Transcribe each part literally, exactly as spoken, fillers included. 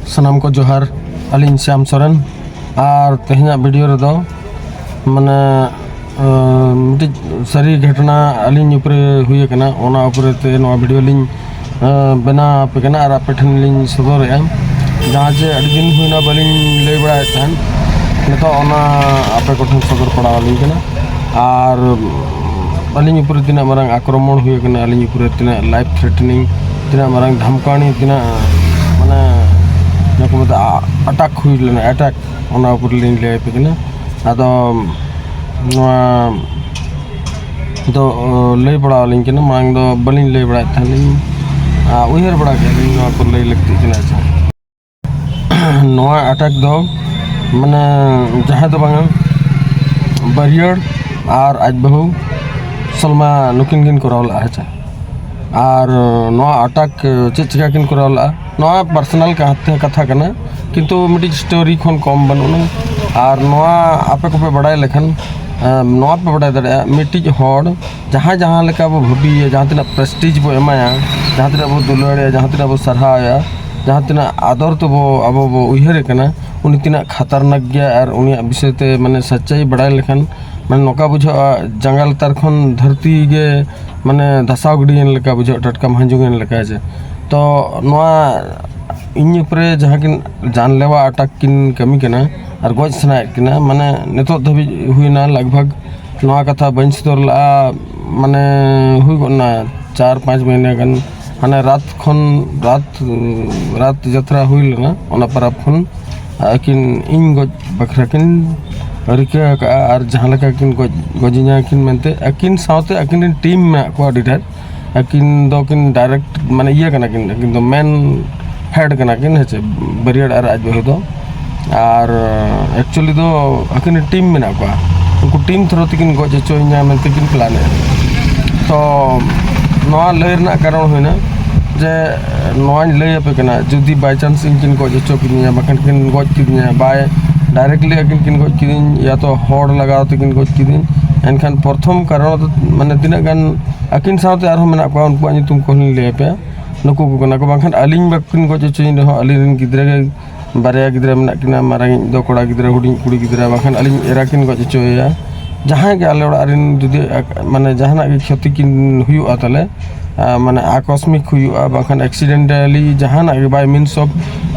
ᱥᱟᱱᱟᱢ ᱠᱚ ᱡᱚᱦᱟᱨ, ᱟᱹᱞᱤᱧ ᱥᱭᱟᱢ ᱥᱚᱨᱮᱱ᱾ ᱟᱨ ᱛᱮᱦᱮᱧᱟᱜ ᱵᱷᱤᱰᱤᱭᱳ ᱨᱮᱫᱚ ᱢᱟᱱᱮ ᱟᱸ, ᱢᱤᱫᱴᱤᱡ ᱥᱟᱹᱨᱤ ᱜᱷᱚᱴᱚᱱᱟ ᱟᱹᱞᱤᱧ ᱩᱯᱨᱮ ᱦᱩᱭ ᱟᱠᱟᱱᱟ, ᱚᱱᱟ ᱩᱯᱨᱮ ᱛᱮ ᱱᱚᱣᱟ ᱵᱷᱤᱰᱤᱭᱳ ᱞᱤᱧ ᱟᱸ, ᱵᱮᱱᱟᱣ ᱟᱯᱮ ᱠᱟᱱᱟ ᱟᱨ ᱟᱯᱮ ᱴᱷᱮᱱ ᱞᱤᱧ ᱥᱚᱫᱚᱨᱮᱜᱼᱟ᱾ ᱡᱟᱦᱟᱸ ᱡᱮ ᱟᱹᱰᱤ ᱫᱤᱱ ᱦᱩᱭᱱᱟ ᱵᱟᱹᱞᱤᱧ ᱞᱟᱹᱭ ᱵᱟᱲᱟᱭᱮᱫ ᱛᱟᱦᱮᱱ, ᱱᱤᱛᱚᱜ ᱚᱱᱟ ᱟᱯᱮ ᱠᱚᱴᱷᱮᱱ ᱥᱚᱫᱚᱨ ᱯᱟᱲᱟᱣ ᱟᱹᱞᱤᱧ ᱠᱟᱱᱟ᱾ ᱟᱨ ᱟᱹᱞᱤᱧ ᱩᱯᱨᱮ ᱛᱤᱱᱟᱹᱜ ᱢᱟᱨᱟᱝ ᱟᱠᱨᱚᱢᱚᱬ ᱦᱩᱭ ᱟᱠᱟᱱᱟ, ᱟᱹᱞᱤᱧ ᱩᱯᱨᱮ ᱛᱤᱱᱟᱹᱜ life threatening, ᱛᱤᱱᱟᱹᱜ ᱢᱟᱨᱟᱝ ᱫᱷᱟᱢᱠᱟᱣᱱᱤ, ᱛᱤᱱᱟᱹᱜ ᱢᱟᱱᱮ ᱡᱟᱦᱟᱸ ᱠᱚ ᱢᱮᱛᱟᱜᱼᱟ ᱟᱴᱟᱠ ᱦᱩᱭ ᱞᱮᱱᱟ, ᱟᱴᱟᱠ, ᱚᱱᱟ ᱩᱯᱨᱮ ᱞᱤᱧ ᱞᱟᱹᱭ ᱟᱯᱮ ᱠᱟᱱᱟ᱾ ᱟᱫᱚ ᱱᱚᱣᱟ ᱫᱚ ᱞᱟᱹᱭ ᱵᱟᱲᱟ ᱟᱹᱞᱤᱧ ᱠᱟᱱᱟ, ᱢᱟᱲᱟᱝ ᱫᱚ ᱵᱟᱹᱞᱤᱧ ᱞᱟᱹᱭ ᱵᱟᱲᱟᱭᱮᱫ ᱛᱟᱦᱮᱱ ᱞᱤᱧ᱾ ᱟᱨ ᱩᱭᱦᱟᱹᱨ ᱵᱟᱲᱟ ᱠᱮᱫ ᱞᱤᱧ ᱱᱚᱣᱟ ᱠᱚ ᱞᱟᱹᱭ ᱞᱟᱹᱠᱛᱤᱜ ᱠᱟᱱᱟ᱾ ᱟᱪᱪᱷᱟ, ᱱᱚᱣᱟ ᱟᱴᱟᱠ ᱫᱚ ᱢᱟᱱᱮ ᱡᱟᱦᱟᱸᱭ ᱫᱚ ᱵᱟᱝᱟ, ᱵᱟᱹᱨᱭᱟᱹᱲ ᱟᱨ ᱟᱡ ᱵᱟᱹᱦᱩ ᱥᱚᱞᱢᱟ ᱱᱩᱠᱤᱱ ᱠᱤᱱ ᱠᱚᱨᱟᱣ ᱞᱮᱫᱼᱟ᱾ ᱟᱪᱪᱷᱟ, ᱟᱨ ᱱᱚᱣᱟ ᱟᱴᱟᱠ ᱪᱮᱫ ᱪᱤᱠᱟ ᱠᱤᱱ ᱠᱚᱨᱟᱣ ᱞᱮᱫᱼᱟ, ᱱᱚᱣᱟ ᱯᱟᱨᱥᱚᱱᱟᱞ ᱠᱟᱛᱷᱟ ᱠᱟᱱᱟ, ᱠᱤᱱᱛᱩ ᱢᱤᱫᱴᱤᱡ ᱥᱴᱳᱨᱤ ᱠᱷᱚᱱ ᱠᱚᱢ ᱵᱟᱹᱱᱩᱜ ᱟᱱᱟ᱾ ᱟᱨ ᱱᱚᱣᱟ ᱟᱯᱮ ᱠᱚᱯᱮ ᱵᱟᱲᱟᱭ ᱞᱮᱠᱷᱟᱱ, ᱮᱸ, ᱱᱚᱣᱟ ᱯᱮ ᱵᱟᱲᱟᱭ ᱫᱟᱲᱮᱭᱟᱜᱼᱟ, ᱢᱤᱫᱴᱤᱡ ᱦᱚᱲ ᱡᱟᱦᱟᱸᱭ ᱡᱟᱦᱟᱸ ᱞᱮᱠᱟ ᱵᱚ ᱵᱷᱟᱹᱵᱤᱭᱮᱭᱟ, ᱡᱟᱦᱟᱸ ᱛᱤᱱᱟᱹᱜ ᱯᱨᱮᱥᱴᱤᱡᱽ ᱵᱚ ᱮᱢᱟᱭᱟ, ᱡᱟᱦᱟᱸ ᱛᱤᱱᱟᱹᱜ ᱵᱚ ᱫᱩᱞᱟᱹᱲᱮᱭᱟ, ᱡᱟᱦᱟᱸ ᱛᱤᱱᱟᱹᱜ ᱵᱚ ᱥᱟᱨᱦᱟᱣᱮᱭᱟ, ᱡᱟᱦᱟᱸ ᱛᱤᱱᱟᱹᱜ ᱟᱫᱚᱨ ᱛᱮᱵᱚ ᱟᱵᱚ ᱵᱚ ᱩᱭᱦᱟᱹᱨᱮ ᱠᱟᱱᱟ, ᱩᱱᱤ ᱛᱤᱱᱟᱹᱜ ᱠᱷᱟᱛᱟᱨᱱᱟᱠ ᱜᱮᱭᱟ᱾ ᱟᱨ ᱩᱱᱤᱭᱟᱜ ᱵᱤᱥᱚᱭ ᱛᱮ ᱢᱟᱱᱮ ᱥᱟᱪᱟᱭ ᱵᱟᱲᱟᱭ ᱞᱮᱠᱷᱟᱱ ᱢᱟᱱᱮ ᱱᱚᱝᱠᱟ ᱵᱩᱡᱷᱟᱹᱜᱼᱟ, ᱡᱟᱸᱜᱟ ᱞᱟᱛᱟᱨ ᱠᱷᱚᱱ ᱫᱷᱟᱹᱨᱛᱤ ᱜᱮ ᱢᱟᱱᱮ ᱫᱷᱟᱥᱟᱣ ᱜᱤᱰᱤᱭᱮᱱ ᱞᱮᱠᱟ ᱵᱩᱡᱷᱟᱹᱜᱼᱟ, ᱴᱟᱴᱠᱟᱢ ᱦᱟᱸᱡᱩᱢᱮᱱ ᱞᱮᱠᱟ᱾ ᱡᱮ ᱛᱚ ᱱᱚᱣᱟ ᱤᱧ ᱩᱯᱨᱮ ᱡᱟᱦᱟᱸ ᱠᱤᱱ ᱡᱟᱱᱞᱮᱣᱟ ᱟᱴᱟᱠ ᱠᱤᱱ ᱠᱟᱹᱢᱤ ᱠᱟᱱᱟ ᱟᱨ ᱜᱚᱡ ᱥᱟᱱᱟᱭᱮᱫ ᱠᱤᱱᱟ, ᱢᱟᱱᱮ ᱱᱤᱛᱚᱜ ᱫᱷᱟᱹᱵᱤᱡ ᱦᱩᱭᱱᱟ ᱞᱟᱜᱽ ᱵᱷᱟᱜᱽ, ᱱᱚᱣᱟ ᱠᱟᱛᱷᱟ ᱵᱟᱹᱧ ᱥᱚᱫᱚᱨ ᱞᱟᱜᱼᱟ, ᱢᱟᱱᱮ ᱦᱩᱭ ᱜᱚᱫ ᱮᱱᱟ ᱪᱟᱨ ᱯᱟᱸᱪ ᱢᱟᱹᱦᱱᱟᱹ ᱜᱟᱱ, ᱦᱟᱱᱮ ᱨᱟᱛ ᱠᱷᱚᱱ, ᱨᱟᱛ, ᱨᱟᱛ ᱡᱟᱛᱨᱟ ᱦᱩᱭ ᱞᱮᱱᱟ, ᱚᱱᱟ ᱯᱚᱨᱚᱵᱽ ᱠᱷᱚᱱ ᱟᱹᱠᱤᱱ ᱤᱧ ᱜᱚᱡ ᱵᱟᱠᱷᱨᱟ ᱠᱤᱱ ᱨᱤᱠᱟᱹ ᱟᱠᱟᱫᱼᱟ᱾ ᱟᱨ ᱡᱟᱦᱟᱸ ᱞᱮᱠᱟ ᱠᱤᱱ ᱜᱚᱡ, ᱜᱚᱡᱤᱧᱟ ᱠᱤᱱ ᱢᱮᱱᱛᱮ, ᱟᱹᱠᱤᱱ ᱥᱟᱶᱛᱮ ᱟᱹᱠᱤᱱ ᱨᱮᱱ ᱴᱤᱢ ᱢᱮᱱᱟᱜ ᱠᱚᱣᱟ ᱟᱹᱰᱤ ᱰᱷᱮᱨ᱾ ᱟᱹᱠᱤᱱ ᱫᱚ ᱠᱤᱱ ᱰᱟᱭᱨᱮᱠᱴ ᱢᱟᱱᱮ ᱤᱭᱟᱹ ᱠᱟᱱᱟ ᱠᱤᱱ, ᱟᱹᱠᱤᱱ ᱫᱚ ᱢᱮᱱ ᱦᱮᱰ ᱠᱟᱱᱟ ᱠᱤᱱ, ᱦᱮᱸ ᱪᱮ, ᱵᱟᱹᱨᱭᱟᱹᱲ ᱟᱨ ᱟᱡ ᱵᱟᱹᱦᱩ ᱫᱚ᱾ ᱟᱨ ᱮᱠᱪᱩᱭᱮᱞᱤ ᱫᱚ ᱟᱹᱠᱤᱱ ᱨᱮᱱ ᱴᱤᱢ ᱢᱮᱱᱟᱜ ᱠᱚᱣᱟ, ᱩᱱᱠᱩ ᱴᱤᱢ ᱛᱷᱨᱳ ᱛᱮᱠᱤᱱ ᱜᱚᱡ ᱦᱚᱪᱚᱭᱤᱧᱟ ᱢᱮᱱᱛᱮ ᱠᱤᱱ ᱯᱞᱟᱱᱮᱫᱼᱟ᱾ ᱛᱚ ᱱᱚᱣᱟ ᱞᱟᱹᱭ ᱨᱮᱱᱟᱜ ᱠᱟᱨᱚᱱ ᱦᱩᱭᱱᱟ ᱡᱮ ᱱᱚᱣᱟᱧ ᱞᱟᱹᱭ ᱟᱯᱮ ᱠᱟᱱᱟ, ᱡᱩᱫᱤ ᱵᱟᱭ ᱪᱟᱱᱥ ᱤᱧ ᱠᱤᱱ ᱜᱚᱡ ᱦᱚᱪᱚ ᱠᱤᱫᱤᱧᱟ, ᱵᱟᱠᱷᱟᱱ ᱠᱤᱱ ᱜᱚᱡ ᱠᱤᱫᱤᱧᱟ, ᱵᱟᱭ ᱰᱟᱭᱨᱮᱠᱴᱞᱤ ᱟᱹᱠᱤᱱ ᱠᱤᱱ ᱜᱚᱡ ᱠᱤᱫᱤᱧ, ᱭᱟ ᱛᱚ ᱦᱚᱲ ᱞᱟᱜᱟᱣ ᱛᱮᱠᱤᱱ ᱜᱚᱡ ᱠᱤᱫᱤᱧ, ᱮᱱᱠᱷᱟᱱ ᱯᱨᱚᱛᱷᱚᱢ ᱠᱟᱨᱚᱱ ᱫᱚ ᱢᱟᱱᱮ ᱛᱤᱱᱟᱹᱜ ᱜᱟᱱ ᱟᱹᱠᱤᱱ ᱥᱟᱶᱛᱮ ᱟᱨᱦᱚᱸ ᱢᱮᱱᱟᱜ ᱠᱚᱣᱟ, ᱩᱱᱠᱩᱣᱟᱜ ᱧᱩᱛᱩᱢ ᱠᱚᱦᱚᱸ ᱞᱤᱧ ᱞᱟᱹᱭ ᱟᱯᱮᱭᱟ᱾ ᱱᱩᱠᱩ ᱠᱚ ᱠᱟᱱᱟ ᱠᱚ, ᱵᱟᱝᱠᱷᱟᱱ ᱟᱹᱞᱤᱧ ᱵᱟᱹᱠᱤᱱ ᱜᱚᱡ ᱦᱚᱪᱚᱧ ᱨᱮᱦᱚᱸ, ᱟᱹᱞᱤᱧ ᱨᱮᱱ ᱜᱤᱫᱽᱨᱟᱹ ᱜᱮ, ᱵᱟᱨᱭᱟ ᱜᱤᱫᱽᱨᱟᱹ ᱢᱮᱱᱟᱜ ᱠᱤᱱᱟ, ᱢᱟᱨᱟᱝᱤᱡ ᱫᱚ ᱠᱚᱲᱟ ᱜᱤᱫᱽᱨᱟᱹ, ᱦᱩᱰᱤᱧ ᱠᱩᱲᱤ ᱜᱤᱫᱽᱨᱟᱹ, ᱵᱟᱝᱠᱷᱟᱱ ᱟᱹᱞᱤᱧ ᱮᱨᱟ ᱠᱤᱱ ᱜᱚᱡ ᱦᱚᱪᱚᱭᱮᱭᱟ᱾ ᱡᱟᱦᱟᱸᱭ ᱜᱮ ᱟᱞᱮ ᱚᱲᱟᱜ ᱨᱮᱱ ᱡᱩᱫᱤ ᱟᱠ-, ᱢᱟᱱᱮ ᱡᱟᱦᱟᱱᱟᱜ ᱜᱮ ᱠᱷᱚᱛᱤ ᱠᱤᱱ ᱦᱩᱭᱩᱜᱼᱟ ᱛᱟᱞᱮ, ᱟ, ᱢᱟᱱᱮ ᱟᱠᱚᱥᱢᱤᱠ ᱦᱩᱭᱩᱜᱼᱟ, ᱵᱟᱝᱠᱷᱟᱱ accidentally ᱡᱟᱦᱟᱱᱟᱜ ᱜᱮ by means of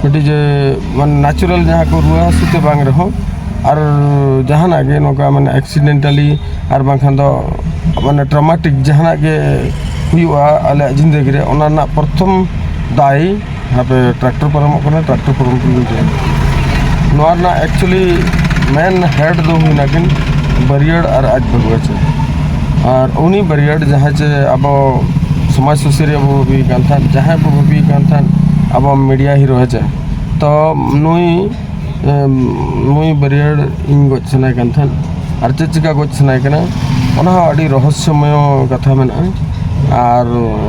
ᱢᱤᱫᱴᱤᱡ ᱡᱮ ᱢᱟᱱᱮ natural ᱡᱟᱦᱟᱸ ᱠᱚ ᱨᱩᱣᱟᱹ ᱦᱟᱹᱥᱩ ᱛᱮ ᱵᱟᱝ ᱨᱮᱦᱚᱸ, ᱟᱨ ᱡᱟᱦᱟᱱᱟᱜ ᱜᱮ ᱱᱚᱝᱠᱟ ᱢᱟᱱᱮ accidentally ᱟᱨ ᱵᱟᱝᱠᱷᱟᱱ ᱫᱚ ᱢᱟᱱᱮ traumatic ᱡᱟᱦᱟᱱᱟᱜ ᱜᱮ ᱦᱩᱭᱩᱜᱼᱟ ᱟᱞᱮᱭᱟᱜ ᱡᱤᱱᱫᱮᱜᱤ ᱨᱮ, ᱚᱱᱟ ᱨᱮᱱᱟᱜ ᱯᱨᱚᱛᱷᱚᱢ ᱫᱟᱭ ᱦᱟᱯᱮ ᱴᱨᱟᱠᱴᱚᱨ ᱯᱟᱨᱚᱢᱚᱜ ᱠᱟᱱᱟ, ᱴᱨᱟᱠᱴᱚᱨ ᱯᱟᱨᱚᱢ ᱛᱮᱜᱮ ᱞᱟᱹᱭᱟ᱾ ᱱᱚᱣᱟ ᱨᱮᱱᱟᱜ actually main head ᱫᱚ ᱦᱩᱭᱱᱟ ᱠᱤᱱ ᱵᱟᱹᱨᱭᱟᱹᱲ ᱟᱨ ᱟᱡ ᱵᱟᱹᱦᱩ, ᱦᱮᱸ ᱪᱮ᱾ ᱟᱨ ᱩᱱᱤ ᱵᱟᱹᱨᱭᱟᱹᱲ ᱡᱟᱦᱟᱸᱭ ᱪᱮ ᱟᱵᱚ ᱥᱚᱢᱟᱡᱽ ᱥᱩᱥᱟᱹᱨᱤᱭᱟᱹ ᱵᱚ ᱵᱷᱟᱹᱵᱤᱭᱮ ᱠᱟᱱ ᱛᱟᱦᱮᱸᱫ, ᱡᱟᱦᱟᱸᱭ ᱵᱚ ᱵᱷᱟᱹᱵᱤᱭᱮ ᱠᱟᱱ ᱛᱟᱦᱮᱸᱫ ᱟᱵᱚ media hero, ᱦᱮᱸ ᱪᱮ᱾ ᱛᱚ ᱱᱩᱭ, ᱮᱢ, ᱱᱩᱭ ᱵᱟᱹᱨᱭᱟᱹᱲ ᱤᱧ ᱜᱚᱡ ᱥᱟᱱᱟᱭᱮ ᱠᱟᱱ ᱛᱟᱦᱮᱸᱫ᱾ ᱟᱨ ᱪᱮᱫ ᱪᱤᱠᱟ ᱜᱚᱡ ᱥᱟᱱᱟᱭᱮ ᱠᱟᱱᱟ, ᱚᱱᱟ ᱦᱚᱸ ᱟᱹᱰᱤ ᱨᱚᱦᱚᱥᱭᱚᱢᱚᱭᱚ ᱠᱟᱛᱷᱟ ᱢᱮᱱᱟᱜᱼᱟ᱾ ᱟᱨ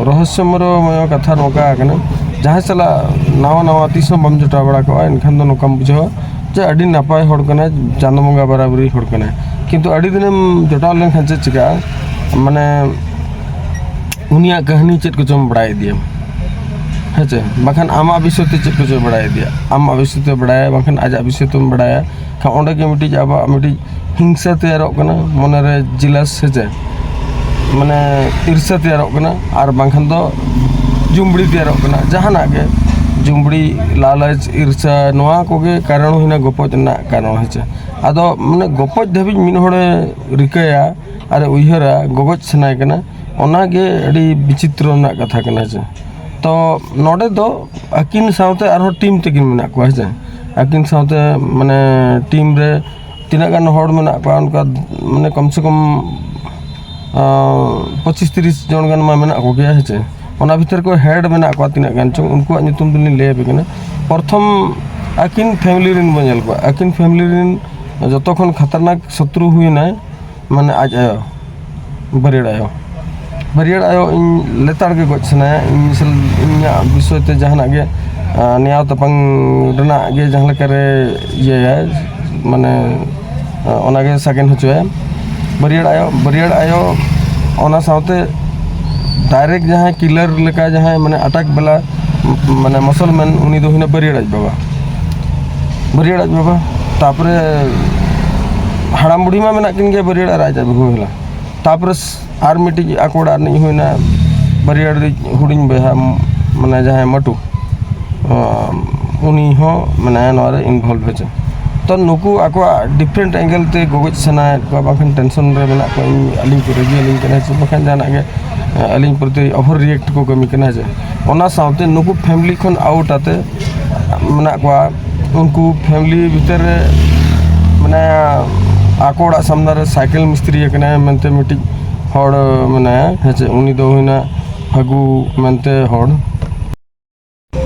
ᱨᱚᱦᱚᱥᱭᱚᱢᱚᱭᱚ ᱠᱟᱛᱷᱟ ᱱᱚᱝᱠᱟ ᱠᱟᱱᱟ, ᱡᱟᱦᱟᱸᱭ ᱥᱟᱞᱟᱜ ᱱᱟᱣᱟ ᱱᱟᱣᱟ ᱛᱤᱥ ᱦᱚᱸ ᱵᱟᱢ ᱡᱚᱴᱟᱣ ᱵᱟᱲᱟ ᱠᱚᱜᱼᱟ, ᱮᱱᱠᱷᱟᱱ ᱫᱚ ᱱᱚᱝᱠᱟᱢ ᱵᱩᱡᱷᱟᱹᱣᱟ ᱡᱮ ᱟᱹᱰᱤ ᱱᱟᱯᱟᱭ ᱦᱚᱲ ᱠᱟᱱᱟᱭ, ᱪᱟᱸᱫᱚ ᱵᱚᱸᱜᱟ ᱵᱟᱨᱟᱵᱟᱹᱨᱤ ᱦᱚᱲ ᱠᱟᱱᱟᱭ᱾ ᱠᱤᱱᱛᱩ ᱟᱹᱰᱤ ᱫᱤᱱᱮᱢ ᱡᱚᱴᱟᱣ ᱞᱮᱱᱠᱷᱟᱱ ᱪᱮᱫ ᱪᱤᱠᱟᱹᱜᱼᱟ, ᱢᱟᱱᱮ ᱩᱱᱤᱭᱟᱜ ᱠᱟᱹᱦᱱᱤ ᱪᱮᱫ ᱠᱚᱪᱚᱢ ᱵᱟᱲᱟᱭ ᱤᱫᱤᱭᱟ, ᱦᱮᱸ ᱪᱮ? ᱵᱟᱝᱠᱷᱟᱱ ᱟᱢᱟᱜ ᱵᱤᱥᱚᱭ ᱛᱮ ᱪᱮᱫ ᱠᱚᱪᱚᱭ ᱵᱟᱲᱟᱭ ᱤᱫᱤᱭᱟ, ᱟᱢᱟᱜ ᱵᱤᱥᱚᱭ ᱛᱮ ᱵᱟᱲᱟᱭᱟ, ᱵᱟᱝᱠᱷᱟᱱ ᱟᱡᱟᱜ ᱵᱤᱥᱚᱭ ᱛᱮᱢ ᱵᱟᱲᱟᱭᱟ᱾ ᱠᱷᱟᱱ ᱚᱸᱰᱮ ᱜᱮ ᱢᱤᱫᱴᱤᱡ ᱟᱵᱚᱣᱟᱜ ᱢᱤᱫᱴᱤᱡ ᱦᱤᱝᱥᱟ ᱛᱮᱭᱟᱨᱚᱜ ᱠᱟᱱᱟ, ᱢᱚᱱᱮᱨᱮ ᱡᱤᱞᱟᱥ, ᱦᱮᱸ ᱪᱮ, ᱢᱟᱱᱮ ᱤᱨᱥᱟ ᱛᱮᱭᱟᱨᱚᱜ ᱠᱟᱱᱟ, ᱟᱨ ᱵᱟᱝᱠᱷᱟᱱ ᱫᱚ ᱡᱩᱢᱵᱽᱲᱤ ᱛᱮᱭᱟᱨᱚᱜ ᱠᱟᱱᱟ᱾ ᱡᱟᱦᱟᱱᱟᱜ ᱜᱮ ᱡᱩᱢᱵᱽᱲᱤ, ᱞᱟᱞᱚᱪ, ᱤᱨᱥᱟ, ᱱᱚᱣᱟ ᱠᱚᱜᱮ ᱠᱟᱨᱚᱱ ᱦᱩᱭᱱᱟ ᱜᱚᱯᱚᱡ ᱨᱮᱱᱟᱜ ᱠᱟᱨᱚᱱ, ᱦᱮᱸ ᱪᱮ᱾ ᱟᱫᱚ ᱢᱟᱱᱮ ᱜᱚᱯᱚᱡ ᱫᱷᱟᱹᱵᱤᱡ ᱢᱤᱫ ᱦᱚᱲᱮ ᱨᱤᱠᱟᱹᱭᱟ ᱟᱨᱮ ᱩᱭᱦᱟᱹᱨᱟ, ᱜᱚᱜᱚᱡ ᱥᱟᱱᱟᱭᱮ ᱠᱟᱱᱟ, ᱚᱱᱟᱜᱮ ᱟᱹᱰᱤ ᱵᱤᱪᱤᱛᱨᱚ ᱨᱮᱱᱟᱜ ᱠᱟᱛᱷᱟ ᱠᱟᱱᱟ, ᱦᱮᱸ ᱪᱮ᱾ ᱛᱚ ᱱᱚᱰᱮ ᱫᱚ ᱟᱹᱠᱤᱱ ᱥᱟᱶᱛᱮ ᱟᱨᱦᱚᱸ ᱴᱤᱢ ᱛᱟᱹᱠᱤᱱ ᱢᱮᱱᱟᱜ ᱠᱚᱣᱟ, ᱦᱮᱸ ᱪᱮ᱾ ᱟᱹᱠᱤᱱ ᱥᱟᱶᱛᱮ ᱢᱟᱱᱮ ᱴᱤᱢ ᱨᱮ ᱛᱤᱱᱟᱹᱜ ᱜᱟᱱ ᱦᱚᱲ ᱢᱮᱱᱟᱜ ᱠᱚᱣᱟ, ᱚᱱᱠᱟ ᱢᱟᱱᱮ ᱠᱚᱢ ᱥᱮ ᱠᱚᱢ, ᱟᱸ, ᱯᱚᱸᱪᱤᱥ ᱛᱤᱨᱤᱥ ᱡᱚᱱ ᱜᱟᱱ ᱢᱟ ᱢᱮᱱᱟᱜ ᱠᱚᱜᱮᱭᱟ, ᱦᱮᱸ ᱪᱮ᱾ ᱚᱱᱟ ᱵᱷᱤᱛᱤᱨ ᱠᱚ ᱦᱮᱰ ᱢᱮᱱᱟᱜ ᱠᱚᱣᱟ ᱛᱤᱱᱟᱹᱜ ᱜᱟᱱ ᱪᱚᱝ, ᱩᱱᱠᱩᱣᱟᱜ ᱧᱩᱛᱩᱢ ᱫᱚᱞᱤᱧ ᱞᱟᱹᱭ ᱟᱯᱮ ᱠᱟᱱᱟ᱾ ᱯᱨᱚᱛᱷᱚᱢ ᱟᱹᱠᱤᱱ ᱯᱷᱮᱢᱤᱞᱤ ᱨᱮᱱ ᱵᱚᱱ ᱧᱮᱞ ᱠᱚᱣᱟ᱾ ᱟᱹᱠᱤᱱ ᱯᱷᱮᱢᱤᱞᱤ ᱨᱮᱱ ᱡᱚᱛᱚ ᱠᱷᱚᱱ ᱠᱷᱟᱛᱟᱨᱱᱟᱠ ᱥᱚᱛᱨᱩ ᱦᱩᱭᱱᱟᱭ ᱢᱟᱱᱮ ᱟᱡ ᱟᱭᱳ, ᱵᱟᱹᱨᱭᱟᱹᱲ ᱟᱭᱳ᱾ ᱵᱟᱹᱨᱭᱟᱹᱲ ᱟᱭᱳ ᱤᱧ ᱞᱮᱛᱟᱲ ᱜᱮ ᱜᱚᱡ ᱥᱟᱱᱟᱭᱟ᱾ ᱤᱧ ᱥᱟᱞ-, ᱤᱧᱟᱹᱜ ᱵᱤᱥᱚᱭ ᱛᱮ ᱡᱟᱦᱟᱱᱟᱜ ᱜᱮ, ᱟᱸ, ᱱᱮᱭᱟᱣ ᱛᱟᱯᱟᱢ ᱨᱮᱱᱟᱜ ᱜᱮ ᱡᱟᱦᱟᱸ ᱞᱮᱠᱟᱨᱮ ᱤᱭᱟᱹᱭᱟᱭ, ᱢᱟᱱᱮ, ᱟᱸ, ᱚᱱᱟᱜᱮ ᱥᱟᱜᱮᱱ ᱦᱚᱪᱚᱭᱟ᱾ ᱵᱟᱹᱨᱭᱟᱹᱲ ᱟᱭᱳ, ᱵᱟᱹᱨᱭᱟᱹᱲ ᱟᱭᱳ, ᱚᱱᱟ ᱥᱟᱶᱛᱮ ᱰᱟᱭᱨᱮᱠᱴ ᱡᱟᱦᱟᱸᱭ ᱠᱤᱞᱟᱨ ᱞᱮᱠᱟ ᱡᱟᱦᱟᱸᱭ ᱢᱟᱱᱮ ᱟᱴᱟᱠ ᱵᱟᱞᱟ ᱢᱟᱱᱮ ᱢᱩᱥᱚᱞᱢᱟᱱ, ᱩᱱᱤ ᱫᱚ ᱦᱩᱭᱱᱟ ᱵᱟᱹᱨᱭᱟᱹᱲ ᱟᱡ ᱵᱟᱵᱟ᱾ ᱵᱟᱹᱨᱭᱟᱹᱲ ᱟᱡ ᱵᱟᱵᱟ᱾ ᱛᱟᱯᱚᱨᱮ ᱦᱟᱲᱟᱢ ᱵᱩᱲᱦᱤ ᱢᱟ ᱢᱮᱱᱟᱜ ᱠᱤᱱ ᱜᱮᱭᱟ, ᱵᱟᱹᱨᱭᱟᱹᱲ ᱟᱨ ᱟᱡ ᱟᱡ ᱵᱟᱹᱦᱩ ᱦᱮᱞᱟ᱾ ᱛᱟᱯᱚᱨᱮ ᱟᱨ ᱢᱤᱫᱴᱤᱡ ᱟᱠᱚ ᱚᱲᱟᱜ ᱨᱤᱱᱤᱡ ᱦᱩᱭᱱᱟ ᱵᱟᱹᱨᱭᱟᱹᱲ ᱨᱤᱡ ᱦᱩᱰᱤᱧ ᱵᱚᱭᱦᱟ, ᱢᱟᱱᱮ ᱡᱟᱦᱟᱸᱭ ᱢᱟᱴᱩ, ᱩᱱᱤ ᱦᱚᱸ ᱢᱟᱱᱮ ᱱᱚᱣᱟ ᱨᱮ ᱤᱱᱵᱷᱚᱞᱵᱷ ᱦᱚᱪᱚ᱾ ᱛᱚ ᱱᱩᱠᱩ ᱟᱠᱚᱣᱟᱜ ᱰᱤᱯᱷᱟᱨᱮᱱᱴ ᱮᱝᱜᱮᱞ ᱛᱮ ᱜᱚᱜᱚᱡ ᱥᱟᱱᱟᱭᱮᱫ ᱠᱚᱣᱟ, ᱵᱟᱝᱠᱷᱟᱱ ᱴᱮᱱᱥᱚᱱ ᱨᱮ ᱢᱮᱱᱟᱜ ᱠᱚᱣᱟ, ᱤᱧ ᱟᱹᱞᱤᱧ ᱠᱚ ᱨᱟᱹᱜᱤ ᱟᱹᱞᱤᱧ ᱠᱟᱱᱟ ᱥᱮ ᱵᱟᱝᱠᱷᱟᱱ ᱡᱟᱦᱟᱱᱟᱜ ᱜᱮ, ᱟᱹᱞᱤᱧ ᱯᱨᱚᱛᱤ ᱳᱵᱷᱟᱨ ᱨᱤᱭᱮᱠᱴ ᱠᱚ ᱠᱟᱹᱢᱤ ᱠᱟᱱᱟ ᱡᱮ᱾ ᱚᱱᱟ ᱥᱟᱶᱛᱮ ᱱᱩᱠᱩ ᱯᱷᱮᱢᱤᱞᱤ ᱠᱷᱚᱱ ᱟᱣᱩᱴ ᱟᱛᱮ ᱢᱮᱱᱟᱜ ᱠᱚᱣᱟ, ᱩᱱᱠᱩ ᱯᱷᱮᱢᱤᱞᱤ ᱵᱷᱤᱛᱟᱹᱨ ᱨᱮ ᱢᱟᱱᱮ ᱟᱠᱚ ᱚᱲᱟᱜ ᱥᱟᱢᱱᱟ ᱨᱮ ᱥᱟᱭᱠᱮᱞ ᱢᱤᱥᱛᱨᱤ ᱟᱠᱟᱱᱟᱭ ᱢᱮᱱᱛᱮ ᱢᱤᱫᱴᱤᱡ ᱦᱚᱲ ᱢᱮᱱᱟᱭᱟ, ᱦᱮᱸ ᱪᱮ, ᱩᱱᱤ ᱫᱚ ᱦᱩᱭᱱᱟ ᱯᱷᱟᱹᱜᱩ ᱢᱮᱱᱛᱮ ᱦᱚᱲ᱾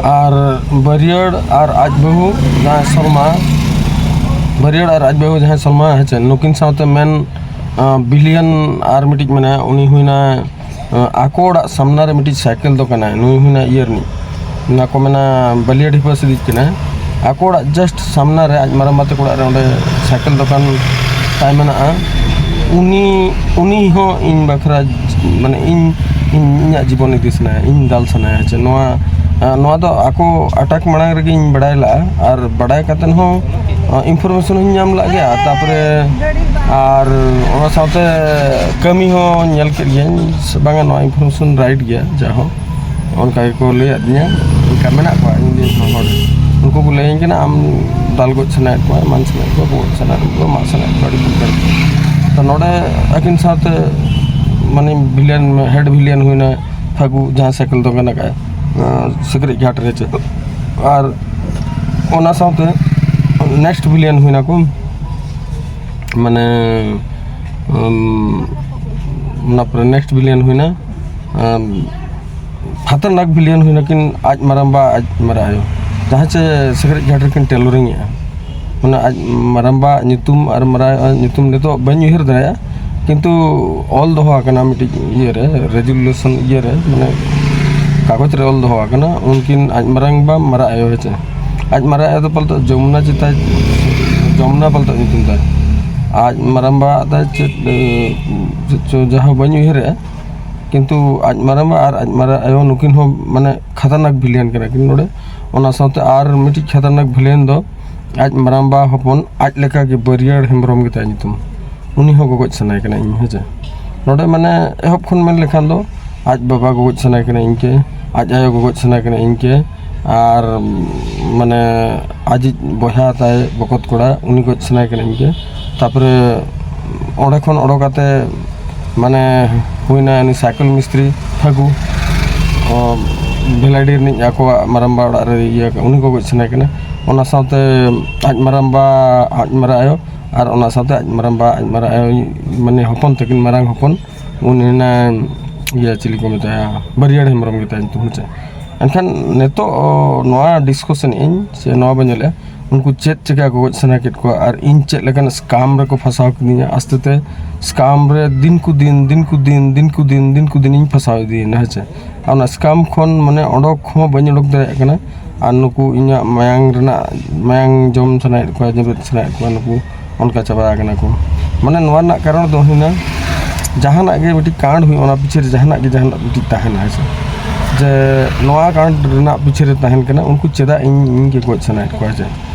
ᱟᱨ ᱵᱟᱹᱨᱭᱟᱹᱲ ᱟᱨ ᱟᱡ ᱵᱟᱹᱦᱩ ᱡᱟᱦᱟᱸᱭ ᱥᱚᱞᱢᱟ, ᱵᱟᱹᱨᱭᱟᱹᱲ ᱟᱨ ᱟᱡ ᱵᱟᱹᱦᱩ ᱡᱟᱦᱟᱸᱭ ᱥᱚᱞᱢᱟ, ᱦᱮᱸ ᱪᱮ, ᱱᱩᱠᱤᱱ ᱥᱟᱶᱛᱮ ᱢᱮᱱ, ᱟᱸ, ᱵᱤᱞᱤᱭᱟᱱ ᱟᱨ ᱢᱤᱫᱴᱤᱡ ᱢᱮᱱᱟᱭᱟ, ᱩᱱᱤ ᱦᱩᱭᱱᱟ, ᱟᱸ, ᱟᱠᱚ ᱚᱲᱟᱜ ᱥᱟᱢᱱᱟ ᱨᱮ ᱢᱤᱫᱴᱤᱡ ᱥᱟᱭᱠᱮᱞ ᱫᱚᱠᱟᱱᱟᱭ, ᱱᱩᱭ ᱦᱩᱭᱱᱟ ᱤᱭᱟᱹ ᱨᱤᱱᱤᱡ, ᱚᱱᱟ ᱠᱚ ᱢᱮᱱᱟ ᱵᱟᱹᱞᱤᱭᱟᱹ ᱰᱷᱤᱯᱟᱹ ᱥᱤᱫᱤᱡ ᱠᱟᱱᱟᱭ᱾ ᱟᱠᱚ ᱚᱲᱟᱜ ᱡᱟᱥᱴ ᱥᱟᱢᱱᱟ ᱨᱮ ᱟᱡ ᱢᱟᱨᱟᱝᱵᱟ ᱛᱟᱠᱚ ᱚᱲᱟᱜ ᱨᱮ ᱚᱸᱰᱮ ᱥᱟᱭᱠᱮᱞ ᱫᱚᱠᱟᱱ ᱛᱟᱭ ᱢᱮᱱᱟᱜᱼᱟ᱾ ᱩᱱᱤ, ᱩᱱᱤ ᱦᱚᱸ ᱤᱧ ᱵᱟᱠᱷᱨᱟ, ᱢᱟᱱᱮ ᱤᱧ, ᱤᱧ, ᱤᱧᱟᱹᱜ ᱡᱤᱵᱚᱱ ᱤᱫᱤ ᱥᱟᱱᱟᱭᱟ, ᱤᱧ ᱫᱟᱞ ᱥᱟᱱᱟᱭᱟ᱾ ᱪᱮ ᱱᱚᱣᱟ, ᱟᱸ, ᱱᱚᱣᱟ ᱫᱚ ᱟᱠᱚ ᱟᱴᱟᱠ ᱢᱟᱲᱟᱝ ᱨᱮᱜᱮᱧ ᱵᱟᱲᱟᱭ ᱞᱟᱜᱼᱟ, ᱟᱨ ᱵᱟᱰᱟᱭ ᱠᱟᱛᱮᱫ ᱦᱚᱸ, ᱟᱸ, ᱤᱱᱯᱷᱚᱨᱢᱮᱥᱚᱱ ᱦᱚᱸᱧ ᱧᱟᱢ ᱞᱟᱜ ᱜᱮᱭᱟ᱾ ᱛᱟᱨᱯᱚᱨᱮ ᱟᱨ ᱚᱱᱟ ᱥᱟᱶᱛᱮ ᱠᱟᱹᱢᱤ ᱦᱚᱸ ᱧᱮᱞ ᱠᱮᱫ ᱜᱤᱭᱟᱹᱧ, ᱵᱟᱝᱟ ᱱᱚᱣᱟ ᱤᱱᱯᱷᱚᱨᱢᱮᱥᱚᱱ ᱨᱟᱭᱤᱴ ᱜᱮᱭᱟ, ᱡᱟᱦᱳ ᱚᱱᱠᱟ ᱜᱮᱠᱚ ᱞᱟᱹᱭᱟᱫᱤᱧᱟ᱾ ᱚᱱᱠᱟ ᱢᱮᱱᱟᱜ ᱠᱚᱣᱟ ᱤᱧ ᱨᱮᱱ ᱦᱚᱸ ᱦᱚᱲ, ᱩᱱᱠᱩ ᱠᱚ ᱞᱟᱹᱭᱟᱹᱧ ᱠᱟᱱᱟ, "ᱟᱢ ᱫᱟᱞ ᱜᱚᱡ ᱥᱟᱱᱟᱭᱮᱫ ᱠᱚᱣᱟ, ᱮᱢᱟᱱ ᱥᱟᱱᱟᱭᱮᱫ ᱠᱚᱣᱟ, ᱜᱚᱡ ᱥᱟᱱᱟᱭᱮᱫ ᱠᱚᱣᱟ, ᱢᱟᱜ ᱥᱟᱱᱟᱭᱮᱫ ᱠᱚᱣᱟ, ᱟᱹᱰᱤ ᱵᱷᱩᱞ ᱠᱟᱱᱟ᱾" ᱛᱚ ᱱᱚᱰᱮ ᱟᱹᱠᱤᱱ ᱥᱟᱶᱛᱮ ᱢᱟᱱᱮ ᱵᱷᱤᱞᱤᱭᱟᱱ, ᱦᱮᱰ ᱵᱷᱤᱞᱤᱭᱟᱱ ᱦᱩᱭᱱᱟ ᱯᱷᱟᱹᱜᱩ, ᱡᱟᱦᱟᱸ ᱥᱟᱭᱠᱮᱞ ᱫᱚᱠᱟᱱ ᱟᱠᱟᱫ ᱥᱤᱠᱲᱤᱡ ᱜᱷᱟᱴ ᱨᱮ ᱪᱮᱫ, ᱟᱨ ᱚᱱᱟ ᱥᱟᱶᱛᱮ ᱱᱮᱠᱥᱴ ᱵᱷᱤᱞᱤᱭᱟᱱ ᱦᱩᱭᱱᱟ ᱠᱚ, ᱢᱟᱱᱮ, ᱩᱢ, ᱚᱱᱟ ᱯᱚᱨᱮ ᱱᱮᱠᱥᱴ ᱵᱷᱤᱞᱤᱭᱟᱱ ᱦᱩᱭᱱᱟ, ᱩᱢ, ᱠᱷᱟᱛᱟᱨᱱᱟᱠ ᱵᱷᱤᱞᱤᱭᱟᱱ ᱦᱩᱭᱱᱟ ᱠᱤᱱ ᱟᱡ ᱢᱟᱨᱟᱝᱵᱟ, ᱟᱡ ᱢᱟᱨᱟᱝ ᱟᱭᱳ, ᱡᱟᱦᱟᱸ ᱪᱮ ᱥᱤᱠᱲᱤᱡ ᱜᱷᱟᱴ ᱨᱮᱠᱤᱱ ᱴᱮᱞᱳᱨᱤᱝ ᱮᱜᱼᱟ᱾ ᱢᱟᱱᱮ ᱟᱡ ᱢᱟᱨᱟᱝᱵᱟ ᱧᱩᱛᱩᱢ ᱟᱨ ᱢᱟᱨᱟᱝ ᱟᱭᱳ ᱧᱩᱛᱩᱢ ᱱᱤᱛᱚᱜ ᱵᱟᱹᱧ ᱩᱭᱦᱟᱹᱨ ᱫᱟᱲᱮᱭᱟᱜᱼᱟ, ᱠᱤᱱᱛᱩ ᱚᱞ ᱫᱚᱦᱚ ᱟᱠᱟᱱᱟ ᱢᱤᱫᱴᱤᱡ ᱤᱭᱟᱹᱨᱮ, ᱨᱮᱡᱩᱞᱮᱥᱚᱱ ᱤᱭᱟᱹᱨᱮ, ᱢᱟᱱᱮ ᱠᱟᱜᱚᱡᱽ ᱨᱮ ᱚᱞ ᱫᱚᱦᱚ ᱟᱠᱟᱱᱟ, ᱩᱱᱠᱤᱱ ᱟᱡ ᱢᱟᱨᱟᱝᱵᱟ ᱢᱟᱨᱟᱝ ᱟᱭᱳ ᱦᱮᱸᱪᱮ, ᱟᱡ ᱢᱟᱨᱟᱝ ᱟᱭᱳ ᱫᱚ ᱯᱟᱞᱮᱫ ᱡᱚᱢᱩᱱᱟ ᱪᱮᱛᱟᱭ, ᱡᱚᱢᱩᱱᱟ ᱯᱟᱞᱮᱫ ᱧᱩᱛᱩᱢ ᱛᱟᱭ, ᱟᱡ ᱢᱟᱨᱟᱝᱵᱟ ᱛᱟᱭ ᱪᱮᱫ, ᱮ, ᱪᱮᱫ ᱪᱚ ᱡᱟᱦᱟᱸ ᱵᱟᱹᱧ ᱩᱭᱦᱟᱹᱨᱮᱜᱼᱟ, ᱠᱤᱱᱛᱩ ᱟᱡ ᱢᱟᱨᱟᱝᱵᱟ ᱟᱨ ᱟᱡ ᱢᱟᱨᱟᱝ ᱟᱭᱳ ᱱᱩᱠᱤᱱ ᱦᱚᱸ ᱢᱟᱱᱮ ᱠᱷᱟᱛᱟᱨᱱᱟᱠ ᱵᱷᱤᱞᱤᱭᱟᱱ ᱠᱟᱱᱟ ᱠᱤᱱ ᱱᱚᱰᱮ᱾ ᱚᱱᱟ ᱥᱟᱶᱛᱮ ᱟᱨ ᱢᱤᱫᱴᱤᱡ ᱠᱷᱟᱛᱟᱨᱱᱟᱠ ᱵᱷᱤᱞᱤᱭᱟᱱ ᱫᱚ ᱟᱡ ᱢᱟᱨᱟᱝᱵᱟ ᱦᱚᱯᱚᱱ ᱟᱡ ᱞᱮᱠᱟᱜᱮ ᱵᱟᱹᱨᱭᱟᱹᱲ ᱦᱮᱢᱵᱨᱚᱢ ᱜᱮᱛᱟᱭ ᱧᱩᱛᱩᱢ, ᱩᱱᱤ ᱦᱚᱸ ᱜᱚᱜᱚᱡ ᱥᱟᱱᱟᱭᱮ ᱠᱟᱱᱟ ᱤᱧ, ᱦᱮᱸ ᱪᱮ᱾ ᱱᱚᱰᱮ ᱢᱟᱱᱮ ᱮᱦᱚᱵ ᱠᱷᱚᱱ ᱢᱮᱱ ᱞᱮᱠᱷᱟᱱ ᱫᱚ ᱟᱡ ᱵᱟᱵᱟ ᱜᱚᱜᱚᱡ ᱥᱟᱱᱟᱭᱮ ᱠᱟᱱᱟ ᱤᱧ ᱠᱮ, ᱟᱡ ᱟᱭᱳ ᱜᱚᱜᱚᱡ ᱥᱟᱱᱟᱭᱮ ᱠᱟᱱᱟ ᱤᱧ ᱠᱮ, ᱟᱨ ᱢᱟᱱᱮ ᱟᱡᱤᱡ ᱵᱚᱭᱦᱟ ᱛᱟᱭ ᱵᱚᱠᱚᱛ ᱠᱚᱲᱟ ᱩᱱᱤ ᱜᱚᱡ ᱥᱟᱱᱟᱭᱮ ᱠᱟᱱᱟ ᱤᱧ ᱠᱮ᱾ ᱛᱟᱯᱚᱨᱮ ᱚᱸᱰᱮ ᱠᱷᱚᱱ ᱚᱰᱚᱠ ᱠᱟᱛᱮ ᱢᱟᱱᱮ ᱦᱩᱭᱱᱟ ᱩᱱᱤ ᱥᱟᱭᱠᱮᱞ ᱢᱤᱥᱛᱨᱤ ᱯᱷᱟᱹᱜᱩ, ᱚ, ᱵᱷᱮᱞᱟᱰᱤ ᱨᱤᱱᱤᱡ ᱟᱠᱚᱣᱟᱜ ᱢᱟᱨᱟᱝᱵᱟ ᱚᱲᱟᱜ ᱨᱮ ᱤᱭᱟᱹ ᱩᱱᱤ ᱜᱚᱜᱚᱡ ᱥᱟᱱᱟᱭᱮ ᱠᱟᱱᱟ᱾ ᱚᱱᱟ ᱥᱟᱶᱛᱮ ᱟᱡ ᱢᱟᱨᱟᱝᱵᱟ, ᱟᱡ ᱢᱟᱨᱟᱝ ᱟᱭᱳ ᱟᱨ ᱚᱱᱟ ᱥᱟᱶᱛᱮ ᱟᱡ ᱢᱟᱨᱟᱝᱵᱟ, ᱟᱡ ᱢᱟᱨᱟᱝ ᱟᱭᱳ, ᱢᱟᱱᱮ ᱦᱚᱯᱚᱱ ᱛᱟᱹᱠᱤᱱ, ᱢᱟᱨᱟᱝ ᱦᱚᱯᱚᱱ, ᱩᱱᱤ ᱦᱮᱱᱟᱭ ᱤᱭᱟᱹ ᱪᱤᱞᱤ ᱠᱚ ᱢᱮᱛᱟᱭᱟ, ᱵᱟᱹᱨᱭᱟᱹᱲ ᱦᱮᱢᱵᱨᱚᱢ ᱜᱮᱛᱟᱭ ᱧᱩᱛᱩᱢ, ᱦᱮᱸ ᱪᱮ᱾ ᱮᱱᱠᱷᱟᱱ ᱱᱤᱛᱚᱜ, ᱚ, ᱱᱚᱣᱟ ᱰᱤᱥᱠᱚᱥᱚᱱ ᱤᱧ ᱥᱮ ᱱᱚᱣᱟ ᱵᱚᱱ ᱧᱮᱞᱮᱫᱼᱟ, ᱩᱱᱠᱩ ᱪᱮᱫ ᱪᱤᱠᱟ ᱠᱚ ᱜᱚᱡ ᱥᱟᱱᱟ ᱠᱮᱫ ᱠᱚᱣᱟ ᱟᱨ ᱤᱧ ᱪᱮᱫ ᱞᱮᱠᱟᱱ ᱥᱠᱟᱢ ᱨᱮᱠᱚ ᱯᱷᱟᱸᱥᱟᱣ ᱠᱤᱫᱤᱧᱟ᱾ ᱟᱥᱛᱮ ᱛᱮ ᱥᱠᱟᱢ ᱨᱮ ᱫᱤᱱ ᱠᱚ ᱫᱤᱱ, ᱫᱤᱱ ᱠᱚ ᱫᱤᱱ, ᱫᱤᱱ ᱠᱚ ᱫᱤᱱ, ᱫᱤᱱ ᱠᱚ ᱫᱤᱱ ᱤᱧ ᱯᱷᱟᱸᱥᱟᱣ ᱤᱫᱤᱭᱮᱱᱟ, ᱦᱮᱸ ᱪᱮ᱾ ᱟᱨ ᱚᱱᱟ ᱥᱠᱟᱢ ᱠᱷᱚᱱ ᱢᱟᱱᱮ ᱚᱰᱚᱠ ᱦᱚᱸ ᱵᱟᱹᱧ ᱚᱰᱚᱠ ᱫᱟᱲᱮᱭᱟᱜ ᱠᱟᱱᱟ᱾ ᱟᱨ ᱱᱩᱠᱩ ᱤᱧᱟᱹᱜ ᱢᱟᱭᱟᱝ ᱨᱮᱱᱟᱜ, ᱢᱟᱭᱟᱝ ᱡᱚᱢ ᱥᱟᱱᱟᱭᱮᱫ ᱠᱚᱣᱟ, ᱡᱮᱵᱮᱫ ᱥᱟᱱᱟᱭᱮᱫ ᱠᱚᱣᱟ, ᱱᱩᱠᱩ ᱚᱱᱠᱟ ᱪᱟᱵᱟ ᱟᱠᱟᱱᱟ ᱠᱚ᱾ ᱢᱟᱱᱮ ᱱᱚᱣᱟ ᱨᱮᱱᱟᱜ ᱠᱟᱨᱚᱱ ᱫᱚ ᱦᱩᱭᱱᱟ, ᱡᱟᱦᱟᱱᱟᱜ ᱜᱮ ᱢᱤᱫᱴᱤᱡ ᱠᱟᱸᱰ ᱦᱩᱭᱩᱜᱼᱟ, ᱚᱱᱟ ᱯᱤᱪᱷᱮ ᱨᱮ ᱡᱟᱦᱟᱱᱟᱜ ᱜᱮ ᱡᱟᱦᱟᱱᱟᱜ ᱢᱤᱫᱴᱤᱡ ᱛᱟᱦᱮᱱᱟ, ᱦᱮᱸ ᱥᱮ᱾ ᱡᱮ ᱱᱚᱣᱟ ᱠᱟᱸᱰ ᱨᱮᱱᱟᱜ ᱯᱤᱪᱷᱮ ᱨᱮ ᱛᱟᱦᱮᱱ ᱠᱟᱱᱟ, ᱩᱱᱠᱩ ᱪᱮᱫᱟᱜ ᱤᱧ, ᱤᱧ ᱜᱮ ᱜᱚᱡ ᱥᱟᱱᱟᱭᱮᱫ ᱠᱚᱣᱟ, ᱦᱮᱸ ᱪᱮ᱾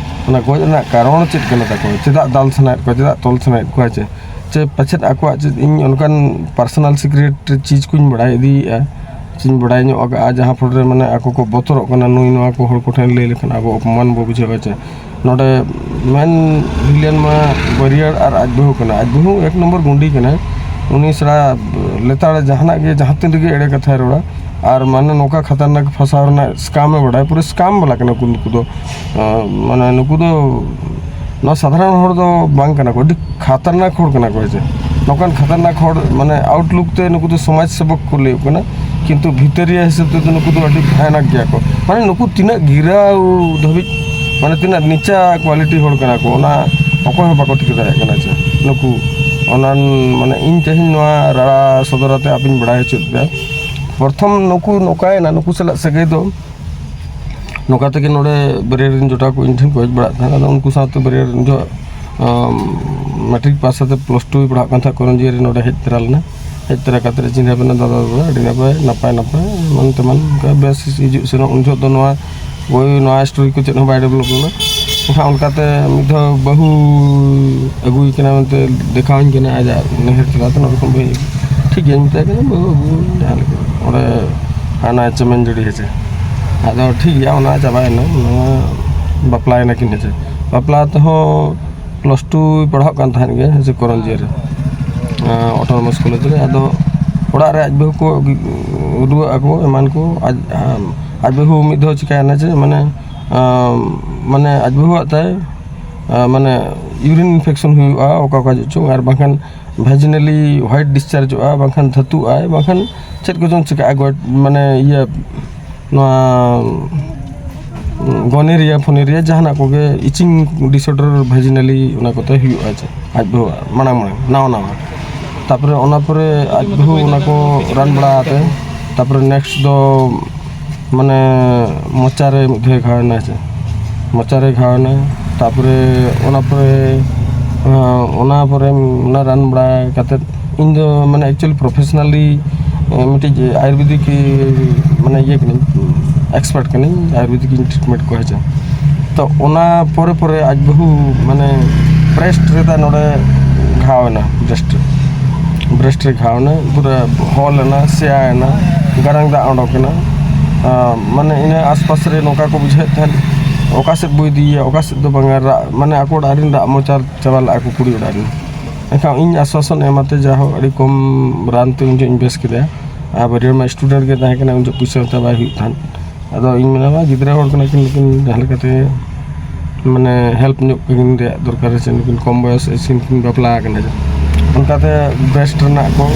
ᱚᱱᱟ ᱜᱚᱡ ᱨᱮᱱᱟᱜ ᱠᱟᱨᱚᱱ ᱪᱮᱫ ᱠᱟᱱᱟ ᱛᱟᱠᱚ, ᱪᱮᱫᱟᱜ ᱫᱟᱞ ᱥᱟᱱᱟᱭᱮᱫ ᱠᱚᱣᱟ, ᱪᱮᱫᱟᱜ ᱛᱚᱞ ᱥᱟᱱᱟᱭᱮᱫ ᱠᱚᱣᱟ, ᱦᱮᱸ ᱪᱮ᱾ ᱪᱮ ᱯᱟᱪᱮᱫ ᱟᱠᱚᱣᱟᱜ ᱪᱮᱫ ᱤᱧ ᱚᱱᱠᱟᱱ ᱯᱟᱨᱥᱚᱱᱟᱞ ᱥᱤᱠᱨᱮᱴ ᱪᱤᱡᱽ ᱠᱚᱧ ᱵᱟᱲᱟᱭ ᱤᱫᱤᱭᱮᱫᱼᱟ, ᱪᱮᱧ ᱵᱟᱲᱟᱭ ᱧᱚᱜ ᱟᱠᱟᱫᱼᱟ, ᱡᱟᱦᱟᱸ ᱯᱚᱨᱮ ᱢᱟᱱᱮ ᱟᱠᱚ ᱠᱚ ᱵᱚᱛᱚᱨᱚᱜ ᱠᱟᱱᱟ, ᱱᱩᱭ ᱱᱚᱣᱟ ᱠᱚ ᱦᱚᱲ ᱠᱚᱴᱷᱮᱱ ᱞᱟᱹᱭ ᱞᱮᱠᱷᱟᱱ ᱟᱵᱚ ᱚᱯᱚᱢᱟᱱ ᱵᱚ ᱵᱩᱡᱷᱟᱹᱣᱟ᱾ ᱪᱮ ᱱᱚᱰᱮ ᱢᱮᱱ ᱵᱷᱤᱞᱮᱱ ᱢᱟ ᱵᱟᱹᱨᱭᱟᱹᱲ ᱟᱨ ᱟᱡ ᱵᱟᱹᱦᱩ ᱠᱟᱱᱟ, ᱟᱡ ᱵᱟᱹᱦᱩ ᱮᱠ ᱱᱚᱢᱵᱚᱨ ᱜᱩᱸᱰᱤ ᱠᱟᱱᱟᱭ᱾ ᱩᱱᱤ ᱥᱮᱬᱟ ᱞᱮᱛᱟᱲ ᱡᱟᱦᱟᱱᱟᱜ ᱜᱮ ᱡᱟᱦᱟᱸ ᱛᱤᱱ ᱨᱮᱜᱮ ᱮᱲᱮ ᱠᱟᱛᱷᱟᱭ ᱨᱚᱲᱟ, ᱟᱨ ᱢᱟᱱᱮ ᱱᱚᱝᱠᱟ ᱠᱷᱟᱛᱟᱨᱱᱟᱠ ᱯᱷᱟᱸᱥᱟᱣ ᱨᱮᱱᱟᱜ ᱥᱠᱟᱢ ᱮ ᱵᱟᱲᱟᱭ, ᱯᱩᱨᱟᱹ ᱥᱠᱟᱢ ᱵᱟᱞᱟ ᱠᱟᱱᱟ ᱠᱚ ᱱᱩᱠᱩ ᱫᱚ᱾ ᱟᱸ, ᱢᱟᱱᱮ ᱱᱩᱠᱩ ᱫᱚ ᱱᱚᱣᱟ ᱥᱟᱫᱷᱟᱨᱚᱱ ᱦᱚᱲ ᱫᱚ ᱵᱟᱝ ᱠᱟᱱᱟ ᱠᱚ, ᱟᱹᱰᱤ ᱠᱷᱟᱛᱟᱨᱱᱟᱠ ᱦᱚᱲ ᱠᱟᱱᱟ ᱠᱚ᱾ ᱦᱮᱸ ᱪᱮ, ᱱᱚᱝᱠᱟᱱ ᱠᱷᱟᱛᱟᱨᱱᱟᱠ ᱦᱚᱲ ᱢᱟᱱᱮ ᱟᱣᱩᱴᱞᱩᱠ ᱛᱮ ᱱᱩᱠᱩ ᱫᱚ ᱥᱚᱢᱟᱡᱽ ᱥᱮᱵᱚᱠ ᱠᱚ ᱞᱟᱹᱭᱚᱜ ᱠᱟᱱᱟ, ᱠᱤᱱᱛᱩ ᱵᱷᱤᱛᱟᱹᱨᱤᱭᱟᱹ ᱦᱤᱥᱟᱹᱵ ᱛᱮᱫᱚ ᱱᱩᱠᱩ ᱫᱚ ᱟᱹᱰᱤ ᱵᱷᱚᱭᱟᱱᱚᱠ ᱜᱮᱭᱟ ᱠᱚ᱾ ᱢᱟᱱᱮ ᱱᱩᱠᱩ ᱛᱤᱱᱟᱹᱜ ᱜᱤᱨᱟᱹᱣ ᱫᱷᱟᱹᱵᱤᱡ, ᱢᱟᱱᱮ ᱛᱤᱱᱟᱹᱜ ᱱᱤᱪᱟ ᱠᱣᱟᱞᱤᱴᱤ ᱦᱚᱲ ᱠᱟᱱᱟ ᱠᱚ, ᱚᱱᱟ ᱚᱠᱚᱭ ᱦᱚᱸ ᱵᱟᱠᱚ ᱴᱷᱤᱠᱟᱹ ᱫᱟᱲᱮᱭᱟᱜ ᱠᱟᱱᱟ᱾ ᱪᱮ ᱱᱩᱠᱩ ᱚᱱᱟ ᱢᱟᱱᱮ ᱤᱧ ᱛᱮᱦᱮᱧ ᱱᱚᱣᱟ ᱨᱟᱲᱟ ᱥᱚᱫᱚᱨ ᱟᱛᱮ ᱟᱯᱮᱧ ᱵᱟᱲᱟᱭ ᱦᱚᱪᱚᱭᱮᱫ ᱯᱮᱭᱟ᱾ ᱯᱨᱚᱛᱷᱚᱢ ᱱᱩᱠᱩ ᱱᱚᱝᱠᱟᱭᱮᱱᱟ, ᱱᱩᱠᱩ ᱥᱟᱞᱟᱜ ᱥᱟᱹᱜᱟᱹᱭ ᱫᱚ ᱱᱚᱝᱠᱟ ᱛᱮᱜᱮ ᱱᱚᱰᱮ ᱵᱟᱹᱨᱭᱟᱹᱲ ᱨᱮᱱ ᱡᱚᱴᱟᱣ ᱠᱚ ᱤᱧ ᱴᱷᱮᱱ ᱠᱚ ᱦᱮᱡ ᱵᱟᱲᱟᱜ ᱛᱟᱦᱮᱸᱫ᱾ ᱟᱫᱚ ᱩᱱᱠᱩ ᱥᱟᱶᱛᱮ ᱵᱟᱹᱨᱭᱟᱹᱲ ᱨᱮᱱ ᱡᱚ-, ᱟᱢ, ᱢᱮᱴᱨᱤᱠ ᱯᱟᱥ ᱠᱟᱛᱮ ᱯᱞᱟᱥ ᱴᱩᱭ ᱯᱟᱲᱦᱟᱜ ᱠᱟᱱ ᱛᱟᱦᱮᱸᱫ, ᱠᱚᱨᱚᱱᱡᱤᱭᱟᱹ ᱨᱮ ᱱᱚᱰᱮ ᱦᱮᱡ ᱛᱚᱨᱟ ᱞᱮᱱᱟ᱾ ᱦᱮᱡ ᱛᱚᱨᱟ ᱠᱟᱛᱮ ᱪᱤᱱᱦᱟᱹ ᱵᱮᱱᱟ ᱫᱟᱫᱟ, ᱫᱟᱫᱟ ᱟᱹᱰᱤ ᱱᱟᱯᱟᱭ, ᱱᱟᱯᱟᱭ ᱱᱟᱯᱟᱭ ᱮᱢᱟᱱ ᱛᱮᱢᱟᱱ ᱚᱱᱠᱟ ᱵᱮᱥ ᱦᱤᱡᱩᱜ ᱥᱮᱱᱚᱜ᱾ ᱩᱱ ᱡᱚᱦᱚᱜ ᱫᱚ ᱱᱚᱣᱟ ᱳᱭ ᱱᱚᱣᱟ ᱥᱴᱳᱨᱤ ᱠᱚ ᱪᱮᱫ ᱦᱚᱸ ᱵᱟᱭ ᱰᱮᱵᱷᱞᱚᱯ ᱞᱮᱱᱟ᱾ ᱮᱱᱠᱷᱟᱱ ᱚᱱᱠᱟᱛᱮ ᱢᱤᱫ ᱫᱷᱟᱣ ᱵᱟᱹᱦᱩ ᱟᱹᱜᱩᱭ ᱠᱟᱱᱟ ᱢᱮᱱᱛᱮ ᱫᱮᱠᱷᱟᱣᱟᱹᱧ ᱠᱟᱱᱟ ᱟᱡᱟᱜ ᱱᱟᱹᱭᱦᱟᱹᱨ ᱴᱚᱞᱟ ᱛᱮ, ᱱᱚᱰᱮ ᱠᱷᱚᱱ ᱵᱟᱹᱦᱩ ᱴᱷᱤᱠ ᱜᱮᱭᱟᱹᱧ ᱢᱮᱛᱟᱭ ᱠᱟᱱᱟ, ᱵᱟᱹᱦᱩ ᱟᱹᱜᱩ ᱡᱟᱦᱟᱸ ᱞᱮᱠᱟ ᱚᱸᱰᱮ ᱦᱟᱱᱟ ᱪᱮᱢᱮᱱ ᱡᱩᱲᱤ ᱦᱮᱸᱥᱮ᱾ ᱟᱫᱚ ᱴᱷᱤᱠ ᱜᱮᱭᱟ, ᱚᱱᱟ ᱪᱟᱵᱟᱭᱮᱱᱟ, ᱚᱱᱟ ᱵᱟᱯᱞᱟᱭᱮᱱᱟ ᱠᱤᱱ ᱦᱮᱸᱥᱮ᱾ ᱵᱟᱯᱞᱟ ᱛᱮᱦᱚᱸ ᱯᱞᱟᱥ ᱴᱩᱭ ᱯᱟᱲᱦᱟᱜ ᱠᱟᱱ ᱛᱟᱦᱮᱸᱫ ᱜᱮ ᱦᱮᱸᱥᱮ, ᱠᱚᱨᱚᱱᱡᱤᱭᱟᱹ ᱨᱮ, ᱚᱴᱳᱱᱚᱢᱟᱥ ᱠᱚᱞᱮᱡᱽ ᱨᱮ᱾ ᱟᱫᱚ ᱚᱲᱟᱜ ᱨᱮ ᱟᱡ ᱵᱟᱹᱦᱩ ᱠᱚ ᱨᱩᱣᱟᱹᱜ ᱟᱠᱚ ᱮᱢᱟᱱ ᱠᱚ, ᱟᱡ ᱟᱡ ᱵᱟᱹᱦᱩ ᱢᱤᱫ ᱫᱷᱟᱣ ᱪᱤᱠᱟᱹᱭᱮᱱᱟ ᱡᱮ ᱢᱟᱱᱮ ᱟᱸ, ᱢᱟᱱᱮ ᱟᱡ ᱵᱟᱹᱦᱩᱣᱟᱜ ᱛᱟᱭ ᱟᱸ, ᱢᱟᱱᱮ ᱤᱭᱩᱨᱤᱱ ᱤᱱᱯᱷᱮᱠᱥᱚᱱ ᱦᱩᱭᱩᱜᱼᱟ ᱚᱠᱟ ᱚᱠᱟ ᱡᱚᱦᱚᱜ ᱪᱚᱝ, ᱟᱨ ᱵᱟᱝᱠᱷᱟᱱ ᱵᱷᱟᱡᱤᱱᱟᱞᱤ ᱦᱚᱣᱟᱭᱤᱴ ᱰᱤᱥᱪᱟᱨᱡᱚᱜᱼᱟ, ᱵᱟᱝᱠᱷᱟᱱ ᱫᱷᱟᱹᱛᱩᱜ ᱟᱭ, ᱵᱟᱝᱠᱷᱟᱱ ᱪᱮᱫ ᱠᱚᱪᱚᱝ ᱪᱤᱠᱟᱹᱜᱼᱟ ᱜᱚᱡ, ᱢᱟᱱᱮ ᱤᱭᱟᱹ ᱱᱚᱣᱟ ᱜᱚᱱᱮᱨᱤᱭᱟ ᱯᱷᱚᱱᱮᱨᱤᱭᱟ ᱡᱟᱦᱟᱱᱟᱜ ᱠᱚᱜᱮ ᱤᱪᱤᱝ ᱰᱤᱥᱚᱨᱰᱟᱨ ᱵᱷᱟᱡᱤᱱᱟᱞᱤ ᱚᱱᱟ ᱠᱚᱛᱮ ᱦᱩᱭᱩᱜᱼᱟ ᱪᱮ ᱟᱡ ᱵᱟᱹᱦᱩᱣᱟᱜ ᱢᱟᱲᱟᱝ ᱢᱟᱲᱟᱝ ᱱᱟᱣᱟ ᱱᱟᱣᱟ᱾ ᱛᱟᱯᱚᱨᱮ ᱚᱱᱟ ᱯᱚᱨᱮ ᱟᱡ ᱵᱟᱹᱦᱩ ᱚᱱᱟ ᱠᱚ ᱨᱟᱱ ᱵᱟᱲᱟ ᱟᱛᱮ ᱛᱟᱯᱚᱨᱮ ᱱᱮᱠᱥᱴ ᱫᱚ ᱢᱟᱱᱮ ᱢᱚᱪᱟ ᱨᱮ ᱢᱤᱫ ᱫᱷᱟᱣ ᱜᱷᱟᱣ ᱮᱱᱟ ᱪᱮ, ᱢᱚᱪᱟ ᱨᱮ ᱜᱷᱟᱣ ᱮᱱᱟ᱾ ᱛᱟᱯᱚᱨᱮ ᱚᱱᱟ ᱯᱚᱨᱮ ᱟᱸ, ᱚᱱᱟ ᱯᱚᱨᱮ ᱚᱱᱟ ᱨᱟᱱ ᱵᱟᱲᱟ ᱠᱟᱛᱮᱫ ᱤᱧ ᱫᱚ ᱢᱟᱱᱮ ᱮᱠᱪᱩᱭᱮᱞᱤ ᱯᱨᱚᱯᱷᱮᱥᱚᱱᱟᱞᱤ ᱢᱤᱫᱴᱤᱡ ᱟᱭᱩᱨᱵᱮᱫᱤᱠ ᱢᱟᱱᱮ ᱤᱭᱟᱹ ᱠᱟᱹᱱᱟᱹᱧ, ᱮᱠᱥᱯᱟᱨᱴ ᱠᱟᱹᱱᱟᱹᱧ ᱟᱭᱩᱨᱵᱮᱫᱤᱠ ᱤᱧ ᱴᱨᱤᱴᱢᱮᱱᱴ ᱠᱚᱣᱟ ᱦᱮᱸ ᱪᱮ᱾ ᱛᱚ ᱚᱱᱟ ᱯᱚᱨᱮ ᱯᱚᱨᱮ ᱟᱡ ᱵᱟᱹᱦᱩ ᱢᱟᱱᱮ ᱵᱨᱮᱥᱴ ᱨᱮ ᱛᱟᱭ ᱱᱚᱰᱮ ᱜᱷᱟᱣ ᱮᱱᱟ, ᱵᱨᱮᱥᱴ ᱨᱮ, ᱵᱨᱮᱥᱴ ᱨᱮ ᱜᱷᱟᱣ ᱮᱱᱟ, ᱯᱩᱨᱟᱹ ᱦᱚᱞ ᱮᱱᱟ, ᱥᱮᱭᱟ ᱮᱱᱟ, ᱜᱟᱨᱟᱝ ᱫᱟᱜ ᱚᱰᱚᱠ ᱮᱱᱟ᱾ ᱟᱸ, ᱢᱟᱱᱮ ᱤᱱᱟᱹ ᱟᱥᱯᱟᱥ ᱨᱮ ᱱᱚᱝᱠᱟ ᱠᱚ ᱵᱩᱡᱷᱟᱹᱣᱮᱫ ᱛᱟᱦᱮᱸᱫ ᱚᱠᱟ ᱥᱮᱫ ᱵᱚ ᱤᱫᱤᱭᱮᱭᱟ, ᱚᱠᱟ ᱥᱮᱫ ᱫᱚ ᱵᱟᱝᱟ, ᱨᱟᱜ ᱢᱟᱱᱮ ᱟᱠᱚ ᱚᱲᱟᱜ ᱨᱮᱱ ᱨᱟᱜ ᱢᱚᱪᱟ ᱪᱟᱵᱟ ᱞᱮᱫᱼᱟ ᱠᱚ ᱠᱩᱲᱤ ᱚᱲᱟᱜ ᱨᱮᱱ᱾ ᱮᱱᱠᱷᱟᱱ ᱤᱧ ᱟᱥᱣᱟᱥᱚᱱ ᱮᱢ ᱟᱛᱮ ᱡᱟᱭᱦᱳᱠ ᱟᱹᱰᱤ ᱠᱚᱢ ᱨᱟᱱ ᱛᱮ ᱩᱱ ᱡᱚᱦᱚᱜ ᱤᱧ ᱵᱮᱥ ᱠᱮᱫᱮᱭᱟ᱾ ᱟᱨ ᱵᱟᱹᱨᱭᱟᱹᱲ ᱢᱟ ᱥᱴᱩᱰᱮᱱᱴ ᱜᱮ ᱛᱟᱦᱮᱸ ᱠᱟᱱᱟ, ᱩᱱ ᱡᱚᱦᱚᱜ ᱯᱩᱭᱥᱟᱹ ᱦᱟᱛᱟᱣ ᱵᱟᱭ ᱦᱩᱭᱩᱜ ᱛᱟᱦᱮᱸᱫ᱾ ᱟᱫᱚ ᱤᱧ ᱢᱮᱱᱟ ᱢᱟ ᱜᱤᱫᱽᱨᱟᱹ ᱦᱚᱲ ᱠᱟᱱᱟ ᱠᱤᱱ, ᱱᱩᱠᱤᱱ ᱡᱟᱦᱟᱸ ᱞᱮᱠᱟᱛᱮ ᱢᱟᱱᱮ ᱦᱮᱞᱯ ᱧᱚᱜ ᱠᱤᱱ ᱨᱮᱭᱟᱜ ᱫᱚᱨᱠᱟᱨ ᱥᱮ, ᱱᱩᱠᱤᱱ ᱠᱚᱢ ᱵᱚᱭᱚᱥ ᱥᱤᱱ ᱠᱤᱱ ᱵᱟᱯᱞᱟ ᱟᱠᱟᱱᱟ᱾ ᱚᱱᱠᱟᱛᱮ ᱵᱨᱮᱥᱴ ᱨᱮᱱᱟᱜ ᱠᱚ,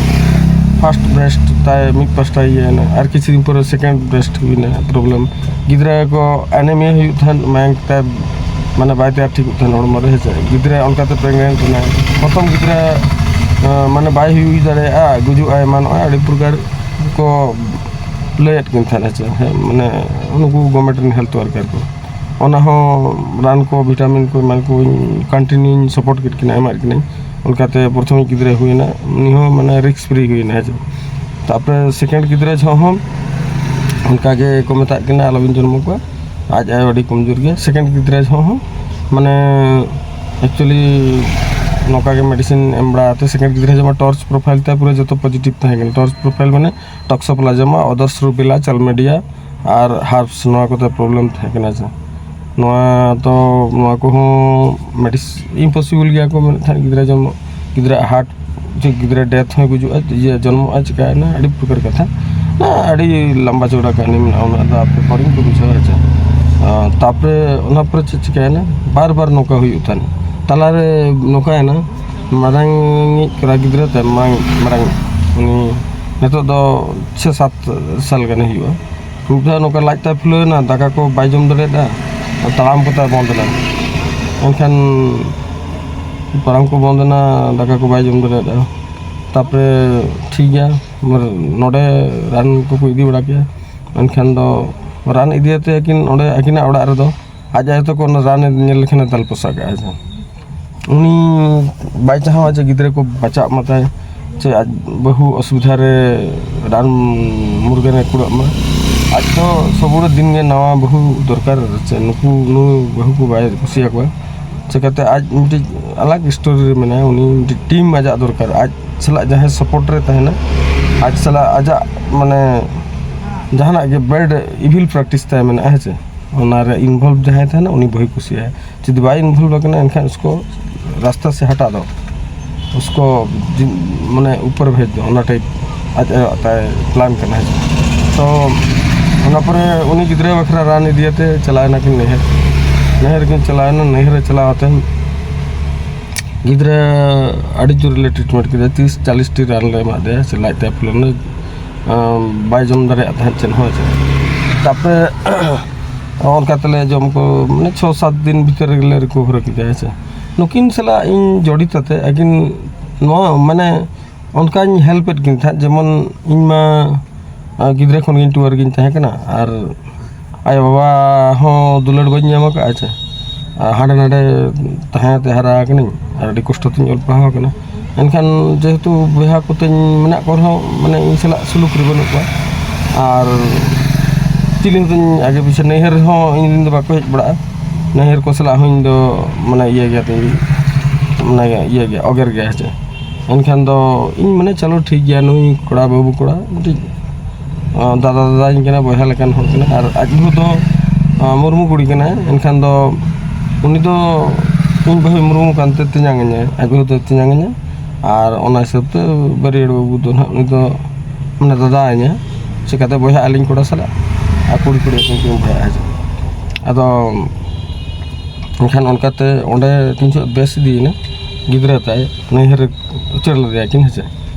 ᱯᱷᱟᱨᱥᱴ ᱵᱨᱮᱥᱴ ᱛᱟᱭ ᱢᱤᱫ ᱯᱟᱥᱴᱟ ᱤᱭᱟᱹᱭᱮᱱᱟ, ᱟᱨ ᱠᱤᱪᱷᱩ ᱫᱤᱱ ᱯᱚᱨᱮ ᱥᱮᱠᱮᱱᱰ ᱵᱨᱮᱥᱴ ᱦᱩᱭᱱᱟ᱾ ᱯᱨᱚᱵᱞᱮᱢ ᱜᱤᱫᱽᱨᱟᱹ ᱠᱚ ᱮᱱᱮᱢᱤᱭᱟ ᱦᱩᱭᱩᱜ ᱛᱟᱦᱮᱸᱫ, ᱢᱟᱭᱟᱝ ᱛᱟᱭ ᱢᱟᱱᱮ ᱵᱟᱭ ᱛᱮᱭᱟᱨ ᱴᱷᱤᱠᱚᱜ ᱛᱟᱦᱮᱸᱫ ᱦᱚᱲᱢᱚ ᱨᱮ ᱦᱮᱸ ᱥᱮ᱾ ᱜᱤᱫᱽᱨᱟᱹ ᱚᱱᱠᱟᱛᱮ ᱯᱨᱮᱜᱱᱮᱱᱴ ᱮᱱᱟᱭ, ᱯᱨᱚᱛᱷᱚᱢ ᱜᱤᱫᱽᱨᱟᱹ ᱟᱸ, ᱢᱟᱱᱮ ᱵᱟᱭ ᱦᱩᱭ ᱫᱟᱲᱮᱭᱟᱜᱼᱟ, ᱜᱩᱡᱩᱜ ᱟᱭ ᱮᱢᱟᱱᱚᱜᱼᱟ, ᱟᱹᱰᱤ ᱯᱨᱚᱠᱟᱨ ᱠᱚ ᱞᱟᱹᱭᱮᱫ ᱠᱤᱱ ᱛᱟᱦᱮᱸᱫ ᱦᱮᱸ ᱪᱮ᱾ ᱦᱮᱸ, ᱢᱟᱱᱮ ᱩᱱᱠᱩ ᱜᱚᱵᱷᱢᱮᱱᱴ ᱨᱮᱱ ᱦᱮᱞᱛᱷ ᱣᱟᱨᱠᱟᱨ ᱠᱚ, ᱚᱱᱟ ᱦᱚᱸ ᱨᱟᱱ ᱠᱚ ᱵᱷᱤᱴᱟᱢᱤᱱ ᱠᱚ ᱮᱢᱟᱱ ᱠᱚᱧ ᱠᱚᱱᱴᱤᱱᱤᱭᱩᱧ ᱥᱟᱯᱳᱨᱴ ᱠᱮᱫ ᱠᱤᱱᱟ, ᱮᱢᱟᱫ ᱠᱤᱱᱟᱹᱧ᱾ ᱚᱱᱠᱟᱛᱮ ᱯᱨᱚᱛᱷᱚᱢᱤᱡ ᱜᱤᱫᱽᱨᱟᱹᱭ ᱦᱩᱭᱮᱱᱟ, ᱩᱱᱤ ᱦᱚᱸ ᱢᱟᱱᱮ ᱨᱤᱠᱥ ᱯᱷᱨᱤ ᱦᱩᱭᱮᱱᱟ, ᱦᱮᱸ ᱪᱮ᱾ ᱛᱟᱨᱯᱚᱨᱮ ᱥᱮᱠᱮᱱᱰ ᱜᱤᱫᱽᱨᱟᱹ ᱡᱚᱦᱚᱜ ᱦᱚᱸ ᱚᱱᱠᱟ ᱜᱮ ᱠᱚ ᱢᱮᱛᱟᱜ ᱠᱤᱱᱟ, "ᱟᱞᱚᱵᱤᱱ ᱡᱚᱱᱢᱚ ᱠᱚᱣᱟ, ᱟᱡ ᱟᱭᱳ ᱟᱹᱰᱤ ᱠᱚᱢᱡᱳᱨ ᱜᱮᱭᱟ᱾" ᱥᱮᱠᱮᱱᱰ ᱜᱤᱫᱽᱨᱟᱹ ᱡᱚᱦᱚᱜ ᱦᱚᱸ ᱢᱟᱱᱮ ᱮᱠᱪᱩᱭᱮᱞᱤ ᱱᱚᱝᱠᱟ ᱜᱮ ᱢᱮᱰᱤᱥᱤᱱ ᱮᱢ ᱵᱟᱲᱟ ᱠᱟᱛᱮ, ᱥᱮᱠᱮᱱᱰ ᱜᱤᱫᱽᱨᱟᱹ ᱡᱮᱢᱚᱱ ᱴᱚᱨᱪ ᱯᱨᱚᱯᱷᱟᱭᱤᱞ ᱛᱟᱭ ᱯᱩᱨᱟᱹ ᱡᱚᱛᱚ ᱯᱚᱡᱤᱴᱤᱵᱷ ᱛᱟᱦᱮᱸ ᱠᱟᱱᱟ᱾ ᱴᱚᱨᱪ ᱯᱨᱚᱯᱷᱟᱭᱤᱞ ᱢᱟᱱᱮ ᱴᱚᱠᱥᱳᱯᱞᱟᱡᱢᱟ, ᱚᱫᱚᱨᱥ ᱨᱩᱵᱮᱞᱟ, ᱪᱟᱞᱢᱮᱰᱤᱭᱟ ᱟᱨ ᱦᱟᱨᱯᱥ, ᱱᱚᱣᱟ ᱠᱚᱛᱮ ᱯᱨᱚᱵᱞᱮᱢ ᱛᱟᱦᱮᱸ ᱠᱟᱱᱟ᱾ ᱡᱮ ᱱᱚᱣᱟ ᱫᱚ, ᱱᱚᱣᱟ ᱠᱚᱦᱚᱸ ᱢᱮᱰᱤᱥ-, ᱤᱢᱯᱚᱥᱤᱵᱚᱞ ᱜᱮᱭᱟ ᱠᱚ ᱢᱮᱱᱮᱫ ᱛᱟᱦᱮᱸᱫ ᱜᱤᱫᱽᱨᱟᱹ ᱡᱚᱱᱢᱚ, ᱜᱤᱫᱽᱨᱟᱹ ᱦᱟᱨᱴ, ᱡᱮ ᱜᱤᱫᱽᱨᱟᱹ ᱰᱮᱛᱷ ᱦᱚᱸᱭ ᱜᱩᱡᱩᱜᱼᱟ, ᱤᱭᱟᱹ ᱡᱚᱱᱢᱚᱜᱼᱟ, ᱪᱤᱠᱟᱹᱭᱮᱱᱟ, ᱟᱹᱰᱤ ᱯᱨᱚᱠᱟᱨ ᱠᱟᱛᱷᱟ᱾ ᱚᱱᱟ ᱟᱹᱰᱤ ᱞᱟᱢᱵᱟ ᱪᱚᱣᱲᱟ ᱠᱟᱹᱦᱱᱤ ᱢᱮᱱᱟᱜᱼᱟ, ᱚᱱᱟ ᱫᱚ ᱟᱯᱮ ᱯᱚᱨᱮᱧ ᱠᱚ ᱵᱩᱡᱷᱟᱹᱣᱟ᱾ ᱟᱪᱪᱷᱟ, ᱟᱨ ᱛᱟᱯᱚᱨᱮ ᱚᱱᱟ ᱯᱚᱨᱮ ᱪᱮᱫ ᱪᱤᱠᱟᱹᱭᱮᱱᱟ, ᱵᱟᱨ ᱵᱟᱨ ᱱᱚᱝᱠᱟ ᱦᱩᱭᱩᱜ ᱛᱟᱦᱮᱸᱫ᱾ ᱛᱟᱞᱟᱨᱮ ᱱᱚᱝᱠᱟᱭᱮᱱᱟ, ᱢᱟᱨᱟᱝᱤᱡ ᱠᱚᱲᱟ ᱜᱤᱫᱽᱨᱟᱹ ᱛᱮ ᱢᱟᱨᱟᱝ, ᱢᱟᱨᱟᱝ, ᱩᱱᱤ ᱱᱤᱛᱚᱜ ᱫᱚ ᱪᱷᱮ ᱥᱟᱛ ᱥᱟᱞ ᱜᱟᱱᱮ ᱦᱩᱭᱩᱜᱼᱟ᱾ ᱢᱤᱫ ᱫᱷᱟᱣ ᱱᱚᱝᱠᱟ ᱞᱟᱡ ᱛᱟᱭ ᱯᱷᱩᱞᱟᱹᱣ ᱮᱱᱟ, ᱫᱟᱠᱟ ᱠᱚ ᱵᱟᱭ ᱡᱚᱢ ᱫᱟᱲᱮᱭᱟᱫᱟ, ᱛᱟᱲᱟᱢ ᱠᱚ ᱛᱟᱭ ᱵᱚᱱᱫ ᱮᱱᱟ᱾ ᱮᱱᱠᱷᱟᱱ ᱛᱟᱲᱟᱢ ᱠᱚ ᱵᱚᱱᱫ ᱮᱱᱟ, ᱫᱟᱠᱟ ᱠᱚ ᱵᱟᱭ ᱡᱚᱢ ᱫᱟᱲᱮᱭᱟᱫᱟ᱾ ᱛᱟᱯᱚᱨᱮ ᱴᱷᱤᱠ ᱜᱮᱭᱟ, ᱱᱚᱰᱮ ᱨᱟᱱ ᱠᱚᱠᱚ ᱤᱫᱤ ᱵᱟᱲᱟ ᱠᱮᱫᱟ᱾ ᱮᱱᱠᱷᱟᱱ ᱫᱚ ᱨᱟᱱ ᱤᱫᱤᱭᱟᱛᱮ ᱟᱹᱠᱤᱱ ᱚᱸᱰᱮ ᱟᱹᱠᱤᱱᱟᱜ ᱚᱲᱟᱜ ᱨᱮᱫᱚ ᱟᱡ ᱟᱭᱳ ᱛᱟᱠᱚ ᱚᱱᱟ ᱨᱟᱱ ᱧᱮᱞ ᱞᱮᱠᱷᱟᱱᱮ ᱫᱟᱞ ᱯᱚᱥᱟᱜ ᱠᱟᱜᱼᱟ᱾ ᱡᱮ ᱩᱱᱤ ᱵᱟᱭ ᱪᱟᱦᱟᱣᱟ ᱡᱮ ᱜᱤᱫᱽᱨᱟᱹ ᱠᱚ ᱵᱟᱧᱪᱟᱜ ᱢᱟ ᱛᱟᱭ, ᱪᱮ ᱟᱡ ᱵᱟᱹᱦᱩ ᱚᱥᱩᱵᱤᱫᱷᱟ ᱨᱮ ᱨᱟᱱ ᱢᱩᱨᱜᱟᱹᱱᱮ ᱠᱩᱲᱟᱹᱜ ᱢᱟ᱾ ᱟᱡ ᱫᱚ ᱥᱚᱵᱩᱨ ᱫᱤᱱ ᱜᱮ ᱱᱟᱣᱟ ᱵᱟᱹᱦᱩ ᱫᱚᱨᱠᱟᱨ, ᱪᱮ ᱱᱩᱠᱩ ᱱᱩᱭ ᱵᱟᱹᱦᱩ ᱠᱚ ᱵᱟᱭ ᱠᱩᱥᱤᱭᱟᱠᱚᱣᱟ᱾ ᱪᱤᱠᱟᱹᱛᱮ ᱟᱡ ᱢᱤᱫᱴᱤᱡ ᱟᱞᱟᱜᱽ ᱥᱴᱳᱨᱤ ᱨᱮ ᱢᱮᱱᱟᱭᱟ, ᱩᱱᱤ ᱢᱤᱫᱴᱤᱡ ᱴᱤᱢ ᱟᱡᱟᱜ ᱫᱚᱨᱠᱟᱨ, ᱟᱡ ᱥᱟᱞᱟᱜ ᱡᱟᱦᱟᱸᱭ ᱥᱟᱯᱳᱨᱴ ᱨᱮ ᱛᱟᱦᱮᱱᱟ, ᱟᱡ ᱥᱟᱞᱟᱜ ᱟᱡᱟᱜ ᱢᱟᱱᱮ ᱡᱟᱦᱟᱱᱟᱜ ᱜᱮ ᱵᱮᱰ ᱤᱵᱷᱤᱞ ᱯᱨᱮᱠᱴᱤᱥ ᱛᱟᱭ ᱢᱮᱱᱟᱜᱼᱟ, ᱦᱮᱸ ᱪᱮ, ᱚᱱᱟ ᱨᱮ ᱤᱱᱵᱷᱚᱞᱵᱷ ᱡᱟᱦᱟᱸᱭ ᱛᱟᱦᱮᱱᱟ ᱩᱱᱤ ᱵᱟᱹᱦᱩᱭ ᱠᱩᱥᱤᱭᱟᱜᱼᱟ᱾ ᱡᱩᱫᱤ ᱵᱟᱭ ᱤᱱᱵᱷᱚᱞᱵᱷ ᱟᱠᱟᱱᱟ ᱮᱱᱠᱷᱟᱱ ᱩᱥᱠᱳ ᱨᱟᱥᱛᱟ ᱥᱮ ᱦᱟᱴᱟ ᱫᱚ, ᱩᱥᱠᱳ ᱡᱤ-, ᱢᱟᱱᱮ ᱩᱯᱚᱨ ᱵᱷᱮᱡᱽ ᱫᱚ, ᱚᱱᱟ ᱴᱟᱭᱤᱯ ᱟᱡ ᱟᱭᱳᱣᱟᱜ ᱛᱟᱭ ᱯᱞᱟᱱ ᱠᱟᱱᱟ, ᱦᱮᱸ ᱪᱮ᱾ ᱛᱚ ᱚᱱᱟ ᱯᱚᱨᱮ ᱩᱱᱤ ᱜᱤᱫᱽᱨᱟᱹ ᱵᱟᱠᱷᱨᱟ ᱨᱟᱱ ᱤᱫᱤᱭᱟᱛᱮ ᱪᱟᱞᱟᱣ ᱮᱱᱟ ᱠᱤᱱ ᱱᱟᱹᱭᱦᱟᱹᱨ᱾ ᱱᱟᱹᱭᱦᱟᱹᱨ ᱠᱤᱱ ᱪᱟᱞᱟᱣ ᱮᱱᱟ, ᱱᱟᱹᱭᱦᱟᱹᱨ ᱨᱮ ᱪᱟᱞᱟᱣ ᱠᱟᱛᱮ ᱜᱤᱫᱽᱨᱟᱹ ᱟᱹᱰᱤ ᱡᱳᱨ ᱞᱮ ᱴᱨᱤᱴᱢᱮᱱᱴ ᱠᱮᱫᱟ, ᱛᱤᱨᱤᱥ ᱪᱟᱞᱤᱥ ᱴᱤ ᱨᱟᱱ ᱞᱮ ᱮᱢᱟᱫᱮᱭᱟ, ᱥᱮ ᱞᱟᱡ ᱛᱮ ᱯᱷᱩᱞᱟᱹᱣ ᱮᱱᱟ, ᱟᱸ, ᱵᱟᱭ ᱡᱚᱢ ᱫᱟᱲᱮᱭᱟᱜ ᱛᱟᱦᱮᱸᱫ ᱪᱮᱫ ᱦᱚᱸ ᱪᱮᱫ᱾ ᱛᱟᱯᱚᱨᱮ ᱚᱱᱠᱟ ᱛᱮᱞᱮ ᱡᱚᱢ ᱠᱚ, ᱢᱟᱱᱮ, ᱪᱷᱚ ᱥᱟᱛ ᱫᱤᱱ ᱵᱷᱤᱛᱤᱨ ᱨᱮᱜᱮ ᱞᱮ ᱨᱤᱠᱚᱵᱷᱟᱨ ᱠᱮᱫᱮᱭᱟ, ᱦᱮᱸ ᱥᱮ᱾ ᱱᱩᱠᱤᱱ ᱥᱟᱞᱟᱜ ᱤᱧ ᱡᱚᱲᱤᱛ ᱟᱛᱮ ᱟᱹᱠᱤᱱ ᱱᱚᱣᱟ, ᱢᱟᱱᱮ, ᱚᱱᱠᱟᱧ ᱦᱮᱞᱯ ᱮᱫ ᱠᱤᱱ ᱛᱟᱦᱮᱸᱫ, ᱡᱮᱢᱚᱱ ᱤᱧ ᱢᱟ, ᱟᱸ, ᱜᱤᱫᱽᱨᱟᱹ ᱠᱷᱚᱱ ᱜᱤᱧ ᱴᱩᱣᱟᱹᱨ ᱜᱤᱧ ᱛᱟᱦᱮᱸ ᱠᱟᱱᱟ, ᱟᱨ ᱟᱭᱳᱼᱵᱟᱵᱟ ᱦᱚᱸ ᱫᱩᱞᱟᱹᱲ ᱵᱟᱹᱧ ᱧᱟᱢ ᱟᱠᱟᱫᱼᱟ, ᱪᱮ᱾ ᱟᱨ ᱦᱟᱸᱰᱮ ᱱᱟᱰᱮ ᱛᱟᱦᱮᱸ ᱛᱮ ᱦᱟᱨᱟ ᱟᱠᱟᱱᱟᱹᱧ ᱟᱨ ᱟᱹᱰᱤ ᱠᱚᱥᱴᱚ ᱛᱤᱧ ᱚᱞ ᱯᱟᱲᱦᱟᱣ ᱟᱠᱟᱱᱟ᱾ ᱮᱱᱠᱷᱟᱱ ᱡᱮᱦᱮᱛᱩ ᱵᱚᱭᱦᱟ ᱠᱚᱛᱤᱧ ᱢᱮᱱᱟᱜ ᱠᱚ ᱨᱮᱦᱚᱸ, ᱢᱟᱱᱮ, ᱤᱧ ᱥᱟᱞᱟᱜ ᱥᱩᱞᱩᱠ ᱨᱮ ᱵᱟᱹᱱᱩᱜ ᱠᱚᱣᱟ᱾ ᱟᱨ ᱪᱤᱞᱤ ᱦᱚᱸ ᱛᱤᱧ ᱟᱜᱮ ᱯᱤᱪᱷᱮ, ᱱᱟᱹᱭᱦᱟᱹᱨ ᱨᱮᱦᱚᱸ ᱤᱧ ᱨᱮᱱ ᱫᱚ ᱵᱟᱠᱚ ᱦᱮᱡ ᱵᱟᱲᱟᱜᱼᱟ᱾ ᱱᱟᱹᱭᱦᱟᱹᱨ ᱠᱚ ᱥᱟᱞᱟᱜ ᱦᱚᱸ ᱤᱧ ᱫᱚ, ᱢᱟᱱᱮ, ᱤᱭᱟᱹ ᱜᱮᱭᱟ ᱛᱤᱧ, ᱢᱟᱱᱮ, ᱤᱭᱟᱹ ᱜᱮᱭᱟ, ᱚᱜᱮᱨ ᱜᱮᱭᱟ, ᱦᱮᱸ ᱪᱮ᱾ ᱮᱱᱠᱷᱟᱱ ᱫᱚ ᱤᱧ, ᱢᱟᱱᱮ, ᱪᱚᱞᱚ ᱴᱷᱤᱠ ᱜᱮᱭᱟ, ᱱᱩᱭ ᱠᱚᱲᱟ, ᱵᱟᱹᱵᱩ ᱠᱚᱲᱟ, ᱢᱤᱫᱴᱤᱡ, ᱟᱸ, ᱫᱟᱫᱟ ᱫᱟᱫᱟᱧ ᱠᱟᱱᱟ, ᱵᱚᱭᱦᱟ ᱞᱮᱠᱟᱱ ᱦᱚᱲ ᱠᱟᱱᱟ᱾ ᱟᱨ ᱟᱡ ᱵᱟᱹᱦᱩ ᱫᱚ, ᱟᱸ, ᱢᱩᱨᱢᱩ ᱠᱩᱲᱤ ᱠᱟᱱᱟᱭ᱾ ᱮᱱᱠᱷᱟᱱ ᱫᱚ ᱩᱱᱤ ᱫᱚ ᱤᱧ ᱵᱟᱹᱦᱩᱭ ᱢᱩᱨᱢᱩ ᱠᱟᱱᱛᱮ ᱛᱮᱧᱟᱝ ᱤᱧᱟᱭ, ᱟᱡ ᱵᱟᱹᱦᱩ ᱫᱚ ᱛᱮᱧᱟᱝ ᱤᱧᱟ᱾ ᱟᱨ ᱚᱱᱟ ᱦᱤᱥᱟᱹᱵ ᱛᱮ ᱵᱟᱹᱨᱭᱟᱹᱲ ᱵᱟᱹᱵᱩ ᱫᱚ ᱱᱟᱦᱟᱜ ᱩᱱᱤ ᱫᱚ, ᱢᱟᱱᱮ, ᱫᱟᱫᱟ ᱤᱧᱟ᱾ ᱪᱤᱠᱟᱹᱛᱮ ᱵᱚᱭᱦᱟ ᱟᱹᱞᱤᱧ ᱠᱚᱲᱟ ᱥᱟᱞᱟᱜ, ᱟᱨ ᱠᱩᱲᱤ ᱠᱩᱲᱤ ᱟᱹᱠᱤᱱ ᱠᱤᱱ ᱵᱚᱭᱦᱟᱜᱼᱟ᱾ ᱟᱫᱚ ᱮᱱᱠᱷᱟᱱ ᱚᱱᱠᱟᱛᱮ ᱚᱸᱰᱮ ᱛᱤᱱ ᱡᱚᱦᱚᱜ ᱵᱮᱥ ᱤᱫᱤᱭᱮᱱᱟ, ᱜᱤᱫᱽᱨᱟᱹ ᱛᱟᱭ ᱱᱟᱹᱭᱦᱟᱹᱨ ᱨᱮ ᱩᱪᱟᱹᱲ ᱞᱮᱫᱮᱭᱟ ᱠᱤᱱ, ᱦᱮᱸ ᱪᱮ᱾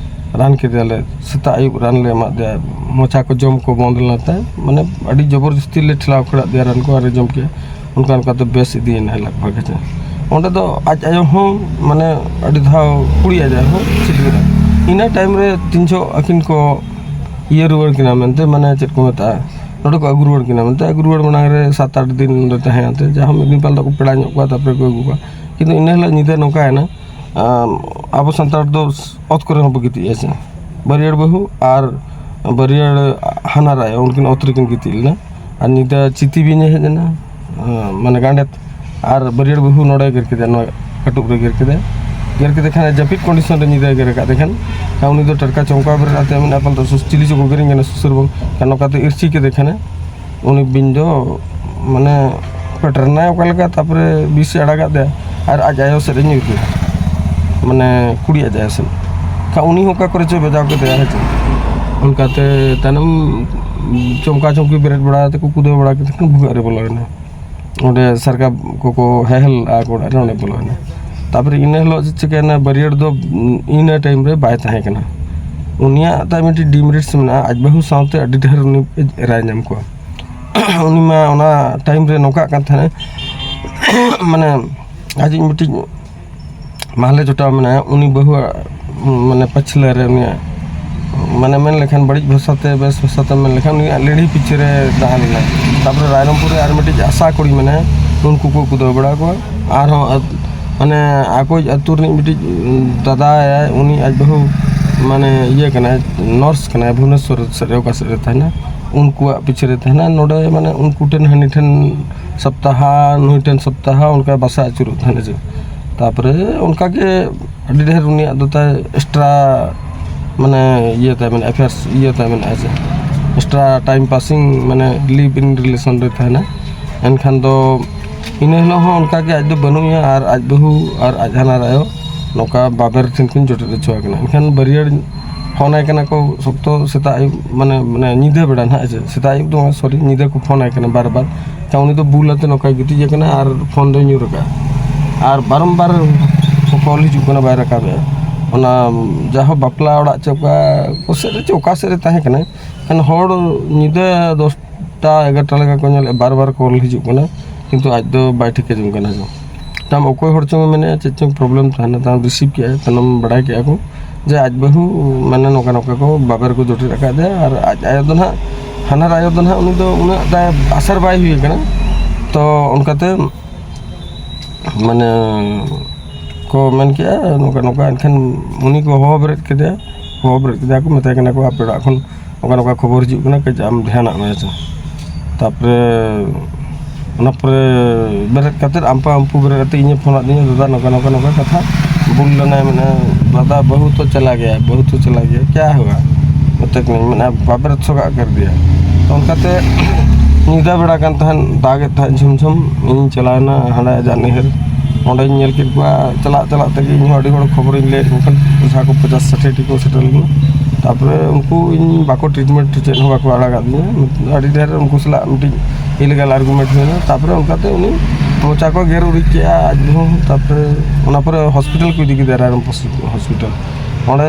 ᱨᱟᱱ ᱠᱮᱫᱮᱭᱟᱞᱮ, ᱥᱮᱛᱟᱜ ᱟᱹᱭᱩᱵ ᱨᱟᱱ ᱞᱮ ᱮᱢᱟᱫ ᱫᱮᱭᱟ, ᱢᱚᱪᱟ ᱠᱚ ᱡᱚᱢ ᱠᱚ ᱵᱚᱱᱫ ᱞᱮᱱᱟ ᱛᱟᱭ, ᱢᱟᱱᱮ, ᱟᱹᱰᱤ ᱡᱚᱵᱚᱨ ᱡᱚᱥᱛᱤ ᱞᱮ ᱴᱷᱮᱞᱟᱣ ᱠᱷᱟᱹᱲᱟᱫ ᱫᱮᱭᱟ, ᱨᱟᱱ ᱠᱚ ᱟᱨᱮ ᱡᱚᱢ ᱠᱮᱜᱼᱟ᱾ ᱚᱱᱠᱟ ᱚᱱᱠᱟᱛᱮ ᱵᱮᱥ ᱤᱫᱤᱭᱮᱱᱟᱭ ᱞᱟᱜᱽ ᱵᱷᱟᱜᱽ, ᱦᱮᱸ ᱪᱮ᱾ ᱚᱸᱰᱮ ᱫᱚ ᱟᱡ ᱟᱭᱳ ᱦᱚᱸ, ᱢᱟᱱᱮ, ᱟᱹᱰᱤ ᱫᱷᱟᱣ ᱠᱩᱲᱤ ᱟᱡ ᱟᱭᱳ ᱦᱚᱸ ᱪᱮᱫ ᱞᱮᱠᱟ, ᱤᱱᱟᱹ ᱴᱟᱭᱤᱢ ᱨᱮ ᱛᱤᱱ ᱡᱚᱦᱚᱜ ᱟᱹᱠᱤᱱ ᱠᱚ ᱤᱭᱟᱹ ᱨᱩᱣᱟᱹᱲ ᱠᱤᱱᱟ ᱢᱮᱱᱛᱮ, ᱢᱟᱱᱮ, ᱪᱮᱫ ᱠᱚ ᱢᱮᱛᱟᱜᱼᱟ, ᱱᱚᱰᱮ ᱠᱚ ᱟᱹᱜᱩ ᱨᱩᱣᱟᱹᱲ ᱠᱤᱱᱟ ᱢᱮᱱᱛᱮ, ᱟᱹᱜᱩ ᱨᱩᱣᱟᱹᱲ ᱢᱟᱲᱟᱝ ᱨᱮ ᱥᱟᱛ ᱟᱴ ᱫᱤᱱ ᱱᱚᱰᱮ ᱛᱟᱦᱮᱸ ᱟᱛᱮ, ᱡᱟᱦᱟᱸ ᱢᱤᱫ ᱫᱤᱱ ᱯᱟᱞ ᱫᱚᱠᱚ ᱯᱮᱲᱟ ᱧᱚᱜ ᱠᱚᱣᱟ, ᱛᱟᱨᱯᱚᱨᱮ ᱠᱚ ᱟᱹᱜᱩ ᱠᱚᱣᱟ᱾ ᱠᱤᱱᱛᱩ ᱤᱱᱟᱹ ᱦᱤᱞᱳᱜ ᱧᱤᱫᱟᱹ ᱱᱚᱝᱠᱟᱭᱮᱱᱟ, ᱟᱢ, ᱟᱵᱚ ᱥᱟᱱᱛᱟᱲ ᱫᱚ ᱚᱛ ᱠᱚᱨᱮ ᱦᱚᱸᱵᱚ ᱜᱤᱛᱤᱡᱼᱟ ᱥᱮ, ᱵᱟᱹᱨᱭᱟᱹᱲ ᱵᱟᱹᱦᱩ ᱟᱨ ᱵᱟᱹᱨᱭᱟᱹᱲ ᱦᱟᱱᱟᱨ ᱟᱭᱳ ᱩᱱᱠᱤᱱ ᱚᱛ ᱨᱮᱠᱤᱱ ᱜᱤᱛᱤᱡ ᱞᱮᱱᱟ᱾ ᱟᱨ ᱧᱤᱫᱟᱹ ᱪᱤᱛᱤ ᱵᱤᱧᱮ ᱦᱮᱡ ᱮᱱᱟ, ᱟᱸ, ᱢᱟᱱᱮ ᱜᱟᱸᱰᱮᱛ, ᱟᱨ ᱵᱟᱹᱨᱭᱟᱹᱲ ᱵᱟᱹᱦᱩ ᱱᱚᱰᱮ ᱜᱮᱨ ᱠᱮᱫᱮᱭᱟ, ᱱᱚᱣᱟ ᱠᱟᱹᱴᱩᱵ ᱨᱮ ᱜᱮᱨ ᱠᱮᱫᱮᱭᱟ᱾ ᱜᱮᱨ ᱠᱮᱫᱮ ᱠᱷᱟᱱ ᱡᱟᱹᱯᱤᱫ ᱠᱚᱱᱰᱤᱥᱚᱱ ᱨᱮ ᱧᱤᱫᱟᱹ ᱜᱮᱨ ᱟᱠᱟᱫ ᱛᱮ ᱠᱷᱟᱱ, ᱠᱷᱟᱱ ᱩᱱᱤ ᱫᱚ ᱴᱟᱴᱠᱟ ᱪᱚᱢᱠᱟᱣ ᱵᱮᱨᱮᱫ ᱟᱛᱮ ᱢᱮᱱᱟ, ᱯᱟᱞᱮ ᱫᱚ ᱪᱤᱞᱤ ᱪᱚᱠᱚ ᱜᱮᱨᱤᱧ ᱠᱟᱱᱟ ᱥᱩᱥᱩᱨ ᱵᱚᱱ, ᱠᱷᱟᱱ ᱱᱚᱝᱠᱟᱛᱮ ᱤᱨᱪᱤ ᱠᱮᱫᱮ ᱠᱷᱟᱱᱮ ᱩᱱᱤ ᱵᱤᱧ ᱫᱚ, ᱢᱟᱱᱮ, ᱯᱮᱴᱮᱨ ᱮᱱᱟᱭ ᱚᱠᱟ ᱞᱮᱠᱟ, ᱛᱟᱨᱯᱚᱨᱮ ᱵᱤᱥ ᱮ ᱟᱲᱟᱜᱟᱫ ᱛᱟᱭᱟ ᱟᱨ ᱟᱡ ᱟᱭᱳ ᱥᱮᱫ ᱮ ᱧᱤᱨ ᱠᱮᱫᱟ, ᱢᱟᱱᱮ, ᱠᱩᱲᱤ ᱟᱡ ᱟᱭᱳ ᱥᱮᱫ᱾ ᱠᱷᱟᱱ ᱩᱱᱤ ᱦᱚᱸ ᱚᱠᱟ ᱠᱚᱨᱮ ᱪᱚᱭ ᱵᱟᱡᱟᱣ ᱠᱮᱫᱮᱭᱟ, ᱦᱮᱸ ᱪᱮ᱾ ᱚᱱᱠᱟᱛᱮ ᱛᱟᱭᱱᱚᱢ ᱪᱚᱢᱠᱟ ᱪᱚᱢᱠᱤ ᱵᱮᱨᱮᱫ ᱵᱟᱲᱟ ᱠᱟᱛᱮ ᱠᱚ ᱠᱩᱫᱟᱹᱣ ᱵᱟᱲᱟ ᱠᱮᱫᱮ ᱠᱷᱟᱱ ᱵᱷᱩᱜᱟᱹᱜ ᱨᱮ ᱵᱚᱞᱚᱭᱮᱱᱟ᱾ ᱚᱸᱰᱮ ᱥᱟᱨᱠᱟ ᱠᱚᱠᱚ ᱦᱮᱦᱮᱞ ᱞᱟᱜᱼᱟ ᱠᱚ ᱚᱲᱟᱜ ᱨᱮ, ᱚᱸᱰᱮ ᱵᱚᱞᱚᱭᱮᱱᱟ᱾ ᱛᱟᱨᱯᱚᱨᱮ ᱤᱱᱟᱹ ᱦᱤᱞᱳᱜ ᱪᱮᱫ ᱪᱤᱠᱟᱹᱭᱮᱱᱟ, ᱵᱟᱹᱨᱭᱟᱹᱲ ᱫᱚ ᱤᱱᱟᱹ ᱴᱟᱭᱤᱢ ᱨᱮ ᱵᱟᱭ ᱛᱟᱦᱮᱸ ᱠᱟᱱᱟ᱾ ᱩᱱᱤᱭᱟᱜ ᱛᱟᱭ ᱢᱤᱫᱴᱤᱡ ᱰᱤᱢᱮᱨᱤᱴᱥ ᱢᱮᱱᱟᱜᱼᱟ, ᱟᱡ ᱵᱟᱹᱦᱩ ᱥᱟᱶᱛᱮ ᱟᱹᱰᱤ ᱰᱷᱮᱨ ᱩᱱᱤ ᱮᱨᱟᱭ ᱧᱟᱢ ᱠᱚᱣᱟ᱾ ᱩᱱᱤ ᱢᱟ ᱚᱱᱟ ᱴᱟᱭᱤᱢ ᱨᱮ ᱱᱚᱝᱠᱟᱜ ᱠᱟᱱ ᱛᱟᱦᱮᱸᱱᱟ, ᱢᱟᱱᱮ, ᱟᱡᱤᱡ ᱢᱤᱫᱴᱤᱡ ᱢᱟᱦᱞᱮ ᱡᱚᱴᱟᱣ ᱢᱮᱱᱟᱭᱟ, ᱩᱱᱤ ᱵᱟᱹᱦᱩᱣᱟᱜ, ᱢᱟᱱᱮ, ᱯᱟᱹᱪᱷᱞᱟᱹ ᱨᱮ ᱩᱱᱤᱭᱟᱜ, ᱢᱟᱱᱮ, ᱢᱮᱱ ᱞᱮᱠᱷᱟᱱ ᱵᱟᱹᱲᱤᱡ ᱵᱷᱟᱥᱟᱛᱮ, ᱵᱮᱥ ᱵᱷᱟᱥᱟᱛᱮ ᱢᱮᱱ ᱞᱮᱠᱷᱟᱱ ᱩᱱᱤᱭᱟᱜ ᱞᱮᱰᱷᱤ ᱯᱤᱪᱷᱟᱹ ᱨᱮ ᱛᱟᱦᱮᱸ ᱞᱮᱱᱟ᱾ ᱛᱟᱨᱯᱚᱨᱮ ᱨᱟᱭᱨᱚᱝᱯᱩᱨ ᱨᱮ ᱟᱨ ᱢᱤᱫᱴᱤᱡ ᱟᱥᱟ ᱠᱩᱲᱤ ᱢᱮᱱᱟᱭᱟ, ᱩᱱᱠᱩ ᱠᱚ ᱠᱩᱫᱟᱹᱣ ᱵᱟᱲᱟ ᱠᱚᱣᱟ᱾ ᱟᱨᱦᱚᱸ ᱟᱛ- ᱢᱟᱱᱮ ᱟᱠᱚᱭᱤᱡ ᱟᱹᱛᱩ ᱨᱤᱱᱤᱡ ᱢᱤᱫᱴᱤᱡ ᱫᱟᱫᱟ ᱭᱟᱭ, ᱩᱱᱤ ᱟᱡ ᱵᱟᱹᱦᱩ ᱢᱟᱱᱮ ᱤᱭᱟᱹ ᱠᱟᱱᱟᱭ, ᱱᱟᱨᱥ ᱠᱟᱱᱟᱭ, ᱵᱷᱩᱵᱽᱱᱮᱥᱚᱨ ᱥᱮᱫ ᱨᱮ ᱚᱠᱟ ᱥᱮᱫ ᱨᱮ ᱛᱟᱦᱮᱱᱟ, ᱩᱱᱠᱩᱣᱟᱜ ᱯᱤᱪᱷᱮ ᱨᱮ ᱛᱟᱦᱮᱱᱟ᱾ ᱱᱚᱰᱮ ᱢᱟᱱᱮ ᱩᱱᱠᱩ ᱴᱷᱮᱱ ᱦᱟᱹᱱᱤ ᱴᱷᱮᱱ ᱥᱚᱯᱛᱟᱦᱟ, ᱱᱩᱭ ᱴᱷᱮᱱ ᱥᱚᱯᱛᱟᱦᱟ, ᱚᱱᱠᱟ ᱵᱟᱥᱟ ᱟᱹᱪᱩᱨᱚᱜ ᱛᱟᱦᱮᱱᱟ ᱡᱮ᱾ ᱛᱟᱯᱚᱨᱮ ᱚᱱᱠᱟ ᱜᱮ ᱟᱹᱰᱤ ᱰᱷᱮᱨ ᱩᱱᱤᱭᱟᱜ ᱫᱚ ᱛᱟᱭ ᱮᱠᱥᱴᱨᱟ ᱢᱟᱱᱮ ᱤᱭᱟᱹ ᱛᱟᱭ ᱢᱮᱱᱟᱜᱼᱟ, ᱮᱯᱷᱮᱭᱟᱨᱥ ᱤᱭᱟᱹ ᱛᱟᱭ ᱢᱮᱱᱟᱜᱼᱟ ᱡᱮ ᱮᱠᱥᱴᱨᱟ ᱴᱟᱭᱤᱢ ᱯᱟᱥᱤᱝ ᱢᱟᱱᱮ ᱞᱤᱵᱷ ᱤᱱ ᱨᱤᱞᱮᱥᱚᱱ ᱨᱮ ᱛᱟᱦᱮᱱᱟ᱾ ᱮᱱᱠᱷᱟᱱ ᱫᱚ ᱤᱱᱟᱹ ᱦᱤᱞᱳᱜ ᱦᱚᱸ ᱚᱱᱠᱟ ᱜᱮ ᱟᱡ ᱫᱚ ᱵᱟᱹᱱᱩᱜ ᱮᱭᱟ ᱟᱨ ᱟᱡ ᱵᱟᱹᱦᱩ ᱟᱨ ᱟᱡ ᱦᱟᱱᱟᱨ ᱟᱭᱳ ᱱᱚᱝᱠᱟ ᱵᱟᱵᱮᱨ ᱴᱷᱮᱱ ᱠᱤᱱ ᱡᱚᱴᱮᱫ ᱦᱚᱪᱚ ᱟᱠᱟᱱᱟ᱾ ᱮᱱᱠᱷᱟᱱ ᱵᱟᱹᱨᱭᱟᱹᱲ ᱯᱷᱳᱱ ᱟᱭ ᱠᱟᱱᱟ ᱠᱚ ᱥᱚᱠᱛᱚ ᱥᱮᱛᱟᱜ ᱟᱹᱭᱩᱵ, ᱢᱟᱱᱮ ᱢᱟᱱᱮ ᱧᱤᱫᱟᱹ ᱵᱮᱲᱟ ᱱᱟᱦᱟᱜ, ᱥᱮᱛᱟᱜ ᱟᱹᱭᱩᱵ ᱫᱚ ᱵᱟᱝ, ᱥᱚᱨᱤ, ᱧᱤᱫᱟᱹ ᱠᱚ ᱯᱷᱳᱱ ᱟᱭ ᱠᱟᱱᱟ ᱵᱟᱨ ᱵᱟᱨ᱾ ᱟᱪᱪᱷᱟ, ᱩᱱᱤ ᱫᱚ ᱵᱩᱞ ᱟᱛᱮ ᱱᱚᱝᱠᱟᱭ ᱜᱤᱛᱤᱡ ᱟᱠᱟᱱᱟ ᱟᱨ ᱯᱷᱳᱱ ᱫᱚᱭ ᱧᱩᱨ ᱟᱠᱟᱫᱼᱟ᱾ ᱟᱨ ᱵᱟᱨᱚᱢᱵᱟᱨ ᱠᱚᱞ ᱦᱤᱡᱩᱜ ᱠᱟᱱᱟ, ᱵᱟᱭ ᱨᱟᱠᱟᱵᱮᱜᱼᱟ᱾ ᱚᱱᱟ ᱡᱟᱦᱳ ᱵᱟᱯᱞᱟ ᱚᱲᱟᱜ ᱪᱮ ᱚᱠᱟ ᱠᱚ ᱥᱮᱫ ᱨᱮ ᱪᱮ ᱚᱠᱟ ᱥᱮᱫ ᱨᱮ ᱛᱟᱦᱮᱸ ᱠᱟᱱᱟᱭ, ᱮᱱᱠᱷᱟᱱ ᱦᱚᱲ ᱧᱤᱫᱟᱹ ᱫᱚᱥᱴᱟ ᱮᱜᱟᱨᱚᱴᱟ ᱞᱮᱠᱟ ᱠᱚ ᱧᱮᱞᱮᱫᱼᱟ, ᱵᱟᱨ ᱵᱟᱨ ᱠᱚᱞ ᱦᱤᱡᱩᱜ ᱠᱟᱱᱟ, ᱠᱤᱱᱛᱩ ᱟᱡ ᱫᱚ ᱵᱟᱭ ᱴᱷᱤᱠᱟᱹ ᱡᱚᱝ ᱠᱟᱱᱟ᱾ ᱡᱮ ᱛᱟᱢ ᱚᱠᱚᱭ ᱦᱚᱲ ᱪᱚᱝ ᱢᱮᱱᱮᱫᱼᱟ, ᱪᱮᱫ ᱪᱚᱝ ᱯᱨᱚᱵᱞᱮᱢ ᱛᱟᱦᱮᱱᱟ, ᱛᱟᱢ ᱨᱤᱥᱤᱵᱷ ᱠᱮᱜᱼᱟᱭ, ᱛᱟᱭᱱᱚᱢ ᱵᱟᱲᱟᱭ ᱠᱮᱜᱼᱟ ᱠᱚ ᱡᱮ ᱟᱡ ᱵᱟᱹᱦᱩ ᱢᱟᱱᱮ ᱱᱚᱝᱠᱟ ᱱᱚᱝᱠᱟ ᱠᱚ ᱵᱟᱵᱮᱨ ᱠᱚ ᱡᱚᱴᱮᱫ ᱟᱠᱟᱫᱮᱭᱟ ᱟᱨ ᱟᱡ ᱟᱭᱳ ᱫᱚ ᱱᱟᱦᱟᱜ, ᱦᱟᱱᱟᱨ ᱟᱭᱳ ᱫᱚ ᱱᱟᱦᱟᱜ ᱩᱱᱤ ᱫᱚ ᱩᱱᱟᱹᱜ ᱛᱟᱭ ᱟᱥᱟᱨ ᱵᱟᱭ ᱦᱩᱭ ᱟᱠᱟᱱᱟ᱾ ᱛᱚ ᱚᱱᱠᱟᱛᱮ ᱢᱟᱱᱮ ᱠᱚ ᱢᱮᱱ ᱠᱮᱜᱼᱟ ᱱᱚᱝᱠᱟ ᱱᱚᱝᱠᱟ, ᱮᱱᱠᱷᱟᱱ ᱩᱱᱤ ᱠᱚ ᱦᱚᱦᱚ ᱵᱮᱨᱮᱫ ᱠᱮᱫᱮᱭᱟ, ᱦᱚᱦᱚ ᱵᱮᱨᱮᱫ ᱠᱮᱫᱮᱭᱟ ᱠᱚ, ᱢᱮᱛᱟᱭ ᱠᱟᱱᱟ ᱠᱚ, "ᱟᱯᱮ ᱚᱲᱟᱜ ᱠᱷᱚᱱ ᱱᱚᱝᱠᱟ ᱱᱚᱝᱠᱟ ᱠᱷᱚᱵᱚᱨ ᱦᱤᱡᱩᱜ ᱠᱟᱱᱟ, ᱠᱟᱹᱡ ᱟᱢ ᱫᱷᱮᱭᱟᱱᱟᱜ ᱢᱮ", ᱦᱮᱸ ᱥᱮ᱾ ᱛᱟᱯᱚᱨᱮ ᱚᱱᱟ ᱯᱚᱨᱮ ᱵᱮᱨᱮᱫ ᱠᱟᱛᱮᱫ, ᱟᱢᱯᱟ ᱟᱢᱯᱩ ᱵᱮᱨᱮᱫ ᱠᱟᱛᱮᱫ ᱤᱧᱮ ᱯᱷᱳᱱ ᱟᱫᱤᱧᱟ, "ᱫᱟᱫᱟ, ᱱᱚᱝᱠᱟ ᱱᱚᱝᱠᱟ ᱱᱚᱝᱠᱟ ᱠᱟᱛᱷᱟ, ᱵᱩᱞ ᱞᱮᱱᱟᱭ, ᱢᱮᱱᱟ, ᱫᱟᱫᱟ, ᱵᱟᱹᱦᱩ ᱛᱚ ᱪᱟᱞᱟ ᱜᱮᱭᱟ, ᱵᱟᱹᱦᱩ ᱛᱚ ᱪᱟᱞᱟ ᱜᱮᱭᱟ, ᱠᱭᱟ ᱦᱩᱣᱟ?" ᱢᱮᱛᱟᱭ ᱠᱟᱹᱱᱟᱹᱧ, ᱢᱮᱱᱟ, "ᱵᱟᱵᱮᱨ ᱥᱚᱜᱟᱜ ᱠᱟᱨ ᱫᱤᱭᱟ᱾" ᱛᱚ ᱚᱱᱠᱟᱛᱮ ᱧᱤᱫᱟᱹ ᱵᱮᱲᱟ ᱠᱟᱱ ᱛᱟᱦᱮᱸᱫ, ᱫᱟᱜᱮᱫ ᱛᱟᱦᱮᱸᱫ ᱡᱷᱩᱢ ᱡᱷᱩᱢ᱾ ᱤᱧ ᱪᱟᱞᱟᱣᱮᱱᱟ ᱦᱟᱸᱰᱮ ᱟᱡᱟᱜ ᱱᱟᱹᱭᱦᱟᱹᱨ, ᱚᱸᱰᱮᱧ ᱧᱮᱞ ᱠᱮᱫ ᱠᱚᱣᱟ᱾ ᱪᱟᱞᱟᱜ ᱪᱟᱞᱟᱜ ᱛᱮᱜᱮ ᱤᱧᱦᱚᱸ ᱟᱹᱰᱤ ᱦᱚᱲ ᱠᱷᱚᱵᱚᱨᱤᱧ ᱞᱟᱹᱭᱟᱫ ᱠᱚ ᱠᱷᱟᱱ, ᱡᱟᱦᱟᱸ ᱠᱚ ᱯᱚᱪᱟᱥ ᱥᱟᱴᱷᱤ ᱴᱤ ᱠᱚ ᱥᱮᱴᱮᱨ ᱞᱮᱱᱟ᱾ ᱛᱟᱯᱚᱨᱮ ᱩᱱᱠᱩ ᱤᱧ ᱵᱟᱠᱚ ᱴᱨᱤᱴᱢᱮᱱᱴ ᱪᱮᱫ ᱦᱚᱸ ᱵᱟᱠᱚ ᱟᱲᱟᱜᱟᱫ ᱫᱤᱧᱟ᱾ ᱟᱹᱰᱤ ᱰᱷᱮᱨ ᱩᱱᱠᱩ ᱥᱟᱞᱟᱜ ᱢᱤᱫᱴᱤᱡ ᱤᱞᱤᱜᱟᱞ ᱟᱨᱜᱩᱢᱮᱱᱴ ᱦᱩᱭᱱᱟ᱾ ᱛᱟᱯᱚᱨᱮ ᱚᱱᱠᱟᱛᱮ ᱩᱱᱤ ᱢᱚᱪᱟ ᱠᱚ ᱜᱮᱨ ᱩᱨᱤᱡ ᱠᱮᱜᱼᱟ ᱟᱡ ᱦᱚᱸ᱾ ᱛᱟᱯᱚᱨᱮ ᱚᱱᱟ ᱯᱚᱨᱮ ᱦᱚᱥᱯᱤᱴᱟᱞ ᱠᱚ ᱤᱫᱤ ᱠᱮᱫᱮᱭᱟ, ᱨᱟᱭᱨᱚᱝᱯᱩᱨ ᱦᱚᱥᱯᱤᱴᱟᱞ᱾ ᱚᱸᱰᱮ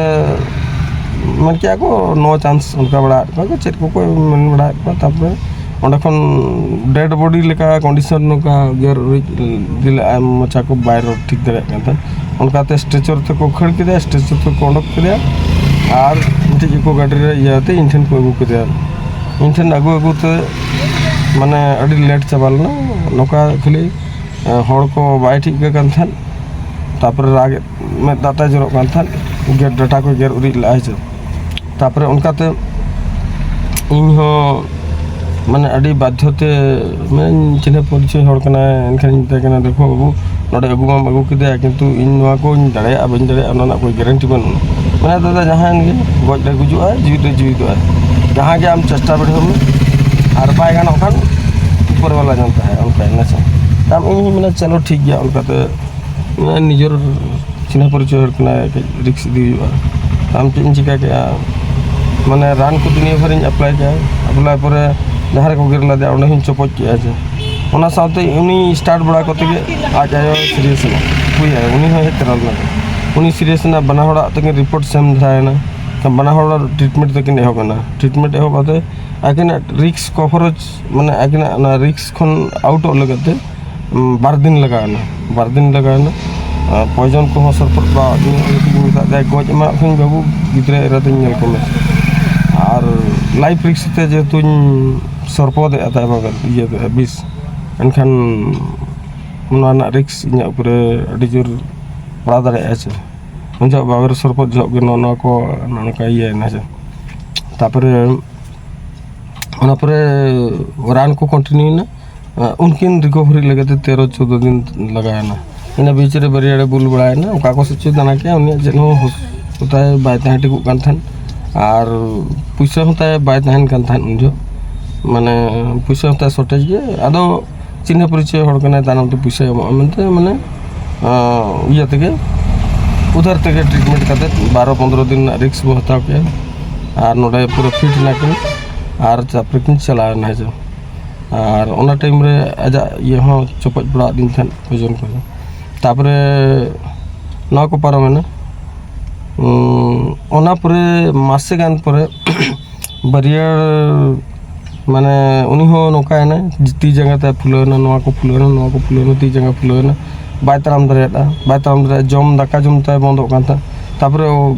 ᱢᱮᱱ ᱠᱮᱜᱼᱟ ᱠᱚ ᱱᱳ ᱪᱟᱱᱥ, ᱚᱱᱠᱟ ᱵᱟᱲᱟ ᱟᱫ ᱠᱚᱣᱟ ᱠᱚ, ᱪᱮᱫ ᱠᱚᱠᱚ ᱢᱮᱱ ᱵᱟᱲᱟᱭᱮᱫ ᱠᱚᱣᱟ᱾ ᱛᱟᱯᱚᱨᱮ ᱚᱸᱰᱮ ᱠᱷᱚᱱ ᱰᱮᱰ ᱵᱚᱰᱤ ᱞᱮᱠᱟ ᱠᱚᱱᱰᱤᱥᱚᱱ ᱱᱚᱝᱠᱟ ᱜᱮᱨ ᱩᱨᱤᱡ ᱤᱫᱤ ᱞᱮᱫᱼᱟ, ᱢᱚᱪᱟ ᱠᱚ ᱵᱟᱭ ᱨᱚᱲ ᱴᱷᱤᱠ ᱫᱟᱲᱮᱭᱟᱜ ᱠᱟᱱ ᱛᱟᱦᱮᱸᱫ᱾ ᱚᱱᱠᱟᱛᱮ ᱥᱴᱨᱮᱪᱟᱨ ᱛᱮᱠᱚ ᱠᱷᱟᱹᱲ ᱠᱮᱫᱮᱭᱟ, ᱥᱴᱨᱮᱪᱟᱨ ᱛᱮᱠᱚ ᱚᱰᱚᱠ ᱠᱮᱫᱮᱭᱟ ᱟᱨ ᱢᱤᱫᱴᱤᱡ ᱤᱠᱳ ᱜᱟᱹᱰᱤ ᱨᱮ ᱤᱭᱟᱹ ᱠᱟᱛᱮ ᱤᱧ ᱴᱷᱮᱱ ᱠᱚ ᱟᱹᱜᱩ ᱠᱮᱫᱮᱭᱟ᱾ ᱤᱧ ᱴᱷᱮᱱ ᱟᱹᱜᱩ ᱟᱹᱜᱩ ᱛᱮ ᱢᱟᱱᱮ ᱟᱹᱰᱤ ᱞᱮᱴ ᱪᱟᱵᱟ ᱞᱮᱱᱟ᱾ ᱱᱚᱝᱠᱟ ᱠᱷᱟᱹᱞᱤ ᱦᱚᱲ ᱠᱚ ᱵᱟᱭ ᱴᱷᱤᱠ ᱠᱟᱱ ᱛᱟᱦᱮᱸᱫ, ᱛᱟᱨᱯᱚᱨᱮ ᱨᱟᱜ ᱢᱮᱫ ᱫᱟᱜ ᱛᱟᱭ ᱡᱚᱨᱚᱜ ᱠᱟᱱ ᱛᱟᱦᱮᱸᱫ, ᱜᱮᱨ ᱰᱟᱴᱟ ᱠᱚ ᱜᱮᱨ ᱩᱨᱤᱡ ᱞᱟᱜᱼᱟ, ᱦᱮᱸ ᱥᱮ᱾ ᱛᱟᱨᱯᱚᱨᱮ ᱚᱱᱠᱟᱛᱮ ᱤᱧ ᱦᱚᱸ ᱢᱟᱱᱮ ᱟᱹᱰᱤ ᱵᱟᱫᱽᱫᱷᱚ ᱛᱮ, ᱢᱟᱱᱮ ᱪᱤᱱᱦᱟᱹ ᱯᱚᱨᱤᱪᱚᱭ ᱦᱚᱲ ᱠᱟᱱᱟᱭ, ᱮᱱᱠᱷᱟᱱ ᱤᱧ ᱢᱮᱛᱟᱭ ᱠᱟᱱᱟ, "ᱫᱮᱠᱷᱚ ᱵᱟᱹᱵᱩ, ᱱᱚᱰᱮ ᱟᱹᱜᱩ ᱢᱟᱢ ᱟᱹᱜᱩ ᱠᱮᱫᱮᱭᱟ, ᱠᱤᱱᱛᱩ ᱤᱧ ᱱᱚᱣᱟ ᱠᱚᱧ ᱫᱟᱲᱮᱭᱟᱜᱼᱟ ᱵᱟᱹᱧ ᱫᱟᱲᱮᱭᱟᱜᱼᱟ ᱚᱱᱟ ᱨᱮᱱᱟᱜ ᱠᱳᱭ ᱜᱮᱨᱮᱱᱴᱤ ᱵᱟᱹᱱᱩᱜᱼᱟ᱾ ᱢᱟᱱᱮ ᱫᱟᱫᱟ ᱡᱟᱦᱟᱸᱭᱮᱱ ᱜᱮ, ᱜᱚᱡ ᱨᱮ ᱜᱩᱡᱩᱜᱼᱟᱭ, ᱡᱤᱣᱤᱫ ᱨᱮ ᱡᱤᱣᱤᱫᱚᱜᱼᱟᱭ, ᱡᱟᱦᱟᱸ ᱜᱮ ᱟᱢ ᱪᱮᱥᱴᱟ ᱵᱤᱰᱟᱹᱣ ᱢᱮ, ᱟᱨ ᱵᱟᱭ ᱜᱟᱱᱚᱜ ᱠᱷᱟᱱ ᱩᱯᱚᱨ ᱵᱟᱞᱟ ᱡᱟᱱᱛᱟ ᱦᱟᱭ", ᱚᱱᱠᱟ ᱦᱮᱸ ᱥᱮ᱾ ᱟᱢ ᱤᱧ ᱦᱚᱸᱧ ᱢᱮᱱᱟ ᱪᱚᱞᱚ ᱴᱷᱤᱠ ᱜᱮᱭᱟ, ᱚᱱᱠᱟᱛᱮ ᱢᱟᱱᱮ ᱱᱤᱡᱮᱨ ᱪᱤᱱᱦᱟᱹ ᱯᱚᱨᱤᱪᱚᱭ ᱦᱚᱲ ᱠᱟᱱᱟᱭ, ᱠᱟᱹᱡ ᱨᱤᱠᱥ ᱤᱫᱤ ᱦᱩᱭᱩᱜᱼᱟ᱾ ᱟᱢ ᱪᱮᱫ ᱮᱢ ᱪᱤᱠᱟ ᱠᱮᱜᱼᱟ? ᱢᱟᱱᱮ ᱨᱟᱱ ᱠᱚ ᱫᱩᱱᱤᱭᱟᱹ ᱵᱷᱚᱨᱤᱧ ᱮᱯᱞᱟᱭ ᱠᱮᱜᱼᱟ, ᱮᱯᱞᱟᱭ ᱯᱚᱨᱮ ᱡᱟᱦᱟᱸ ᱨᱮᱠᱚ ᱜᱮᱨ ᱞᱮᱫᱮᱭᱟ ᱚᱸᱰᱮ ᱦᱚᱸᱧ ᱪᱚᱯᱚᱡ ᱠᱮᱜᱼᱟ ᱡᱮ᱾ ᱚᱱᱟ ᱥᱟᱶᱛᱮ ᱩᱱᱤ ᱥᱴᱟᱨᱴ ᱵᱟᱲᱟ ᱠᱟᱛᱮ ᱜᱮ ᱟᱡ ᱟᱭᱳ ᱥᱤᱨᱤᱭᱟᱥ ᱮᱱᱟ, ᱦᱩᱭ ᱟᱭ, ᱩᱱᱤ ᱦᱚᱸ ᱦᱮᱡ ᱛᱚᱨᱟ ᱞᱮᱱᱟ᱾ ᱩᱱᱤ ᱥᱤᱨᱤᱭᱟᱥ ᱮᱱᱟ, ᱵᱟᱱᱟ ᱦᱚᱲᱟᱜ ᱛᱟᱹᱠᱤᱱ ᱨᱤᱯᱳᱨᱴ ᱥᱮᱢ ᱫᱷᱟᱨᱟᱭᱮᱱᱟ᱾ ᱵᱟᱱᱟ ᱦᱚᱲ ᱴᱨᱤᱴᱢᱮᱱᱴ ᱛᱟᱹᱠᱤᱱ ᱮᱦᱚᱵ ᱮᱱᱟ᱾ ᱴᱨᱤᱴᱢᱮᱱᱴ ᱮᱦᱚᱵ ᱠᱟᱛᱮ ᱟᱹᱠᱤᱱᱟᱜ ᱨᱤᱠᱥ ᱠᱚᱵᱷᱟᱨᱮᱡᱽ, ᱢᱟᱱᱮ ᱟᱹᱠᱤᱱᱟᱜ ᱚᱱᱟ ᱨᱤᱠᱥ ᱠᱷᱚᱱ ᱟᱣᱩᱴᱚᱜ ᱞᱟᱹᱜᱤᱫ ᱛᱮ ᱩᱢ, ᱵᱟᱨ ᱫᱤᱱ ᱞᱟᱜᱟᱣ ᱮᱱᱟ᱾ ᱵᱟᱨ ᱫᱤᱱ ᱞᱟᱜᱟᱣ ᱮᱱᱟ᱾ ᱟᱨ ᱯᱚᱭᱡᱚᱱ ᱠᱚᱦᱚᱸ ᱥᱚᱨᱯᱚᱫ ᱵᱟ ᱢᱮᱛᱟᱜ ᱫᱮᱭᱟ, "ᱜᱚᱡ ᱮᱢᱟᱜ ᱠᱷᱟᱱ ᱵᱟᱹᱵᱩ, ᱜᱤᱫᱽᱨᱟᱹ ᱮᱨᱟ ᱫᱚᱧ ᱧᱮᱞ ᱠᱚᱢᱮ᱾" ᱟᱨ ᱞᱟᱭᱤᱯᱷ ᱨᱤᱠᱥ ᱛᱮ ᱡᱮᱦᱮᱛᱩᱧ ᱥᱚᱨᱯᱚᱫᱮᱜᱼᱟ ᱛᱟᱭ ᱵᱟᱵᱟ, ᱤᱭᱟᱹ ᱵᱤᱥ, ᱮᱱᱠᱷᱟᱱ ᱱᱚᱣᱟ ᱨᱮᱱᱟᱜ ᱨᱤᱠᱥ ᱤᱧᱟᱹᱜ ᱩᱯᱨᱮ ᱟᱹᱰᱤ ᱡᱳᱨ ᱯᱟᱲᱟᱣ ᱫᱟᱲᱮᱭᱟᱜᱼᱟ ᱪᱮ᱾ ᱩᱱ ᱡᱚᱦᱚᱜ ᱵᱟᱵᱮᱨ ᱥᱚᱨᱯᱚᱫ ᱡᱚᱦᱚᱜ ᱜᱮ ᱱᱚᱜᱼᱚ ᱱᱚᱣᱟ ᱠᱚ ᱱᱚᱜᱼᱚ ᱱᱚᱝᱠᱟ ᱤᱭᱟᱹᱭᱮᱱᱟ ᱪᱮ᱾ ᱛᱟᱯᱚᱨᱮ ᱚᱱᱟ ᱯᱚᱨᱮ ᱨᱟᱱ ᱠᱚ ᱠᱚᱱᱴᱤᱱᱤᱭᱩ ᱮᱱᱟ᱾ ᱩᱱᱠᱤᱱ ᱨᱤᱠᱚᱵᱷᱟᱨᱤ ᱞᱟᱹᱜᱤᱫ ᱛᱮ ᱛᱮᱨᱚ ᱪᱳᱫᱽᱫᱳ ᱫᱤᱱ ᱞᱟᱜᱟᱣ ᱮᱱᱟ᱾ ᱤᱱᱟᱹ ᱵᱤᱪ ᱨᱮ ᱵᱟᱹᱨᱭᱟᱹᱲᱮ ᱵᱩᱞ ᱵᱟᱲᱟᱭᱮᱱᱟ, ᱚᱠᱟ ᱠᱚ ᱥᱮᱫ ᱪᱚᱭ ᱫᱟᱬᱟ ᱠᱮᱜᱼᱟ, ᱩᱱᱤᱭᱟᱜ ᱪᱮᱫ ᱦᱚᱸ ᱦᱩᱥ ᱠᱚᱛᱟᱭ ᱵᱟᱭ ᱛᱟᱦᱮᱸ ᱴᱷᱤᱠᱚᱜ ᱠᱟᱱ ᱛᱟᱦᱮᱸᱫ᱾ ᱟᱨ ᱯᱩᱭᱥᱟᱹ ᱦᱚᱸ ᱛᱟᱭ ᱵᱟᱭ ᱛᱟᱦᱮᱱ ᱠᱟᱱ ᱛᱟᱦᱮᱸᱫ ᱩᱱ ᱡᱚᱦᱚᱜ, ᱢᱟᱱᱮ ᱯᱩᱭᱥᱟᱹ ᱦᱚᱸ ᱛᱟᱭ ᱥᱚᱨᱴᱮᱡᱽ ᱜᱮ᱾ ᱟᱫᱚ ᱪᱤᱱᱦᱟᱹ ᱯᱚᱨᱤᱪᱚᱭ ᱦᱚᱲ ᱠᱟᱱᱟᱭ, ᱛᱟᱭᱱᱚᱢ ᱛᱮ ᱯᱩᱭᱥᱟᱹᱭ ᱮᱢᱚᱜᱼᱟ ᱢᱮᱱᱛᱮ, ᱢᱟᱱᱮ ᱤᱭᱟᱹ ᱛᱮᱜᱮ, ᱩᱫᱷᱟᱹᱨ ᱛᱮᱜᱮ ᱴᱨᱤᱴᱢᱮᱱᱴ ᱠᱟᱛᱮ ᱵᱟᱨᱚ ᱯᱚᱱᱫᱽᱨᱚ ᱫᱤᱱ ᱨᱮᱱᱟᱜ ᱨᱤᱠᱥ ᱵᱚ ᱦᱟᱛᱟᱣ ᱠᱮᱜᱼᱟ᱾ ᱟᱨ ᱱᱚᱰᱮ ᱯᱩᱨᱟᱹ ᱯᱷᱤᱴ ᱮᱱᱟᱠᱤᱱ ᱟᱨ ᱛᱟᱨᱯᱚᱨᱮ ᱠᱤᱱ ᱪᱟᱞᱟᱣ ᱮᱱᱟ ᱦᱮᱸ ᱥᱮ᱾ ᱟᱨ ᱚᱱᱟ ᱴᱟᱭᱤᱢ ᱨᱮ ᱟᱡᱟᱜ ᱤᱭᱟᱹ ᱦᱚᱸ ᱪᱚᱯᱚᱡ ᱵᱟᱲᱟ ᱟᱹᱫᱤᱧ ᱛᱟᱦᱮᱸᱫ ᱳᱡᱚᱱ ᱠᱚ᱾ ᱛᱟᱨᱯᱚᱨᱮ ᱱᱚᱣᱟ ᱠᱚ ᱯᱟᱨᱚᱢᱮᱱᱟ᱾ ᱩᱸ, ᱚᱱᱟ ᱯᱚᱨᱮ ᱢᱟᱥᱮ ᱜᱟᱱ ᱯᱚᱨᱮ ᱵᱟᱹᱨᱭᱟᱹᱲ, ᱢᱟᱱᱮ ᱩᱱᱤ ᱦᱚᱸ ᱱᱚᱝᱠᱟᱭᱮᱱᱟᱭ, ᱛᱤ ᱡᱟᱸᱜᱟ ᱛᱟᱭ ᱯᱷᱩᱞᱟᱹᱣᱮᱱᱟ, ᱱᱚᱣᱟ ᱠᱚ ᱯᱷᱩᱞᱟᱹᱣᱮᱱᱟ, ᱱᱚᱣᱟ ᱠᱚ ᱯᱷᱩᱞᱟᱹᱣᱮᱱᱟ, ᱛᱤ ᱡᱟᱸᱜᱟ ᱯᱷᱩᱞᱟᱹᱣᱮᱱᱟ, ᱵᱟᱭ ᱛᱟᱲᱟᱢ ᱫᱟᱲᱮᱭᱟᱫᱟ, ᱵᱟᱭ ᱛᱟᱲᱟᱢ ᱫᱟᱲᱮᱭᱟᱫᱟ, ᱡᱚᱢ, ᱫᱟᱠᱟ ᱡᱚᱢ ᱛᱟᱭ ᱵᱚᱱᱫᱚᱜ ᱠᱟᱱ ᱛᱟᱦᱮᱸᱫ᱾ ᱛᱟᱨᱯᱚᱨᱮ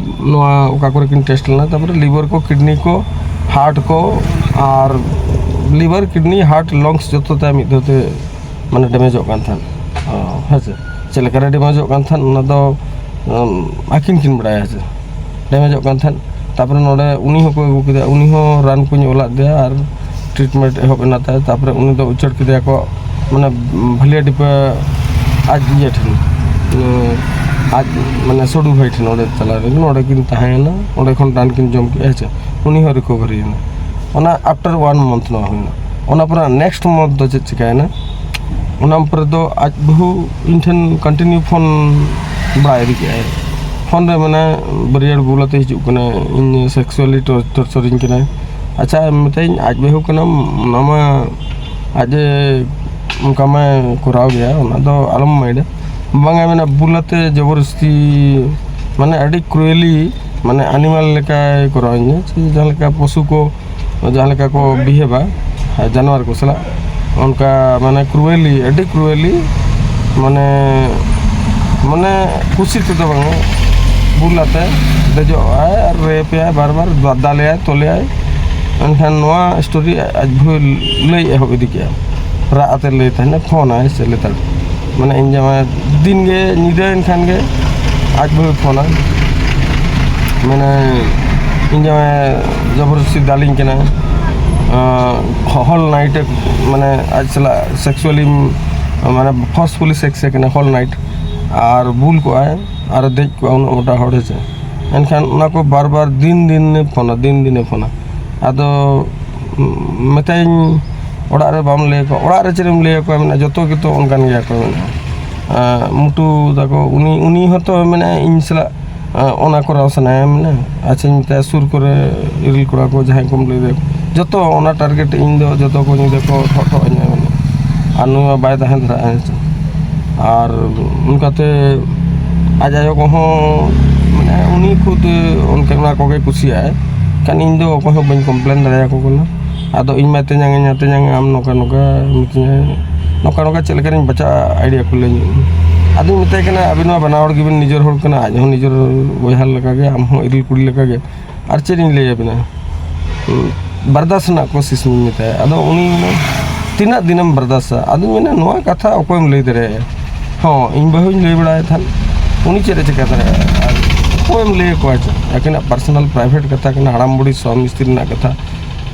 ᱱᱚᱣᱟ ᱚᱠᱟ ᱠᱚᱨᱮ ᱠᱤᱱ ᱴᱮᱥᱴ ᱞᱮᱱᱟ, ᱛᱟᱨᱯᱚᱨᱮ ᱞᱤᱵᱷᱟᱨ ᱠᱚ, ᱠᱤᱰᱱᱤ ᱠᱚ, ᱦᱟᱨᱴ ᱠᱚ, ᱟᱨ ᱞᱤᱵᱷᱟᱨ, ᱠᱤᱰᱱᱤ, ᱦᱟᱨᱴ, ᱞᱚᱝᱥ ᱡᱚᱛᱚ ᱛᱟᱭ ᱢᱤᱫ ᱫᱷᱟᱣ ᱛᱮ ᱢᱟᱱᱮ ᱰᱮᱢᱮᱡᱚᱜ ᱠᱟᱱ ᱛᱟᱦᱮᱸᱫ᱾ ᱚ, ᱦᱮᱸ ᱥᱮ? ᱪᱮᱫ ᱞᱮᱠᱟᱨᱮ ᱰᱮᱢᱮᱡᱚᱜ ᱠᱟᱱ ᱛᱟᱦᱮᱸᱫ, ᱚᱱᱟ ᱫᱚ ᱟᱹᱠᱤᱱ ᱠᱤᱱ ᱵᱟᱲᱟᱭᱟ᱾ ᱦᱮᱸ ᱥᱮ? ᱰᱮᱢᱮᱡᱚᱜ ᱠᱟᱱ ᱛᱟᱦᱮᱸᱫ᱾ ᱛᱟᱨᱯᱚᱨᱮ ᱱᱚᱰᱮ ᱩᱱᱤ ᱦᱚᱸᱠᱚ ᱟᱹᱜᱩ ᱠᱮᱫᱮᱭᱟ, ᱩᱱᱤ ᱦᱚᱸ ᱨᱟᱱ ᱠᱚᱧ ᱚᱞᱟᱫ ᱫᱮᱭᱟ ᱟᱨ ᱴᱨᱤᱴᱢᱮᱱᱴ ᱮᱦᱚᱵ ᱮᱱᱟ ᱛᱟᱭ᱾ ᱛᱟᱨᱯᱚᱨᱮ ᱩᱱᱤ ᱫᱚ ᱩᱪᱟᱹᱲ ᱠᱮᱫᱮᱭᱟ ᱠᱚ ᱢᱟᱱᱮ ᱵᱷᱟᱞᱤᱭᱟᱰᱤᱯᱟ ᱟᱡ ᱤᱭᱟᱹ ᱴᱷᱮᱱ, ᱟᱡ ᱢᱟᱱᱮ ᱥᱚᱰᱩ ᱵᱷᱟᱭ ᱴᱷᱮᱱ ᱚᱸᱰᱮ ᱪᱟᱞᱟᱣ ᱞᱮᱱᱟ, ᱚᱸᱰᱮ ᱠᱤᱱ ᱛᱟᱦᱮᱸᱭᱮᱱᱟ, ᱚᱸᱰᱮ ᱠᱷᱚᱱ ᱨᱟᱱ ᱠᱤᱱ ᱡᱚᱢ ᱠᱮᱫᱼᱟ, ᱦᱮᱸ ᱥᱮ᱾ ᱩᱱᱤ ᱦᱚᱸ ᱨᱤᱠᱳᱵᱷᱟᱨᱤ ᱮᱱᱟ᱾ ᱚᱱᱟ ᱟᱯᱴᱟᱨ ᱚᱣᱟᱱ ᱢᱟᱱᱛᱷ ᱱᱚᱣᱟ ᱦᱩᱭᱱᱟ᱾ ᱚᱱᱟ ᱯᱚᱨᱮ ᱱᱮᱠᱥᱴ ᱢᱟᱱᱛᱷ ᱫᱚ ᱪᱮᱫ ᱪᱤᱠᱟᱹᱭᱮᱱᱟ? ᱚᱱᱟ ᱯᱚᱨᱮ ᱫᱚ ᱟᱡ ᱵᱟᱹᱦᱩ ᱤᱧ ᱴᱷᱮᱱ ᱠᱚᱱᱴᱤᱱᱤᱭᱩ ᱯᱷᱳᱱ ᱵᱟᱲᱟᱭ ᱤᱫᱤ ᱠᱮᱫᱼᱟᱭ᱾ ᱯᱷᱳᱱ ᱨᱮ ᱢᱟᱱᱮ ᱵᱟᱹᱨᱭᱟᱹᱲ ᱵᱩᱞ ᱟᱛᱮ ᱦᱤᱡᱩᱜ ᱠᱟᱱᱟᱭ, ᱤᱧ ᱥᱮᱠᱥᱩᱣᱟᱞᱤ ᱴᱚᱨᱪᱚᱨᱤᱧ ᱠᱟᱱᱟᱭ᱾ ᱟᱪᱪᱷᱟ, ᱢᱮᱛᱟᱭᱟᱹᱧ, ᱟᱡ ᱵᱟᱹᱦᱩ ᱠᱟᱱᱟᱢ, ᱚᱱᱟ ᱢᱟ ᱟᱡ ᱮ ᱚᱱᱠᱟ ᱢᱟᱭ ᱠᱚᱨᱟᱣ ᱜᱮᱭᱟ, ᱚᱱᱟ ᱫᱚ ᱟᱞᱚᱢ ᱢᱟᱭᱤᱱᱰᱟ᱾ ᱵᱟᱝᱟ, ᱢᱮᱱᱟ ᱵᱩᱞ ᱟᱛᱮ ᱡᱚᱵᱚᱨᱫᱚᱥᱛᱤ, ᱢᱟᱱᱮ ᱟᱹᱰᱤ ᱠᱨᱩᱭᱮᱞᱤ, ᱢᱟᱱᱮ ᱟᱱᱤᱢᱟᱞ ᱞᱮᱠᱟᱭ ᱠᱚᱨᱟᱣᱤᱧᱟ, ᱥᱮ ᱡᱟᱦᱟᱸ ᱞᱮᱠᱟ ᱯᱚᱥᱩ ᱠᱚ ᱡᱟᱦᱟᱸ ᱞᱮᱠᱟ ᱠᱚ ᱵᱤᱦᱮᱵᱟ ᱡᱟᱱᱣᱟᱨ ᱠᱚ ᱥᱟᱞᱟᱜ, ᱚᱱᱠᱟ ᱢᱟᱱᱮ ᱠᱨᱩᱭᱮᱞᱤ, ᱟᱹᱰᱤ ᱠᱨᱩᱭᱮᱞᱤ, ᱢᱟᱱᱮ, ᱢᱟᱱᱮ ᱠᱩᱥᱤ ᱛᱮᱫᱚ ᱵᱟᱝᱟ, ᱵᱩᱞ ᱟᱛᱮ ᱫᱮᱡᱚᱜ ᱟᱭ ᱟᱨ ᱨᱮᱯᱮᱭᱟᱭ ᱵᱟᱨ ᱵᱟᱨ, ᱫᱟ-, ᱫᱟᱞᱮᱭᱟᱭ, ᱛᱚᱞᱮᱭᱟᱭ᱾ ᱮᱱᱠᱷᱟᱱ ᱱᱚᱣᱟ ᱥᱴᱳᱨᱤ ᱟᱡ ᱵᱷᱩᱭ ᱞᱟᱹᱭ ᱮᱦᱚᱵ ᱤᱫᱤ ᱠᱮᱜᱼᱟ, ᱨᱟᱜ ᱟᱛᱮ ᱞᱟᱹᱭ ᱛᱟᱦᱮᱱᱟ, ᱯᱷᱳᱱᱟᱭ ᱥᱮ ᱞᱮᱛᱟᱲ, ᱢᱟᱱᱮ ᱤᱧ ᱡᱟᱶᱟᱭ ᱫᱤᱱ ᱜᱮ ᱧᱤᱫᱟᱹ ᱮᱱᱠᱷᱟᱱ ᱜᱮ ᱟᱡ ᱵᱷᱩᱭ ᱯᱷᱳᱱᱟ, ᱢᱟᱱᱮ ᱤᱧ ᱡᱟᱶᱟᱭ ᱡᱚᱵᱚᱨᱫᱚᱥᱛᱤ ᱫᱟᱞᱤᱧ ᱠᱟᱱᱟ, ᱦᱳᱞ ᱱᱟᱭᱤᱴ ᱢᱟᱱᱮ ᱟᱡ ᱥᱟᱞᱟᱜ ᱥᱮᱠᱥᱩᱣᱟᱞᱤ ᱢᱟᱱᱮ ᱯᱷᱳᱨᱥᱯᱷᱩᱞᱤ ᱥᱮᱠᱥ ᱮ ᱠᱟᱱᱟ ᱦᱳᱞ ᱱᱟᱭᱤᱴ, ᱟᱨ ᱵᱩᱞ ᱠᱚᱜᱼᱟᱭ ᱟᱨ ᱫᱮᱡ ᱠᱚᱜᱼᱟ ᱩᱱᱟᱹᱜ ᱢᱚᱴᱟ ᱦᱚᱲ, ᱦᱮᱸ ᱥᱮ᱾ ᱮᱱᱠᱷᱟᱱ ᱚᱱᱟ ᱠᱚ ᱵᱟᱨ ᱵᱟᱨ ᱫᱤᱱ ᱫᱤᱱᱮ ᱯᱷᱳᱱᱟ, ᱫᱤᱱ ᱫᱤᱱᱮ ᱯᱷᱳᱱᱟ᱾ ᱟᱫᱚ ᱢᱮᱛᱟᱭᱟᱹᱧ, ᱚᱲᱟᱜ ᱨᱮ ᱵᱟᱢ ᱞᱟᱹᱭ ᱟᱠᱚᱣᱟ? ᱚᱲᱟᱜ ᱨᱮ ᱪᱮᱫ ᱮᱢ ᱞᱟᱹᱭ ᱟᱠᱚᱣᱟ? ᱢᱮᱱᱟ ᱡᱚᱛᱚ ᱜᱮᱛᱚ ᱚᱱᱠᱟᱱ ᱜᱮᱭᱟ ᱠᱚ, ᱢᱮᱱᱟ᱾ ᱟᱸ, ᱢᱩᱴᱩ ᱛᱟᱠᱚ, ᱩᱱᱤ, ᱩᱱᱤ ᱦᱚᱸᱛᱚ ᱢᱮᱱᱟ ᱤᱧ ᱥᱟᱞᱟᱜ, ᱟᱸ, ᱚᱱᱟ ᱠᱚᱨᱟᱣ ᱥᱟᱱᱟᱭᱟ, ᱢᱮᱱᱟ᱾ ᱟᱪᱪᱷᱟᱧ ᱢᱮᱛᱟᱭᱟ, ᱥᱩᱨ ᱠᱚᱨᱮ ᱤᱨᱤᱞ ᱠᱚᱲᱟ ᱠᱚ ᱡᱟᱦᱟᱸᱭ ᱠᱚᱢ ᱞᱟᱹᱭ ᱫᱟᱲᱮᱭᱟᱠᱚ, ᱡᱚᱛᱚ ᱚᱱᱟ ᱴᱟᱨᱜᱮᱴ ᱤᱧ ᱫᱚ ᱡᱚᱛᱚ ᱠᱚ ᱧᱤᱫᱟᱹ ᱠᱚ ᱴᱷᱚᱜ ᱴᱷᱚᱜ ᱟᱹᱧᱟ, ᱢᱮᱱᱟ᱾ ᱟᱨ ᱱᱩᱭ ᱢᱟ ᱵᱟᱭ ᱛᱟᱦᱮᱸ ᱫᱷᱟᱨᱟᱜᱼᱟ, ᱦᱮᱸ ᱥᱮ᱾ ᱟᱨ ᱚᱱᱠᱟᱛᱮ ᱟᱡ ᱟᱭᱳ ᱠᱚᱦᱚᱸ, ᱢᱟᱱᱮ, ᱩᱱᱤ ᱠᱷᱩᱫ ᱚᱱᱠᱟ ᱚᱱᱟ ᱠᱚᱜᱮ ᱠᱩᱥᱤᱭᱟᱜᱼᱟᱭ᱾ ᱠᱷᱟᱱ ᱤᱧ ᱫᱚ ᱚᱠᱚᱭ ᱦᱚᱸ ᱵᱟᱹᱧ ᱠᱚᱢᱯᱞᱮᱱ ᱫᱟᱲᱮᱭᱟᱠᱚ ᱠᱟᱱᱟ᱾ ᱟᱫᱚ ᱤᱧ ᱢᱟ ᱛᱮᱧᱟᱝ ᱤᱧ, ᱛᱮᱧᱟᱝ ᱟᱢ ᱱᱚᱝᱠᱟ ᱱᱚᱝᱠᱟ ᱢᱤᱛᱟᱹᱧᱟᱭ, ᱱᱚᱝᱠᱟ ᱱᱚᱝᱠᱟ ᱪᱮᱫ ᱞᱮᱠᱟᱨᱤᱧ ᱵᱟᱪᱟᱜᱼᱟ, ᱟᱭᱰᱤᱭᱟ ᱠᱚ ᱞᱟᱹᱭ ᱧᱚᱜ ᱤᱧ᱾ ᱟᱫᱚᱧ ᱢᱮᱛᱟᱭ ᱠᱟᱱᱟ, ᱟᱹᱵᱤᱱ ᱢᱟ ᱵᱟᱱᱟ ᱦᱚᱲ ᱜᱮᱵᱤᱱ ᱱᱤᱡᱮᱨ ᱦᱚᱲ ᱠᱟᱱᱟ, ᱟᱡ ᱦᱚᱸ ᱱᱤᱡᱮᱨ ᱵᱚᱭᱦᱟ ᱞᱮᱠᱟᱜᱮ, ᱟᱢ ᱦᱚᱸ ᱤᱨᱤᱞ ᱠᱩᱲᱤ ᱞᱮᱠᱟᱜᱮ᱾ ᱟᱨ ᱪᱮᱫ ᱤᱧ ᱞᱟᱹᱭ ᱟᱵᱤᱱᱟ? ᱦᱩᱸ᱾ ᱵᱟᱨᱫᱟᱥ ᱨᱮᱱᱟᱜ ᱠᱳᱥᱤᱥ ᱤᱧ ᱢᱮᱛᱟᱭᱟ᱾ ᱟᱫᱚ ᱩᱱᱤ ᱢᱮᱱᱟ, "ᱛᱤᱱᱟᱹᱜ ᱫᱤᱱᱮᱢ ᱵᱟᱨᱫᱟᱥᱟ?" ᱟᱫᱚᱧ ᱢᱮᱱᱟ, "ᱱᱚᱣᱟ ᱠᱟᱛᱷᱟ ᱚᱠᱚᱭᱮᱢ ᱞᱟᱹᱭ ᱫᱟᱲᱮᱭᱟᱭᱟ?" ᱦᱚᱸ, ᱤᱧ ᱵᱟᱹᱦᱩᱧ ᱞᱟᱹᱭ ᱵᱟᱲᱟᱭ ᱛᱟᱦᱮᱸᱫ, ᱩᱱᱤ ᱪᱮᱫ ᱮ ᱪᱤᱠᱟᱹ ᱫᱟᱲᱮᱭᱟᱜᱼᱟ? ᱟᱨ ᱚᱠᱚᱭᱮᱢ ᱞᱟᱹᱭ ᱟᱠᱚᱣᱟ ᱪᱮ? ᱟᱹᱠᱤᱱᱟᱜ ᱯᱟᱨᱥᱚᱱᱟᱞ ᱯᱨᱟᱭᱵᱷᱮᱴ ᱠᱟᱛᱷᱟ ᱠᱟᱱᱟ, ᱦᱟᱲᱟᱢ ᱵᱩᱲᱦᱤ ᱥᱣᱟᱢᱤ ᱥᱛᱨᱤ ᱨᱮᱱᱟᱜ ᱠᱟᱛᱷᱟ᱾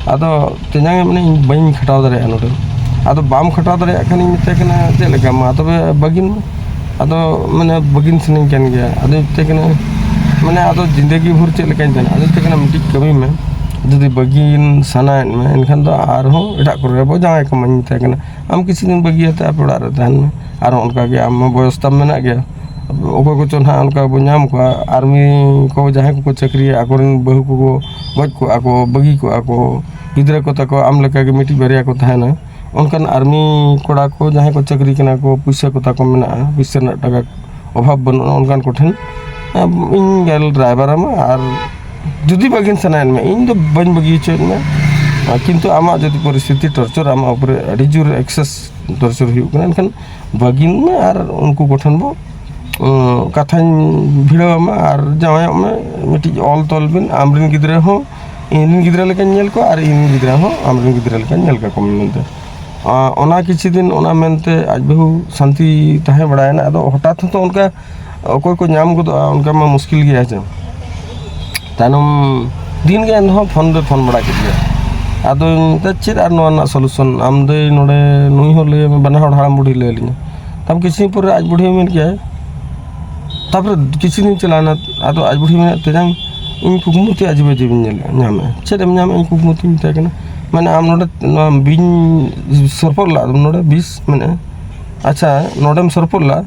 ᱟᱫᱚ ᱛᱮᱧᱟᱝ ᱮ ᱢᱮᱱᱟ, "ᱤᱧ ᱵᱟᱹᱧ ᱠᱷᱟᱴᱟᱣ ᱫᱟᱲᱮᱭᱟᱜᱼᱟ ᱱᱚᱰᱮ᱾ ᱟᱫᱚ ᱵᱟᱢ ᱠᱷᱟᱴᱟᱣ ᱫᱟᱲᱮᱭᱟᱜ ᱠᱷᱟᱱ ᱤᱧ ᱢᱮᱛᱟᱭ ᱠᱟᱱᱟ, ᱪᱮᱫ ᱞᱮᱠᱟ, ᱢᱟ ᱛᱚᱵᱮ ᱵᱟᱹᱜᱤᱱ ᱢᱮ᱾" ᱟᱫᱚ ᱢᱟᱱᱮ ᱵᱟᱹᱜᱤᱱ ᱥᱟᱱᱟᱧ ᱠᱟᱱ ᱜᱮᱭᱟ᱾ ᱟᱫᱚᱧ ᱢᱮᱛᱟᱭ ᱠᱟᱱᱟ, ᱢᱟᱱᱮ ᱟᱫᱚ ᱡᱤᱱᱫᱮᱜᱤ ᱵᱷᱳᱨ ᱪᱮᱫ ᱞᱮᱠᱟᱧ ᱛᱟᱦᱮᱱᱟ? ᱟᱫᱚᱧ ᱢᱮᱛᱟᱭ ᱠᱟᱱᱟ, "ᱢᱤᱫᱴᱤᱡ ᱠᱟᱹᱢᱤ ᱢᱮ, ᱡᱩᱫᱤ ᱵᱟᱹᱜᱤᱱ ᱥᱟᱱᱟᱭᱮᱫ ᱢᱮ, ᱮᱱᱠᱷᱟᱱ ᱫᱚ ᱟᱨᱦᱚᱸ ᱮᱴᱟᱜ ᱠᱚᱨᱮ ᱵᱚ ᱡᱟᱶᱟᱭ ᱠᱟᱢᱟᱧ", ᱢᱮᱛᱟᱭ ᱠᱟᱱᱟ᱾ "ᱟᱢ ᱠᱤᱪᱷᱩ ᱫᱤᱱ ᱵᱟᱹᱜᱤᱭᱟᱛᱮ ᱟᱯᱮ ᱚᱲᱟᱜ ᱨᱮ ᱛᱟᱦᱮᱱ ᱢᱮ, ᱟᱨᱦᱚᱸ ᱚᱱᱠᱟ ᱜᱮ ᱟᱢ ᱢᱟ ᱵᱚᱭᱚᱥ ᱛᱟᱢ ᱢᱮᱱᱟᱜ ᱜᱮᱭᱟ, ᱚᱠᱚᱭ ᱠᱚᱪᱚ ᱱᱟᱦᱟᱜ ᱚᱱᱠᱟ ᱵᱚ ᱧᱟᱢ ᱠᱚᱣᱟ, ᱟᱨᱢᱤ ᱠᱚ ᱡᱟᱦᱟᱸᱭ ᱠᱚᱠᱚ ᱪᱟᱹᱠᱨᱤᱭᱟ, ᱟᱠᱚᱨᱮᱱ ᱵᱟᱹᱦᱩ ᱠᱚᱠᱚ ᱜᱚᱡ ᱠᱚᱜᱼᱟ ᱠᱚ, ᱵᱟᱹᱜᱤ ᱠᱚᱜᱼᱟ ᱠᱚ, ᱜᱤᱫᱽᱨᱟᱹ ᱠᱚ ᱛᱟᱠᱚ ᱟᱢ ᱞᱮᱠᱟᱜᱮ ᱢᱤᱫᱴᱤᱡ ᱵᱟᱨᱭᱟ ᱠᱚ ᱛᱟᱦᱮᱱᱟ, ᱚᱱᱠᱟᱱ ᱟᱨᱢᱤ ᱠᱚᱲᱟ ᱠᱚ ᱡᱟᱦᱟᱸᱭ ᱠᱚ ᱪᱟᱹᱠᱨᱤ ᱠᱟᱱᱟ ᱠᱚ, ᱯᱩᱭᱥᱟᱹ ᱠᱚ ᱛᱟᱠᱚ ᱢᱮᱱᱟᱜᱼᱟ, ᱯᱩᱭᱥᱟᱹ ᱨᱮᱱᱟᱜ ᱴᱟᱠᱟ ᱚᱵᱷᱟᱵᱽ ᱵᱟᱹᱱᱩᱜᱼᱟ, ᱚᱱᱠᱟᱱ ᱠᱚᱴᱷᱮᱱ ᱤᱧ ᱜᱮᱞ ᱨᱟᱭᱵᱟᱨ ᱟᱢᱟ, ᱟᱨ ᱡᱩᱫᱤ ᱵᱟᱹᱜᱤᱱ ᱥᱟᱱᱟᱭᱮᱫ ᱢᱮ, ᱤᱧ ᱫᱚ ᱵᱟᱹᱧ ᱵᱟᱹᱜᱤ ᱦᱚᱪᱚᱭᱮᱫ ᱢᱮ, ᱠᱤᱱᱛᱩ ᱟᱢᱟᱜ ᱡᱩᱫᱤ ᱯᱚᱨᱤᱥᱛᱷᱤᱛᱤ ᱴᱚᱨᱪᱚᱨ, ᱟᱢᱟᱜ ᱩᱯᱚᱨᱮ ᱟᱹᱰᱤ ᱡᱳᱨ ᱮᱠᱥᱮᱥ ᱴᱚᱨᱪᱚᱨ ᱦᱩᱭᱩᱜ ᱠᱟᱱᱟ, ᱮᱱᱠᱷᱟᱱ ᱵᱟᱹᱜᱤᱱ ᱢᱮ ᱟᱨ ᱩᱱᱠᱩ ᱠᱚᱴᱷᱮᱱ ᱵᱚ, ᱩᱸ, ᱠᱟᱛᱷᱟᱧ ᱵᱷᱤᱲᱟᱹᱣ ᱟᱢᱟ ᱟᱨ ᱡᱟᱶᱟᱭᱚᱜ ᱢᱮ, ᱢᱤᱫᱴᱤᱡ ᱚᱞ ᱛᱚᱞ ᱵᱤᱱ, ᱟᱢᱨᱮᱱ ᱜᱤᱫᱽᱨᱟᱹ ᱦᱚᱸ ᱤᱧᱨᱮᱱ ᱜᱤᱫᱽᱨᱟᱹ ᱞᱮᱠᱟᱧ ᱧᱮᱞ ᱠᱚᱣᱟ ᱟᱨ ᱤᱧᱨᱮᱱ ᱜᱤᱫᱽᱨᱟᱹ ᱦᱚᱸ ᱟᱢᱨᱮᱱ ᱜᱤᱫᱽᱨᱟᱹ ᱞᱮᱠᱟᱧ ᱧᱮᱞ ᱠᱟᱠᱚᱣᱟ ᱢᱮᱱᱛᱮ᱾ ᱟ, ᱚᱱᱟ ᱠᱤᱪᱷᱩ ᱫᱤᱱ ᱚᱱᱟ ᱢᱮᱱᱛᱮ ᱟᱡ ᱵᱟᱹᱦᱩ ᱥᱟᱱᱛᱤ ᱛᱟᱦᱮᱸ ᱵᱟᱲᱟᱭᱮᱱᱟ᱾ ᱟᱫᱚ ᱦᱚᱴᱟᱛ ᱦᱚᱸᱛᱚ ᱚᱱᱠᱟ ᱚᱠᱚᱭ ᱠᱚ ᱧᱟᱢ ᱜᱚᱫᱚᱜᱼᱟ, ᱚᱱᱠᱟ ᱢᱟ ᱢᱩᱥᱠᱤᱞ ᱜᱮᱭᱟ ᱦᱮᱸ ᱪᱮ᱾ ᱛᱟᱭᱱᱚᱢ ᱫᱤᱱ ᱜᱮ ᱮᱱᱦᱚᱸ ᱯᱷᱳᱱ ᱫᱚᱭ ᱯᱷᱳᱱ ᱵᱟᱲᱟ ᱠᱮᱫ ᱜᱮᱭᱟ᱾ ᱟᱫᱚᱧ ᱢᱮᱛᱟᱭᱟ, "ᱪᱮᱫ ᱟᱨ ᱱᱚᱣᱟ ᱨᱮᱱᱟᱜ ᱥᱚᱞᱩᱥᱚᱱ?" ᱟᱢ ᱫᱚᱭ ᱱᱚᱰᱮ ᱱᱩᱭ ᱦᱚᱸ ᱞᱟᱹᱭ ᱟᱢᱟ, ᱵᱟᱱᱟ ᱦᱚᱲ ᱦᱟᱲᱟᱢ ᱵᱩᱰᱷᱤ ᱞᱟᱹᱭ ᱟᱹᱞᱤᱧᱟ᱾ ᱛᱟᱭᱚᱢ ᱠᱤᱪᱷᱩ ᱫᱤᱱ ᱯᱚᱨᱮ ᱟᱡ ᱵᱩᱰᱷᱤ ᱢᱮᱱ ᱠᱮᱜᱼᱟᱭ, ᱛᱟᱨᱯᱚᱨᱮ ᱠᱤᱪᱷᱩ ᱫᱤᱱ ᱪᱟᱞᱟᱣᱱᱟ, ᱟᱫᱚ ᱟᱡ ᱵᱩᱰᱷᱤ ᱢᱮᱱᱮᱫ, "ᱛᱮᱧᱟᱝ, ᱤᱧ ᱠᱩᱠᱢᱩ ᱛᱮ ᱟᱡᱤᱵ ᱟᱡᱤᱵ ᱤᱧ ᱧᱮᱞ ᱧᱟᱢᱮᱫᱼᱟ᱾" "ᱪᱮᱫ ᱮᱢ ᱧᱟᱢᱮᱫᱼᱟ?" "ᱤᱧ ᱠᱩᱠᱢᱩ ᱛᱮᱧ ᱢᱮᱛᱟᱭ ᱠᱟᱱᱟ, ᱢᱟᱱᱮ ᱟᱢ ᱱᱚᱰᱮ ᱱᱚᱣᱟ ᱵᱤᱧ ᱥᱚᱨᱯᱚᱫ ᱞᱟᱫ ᱱᱚᱰᱮ ᱵᱤᱥ ᱢᱮᱱᱟᱜᱼᱟ, ᱟᱪᱪᱷᱟ ᱱᱚᱰᱮᱢ ᱥᱚᱨᱯᱚᱫ ᱞᱟᱫ,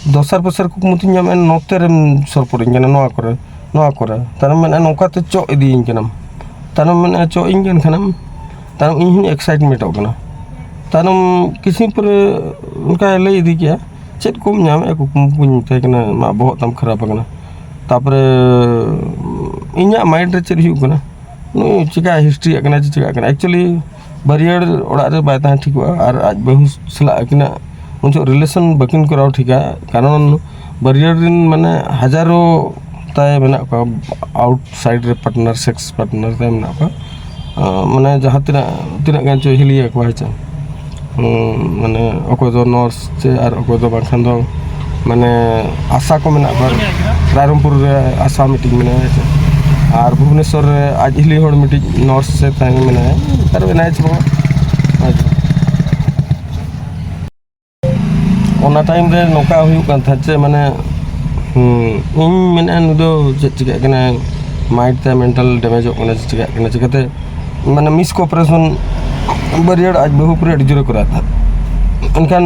ᱫᱚᱥᱟᱨ ᱯᱚᱥᱟᱨ ᱠᱩᱠᱢᱩ ᱛᱮᱧ ᱧᱟᱢᱮᱫᱼᱟ ᱱᱚᱛᱮ ᱨᱮᱢ ᱥᱚᱨᱯᱚᱫ ᱤᱧ ᱠᱟᱱᱟ, ᱱᱚᱣᱟ ᱠᱚᱨᱮ, ᱱᱚᱣᱟ ᱠᱚᱨᱮ᱾ ᱛᱟᱭᱱᱚᱢ ᱢᱮᱱᱮᱫᱼᱟ ᱱᱚᱝᱠᱟ ᱛᱮ ᱪᱚᱜ ᱤᱫᱤᱭᱤᱧ ᱠᱟᱱᱟᱢ, ᱛᱟᱭᱱᱚᱢ ᱢᱮᱱᱮᱫᱼᱟ ᱪᱚᱜ ᱤᱧ ᱠᱟᱱ ᱠᱷᱟᱱᱮᱢ, ᱛᱟᱭᱱᱚᱢ ᱤᱧ ᱦᱚᱸᱧ ᱮᱠᱥᱟᱭᱤᱴᱢᱮᱱᱴᱚᱜ ᱠᱟᱱᱟ᱾ ᱛᱟᱭᱱᱚᱢ ᱠᱤᱪᱷᱩ ᱯᱚᱨᱮ ᱚᱱᱠᱟᱭ ᱞᱟᱹᱭ ᱤᱫᱤ ᱠᱮᱜᱼᱟ, "ᱪᱮᱫ ᱠᱚᱢ ᱧᱟᱢᱮᱫᱼᱟ ᱠᱩᱠᱢᱩ ᱠᱚᱧ ᱢᱮᱛᱟᱭ ᱠᱟᱱᱟ, ᱢᱟ ᱵᱚᱦᱚᱜ ᱛᱟᱢ ᱠᱷᱟᱨᱟᱯ ᱟᱠᱟᱱᱟ?" ᱛᱟᱨᱯᱚᱨᱮ ᱤᱧᱟᱹᱜ ᱢᱟᱭᱤᱱᱰ ᱨᱮ ᱪᱮᱫ ᱦᱩᱭᱩᱜ ᱠᱟᱱᱟ, ᱱᱩᱭ ᱪᱤᱠᱟ ᱦᱤᱥᱴᱨᱤᱭᱟᱜ ᱠᱟᱱᱟ ᱪᱮ ᱪᱤᱠᱟᱜ ᱠᱟᱱᱟ? ᱮᱠᱪᱩᱭᱮᱞᱤ ᱵᱟᱹᱨᱭᱟᱹᱲ ᱚᱲᱟᱜ ᱨᱮ ᱵᱟᱭ ᱛᱟᱦᱮᱸ ᱴᱷᱤᱠᱚᱜᱼᱟ, ᱟᱨ ᱟᱡ ᱵᱟᱹᱦᱩ ᱥᱟᱞᱟᱜ ᱟᱹᱠᱤᱱᱟᱜ ᱩᱱ ᱡᱚᱦᱚᱜ ᱨᱤᱞᱮᱥᱚᱱ ᱵᱟᱹᱠᱤᱱ ᱠᱚᱨᱟᱣ ᱴᱷᱤᱠᱟ, ᱠᱟᱨᱚᱱ ᱵᱟᱹᱨᱭᱟᱹᱲ ᱨᱮᱱ ᱢᱟᱱᱮ ᱦᱟᱡᱟᱨᱚ ᱛᱟᱭ ᱢᱮᱱᱟᱜ ᱠᱚᱣᱟ, ᱟᱣᱩᱴᱥᱟᱭᱤᱰ ᱨᱮ ᱯᱟᱨᱴᱱᱟᱨ, ᱥᱮᱠᱥ ᱯᱟᱨᱴᱱᱟᱨ ᱛᱟᱭ ᱢᱮᱱᱟᱜ ᱠᱚᱣᱟ᱾ ᱢᱟᱱᱮ ᱡᱟᱦᱟᱸ ᱛᱤᱱᱟᱹᱜ ᱛᱤᱱᱟᱹᱜ ᱜᱟᱱ ᱪᱚ ᱦᱤᱞᱤᱭᱟ ᱠᱚᱣᱟ, ᱦᱮᱸ ᱪᱮ᱾ ᱦᱩᱸ, ᱢᱟᱱᱮ ᱚᱠᱚᱭ ᱫᱚ ᱱᱟᱨᱥ ᱪᱮ ᱟᱨ ᱚᱠᱚᱭ ᱫᱚ ᱵᱟᱝᱠᱷᱟᱱ ᱫᱚ ᱢᱟᱱᱮ ᱟᱥᱟ ᱠᱚ ᱢᱮᱱᱟᱜ ᱠᱚᱣᱟ᱾ ᱨᱟᱭᱨᱚᱝᱯᱩᱨ ᱨᱮ ᱟᱥᱟ ᱢᱤᱫᱴᱤᱡ ᱢᱮᱱᱟᱭᱟ, ᱦᱮᱸ ᱪᱮ᱾ ᱟᱨ ᱵᱷᱩᱵᱽᱱᱮᱥᱚᱨ ᱨᱮ ᱟᱡ ᱦᱤᱞᱤ ᱦᱚᱲ ᱢᱤᱫᱴᱤᱡ ᱱᱟᱨᱥ ᱮ ᱛᱟᱦᱮᱸ ᱢᱮᱱᱟᱭᱟ, ᱚᱠᱟᱨᱮ ᱢᱮᱱᱟᱭᱟ ᱪᱮ ᱵᱟᱝ᱾ ᱦᱮᱸ ᱪᱮ᱾ ᱚᱱᱟ ᱴᱟᱭᱤᱢ ᱨᱮ ᱱᱚᱝᱠᱟ ᱦᱩᱭᱩᱜ ᱠᱟᱱ ᱛᱟᱦᱮᱸᱫ ᱪᱮ, ᱢᱟᱱᱮ, ᱦᱩᱸ, ᱤᱧ ᱢᱮᱱᱮᱫᱼᱟ, ᱱᱩᱭ ᱫᱚ ᱪᱮᱫ ᱪᱤᱠᱟᱹᱜ ᱠᱟᱱᱟᱭ, ᱢᱟᱭᱤᱱᱰ ᱛᱮ ᱢᱮᱱᱴᱟᱞ ᱰᱮᱢᱮᱡᱚᱜ ᱠᱟᱱᱟ ᱪᱮ ᱪᱤᱠᱟᱹᱜ ᱠᱟᱱᱟ, ᱪᱤᱠᱟᱹᱛᱮ, ᱢᱟᱱᱮ, ᱢᱤᱥ ᱠᱚᱯᱟᱨᱮᱥᱚᱱ ᱵᱟᱹᱨᱭᱟᱹᱲ ᱟᱡ ᱵᱟᱹᱦᱩ ᱯᱩᱨᱟᱹ ᱟᱹᱰᱤ ᱡᱳᱨᱮ ᱠᱚᱨᱟᱣ ᱛᱟᱦᱮᱸᱫ᱾ ᱮᱱᱠᱷᱟᱱ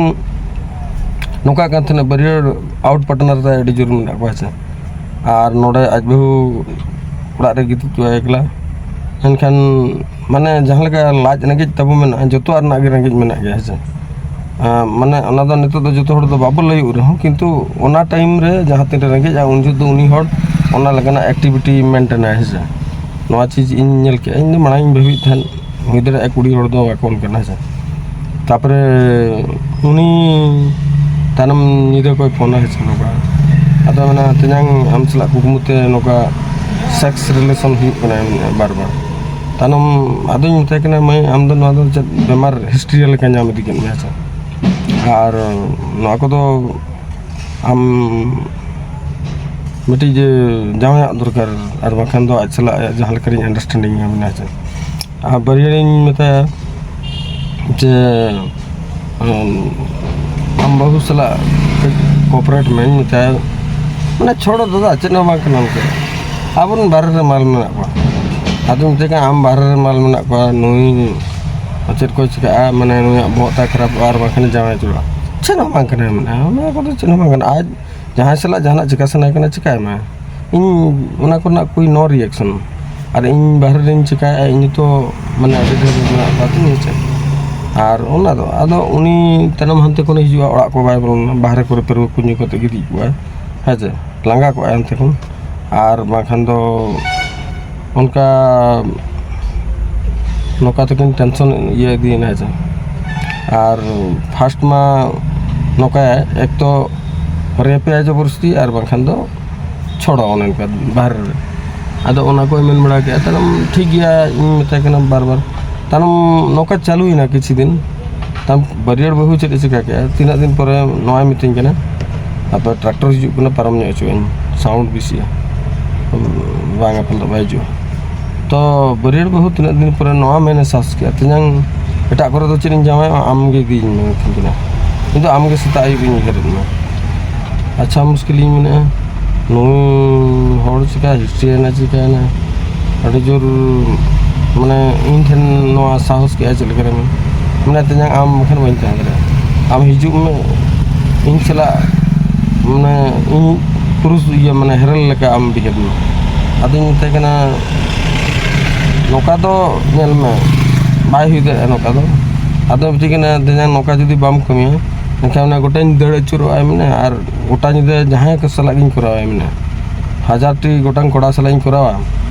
ᱱᱚᱝᱠᱟ ᱠᱟᱱ ᱛᱟᱦᱮᱱᱟ, ᱵᱟᱹᱨᱭᱟᱹᱲ ᱟᱣᱩᱴ ᱯᱟᱨᱴᱱᱟᱨ ᱛᱟᱭ ᱟᱹᱰᱤ ᱡᱳᱨ ᱢᱮᱱᱟᱜ ᱠᱚᱣᱟ ᱥᱮ, ᱟᱨ ᱱᱚᱰᱮ ᱟᱡ ᱵᱟᱹᱦᱩ ᱚᱲᱟᱜ ᱨᱮ ᱜᱤᱛᱤᱡ ᱠᱚᱜᱼᱟᱭ ᱮᱠᱞᱟ᱾ ᱮᱱᱠᱷᱟᱱ ᱢᱟᱱᱮ ᱡᱟᱦᱟᱸ ᱞᱮᱠᱟ ᱞᱟᱡ ᱨᱮᱸᱜᱮᱡ ᱛᱟᱵᱚ ᱢᱮᱱᱟᱜᱼᱟ, ᱡᱚᱛᱚᱣᱟᱜ ᱨᱮᱱᱟᱜ ᱜᱮ ᱨᱮᱸᱜᱮᱡ ᱢᱮᱱᱟᱜ ᱜᱮᱭᱟ, ᱦᱮᱸ ᱥᱮ᱾ ᱟᱸ, ᱢᱟᱱᱮ ᱚᱱᱟ ᱫᱚ ᱱᱤᱛᱚᱜ ᱫᱚ ᱡᱚᱛᱚ ᱦᱚᱲ ᱫᱚ ᱵᱟᱵᱚ ᱞᱟᱹᱭ ᱨᱮᱦᱚᱸ, ᱠᱤᱱᱛᱩ ᱚᱱᱟ ᱴᱟᱭᱤᱢ ᱨᱮ ᱡᱟᱦᱟᱸ ᱛᱤᱱᱨᱮ ᱨᱮᱸᱜᱮᱡᱼᱟ, ᱩᱱ ᱡᱚᱦᱚᱜ ᱫᱚ ᱩᱱᱤ ᱦᱚᱲ ᱚᱱᱟ ᱞᱮᱠᱟᱱᱟᱜ ᱮᱠᱴᱤᱵᱷᱤᱴᱤ ᱢᱮᱱᱴᱮᱱᱟᱭ, ᱦᱮᱸ ᱥᱮ᱾ ᱱᱚᱣᱟ ᱪᱤᱡᱽ ᱤᱧ ᱧᱮᱞ ᱠᱮᱜᱼᱟ, ᱤᱧ ᱫᱚ ᱢᱟᱲᱟᱝ ᱤᱧ ᱵᱷᱟᱹᱵᱤᱭᱮᱫ ᱛᱟᱦᱮᱸᱫ ᱦᱩᱭ ᱫᱟᱲᱮᱭᱟᱜᱼᱟ ᱠᱩᱲᱤ ᱦᱚᱲ ᱫᱚ ᱵᱟᱠᱚ ᱚᱱᱠᱟᱱᱟ, ᱦᱮᱸ ᱥᱮ᱾ ᱛᱟᱯᱚᱨᱮ ᱩᱱᱤ ᱛᱟᱭᱱᱚᱢ ᱧᱤᱫᱟᱹ ᱠᱚᱭ ᱯᱷᱳᱱᱟ, ᱦᱮᱸ ᱥᱮ, ᱱᱚᱝᱠᱟ᱾ ᱟᱫᱚ ᱢᱮᱱᱟ, "ᱛᱮᱧᱟᱝ ᱟᱢ ᱥᱟᱞᱟᱜ ᱠᱩᱠᱢᱩ ᱛᱮ ᱱᱚᱝᱠᱟ ᱥᱮᱠᱥ ᱨᱤᱞᱮᱥᱚᱱ ᱦᱩᱭᱩᱜ ᱠᱟᱱᱟ ᱵᱟᱨ ᱵᱟᱨ᱾" ᱛᱟᱭᱱᱚᱢ ᱟᱫᱚᱧ ᱢᱮᱛᱟᱭ ᱠᱟᱱᱟ, "ᱢᱟᱹᱭ, ᱟᱢ ᱫᱚ ᱱᱚᱣᱟ ᱫᱚ ᱪᱮᱫ ᱵᱮᱢᱟᱨ ᱦᱤᱥᱴᱨᱤᱭᱟ ᱞᱮᱠᱟ ᱧᱟᱢ ᱤᱫᱤ ᱠᱮᱫ ᱢᱮᱭᱟ ᱥᱮ?" ᱟᱨ ᱱᱚᱣᱟ ᱠᱚᱫᱚ ᱟᱢ ᱢᱤᱫᱴᱤᱡ ᱡᱮ ᱡᱟᱶᱟᱭᱟᱜ ᱫᱚᱨᱠᱟᱨ, ᱟᱨ ᱵᱟᱝᱠᱷᱟᱱ ᱫᱚ ᱟᱡ ᱥᱟᱞᱟᱜ ᱡᱟᱦᱟᱸ ᱞᱮᱠᱟᱨᱤᱧ ᱟᱱᱰᱟᱨᱥᱴᱮᱱᱰᱤᱝ ᱢᱮᱱᱟᱜᱼᱟ ᱪᱮ᱾ ᱟᱨ ᱵᱟᱹᱨᱭᱟᱹᱲᱤᱧ ᱢᱮᱛᱟᱭᱟ ᱡᱮ, ᱟᱢ, ᱟᱢ ᱵᱟᱹᱦᱩ ᱥᱟᱞᱟᱜ ᱠᱟᱹᱡ ᱠᱳᱯᱟᱨᱮᱴ ᱢᱮᱧ ᱢᱮᱛᱟᱭᱟ, ᱢᱟᱱᱮ, "ᱪᱷᱚᱲᱚ ᱫᱟᱫᱟ, ᱪᱮᱫ ᱦᱚᱸ ᱵᱟᱝ ᱠᱟᱱᱟ," ᱢᱮᱛᱟᱭᱟ᱾ "ᱟᱵᱚᱨᱮᱱ ᱵᱟᱦᱨᱮ ᱨᱮ ᱢᱟᱞ ᱢᱮᱱᱟᱜ ᱠᱚᱣᱟ᱾" ᱟᱫᱚᱧ ᱢᱮᱛᱟᱭ ᱠᱟᱱᱟ, "ᱟᱢ ᱵᱟᱦᱨᱮ ᱨᱮ ᱢᱟᱞ ᱢᱮᱱᱟᱜ ᱠᱚᱣᱟ, ᱱᱩᱭ ᱪᱮᱫ ᱠᱚ ᱪᱤᱠᱟᱹᱜᱼᱟ, ᱢᱟᱱᱮ, ᱱᱩᱭᱟᱜ ᱵᱚᱦᱚᱜ ᱛᱟᱭ ᱠᱷᱟᱨᱟᱯᱚᱜᱼᱟ, ᱟᱨ ᱵᱟᱝᱠᱷᱟᱱ ᱡᱟᱶᱟᱭ ᱦᱚᱪᱚᱜᱼᱟ, ᱪᱮᱫ ᱦᱚᱸ ᱵᱟᱝ ᱠᱟᱱᱟ," ᱢᱮᱱᱟ᱾ ᱚᱱᱟ ᱠᱚᱫᱚ ᱪᱮᱫ ᱦᱚᱸ ᱵᱟᱝ ᱠᱟᱱᱟ᱾ ᱟᱡ ᱡᱟᱦᱟᱸᱭ ᱥᱟᱞᱟᱜ ᱡᱟᱦᱟᱱᱟᱜ ᱪᱤᱠᱟ ᱥᱟᱱᱟᱭᱮ ᱠᱟᱱᱟ, ᱪᱤᱠᱟᱭ ᱢᱮ᱾ ᱤᱧ ᱚᱱᱟ ᱠᱚᱨᱮᱱᱟᱜ ᱠᱳᱭ ᱱᱳ ᱨᱤᱭᱮᱠᱥᱚᱱ᱾ ᱟᱨ ᱤᱧ ᱵᱟᱦᱨᱮ ᱨᱤᱧ ᱪᱤᱠᱟᱭᱮᱫᱼᱟ, ᱤᱧ ᱛᱚ, ᱢᱟᱱᱮ, ᱟᱹᱰᱤ ᱰᱷᱮᱨ ᱢᱮᱱᱟᱜ ᱠᱚᱣᱟ ᱛᱤᱧ, ᱦᱮᱸ ᱪᱮ᱾ ᱟᱨ ᱚᱱᱟ ᱫᱚ, ᱟᱫᱚ ᱩᱱᱤ ᱛᱟᱭᱱᱚᱢ ᱦᱟᱱᱛᱮ ᱠᱷᱚᱱᱮ ᱦᱤᱡᱩᱜᱼᱟ, ᱚᱲᱟᱜ ᱠᱚ ᱵᱟᱭ ᱵᱚᱞᱚᱱᱟ, ᱵᱟᱦᱨᱮ ᱠᱚᱨᱮ ᱯᱟᱹᱨᱣᱟᱹ ᱠᱚ ᱧᱩ ᱠᱟᱛᱮ ᱜᱤᱛᱤᱡ ᱠᱚᱜᱼᱟᱭ, ᱦᱮᱸ ᱪᱮ, ᱞᱟᱸᱜᱟ ᱠᱚᱜᱼᱟᱭ ᱦᱟᱱᱛᱮ ᱠᱷᱚᱱ᱾ ᱟᱨ ᱵᱟᱝᱠᱷᱟᱱ ᱫᱚ ᱚᱱᱠᱟ ᱱᱚᱝᱠᱟ ᱛᱮᱠᱤᱱ ᱴᱮᱱᱥᱚᱱ ᱤᱭᱟᱹ ᱤᱫᱤᱭᱮᱱᱟ, ᱦᱮᱸ ᱪᱮ᱾ ᱟᱨ ᱯᱷᱟᱥᱴ ᱢᱟ ᱱᱚᱝᱠᱟᱭ, ᱮᱠ ᱛᱚ ᱨᱮᱯᱮᱭᱟ ᱡᱚᱵᱚᱨᱫᱚᱥᱛᱤ, ᱟᱨ ᱵᱟᱝᱠᱷᱟᱱ ᱫᱚ ᱪᱷᱚᱲᱚ, ᱚᱱᱮ ᱚᱱᱠᱟ ᱵᱟᱦᱨᱮ ᱨᱮ᱾ ᱟᱫᱚ ᱚᱱᱟ ᱠᱚᱭ ᱢᱮᱱ ᱵᱟᱲᱟ ᱠᱮᱫᱼᱟ᱾ ᱛᱟᱭᱱᱚᱢ ᱴᱷᱤᱠ ᱜᱮᱭᱟ, ᱤᱧ ᱢᱮᱛᱟᱭ ᱠᱟᱱᱟ ᱵᱟᱨ ᱵᱟᱨ᱾ ᱛᱟᱭᱱᱚᱢ ᱱᱚᱝᱠᱟ ᱪᱟᱹᱞᱩᱭᱮᱱᱟ ᱠᱤᱪᱷᱩ ᱫᱤᱱ᱾ ᱛᱟᱭᱱᱚᱢ ᱵᱟᱹᱨᱭᱟᱹᱲ ᱵᱟᱹᱦᱩ ᱪᱮᱫ ᱮ ᱪᱤᱠᱟ ᱠᱮᱫᱼᱟ, ᱛᱤᱱᱟᱹᱜ ᱫᱤᱱ ᱯᱚᱨᱮ ᱱᱚᱣᱟᱭ ᱢᱤᱛᱟᱹᱧ ᱠᱟᱱᱟ, "ᱟᱯᱮ ᱴᱨᱟᱠᱴᱚᱨ ᱦᱤᱡᱩᱜ ᱠᱟᱱᱟ, ᱯᱟᱨᱚᱢ ᱧᱚᱜ ᱦᱚᱪᱚᱣᱟᱹᱧ, ᱥᱟᱣᱩᱱᱰ ᱵᱮᱥᱤᱜᱼᱟ, ᱵᱟᱝ ᱟᱯᱮ ᱫᱚ ᱵᱟᱭ ᱦᱤᱡᱩᱜᱼᱟ᱾" ᱛᱚ ᱵᱟᱹᱨᱭᱟᱹᱲ ᱵᱟᱹᱦᱩ ᱛᱤᱱᱟᱹᱜ ᱫᱤᱱ ᱯᱚᱨᱮ ᱱᱚᱣᱟ ᱢᱮᱱᱮ ᱥᱟᱦᱚᱥ ᱠᱮᱫᱼᱟ, "ᱛᱮᱧᱟᱝ, ᱮᱴᱟᱜ ᱠᱚᱨᱮ ᱫᱚ ᱪᱮᱫ ᱤᱧ ᱡᱟᱶᱟᱭᱚᱜᱼᱟ, ᱟᱢ ᱜᱮ ᱤᱫᱤᱭᱤᱧ ᱢᱮ," ᱢᱮᱛᱟᱹᱧ ᱠᱟᱱᱟ᱾ ᱤᱧ ᱫᱚ ᱟᱢ ᱜᱮ ᱥᱮᱛᱟᱜ ᱟᱹᱭᱩᱵ ᱤᱧ ᱩᱭᱦᱟᱹᱨᱮᱫ ᱢᱮ᱾ ᱟᱪᱪᱷᱟ, ᱢᱩᱥᱠᱤᱞ ᱤᱧ ᱢᱮᱱᱮᱫᱼᱟ, ᱱᱩᱭ ᱦᱚᱲ ᱪᱤᱠᱟ ᱦᱤᱥᱴᱨᱤᱭᱮᱱᱟ, ᱪᱤᱠᱟᱭᱮᱱᱟ? ᱟᱹᱰᱤ ᱡᱳᱨ, ᱢᱟᱱᱮ, ᱤᱧ ᱴᱷᱮᱱ ᱱᱚᱣᱟ ᱥᱟᱦᱚᱥ ᱠᱮᱜᱼᱟ ᱪᱮᱫ ᱞᱮᱠᱟ ᱨᱮ? ᱢᱟᱱᱮ, "ᱛᱮᱧᱟᱝ, ᱟᱢ ᱵᱟᱠᱷᱟᱱ ᱵᱟᱹᱧ ᱛᱟᱦᱮᱸ ᱫᱟᱲᱮᱭᱟᱜᱼᱟ, ᱟᱢ ᱦᱤᱡᱩᱜ ᱢᱮ, ᱤᱧ ᱥᱟᱞᱟᱜ, ᱢᱟᱱᱮ, ᱤᱧ ᱯᱩᱨᱩᱥ ᱤᱭᱟᱹ, ᱢᱟᱱᱮ, ᱦᱮᱨᱮᱞ ᱞᱮᱠᱟ ᱟᱢ ᱵᱤᱦᱮᱵᱽ ᱢᱮ᱾" ᱟᱫᱚᱧ ᱢᱮᱛᱟᱭ ᱠᱟᱱᱟ, "ᱱᱚᱝᱠᱟ ᱫᱚ ᱧᱮᱞ ᱢᱮ, ᱵᱟᱭ ᱦᱩᱭ ᱫᱟᱲᱮᱭᱟᱜᱼᱟ ᱱᱚᱝᱠᱟ ᱫᱚ᱾" ᱟᱫᱚ ᱢᱤᱛᱟᱹᱧ ᱠᱟᱱᱟ, "ᱛᱮᱧᱟᱝ, ᱱᱚᱝᱠᱟ ᱡᱩᱫᱤ ᱵᱟᱢ ᱠᱟᱹᱢᱤᱭᱟ, ᱮᱱᱠᱷᱟᱱ ᱚᱱᱟ ᱜᱚᱴᱟᱧ ᱫᱟᱹᱲ ᱟᱹᱪᱩᱨᱚᱜᱼᱟ", ᱢᱮᱱᱟ, "ᱟᱨ ᱜᱚᱴᱟ ᱧᱤᱫᱟᱹ ᱡᱟᱦᱟᱸᱭ ᱠᱚ ᱥᱟᱞᱟᱜ ᱜᱤᱧ ᱠᱚᱨᱟᱣᱟ", ᱢᱮᱱᱟ᱾ ᱦᱟᱡᱟᱨ ᱴᱤ ᱜᱚᱴᱟᱝ ᱠᱚᱲᱟ ᱥᱟᱞᱟᱜ ᱤᱧ ᱠᱚᱨᱟᱣᱟ,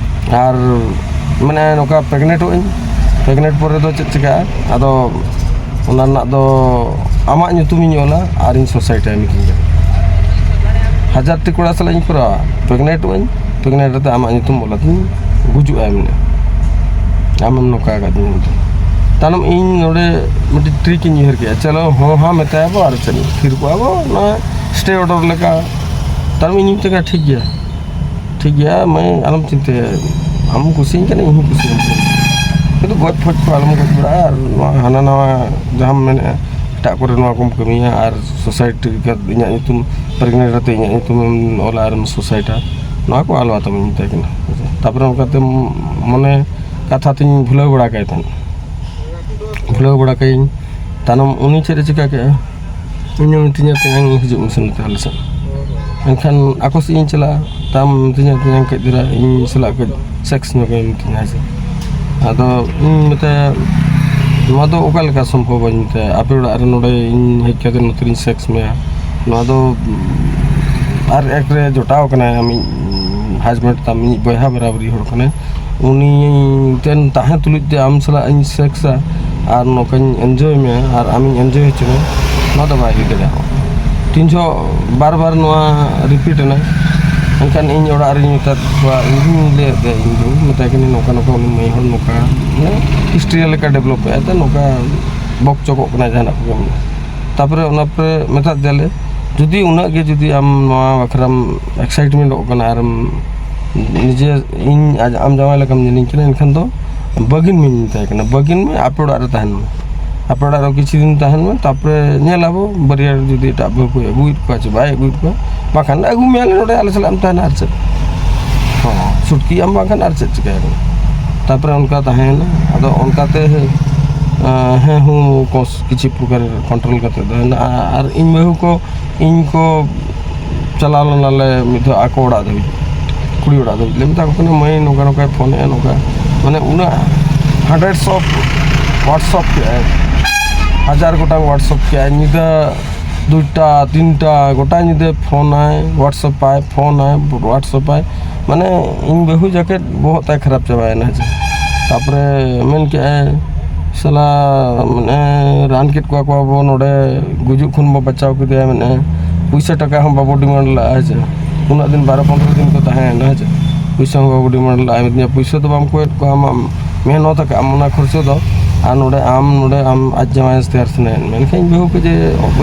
ᱟᱨ, ᱢᱟᱱᱮ, ᱱᱚᱝᱠᱟ ᱯᱨᱮᱜᱽᱱᱮᱱᱴᱚᱜ ᱟᱹᱧ, ᱯᱨᱮᱜᱽᱱᱮᱱᱴ ᱯᱚᱨᱮ ᱫᱚ ᱪᱮᱫ ᱪᱤᱠᱟᱹᱜᱼᱟ? ᱟᱫᱚ ᱚᱱᱟ ᱨᱮᱱᱟᱜ ᱫᱚ ᱟᱢᱟᱜ ᱧᱩᱛᱩᱢᱤᱧ ᱚᱞᱟ ᱟᱨᱤᱧ ᱥᱳᱥᱟᱭᱤᱴᱤᱭᱟ, ᱢᱤᱛᱟᱹᱧ ᱠᱟᱱᱟ᱾ ᱦᱟᱡᱟᱨ ᱴᱤ ᱠᱚᱲᱟ ᱥᱟᱞᱟᱜ ᱤᱧ ᱠᱚᱨᱟᱣᱟ, ᱯᱨᱮᱜᱽᱱᱮᱱᱴᱚᱜ ᱟᱹᱧ, ᱯᱨᱮᱜᱽᱱᱮᱱᱴ ᱨᱮ ᱟᱢᱟᱜ ᱧᱩᱛᱩᱢ ᱚᱞᱟᱛᱤᱧ ᱜᱩᱡᱩᱜᱼᱟ, ᱢᱮᱱᱟ᱾ ᱟᱢᱮᱢ ᱱᱚᱝᱠᱟ ᱟᱠᱟᱫᱤᱧᱟ ᱢᱮᱱᱛᱮ᱾ ᱛᱟᱭᱱᱚᱢ ᱤᱧ ᱱᱚᱰᱮ ᱢᱤᱫᱴᱤᱡ ᱴᱨᱤᱠ ᱤᱧ ᱩᱭᱦᱟᱹᱨ ᱠᱮᱫᱼᱟ, "ᱪᱚᱞᱚ, ᱦᱚᱸ ᱦᱟᱸ ᱢᱮᱛᱟᱭᱟ ᱵᱚ, ᱟᱨ ᱪᱮᱫ, ᱛᱷᱤᱨ ᱠᱚᱜᱼᱟ ᱵᱚ, ᱱᱚᱣᱟ ᱥᱴᱮ ᱚᱰᱟᱨ ᱞᱮᱠᱟ᱾" ᱛᱟᱭᱱᱚᱢ ᱤᱧ ᱢᱮᱛᱟᱭ ᱠᱟᱱᱟ, "ᱴᱷᱤᱠ ᱜᱮᱭᱟ, ᱴᱷᱤᱠ ᱜᱮᱭᱟ, ᱢᱟᱹᱭ, ᱟᱞᱚᱢ ᱪᱤᱱᱛᱟᱹᱭᱟ, ᱟᱢ ᱠᱩᱥᱤᱭᱟᱹᱧ ᱠᱟᱱᱟ, ᱤᱧ ᱦᱚᱸ ᱠᱩᱥᱤᱭᱟᱹᱧ ᱠᱟᱱᱟ, ᱠᱤᱱᱛᱩ ᱜᱚᱡ ᱯᱷᱚᱡ ᱠᱚ ᱟᱞᱚᱢ ᱜᱚᱡ ᱵᱟᱲᱟᱜᱼᱟ, ᱟᱨ ᱱᱚᱣᱟ ᱦᱟᱱᱟ ᱱᱟᱣᱟ ᱡᱟᱦᱟᱸᱢ ᱢᱮᱱᱮᱫᱼᱟ, ᱮᱴᱟᱜ ᱠᱚᱨᱮ ᱱᱚᱣᱟ ᱠᱚᱢ ᱠᱟᱹᱢᱤᱭᱟ, ᱟᱨ ᱥᱳᱥᱟᱭᱤᱴᱤ ᱨᱮ ᱤᱧᱟᱹᱜ ᱧᱩᱛᱩᱢ, ᱯᱨᱮᱜᱽᱱᱮᱱᱴ ᱠᱟᱛᱮ ᱤᱧᱟᱹᱜ ᱧᱩᱛᱩᱢᱮᱢ ᱚᱞᱟ ᱟᱨᱮᱢ ᱥᱳᱥᱟᱭᱤᱴᱟ, ᱱᱚᱣᱟ ᱠᱚ ᱟᱞᱚ ᱟᱛᱟᱢ", ᱤᱧ ᱢᱮᱛᱟᱭ ᱠᱟᱱᱟ᱾ ᱛᱟᱨᱯᱚᱨᱮ ᱚᱱᱠᱟᱛᱮ ᱢᱚᱱᱮ ᱠᱟᱛᱷᱟ ᱛᱤᱧ ᱵᱷᱩᱞᱟᱹᱣ ᱵᱟᱲᱟ ᱠᱟᱭ ᱛᱟᱦᱮᱸᱫ, ᱵᱷᱩᱞᱟᱹᱣ ᱵᱟᱲᱟ ᱠᱟᱭᱟᱹᱧ᱾ ᱛᱟᱭᱱᱚᱢ ᱩᱱᱤ ᱪᱮᱫ ᱮ ᱪᱤᱠᱟ ᱠᱮᱫᱼᱟ, ᱤᱧ ᱦᱚᱸ ᱢᱤᱛᱟᱹᱧᱟ, "ᱛᱮᱧᱟᱝ, ᱦᱤᱡᱩᱜ ᱢᱮᱥᱮ ᱱᱚᱛᱮ ᱟᱞᱮ ᱥᱮᱫ᱾" ᱮᱱᱠᱷᱟᱱ ᱟᱠᱚ ᱥᱮᱫ ᱤᱧ ᱪᱟᱞᱟᱜᱼᱟ, ᱛᱟᱭᱚᱢ ᱢᱤᱛᱟᱹᱧᱟ, "ᱛᱮᱧᱟᱝ, ᱠᱟᱹᱡ ᱫᱷᱟᱨᱟ ᱤᱧ ᱥᱟᱞᱟᱜ ᱠᱟᱹᱡ ᱥᱮᱠᱥ ᱧᱚᱜ ᱢᱮ", ᱢᱤᱛᱟᱹᱧᱟ, ᱦᱮᱸ ᱥᱮ᱾ ᱟᱫᱚ ᱤᱧ ᱢᱮᱛᱟᱭᱟ, "ᱱᱚᱣᱟ ᱫᱚ ᱚᱠᱟ ᱞᱮᱠᱟ ᱥᱚᱢᱵᱷᱚᱵ?" ᱤᱧ ᱢᱮᱛᱟᱭᱟ, "ᱟᱯᱮ ᱚᱲᱟᱜ ᱨᱮ ᱱᱚᱰᱮ ᱤᱧ ᱦᱮᱡ ᱠᱟᱛᱮ ᱱᱚᱛᱮ ᱨᱤᱧ ᱥᱮᱠᱥ ᱢᱮᱭᱟ, ᱱᱚᱣᱟ ᱫᱚ, ᱟᱨ ᱮᱠ ᱨᱮ ᱡᱚᱴᱟᱣ ᱠᱟᱱᱟᱭ ᱟᱢᱤᱡ ᱦᱟᱡᱵᱮᱱᱰ ᱛᱟᱢ, ᱤᱧᱤᱡ ᱵᱚᱭᱦᱟ ᱵᱟᱨᱟᱵᱟᱨᱤ ᱦᱚᱲ ᱠᱟᱱᱟᱭ, ᱩᱱᱤ ᱴᱷᱮᱱ ᱛᱟᱦᱮᱸ ᱛᱩᱞᱩᱡ ᱛᱮ ᱟᱢ ᱥᱟᱞᱟᱜ ᱤᱧ ᱥᱮᱠᱥᱟ ᱟᱨ ᱱᱚᱝᱠᱟᱧ ᱮᱱᱡᱚᱭ ᱢᱮᱭᱟ ᱟᱨ ᱟᱢᱤᱧ ᱮᱱᱡᱚᱭ ᱦᱚᱪᱚ ᱢᱮᱭᱟ, ᱱᱚᱣᱟ ᱫᱚ ᱵᱟᱭ ᱦᱩᱭ ᱫᱟᱲᱮᱭᱟᱜᱼᱟ᱾" ᱛᱤᱱ ᱡᱚᱦᱚᱜ ᱵᱟᱨ ᱵᱟᱨ ᱱᱚᱣᱟ ᱨᱤᱯᱤᱴ ᱮᱱᱟ, ᱮᱱᱠᱷᱟᱱ ᱤᱧ ᱚᱲᱟᱜ ᱨᱤᱧ ᱢᱮᱛᱟᱫ ᱠᱚᱣᱟ, ᱤᱧ ᱦᱚᱸᱧ ᱞᱟᱹᱭᱟᱫ ᱜᱮᱭᱟ, ᱤᱧ ᱦᱚᱸᱧ ᱢᱮᱛᱟᱭ ᱠᱟᱹᱱᱟᱹᱧ, ᱱᱚᱝᱠᱟ ᱱᱚᱝᱠᱟ ᱩᱱᱤ ᱢᱟᱹᱭ ᱦᱚᱲ ᱱᱚᱝᱠᱟ, ᱢᱟᱱᱮ, ᱦᱤᱥᱴᱨᱤᱭᱟ ᱞᱮᱠᱟ ᱰᱮᱵᱷᱞᱚᱯ ᱮᱫᱟᱭ, ᱛᱚ ᱱᱚᱝᱠᱟ ᱵᱚᱠᱪᱚᱠᱚᱜ ᱠᱟᱱᱟᱭ ᱡᱟᱦᱟᱱᱟᱜ ᱠᱚᱜᱮ᱾ ᱛᱟᱯᱚᱨᱮ ᱚᱱᱟ ᱯᱚᱨᱮ ᱢᱮᱛᱟᱫ ᱫᱮᱭᱟᱞᱮ, ᱡᱩᱫᱤ ᱩᱱᱟᱹᱜ ᱜᱮ ᱡᱩᱫᱤ ᱟᱢ ᱱᱚᱣᱟ ᱵᱟᱠᱷᱨᱟᱢ ᱮᱠᱥᱟᱭᱤᱴᱢᱮᱱᱴᱚᱜ ᱠᱟᱱᱟ ᱟᱨᱮᱢ ᱱᱤᱡᱮ ᱤᱧ ᱟᱡ ᱟᱢ ᱡᱟᱶᱟᱭ ᱞᱮᱠᱟᱢ ᱧᱮᱞᱤᱧ ᱠᱟᱱᱟ, ᱮᱱᱠᱷᱟᱱ ᱫᱚ ᱵᱟᱹᱜᱤᱱ ᱢᱮᱧ ᱢᱮᱛᱟᱭ ᱠᱟᱱᱟ, ᱵᱟᱹᱜᱤᱱ ᱢᱮ, ᱟᱯᱮ ᱚᱲᱟᱜ ᱨᱮ ᱛᱟᱦᱮᱱ ᱢᱮ, ᱟᱯᱮ ᱚᱲᱟᱜ ᱨᱮ ᱠᱤᱪᱷᱩ ᱫᱤᱱ ᱛᱟᱦᱮᱱ ᱢᱮ, ᱛᱟᱯᱚᱨᱮ ᱧᱮᱞ ᱟᱵᱚ ᱵᱟᱹᱨᱭᱟᱹ ᱡᱩᱫᱤ ᱮᱴᱟᱜ ᱵᱟᱹᱦᱩ ᱠᱚ ᱟᱹᱜᱩᱭᱮᱫ ᱠᱚᱣᱟ ᱪᱮ ᱵᱟᱭ ᱟᱹᱜᱩᱭᱮᱫ ᱠᱚᱣᱟ, ᱵᱟᱠᱷᱟᱱ ᱟᱹᱜᱩ ᱢᱮᱭᱟᱞᱮ ᱱᱚᱰᱮ ᱟᱞᱮ ᱥᱟᱞᱟᱜ ᱮᱢ ᱛᱟᱦᱮᱱᱟ, ᱟᱨ ᱪᱮᱫ? ᱦᱚᱸ, ᱪᱷᱩᱴᱠᱤ ᱟᱢ ᱵᱟᱝᱠᱷᱟᱱ ᱟᱨ ᱪᱮᱫ ᱪᱤᱠᱟᱹᱭᱟ? ᱛᱟᱯᱚᱨᱮ ᱚᱱᱠᱟ ᱛᱟᱦᱮᱸᱭᱮᱱᱟ᱾ ᱟᱫᱚ ᱚᱱᱠᱟᱛᱮ, ᱟᱸ, ᱦᱮᱸ ᱦᱩᱸ ᱠᱚᱥ-, ᱠᱤᱪᱷᱩ ᱯᱨᱚᱠᱟᱨ ᱠᱚᱱᱴᱨᱳᱞ ᱠᱟᱛᱮ ᱛᱟᱦᱮᱸᱭᱮᱱᱟ᱾ ᱟᱨ ᱤᱧ ᱵᱟᱹᱦᱩ ᱠᱚ, ᱤᱧ ᱠᱚ ᱪᱟᱞᱟᱣ ᱞᱮᱱᱟᱞᱮ ᱢᱤᱫ ᱫᱷᱟᱣ ᱟᱠᱚ ᱚᱲᱟᱜ ᱫᱷᱟᱹᱵᱤᱡ, ᱠᱩᱲᱤ ᱚᱲᱟᱜ ᱫᱷᱟᱹᱵᱤᱡ᱾ ᱞᱮ ᱢᱮᱛᱟ ᱠᱚ ᱠᱟᱱᱟ, "ᱢᱟᱹᱭ ᱱᱚᱝᱠᱟ ᱱᱚᱝᱠᱟᱭ ᱯᱷᱳᱱᱮᱫᱼᱟ, ᱱᱚᱝᱠᱟ", ᱢᱟᱱᱮ ᱩᱱᱟᱹᱜ hundreds of WhatsApp ᱠᱮᱜᱼᱟᱭ, ᱦᱟᱡᱟᱨ ᱜᱚᱴᱟᱝ WhatsApp ᱠᱮᱜᱼᱟᱭ, ᱧᱤᱫᱟᱹ ᱫᱩᱴᱟ ᱛᱤᱱᱴᱟ ᱜᱚᱴᱟ ᱧᱤᱫᱟᱹ ᱯᱷᱳᱱᱟᱭ, WhatsApp ᱟᱭ, ᱯᱷᱳᱱᱟᱭ, WhatsApp ᱟᱭ, ᱢᱟᱱᱮ ᱤᱧ ᱵᱟᱹᱦᱩ ᱡᱟᱠᱮᱴ ᱵᱚᱦᱚᱜ ᱛᱟᱭ ᱠᱷᱟᱨᱟᱯ ᱪᱟᱵᱟᱭᱮᱱᱟ, ᱦᱮᱸ ᱪᱮ᱾ ᱛᱟᱯᱚᱨᱮ ᱢᱮᱱ ᱠᱮᱜᱼᱟᱭ, "ᱥᱟᱞᱟ, ᱢᱟᱱᱮ, ᱨᱟᱱ ᱠᱮᱫ ᱠᱚᱣᱟ ᱠᱚ ᱟᱵᱚ ᱱᱚᱰᱮ, ᱜᱩᱡᱩᱜ ᱠᱷᱚᱱ ᱵᱚ ᱵᱟᱧᱪᱟᱣ ᱠᱮᱫᱮᱭᱟ", ᱢᱮᱱᱮᱫᱼᱟᱭ᱾ ᱯᱩᱭᱥᱟᱹ ᱴᱟᱠᱟ ᱦᱚᱸ ᱵᱟᱵᱚ ᱰᱤᱢᱟᱱᱰ ᱞᱟᱜᱼᱟ, ᱦᱮᱸ ᱪᱮ᱾ ᱩᱱᱟᱹᱜ ᱫᱤᱱ ᱵᱟᱨᱚ ᱯᱚᱱᱨᱚ ᱫᱤᱱ ᱠᱚ ᱛᱟᱦᱮᱸᱭᱮᱱᱟ, ᱦᱮᱸ ᱪᱮ᱾ ᱯᱩᱭᱥᱟᱹ ᱦᱚᱸ ᱵᱟᱵᱚ ᱰᱤᱢᱟᱱᱰ ᱞᱟᱜᱼᱟ, ᱢᱮᱛᱟᱹᱧᱟ, "ᱯᱩᱭᱥᱟᱹ ᱫᱚ ᱵᱟᱢ ᱠᱚᱭᱮᱫ ᱠᱚᱣᱟ, ᱟᱢᱟᱜ ᱢᱮᱦᱱᱚᱛ ᱟᱠᱟᱫ ᱟᱢ ᱚᱱᱟ ᱠᱷᱚᱨᱪᱟ ᱫᱚ, ᱟᱨ ᱱᱚᱰᱮ ᱟᱢ, ᱱᱚᱰᱮ ᱟᱢ ᱟᱡ ᱡᱟᱶᱟᱭ ᱛᱮᱭᱟᱨ ᱥᱟᱱᱟᱭᱮᱫ ᱢᱮᱭᱟ", ᱢᱮᱱᱠᱷᱟᱱ ᱤᱧ ᱵᱟᱹᱦᱩ ᱠᱚ ᱡᱮ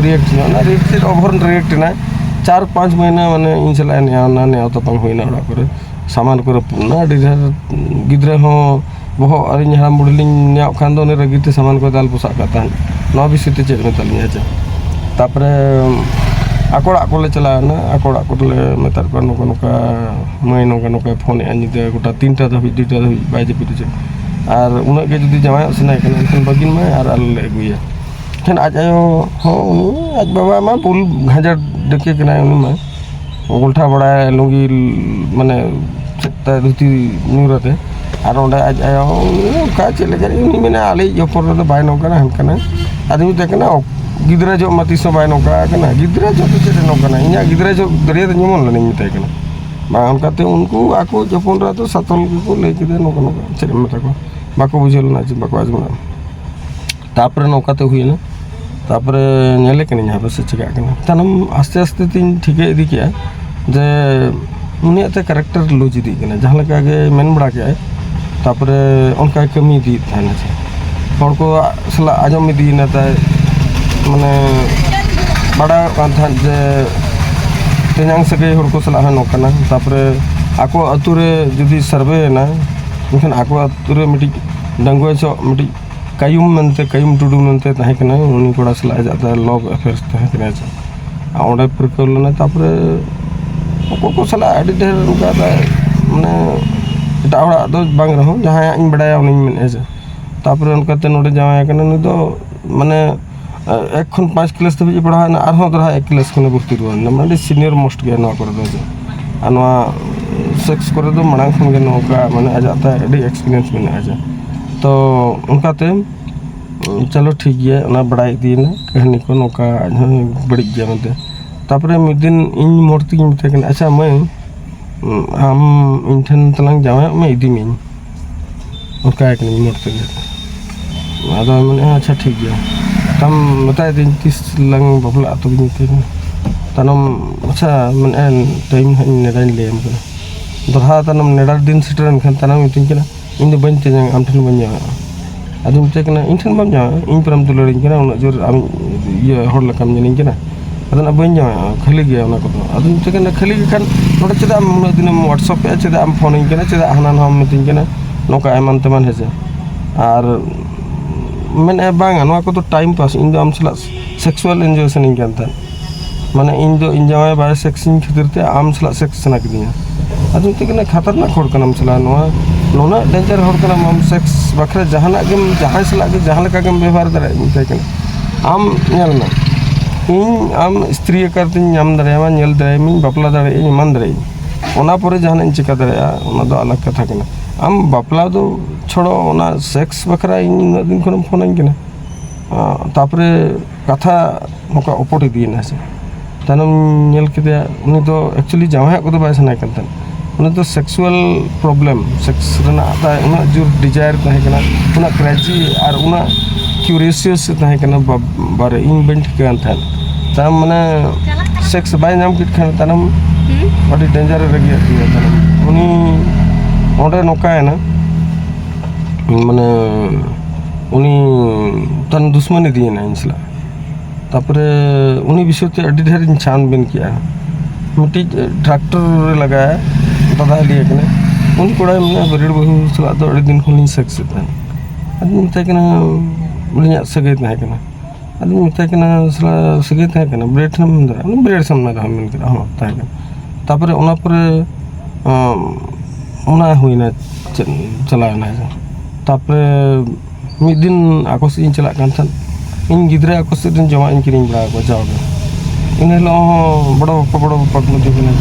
ᱨᱤᱭᱮᱠᱴ ᱮᱱᱟ, ᱚᱱᱟ ᱨᱤᱭᱮᱠᱴ ᱚᱵᱷᱚᱨ ᱨᱤᱭᱮᱠᱴ ᱮᱱᱟᱭ᱾ ᱪᱟᱨ ᱯᱟᱸᱪ ᱢᱟᱹᱦᱱᱟᱹ ᱢᱟᱱᱮ ᱤᱧ ᱥᱟᱞᱟᱜ ᱮ ᱱᱮᱭᱟᱣ ᱮᱱᱟ, ᱱᱮᱭᱟᱣ ᱛᱟᱯᱟᱢ ᱦᱩᱭᱱᱟ ᱚᱲᱟᱜ ᱠᱚᱨᱮ, ᱥᱟᱢᱟᱱ ᱠᱚ ᱨᱟᱹᱯᱩᱫ ᱮᱱᱟ, ᱟᱹᱰᱤ ᱰᱷᱮᱨ ᱜᱤᱫᱽᱨᱟᱹ ᱦᱚᱸ ᱵᱚᱦᱚᱜ ᱟᱹᱞᱤᱧ ᱦᱟᱲᱟᱢ ᱵᱩᱲᱦᱤ ᱞᱤᱧ ᱱᱮᱭᱟᱣ ᱠᱷᱟᱱ ᱫᱚ ᱩᱱᱤ ᱨᱟᱹᱜᱤ ᱛᱮ ᱥᱟᱢᱟᱱ ᱠᱚᱭ ᱫᱟᱞ ᱯᱚᱥᱟᱜ ᱠᱟᱜ ᱛᱟᱦᱮᱸᱫ᱾ ᱱᱚᱣᱟ ᱵᱤᱥᱚᱭ ᱛᱮ ᱪᱮᱫ ᱢᱮᱛᱟᱞᱤᱧᱟ? ᱟᱪᱪᱷᱟ, ᱛᱟᱯᱚᱨᱮ ᱟᱠᱚ ᱚᱲᱟᱜ ᱠᱚᱞᱮ ᱪᱟᱞᱟᱣᱮᱱᱟ, ᱟᱠᱚ ᱚᱲᱟᱜ ᱠᱚᱨᱮᱞᱮ ᱢᱮᱛᱟᱫ ᱠᱚᱣᱟ, "ᱱᱚᱝᱠᱟ ᱱᱚᱝᱠᱟ ᱢᱟᱹᱭ ᱱᱚᱝᱠᱟ ᱱᱚᱝᱠᱟᱭ ᱯᱷᱳᱱᱮᱫᱼᱟ, ᱧᱤᱫᱟᱹ ᱜᱚᱴᱟ ᱛᱤᱱᱴᱟ ᱫᱷᱟᱹᱵᱤᱡ, ᱫᱩᱭᱴᱟ ᱫᱷᱟᱹᱵᱤᱡ ᱵᱟᱭ ᱡᱟᱹᱯᱤᱫ ᱦᱚᱪᱚ, ᱟᱨ ᱩᱱᱟᱹᱜ ᱜᱮ ᱡᱩᱫᱤ ᱡᱟᱶᱟᱭᱚᱜ ᱥᱟᱱᱟᱭᱮ ᱠᱟᱱᱟ ᱮᱱᱠᱷᱟᱱ ᱵᱟᱹᱜᱤᱱ ᱢᱟᱭ ᱟᱨ ᱟᱞᱮ ᱞᱮ ᱟᱹᱜᱩᱭᱟ᱾" ᱮᱱᱠᱷᱟᱱ ᱟᱡ ᱟᱭᱳ ᱦᱚᱸ, ᱩᱱᱤ ᱟᱡ ᱵᱟᱵᱟ ᱢᱟ ᱵᱩᱞ ᱜᱷᱟᱸᱡᱟᱲ ᱰᱟᱹᱠᱤᱭᱟᱹ ᱠᱟᱱᱟᱭ, ᱩᱱᱤ ᱢᱟ ᱜᱚᱞᱴᱷᱟ ᱵᱟᱲᱟᱭ, ᱞᱩᱝᱜᱤ, ᱢᱟᱱᱮ, ᱪᱮᱫ ᱛᱟᱭ ᱫᱷᱩᱛᱤ ᱧᱩᱨ ᱟᱛᱮ᱾ ᱟᱨ ᱚᱸᱰᱮ ᱟᱡ ᱟᱭᱳ ᱦᱚᱸ ᱚᱱᱠᱟ ᱪᱮᱫ ᱞᱮᱠᱟ ᱩᱱᱤ ᱢᱮᱱᱟ, "ᱟᱞᱮᱭᱤᱡ ᱦᱚᱯᱚᱱ ᱨᱮᱫᱚ ᱵᱟᱭ ᱱᱚᱝᱠᱟᱱᱟ, ᱦᱟᱱᱠᱟᱱᱟ᱾" ᱟᱫᱚ ᱢᱮᱛᱟᱭ ᱠᱟᱱᱟ, "ᱚᱠ-, ᱜᱤᱫᱽᱨᱟᱹ ᱡᱚᱜ ᱢᱟ ᱛᱤᱥ ᱦᱚᱸ ᱵᱟᱭ ᱱᱚᱝᱠᱟ ᱟᱠᱟᱱᱟ, ᱜᱤᱫᱽᱨᱟᱹ ᱡᱚᱜ ᱫᱚ ᱪᱮᱫ ᱮ ᱱᱚᱝᱠᱟᱱᱟ, ᱤᱧᱟᱹᱜ ᱜᱤᱫᱽᱨᱟᱹ ᱡᱚᱜ ᱫᱟᱹᱨᱭᱟᱹ ᱫᱚ ᱡᱮᱢᱚᱱ ᱞᱮᱱᱟᱧ", ᱢᱮᱛᱟᱭ ᱠᱟᱱᱟ᱾ ᱵᱟᱝ, ᱚᱱᱠᱟᱛᱮ ᱩᱱᱠᱩ ᱟᱠᱚ ᱦᱚᱯᱚᱱ ᱨᱮ ᱟᱫᱚ ᱥᱟᱛᱚᱞ ᱜᱮᱠᱚ ᱞᱟᱹᱭ ᱠᱮᱫᱟ, ᱱᱚᱝᱠᱟ ᱱᱚᱝᱠᱟ ᱪᱮᱫ ᱮᱢ ᱢᱮᱛᱟ ᱠᱚᱣᱟ, ᱵᱟᱠᱚ ᱵᱩᱡᱷᱟᱹᱣ ᱞᱮᱱᱟ ᱪᱮ ᱵᱟᱠᱚ ᱟᱸᱡᱚᱢ ᱞᱮᱱᱟ᱾ ᱛᱟᱯᱚᱨᱮ ᱱᱚᱝᱠᱟᱛᱮ ᱦᱩᱭᱮᱱᱟ᱾ ᱛᱟᱯᱚᱨᱮ ᱧᱮᱞᱮ ᱠᱟᱹᱱᱟᱹᱧ ᱦᱟᱯᱮ ᱥᱮ ᱪᱤᱠᱟᱹᱜ ᱠᱟᱱᱟ᱾ ᱛᱟᱭᱱᱚᱢ ᱟᱥᱛᱮ ᱟᱥᱛᱮ ᱛᱤᱧ ᱴᱷᱤᱠᱟᱹ ᱤᱫᱤ ᱠᱮᱜᱼᱟ ᱡᱮ ᱩᱱᱤᱭᱟᱜ ᱛᱮ ᱠᱮᱨᱮᱠᱴᱟᱨ ᱞᱩᱡᱽ ᱤᱫᱤᱜ ᱠᱟᱱᱟ, ᱡᱟᱦᱟᱸ ᱞᱮᱠᱟ ᱜᱮ ᱢᱮᱱ ᱵᱟᱲᱟ ᱠᱮᱜᱼᱟᱭ, ᱛᱟᱯᱚᱨᱮ ᱚᱱᱠᱟᱭ ᱠᱟᱹᱢᱤ ᱤᱫᱤᱭᱮᱫ ᱛᱟᱦᱮᱱᱟ᱾ ᱥᱮ ᱦᱚᱲ ᱠᱚ ᱥᱟᱞᱟᱜ ᱟᱸᱡᱚᱢ ᱤᱫᱤᱭᱮᱱᱟ ᱛᱟᱭ, ᱢᱟᱱᱮ ᱵᱟᱲᱟᱭᱚᱜ ᱠᱟᱱ ᱛᱟᱦᱮᱸᱫ ᱡᱮ ᱛᱮᱧᱟᱝ ᱥᱟᱹᱜᱟᱹᱭ ᱦᱚᱲ ᱠᱚ ᱥᱟᱞᱟᱜ ᱦᱚᱸ ᱱᱚᱝᱠᱟᱱᱟ᱾ ᱛᱟᱯᱚᱨᱮ ᱟᱠᱚ ᱟᱹᱛᱩ ᱨᱮ ᱡᱩᱫᱤ ᱥᱟᱨᱵᱷᱮᱭᱮᱱᱟ, ᱮᱱᱠᱷᱟᱱ ᱟᱠᱚ ᱟᱹᱛᱩ ᱨᱮ ᱢᱤᱫᱴᱤᱡ ᱰᱟᱺᱜᱩᱣᱟᱹ ᱪᱚᱜ ᱢᱤᱫᱴᱤᱡ ᱠᱟᱭᱩᱢ ᱢᱮᱱᱛᱮ, ᱠᱟᱭᱩᱢ ᱴᱩᱰᱩ ᱢᱮᱱᱛᱮ ᱛᱟᱦᱮᱸ ᱠᱟᱱᱟᱭ, ᱩᱱᱤ ᱠᱚᱲᱟ ᱥᱟᱞᱟᱜ ᱟᱡᱟᱜ ᱫᱚ ᱞᱚᱵᱷ ᱮᱯᱷᱮᱭᱟᱨ ᱛᱟᱦᱮᱸ ᱠᱟᱱᱟ᱾ ᱟᱨ ᱚᱸᱰᱮ ᱯᱟᱹᱨᱠᱟᱹᱣ ᱞᱮᱱᱟ᱾ ᱛᱟᱯᱚᱨᱮ ᱩᱱᱠᱩ ᱠᱚ ᱥᱟᱞᱟᱜ ᱟᱹᱰᱤ ᱰᱷᱮᱨ ᱚᱱᱠᱟ ᱫᱚ, ᱢᱟᱱᱮ ᱮᱴᱟᱜ ᱦᱚᱲᱟᱜ ᱫᱚ ᱵᱟᱝ ᱨᱮᱦᱚᱸ, ᱡᱟᱦᱟᱸᱭᱟᱜ ᱤᱧ ᱵᱟᱲᱟᱭᱟ ᱩᱱᱤᱧ ᱢᱮᱱᱮᱫᱼᱟ ᱡᱮ᱾ ᱛᱟᱯᱚᱨᱮ ᱚᱱᱠᱟᱛᱮ ᱱᱚᱰᱮ ᱡᱟᱶᱟᱭ ᱠᱟᱱᱟ ᱱᱩᱭ ᱫᱚ, ᱢᱟᱱᱮ ᱮᱠ ᱠᱷᱚᱱ ᱯᱟᱸᱪ ᱠᱞᱟᱥ ᱫᱷᱟᱹᱵᱤᱡ ᱮ ᱯᱟᱲᱦᱟᱣ ᱮᱱᱟ, ᱟᱨᱦᱚᱸ ᱫᱚᱲᱦᱟ ᱮᱠ ᱠᱞᱟᱥ ᱠᱷᱚᱱᱮ ᱵᱷᱚᱨᱛᱤ ᱨᱩᱣᱟᱹᱲ ᱮᱱᱟ, ᱢᱟᱱᱮ ᱟᱹᱰᱤ ᱥᱤᱱᱤᱭᱚᱨ ᱢᱳᱥᱴ ᱜᱮᱭᱟ ᱱᱚᱣᱟ ᱠᱚᱨᱮ ᱫᱚ ᱡᱮ᱾ ᱟᱨ ᱱᱚᱣᱟ ᱥᱮᱠᱥ ᱠᱚᱨᱮ ᱫᱚ ᱢᱟᱲᱟᱝ ᱠᱷᱚᱱ ᱜᱮ ᱱᱚᱝᱠᱟ, ᱢᱟᱱᱮ ᱟᱡᱟᱜ ᱛᱟᱭ ᱟᱹᱰᱤ ᱮᱠᱥᱯᱤᱨᱤᱭᱮᱱᱥ ᱢᱮᱱᱟᱜᱼᱟ ᱡᱮ᱾ ᱛᱚ ᱚᱱᱠᱟᱛᱮ ᱪᱚᱞᱚ ᱴᱷᱤᱠ ᱜᱮᱭᱟ, ᱚᱱᱟ ᱵᱟᱲᱟᱭ ᱤᱫᱤᱭᱮᱱᱟ ᱠᱟᱹᱦᱱᱤ ᱠᱚ ᱱᱚᱝᱠᱟ ᱟᱡ ᱦᱚᱸ ᱵᱟᱹᱲᱤᱡ ᱜᱮᱭᱟ ᱢᱮᱱᱛᱮ᱾ ᱛᱟᱯᱚᱨᱮ ᱢᱤᱫ ᱫᱤᱱ ᱤᱧ ᱢᱚᱨᱛᱤᱧ ᱢᱮᱛᱟᱭ ᱠᱟᱱᱟ, "ᱟᱪᱪᱷᱟ ᱢᱟᱹᱭ, ᱟᱢ ᱤᱧ ᱴᱷᱮᱱ ᱛᱟᱞᱟᱝ ᱡᱟᱶᱟᱭᱚᱜ ᱢᱮ, ᱤᱫᱤ ᱢᱤᱭᱟᱹᱧ", ᱚᱱᱠᱟᱭ ᱠᱟᱹᱱᱟᱹᱧ ᱢᱚᱨᱛᱤ ᱜᱮ᱾ ᱟᱫᱚ ᱢᱮᱱᱮᱫᱼᱟ, "ᱟᱪᱪᱷᱟ ᱴᱷᱤᱠ ᱜᱮᱭᱟ", ᱛᱟᱢ ᱢᱮᱛᱟᱭ ᱫᱤᱧ ᱛᱤᱥ ᱞᱟᱝ ᱵᱟᱯᱞᱟᱜᱼᱟ ᱛᱚᱵᱮᱧ ᱢᱮᱛᱟᱭ ᱠᱟᱱᱟ᱾ ᱛᱟᱭᱱᱚᱢ, ᱟᱪᱪᱷᱟ ᱢᱮᱱᱮᱫᱼᱟ, ᱴᱟᱭᱤᱢ ᱦᱟᱸᱜ ᱤᱧ ᱱᱮᱰᱟᱧ ᱞᱟᱹᱭᱟᱢ ᱠᱟᱱᱟ᱾ ᱫᱚᱲᱦᱟ ᱛᱟᱭᱱᱚᱢ ᱱᱮᱰᱟ ᱫᱤᱱ ᱥᱮᱴᱮᱨᱮᱱ ᱠᱷᱟᱱ ᱛᱟᱭᱱᱚᱢ ᱢᱤᱛᱟᱹᱧ ᱠᱟᱱᱟ, "ᱤᱧ ᱫᱚ ᱵᱟᱹᱧ ᱛᱮᱧᱟᱝ, ᱟᱢ ᱴᱷᱮᱱ ᱵᱟᱹᱧ ᱡᱟᱶᱟᱭᱚᱜᱼᱟ᱾" ᱟᱫᱚᱧ ᱢᱮᱛᱟᱭ ᱠᱟᱱᱟ, "ᱤᱧ ᱴᱷᱮᱱ ᱵᱟᱢ ᱡᱟᱶᱟᱭᱚᱜᱼᱟ? ᱤᱧ ᱯᱮᱨᱮᱢ ᱫᱩᱞᱟᱹᱲᱤᱧ ᱠᱟᱱᱟ, ᱩᱱᱟᱹᱜ ᱡᱳᱨ ᱟᱢ ᱤᱭᱟᱹ ᱦᱚᱲ ᱞᱮᱠᱟᱢ ᱧᱮᱞᱤᱧ ᱠᱟᱱᱟ?" ᱟᱫᱚ ᱱᱟ ᱵᱟᱹᱧ ᱡᱟᱶᱟᱭᱚᱜᱼᱟ, ᱠᱷᱟᱹᱞᱤ ᱜᱮᱭᱟ ᱚᱱᱟ ᱠᱚᱫᱚ᱾ ᱟᱫᱚᱧ ᱢᱮᱛᱟᱭ ᱠᱟᱱᱟ, "ᱠᱷᱟᱹᱞᱤ ᱜᱮ ᱠᱷᱟᱱ ᱱᱚᱰᱮ ᱪᱮᱫᱟᱜ ᱮᱢ ᱩᱱᱟᱹᱜ ᱫᱤᱱᱮᱢ WhatsApp ᱮᱫᱼᱟ, ᱪᱮᱫᱟᱜ ᱟᱢ ᱯᱷᱳᱱᱤᱧ ᱠᱟᱱᱟ, ᱪᱮᱫᱟᱜ ᱦᱟᱱᱟ ᱱᱟᱣᱟᱢ ᱢᱤᱛᱟᱹᱧ ᱠᱟᱱᱟ, ᱱᱚᱝᱠᱟ ᱮᱢᱟᱱ ᱛᱮᱢᱟᱱ, ᱦᱮᱸ ᱥᱮ?" ᱟᱨ ᱢᱮᱱᱮᱫᱼᱟ, "ᱵᱟᱝᱟ, ᱱᱚᱣᱟ ᱠᱚᱫᱚ ᱴᱟᱭᱤᱢ ᱯᱟᱥ, ᱤᱧ ᱫᱚ ᱟᱢ ᱥᱟᱞᱟᱜ ᱥᱮᱠᱥᱩᱣᱟᱞ ᱮᱱᱡᱚᱭ ᱥᱟᱱᱟᱧ ᱠᱟᱱ ᱛᱟᱦᱮᱸᱫ, ᱢᱟᱱᱮ ᱤᱧ ᱫᱚ ᱤᱧ ᱡᱟᱶᱟᱭ ᱵᱟᱭ ᱥᱮᱠᱥᱤᱧ ᱠᱷᱟᱹᱛᱤᱨ ᱛᱮ ᱟᱢ ᱥᱟᱞᱟᱜ ᱥᱮᱠᱥ ᱥᱟᱱᱟ ᱠᱤᱫᱤᱧᱟ᱾" ᱟᱫᱚ ᱢᱮᱛᱟᱭ ᱠᱟᱱᱟ, "ᱠᱷᱟᱛᱟᱨᱱᱟᱠ ᱦᱚᱲ ᱠᱟᱱᱟᱢ ᱥᱟᱞᱟ, ᱱᱚᱣᱟ ᱱᱩᱱᱟᱹᱜ ᱰᱮᱧᱡᱟᱨ ᱦᱚᱲ ᱠᱟᱱᱟᱢ ᱟᱢ, ᱥᱮᱠᱥ ᱵᱟᱠᱷᱨᱟ ᱡᱟᱦᱟᱱᱟᱜ ᱜᱮᱢ, ᱡᱟᱦᱟᱸᱭ ᱥᱟᱞᱟᱜ ᱜᱮ ᱡᱟᱦᱟᱸ ᱞᱮᱠᱟ ᱜᱮᱢ ᱵᱮᱵᱚᱦᱟᱨ ᱫᱟᱲᱮᱭᱟᱜᱼᱟ", ᱢᱮᱛᱟᱭ ᱠᱟᱱᱟ᱾ ᱟᱢ ᱧᱮᱞ ᱢᱮ, ᱤᱧ ᱟᱢ ᱥᱛᱨᱤ ᱟᱠᱟᱨ ᱛᱤᱧ ᱧᱟᱢ ᱫᱟᱲᱮᱭᱟᱢᱟ, ᱧᱮᱞ ᱫᱟᱲᱮᱭᱟᱢᱟᱹᱧ, ᱵᱟᱯᱞᱟ ᱫᱟᱲᱮᱭᱟᱜᱼᱟᱹᱧ, ᱮᱢᱟᱱ ᱫᱟᱲᱮᱭᱟᱜᱼᱟᱹᱧ, ᱚᱱᱟ ᱯᱚᱨᱮ ᱡᱟᱦᱟᱱᱟᱜ ᱤᱧ ᱪᱤᱠᱟ ᱫᱟᱲᱮᱭᱟᱜᱼᱟ, ᱚᱱᱟ ᱫᱚ ᱟᱞᱟᱜᱽ ᱠᱟᱛᱷᱟ ᱠᱟᱱᱟ᱾ ᱟᱢ ᱵᱟᱯᱞᱟ ᱫᱚ ᱪᱷᱚᱲᱚ, ᱚᱱᱟ ᱥᱮᱠᱥ ᱵᱟᱠᱷᱨᱟ ᱤᱧ ᱩᱱᱟᱹᱜ ᱫᱤᱱ ᱠᱷᱚᱱᱮᱢ ᱯᱷᱳᱱᱟᱹᱧ ᱠᱟᱱᱟ᱾ ᱟᱸ, ᱛᱟᱯᱚᱨᱮ ᱠᱟᱛᱷᱟ ᱱᱚᱝᱠᱟ ᱚᱯᱚᱴ ᱤᱫᱤᱭᱮᱱᱟ ᱥᱮ᱾ ᱛᱟᱭᱱᱚᱢ ᱧᱮᱞ ᱠᱮᱫᱮᱭᱟ, ᱩᱱᱤ ᱫᱚ actually ᱡᱟᱶᱟᱭᱚᱜ ᱠᱚᱫᱚ ᱵᱟᱭ ᱥᱟᱱᱟᱭᱮ ᱠᱟᱱ ᱛᱟᱦᱮᱸᱫ᱾ ᱩᱱᱤ ᱫᱚ ᱥᱮᱠᱥᱩᱣᱟᱞ ᱯᱨᱚᱵᱞᱮᱢ, ᱥᱮᱠᱥ ᱨᱮᱱᱟᱜ ᱛᱟᱭ ᱩᱱᱟᱹᱜ ᱡᱳᱨ ᱰᱤᱡᱟᱭᱟᱨ ᱛᱟᱦᱮᱸ ᱠᱟᱱᱟ, ᱩᱱᱟᱹᱜ ᱠᱨᱮᱡᱤ ᱟᱨ ᱩᱱᱟᱹᱜ ᱠᱤᱭᱩᱨᱤᱭᱟᱥ ᱛᱟᱦᱮᱸ ᱠᱟᱱᱟ, ᱵᱟ-, ᱵᱟᱨᱮ ᱤᱧ ᱵᱟᱹᱧ ᱴᱷᱤᱠᱟᱹ ᱠᱟᱱ ᱛᱟᱦᱮᱸᱫ᱾ ᱛᱟᱭᱚᱢ ᱢᱟᱱᱮ ᱥᱮᱠᱥ ᱵᱟᱭ ᱧᱟᱢ ᱠᱮᱫ ᱠᱷᱟᱱ ᱛᱟᱭᱱᱚᱢ ᱟᱹᱰᱤ ᱰᱮᱧᱡᱟᱨ ᱨᱮ ᱨᱟᱹᱜᱤᱭᱟᱫ ᱛᱤᱧᱟᱹ ᱛᱟᱦᱞᱮ᱾ ᱩᱱᱤ ᱚᱸᱰᱮ ᱱᱚᱝᱠᱟᱭᱮᱱᱟ, ᱢᱟᱱᱮ ᱩᱱᱤ ᱛᱟᱦᱞᱮ ᱫᱩᱥᱢᱟᱱ ᱤᱫᱤᱭᱮᱱᱟ ᱤᱧ ᱥᱟᱞᱟᱜ᱾ ᱛᱟᱯᱚᱨᱮ ᱩᱱᱤ ᱵᱤᱥᱚᱭ ᱛᱮ ᱟᱹᱰᱤ ᱰᱷᱮᱨ ᱤᱧ ᱪᱷᱟᱱᱵᱤᱱ ᱠᱮᱜᱼᱟ᱾ ᱢᱤᱫᱴᱤᱡ ᱴᱨᱟᱠᱴᱚᱨ ᱨᱮ ᱞᱟᱜᱟᱭᱟ, ᱫᱟᱫᱟ ᱦᱤᱞᱤ ᱟᱠᱟᱱᱟ, ᱩᱱᱤ ᱠᱚᱲᱟᱭ ᱢᱮᱱᱟ ᱵᱟᱹᱨᱭᱟᱹᱲ ᱵᱟᱹᱦᱩ ᱥᱟᱞᱟᱜ ᱫᱚ ᱟᱹᱰᱤ ᱫᱤᱱ ᱠᱷᱚᱱ ᱞᱤᱧ ᱥᱟᱹᱠᱥᱮᱫ ᱛᱟᱦᱮᱸᱫ᱾ ᱟᱫᱚᱧ ᱢᱮᱛᱟᱭ ᱠᱟᱱᱟ, ᱟᱹᱞᱤᱧᱟᱜ ᱥᱟᱹᱜᱟᱹᱭ ᱛᱟᱦᱮᱸ ᱠᱟᱱᱟ᱾ ᱟᱫᱚᱧ ᱢᱮᱛᱟᱭ ᱠᱟᱱᱟ, "ᱥᱟᱞᱟ ᱥᱟᱹᱜᱟᱹᱭ ᱛᱟᱦᱮᱸ ᱠᱟᱱᱟ, ᱵᱞᱮᱰ ᱥᱟᱢᱱᱟ ᱨᱮ ᱢᱮᱱ ᱠᱮᱫᱟ, ᱦᱚᱸ ᱛᱟᱦᱮᱸ ᱠᱟᱱᱟ᱾" ᱛᱟᱯᱚᱨᱮ ᱚᱱᱟ ᱯᱚᱨᱮ ᱚᱱᱟ ᱦᱩᱭᱱᱟ, ᱪᱮᱫ ᱪᱟᱞᱟᱣᱮᱱᱟ᱾ ᱛᱟᱯᱚᱨᱮ ᱢᱤᱫ ᱫᱤᱱ ᱟᱠᱚ ᱥᱮᱫ ᱤᱧ ᱪᱟᱞᱟᱜ ᱠᱟᱱ ᱛᱟᱦᱮᱸᱫ, ᱤᱧ ᱜᱤᱫᱽᱨᱟᱹ ᱟᱠᱚ ᱥᱮᱫ ᱨᱮᱱ ᱡᱚᱢᱟᱜ ᱤᱧ ᱠᱤᱨᱤᱧ ᱵᱟᱲᱟ ᱟᱠᱚᱣᱟ ᱡᱟᱣᱜᱮ᱾ ᱤᱱᱟᱹ ᱦᱤᱞᱳᱜ ᱦᱚᱸ ᱵᱚᱲᱚ ᱵᱟᱯᱟ, ᱵᱚᱲᱚ ᱵᱟᱯᱟ ᱠᱚ ᱢᱤᱛᱟᱹᱧ ᱠᱟᱱᱟ,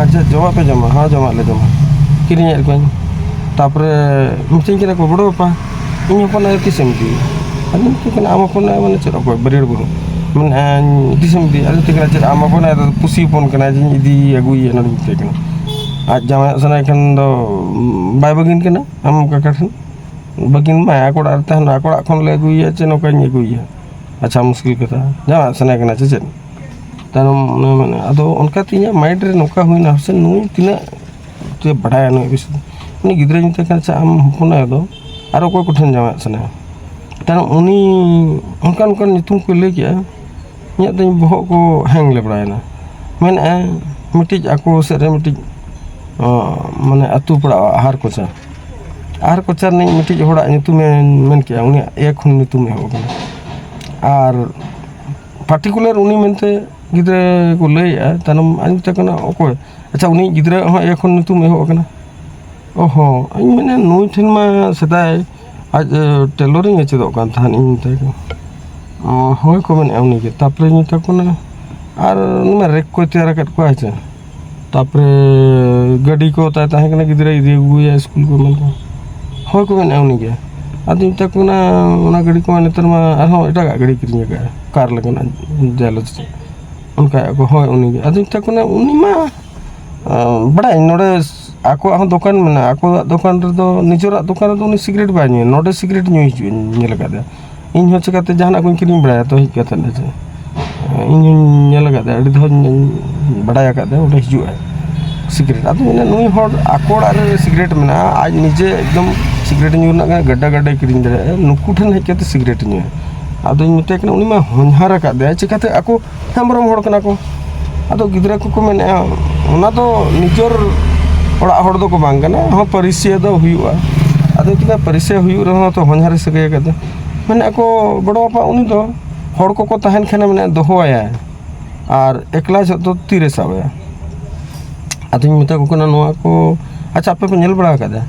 "ᱟᱪᱪᱷᱟ, ᱡᱚᱢᱟᱜ ᱯᱮ ᱡᱚᱢᱟ?" "ᱦᱮᱸ, ᱡᱚᱢᱟᱜ ᱞᱮ ᱡᱚᱢᱟ, ᱠᱤᱨᱤᱧᱮᱫ ᱠᱚᱣᱟᱧ᱾" ᱛᱟᱯᱚᱨᱮ ᱢᱤᱛᱟᱹᱧ ᱠᱟᱱᱟ ᱠᱚ, "ᱵᱚᱲᱚ ᱵᱟᱯᱟ, ᱤᱧ ᱦᱚᱯᱚᱱ ᱟᱭᱳ ᱛᱤᱥᱮᱢ ᱤᱫᱤᱭᱮᱭᱟ?" ᱟᱫᱚᱧ ᱢᱮᱛᱟᱭ ᱠᱟᱱᱟ, "ᱟᱢ ᱦᱚᱯᱚᱱ ᱟᱭᱳ ᱢᱟᱱᱮ ᱪᱮᱫ? ᱚᱠᱚᱭ ᱵᱟᱹᱨᱭᱟᱹᱲ ᱵᱟᱹᱦᱩ?" ᱢᱮᱱᱮᱫᱼᱟᱹᱧ, "ᱛᱤᱥᱮᱢ ᱤᱫᱤᱭᱮᱭᱟ?" ᱟᱫᱚᱧ ᱢᱮᱛᱟᱭ ᱠᱟᱱᱟ, "ᱪᱮᱫ ᱟᱢ ᱦᱚᱯᱚᱱ ᱟᱭᱳ ᱫᱚ ᱯᱩᱥᱤ ᱦᱚᱯᱚᱱ ᱠᱟᱱᱟᱭ ᱡᱮᱧ ᱤᱫᱤ ᱟᱹᱜᱩᱭᱮᱭᱟ?" ᱱᱚᱰᱮᱧ ᱢᱮᱛᱟᱭ ᱠᱟᱱᱟ᱾ ᱟᱡ ᱡᱟᱶᱟᱭᱚᱜ ᱥᱟᱱᱟᱭᱮ ᱠᱷᱟᱱ ᱫᱚ ᱵᱟᱭ ᱵᱟᱹᱜᱤᱱ ᱠᱟᱱᱟ ᱟᱢ ᱠᱟᱠᱟ ᱴᱷᱮᱱ? ᱵᱟᱹᱜᱤᱱ ᱢᱟᱭ, ᱟᱠᱚ ᱚᱲᱟᱜ ᱨᱮ ᱛᱟᱦᱮᱱᱟ, ᱟᱠᱚ ᱚᱲᱟᱜ ᱠᱷᱚᱱ ᱞᱮ ᱟᱹᱜᱩᱭᱮᱭᱟ ᱪᱮ ᱱᱚᱝᱠᱟᱧ ᱟᱹᱜᱩᱭᱮᱭᱟ? ᱟᱪᱪᱷᱟ, ᱢᱩᱥᱠᱤᱞ ᱠᱟᱛᱷᱟ, ᱡᱟᱶᱟᱭᱚᱜ ᱥᱟᱱᱟᱭᱮ ᱠᱟᱱᱟ ᱪᱮ ᱪᱮᱫ? ᱛᱟᱭᱱᱚᱢ ᱩᱱᱤ ᱢᱮᱱᱟ, ᱟᱫᱚ ᱚᱱᱠᱟᱛᱮ ᱤᱧᱟᱹᱜ ᱢᱟᱭᱤᱱᱰ ᱨᱮ ᱱᱚᱝᱠᱟ ᱦᱩᱭᱱᱟ, ᱥᱮ ᱱᱩᱭ ᱛᱤᱱᱟᱹᱜ ᱪᱮ ᱵᱟᱰᱟᱭᱟ ᱱᱩᱭ ᱵᱤᱥᱚᱭ᱾ ᱩᱱᱤ ᱜᱤᱫᱽᱨᱟᱹᱧ ᱢᱮᱛᱟᱭ ᱠᱟᱱᱟ, "ᱟᱪᱪᱷᱟ, ᱟᱢ ᱦᱚᱯᱚᱱ ᱟᱭᱳ ᱫᱚ ᱟᱨ ᱚᱠᱚᱭ ᱠᱚᱴᱷᱮᱱ ᱡᱟᱶᱟᱭᱚᱜ ᱥᱟᱱᱟᱭᱟ?" ᱛᱟᱭᱱᱚᱢ ᱩᱱᱤ ᱚᱱᱠᱟᱱ ᱚᱱᱠᱟᱱ ᱧᱩᱛᱩᱢ ᱠᱚ ᱞᱟᱹᱭ ᱠᱮᱜᱼᱟ, ᱤᱧᱟᱹᱜ ᱫᱚᱧ ᱵᱚᱦᱚᱜ ᱠᱚ ᱦᱮᱝ ᱞᱮ ᱵᱟᱲᱟᱭᱮᱱᱟ᱾ ᱢᱮᱱᱮᱫᱼᱟᱭ, ᱢᱤᱫᱴᱤᱡ ᱟᱠᱚ ᱥᱮᱫ ᱨᱮ ᱢᱤᱫᱴᱤᱡ, ᱚ, ᱢᱟᱱᱮ ᱟᱹᱛᱩ ᱯᱟᱲᱟᱜᱼᱟ ᱟᱦᱟᱨ ᱠᱚᱪᱟ᱾ ᱟᱦᱟᱨ ᱠᱚᱪᱟ ᱨᱤᱱᱤᱡ ᱢᱤᱫᱴᱤᱡ ᱦᱚᱲᱟᱜ ᱧᱩᱛᱩᱢᱮ ᱢᱮᱱ ᱠᱮᱜᱼᱟ, ᱩᱱᱤᱭᱟᱜ ᱮ ᱠᱷᱚᱱ ᱧᱩᱛᱩᱢ ᱮᱦᱚᱵ ᱟᱠᱟᱱᱟ᱾ ᱟᱨ ᱯᱟᱨᱴᱤᱠᱩᱞᱟᱨ ᱩᱱᱤ ᱢᱮᱱᱛᱮ ᱜᱤᱫᱽᱨᱟᱹ ᱠᱚ ᱞᱟᱹᱭᱮᱜᱼᱟ, ᱛᱟᱭᱱᱚᱢ ᱟᱧ ᱢᱮᱛᱟᱭ ᱠᱟᱱᱟ, "ᱚᱠᱚᱭ?" ᱟᱪᱪᱷᱟ, ᱩᱱᱤ ᱜᱤᱫᱽᱨᱟᱹ ᱦᱚᱸ ᱮ ᱠᱷᱚᱱ ᱧᱩᱛᱩᱢ ᱮᱦᱚᱵ ᱟᱠᱟᱱᱟ᱾ ᱚ ᱦᱚᱸ, ᱤᱧ ᱢᱮᱱᱮᱫ, ᱱᱩᱭ ᱴᱷᱮᱱ ᱢᱟ ᱥᱮᱫᱟᱭ ᱟᱡ, ᱮ, ᱴᱮᱞᱚᱨᱤᱝ ᱮ ᱪᱮᱫᱚᱜ ᱠᱟᱱ ᱛᱟᱦᱮᱸᱫ, ᱤᱧ ᱢᱮᱛᱟᱭ ᱠᱟᱱᱟ᱾ ᱚ, ᱦᱳᱭ ᱠᱚ ᱢᱮᱱᱮᱫᱼᱟ ᱩᱱᱤ ᱜᱮ᱾ ᱛᱟᱯᱚᱨᱮᱧ ᱢᱮᱛᱟ ᱠᱚ ᱠᱟᱱᱟ, ᱟᱨ ᱩᱱᱤ ᱢᱟ ᱨᱮᱠ ᱠᱚᱭ ᱛᱮᱭᱟᱨ ᱟᱠᱟᱫ ᱠᱚᱣᱟ, ᱦᱮᱸ ᱪᱮ? ᱛᱟᱯᱚᱨᱮ ᱜᱟᱹᱰᱤ ᱠᱚ ᱛᱟᱭ ᱛᱟᱦᱮᱸ ᱠᱟᱱᱟ, ᱜᱤᱫᱽᱨᱟᱹ ᱤᱫᱤ ᱟᱹᱜᱩᱭᱟ ᱥᱠᱩᱞ ᱠᱚ ᱮᱢᱟᱱ ᱠᱚ᱾ ᱦᱳᱭ ᱠᱚ ᱢᱮᱱᱮᱫᱼᱟ ᱩᱱᱤ ᱜᱮ᱾ ᱟᱫᱚᱧ ᱢᱮᱛᱟ ᱠᱚ ᱠᱟᱱᱟ, ᱚᱱᱟ ᱜᱟᱹᱰᱤ ᱠᱚᱢᱟ ᱱᱮᱛᱟᱨ ᱢᱟ ᱟᱨᱦᱚᱸ ᱮᱴᱟᱜᱟᱜ ᱜᱟᱹᱰᱤ ᱠᱤᱨᱤᱧ ᱟᱠᱟᱫᱼᱟ, ᱠᱟᱨ ᱞᱮᱠᱟᱱᱟᱜ, ᱡᱟᱭᱦᱳᱠ᱾ ᱚᱱᱠᱟᱭᱮᱫᱼᱟ ᱠᱚ, ᱦᱳᱭ ᱩᱱᱤ ᱜᱮ᱾ ᱟᱫᱚᱧ ᱢᱮᱛᱟ ᱠᱚ ᱠᱟᱱᱟ, ᱩᱱᱤ ᱢᱟ ᱟᱸ, ᱵᱟᱲᱟᱭᱟᱹᱧ, ᱱᱚᱰᱮ ᱟᱠᱚᱣᱟᱜ ᱦᱚᱸ ᱫᱚᱠᱟᱱ ᱢᱮᱱᱟᱜᱼᱟ, ᱟᱠᱚᱣᱟᱜ ᱫᱚᱠᱟᱱ ᱨᱮᱫᱚ, ᱱᱤᱡᱮᱨᱟᱜ ᱫᱚᱠᱟᱱ ᱨᱮᱫᱚ ᱩᱱᱤ ᱥᱤᱜᱨᱮᱴ ᱵᱟᱭ ᱧᱩᱭᱟ, ᱱᱚᱰᱮ ᱥᱤᱜᱨᱮᱴ ᱧᱩᱭ ᱦᱤᱡᱩᱜᱼᱟ, ᱧᱮᱞ ᱟᱠᱟᱫᱮᱭᱟ᱾ ᱤᱧ ᱦᱚᱸ ᱪᱤᱠᱟᱹᱛᱮ ᱡᱟᱦᱟᱱᱟᱜ ᱠᱚᱧ ᱠᱤᱨᱤᱧ ᱵᱟᱲᱟᱭᱟ ᱛᱚ ᱦᱮᱡ ᱠᱟᱛᱮᱫ, ᱦᱮᱸ ᱥᱮ᱾ ᱤᱧ ᱦᱚᱧ ᱧᱮᱞ ᱟᱠᱟᱫ ᱛᱟᱭᱟ, ᱟᱹᱰᱤ ᱫᱷᱟᱣ ᱤᱧ ᱵᱟᱰᱟᱭ ᱟᱠᱟᱫ ᱛᱟᱭᱟ, ᱚᱸᱰᱮ ᱦᱤᱡᱩᱜ ᱟᱭ ᱥᱤᱜᱨᱮᱴ᱾ ᱟᱫᱚ ᱢᱮᱱᱟ, ᱱᱩᱭ ᱦᱚᱲ ᱟᱠᱚ ᱚᱲᱟᱜ ᱨᱮ ᱥᱤᱜᱨᱮᱴ ᱢᱮᱱᱟᱜᱼᱟ, ᱟᱡ ᱱᱤᱡᱮ ᱮᱠᱫᱚᱢ ᱥᱤᱜᱨᱮᱴ ᱧᱩ ᱨᱮᱱᱟᱜ ᱜᱟᱰᱟ ᱜᱟᱰᱟᱭ ᱠᱤᱨᱤᱧ ᱫᱟᱲᱮᱭᱟᱜᱼᱟ, ᱱᱩᱠᱩ ᱴᱷᱮᱱ ᱦᱮᱡ ᱠᱟᱛᱮ ᱥᱤᱜᱨᱮᱴ ᱧᱩᱭᱟ᱾ ᱟᱫᱚᱧ ᱢᱮᱛᱟᱭ ᱠᱟᱱᱟ, ᱩᱱᱤ ᱢᱟ ᱦᱚᱧᱦᱟᱨ ᱟᱠᱟᱫ ᱫᱮᱭᱟ, ᱪᱤᱠᱟᱹᱛᱮ ᱟᱠᱚ ᱦᱮᱢᱵᱨᱚᱢ ᱦᱚᱲ ᱠᱟᱱᱟ ᱠᱚ᱾ ᱟᱫᱚ ᱜᱤᱫᱽᱨᱟᱹ ᱠᱚᱠᱚ ᱢᱮᱱᱮᱫᱼᱟ, ᱚᱱᱟ ᱫᱚ ᱱᱤᱡᱚᱨ ᱚᱲᱟᱜ ᱦᱚᱲ ᱫᱚᱠᱚ ᱵᱟᱝ ᱠᱟᱱᱟ, ᱦᱚᱸ ᱯᱟᱹᱨᱤᱥᱤᱭᱟᱹ ᱫᱚ ᱦᱩᱭᱩᱜᱼᱟ᱾ ᱟᱫᱚ ᱪᱮᱫᱟᱜ ᱯᱟᱹᱨᱤᱥᱤᱭᱟᱹ ᱦᱩᱭᱩᱜ ᱨᱮᱦᱚᱸ ᱛᱚ ᱦᱚᱧᱦᱟᱨᱮ ᱥᱟᱹᱜᱟᱹᱭ ᱟᱠᱟᱫᱟ᱾ ᱢᱮᱱᱮᱫᱼᱟ ᱠᱚ, ᱵᱚᱲᱚ ᱵᱟᱯᱟ ᱩᱱᱤ ᱫᱚ ᱦᱚᱲ ᱠᱚᱠᱚ ᱛᱟᱦᱮᱱ ᱠᱷᱟᱱᱮ ᱢᱮᱱᱮᱫᱼᱟ ᱫᱚᱦᱚᱣᱟᱭᱟᱭ, ᱟᱨ ᱮᱠᱞᱟ ᱡᱚᱦᱚᱜ ᱫᱚ ᱛᱤᱨᱮ ᱥᱟᱵ ᱟᱭᱟ? ᱟᱫᱚᱧ ᱢᱮᱛᱟ ᱠᱚ ᱠᱟᱱᱟ, ᱱᱚᱣᱟ ᱠᱚ, ᱟᱪᱪᱷᱟ, ᱟᱯᱮ ᱯᱮ ᱧᱮᱞ ᱵᱟᱲᱟ ᱟᱠᱟᱫᱟ?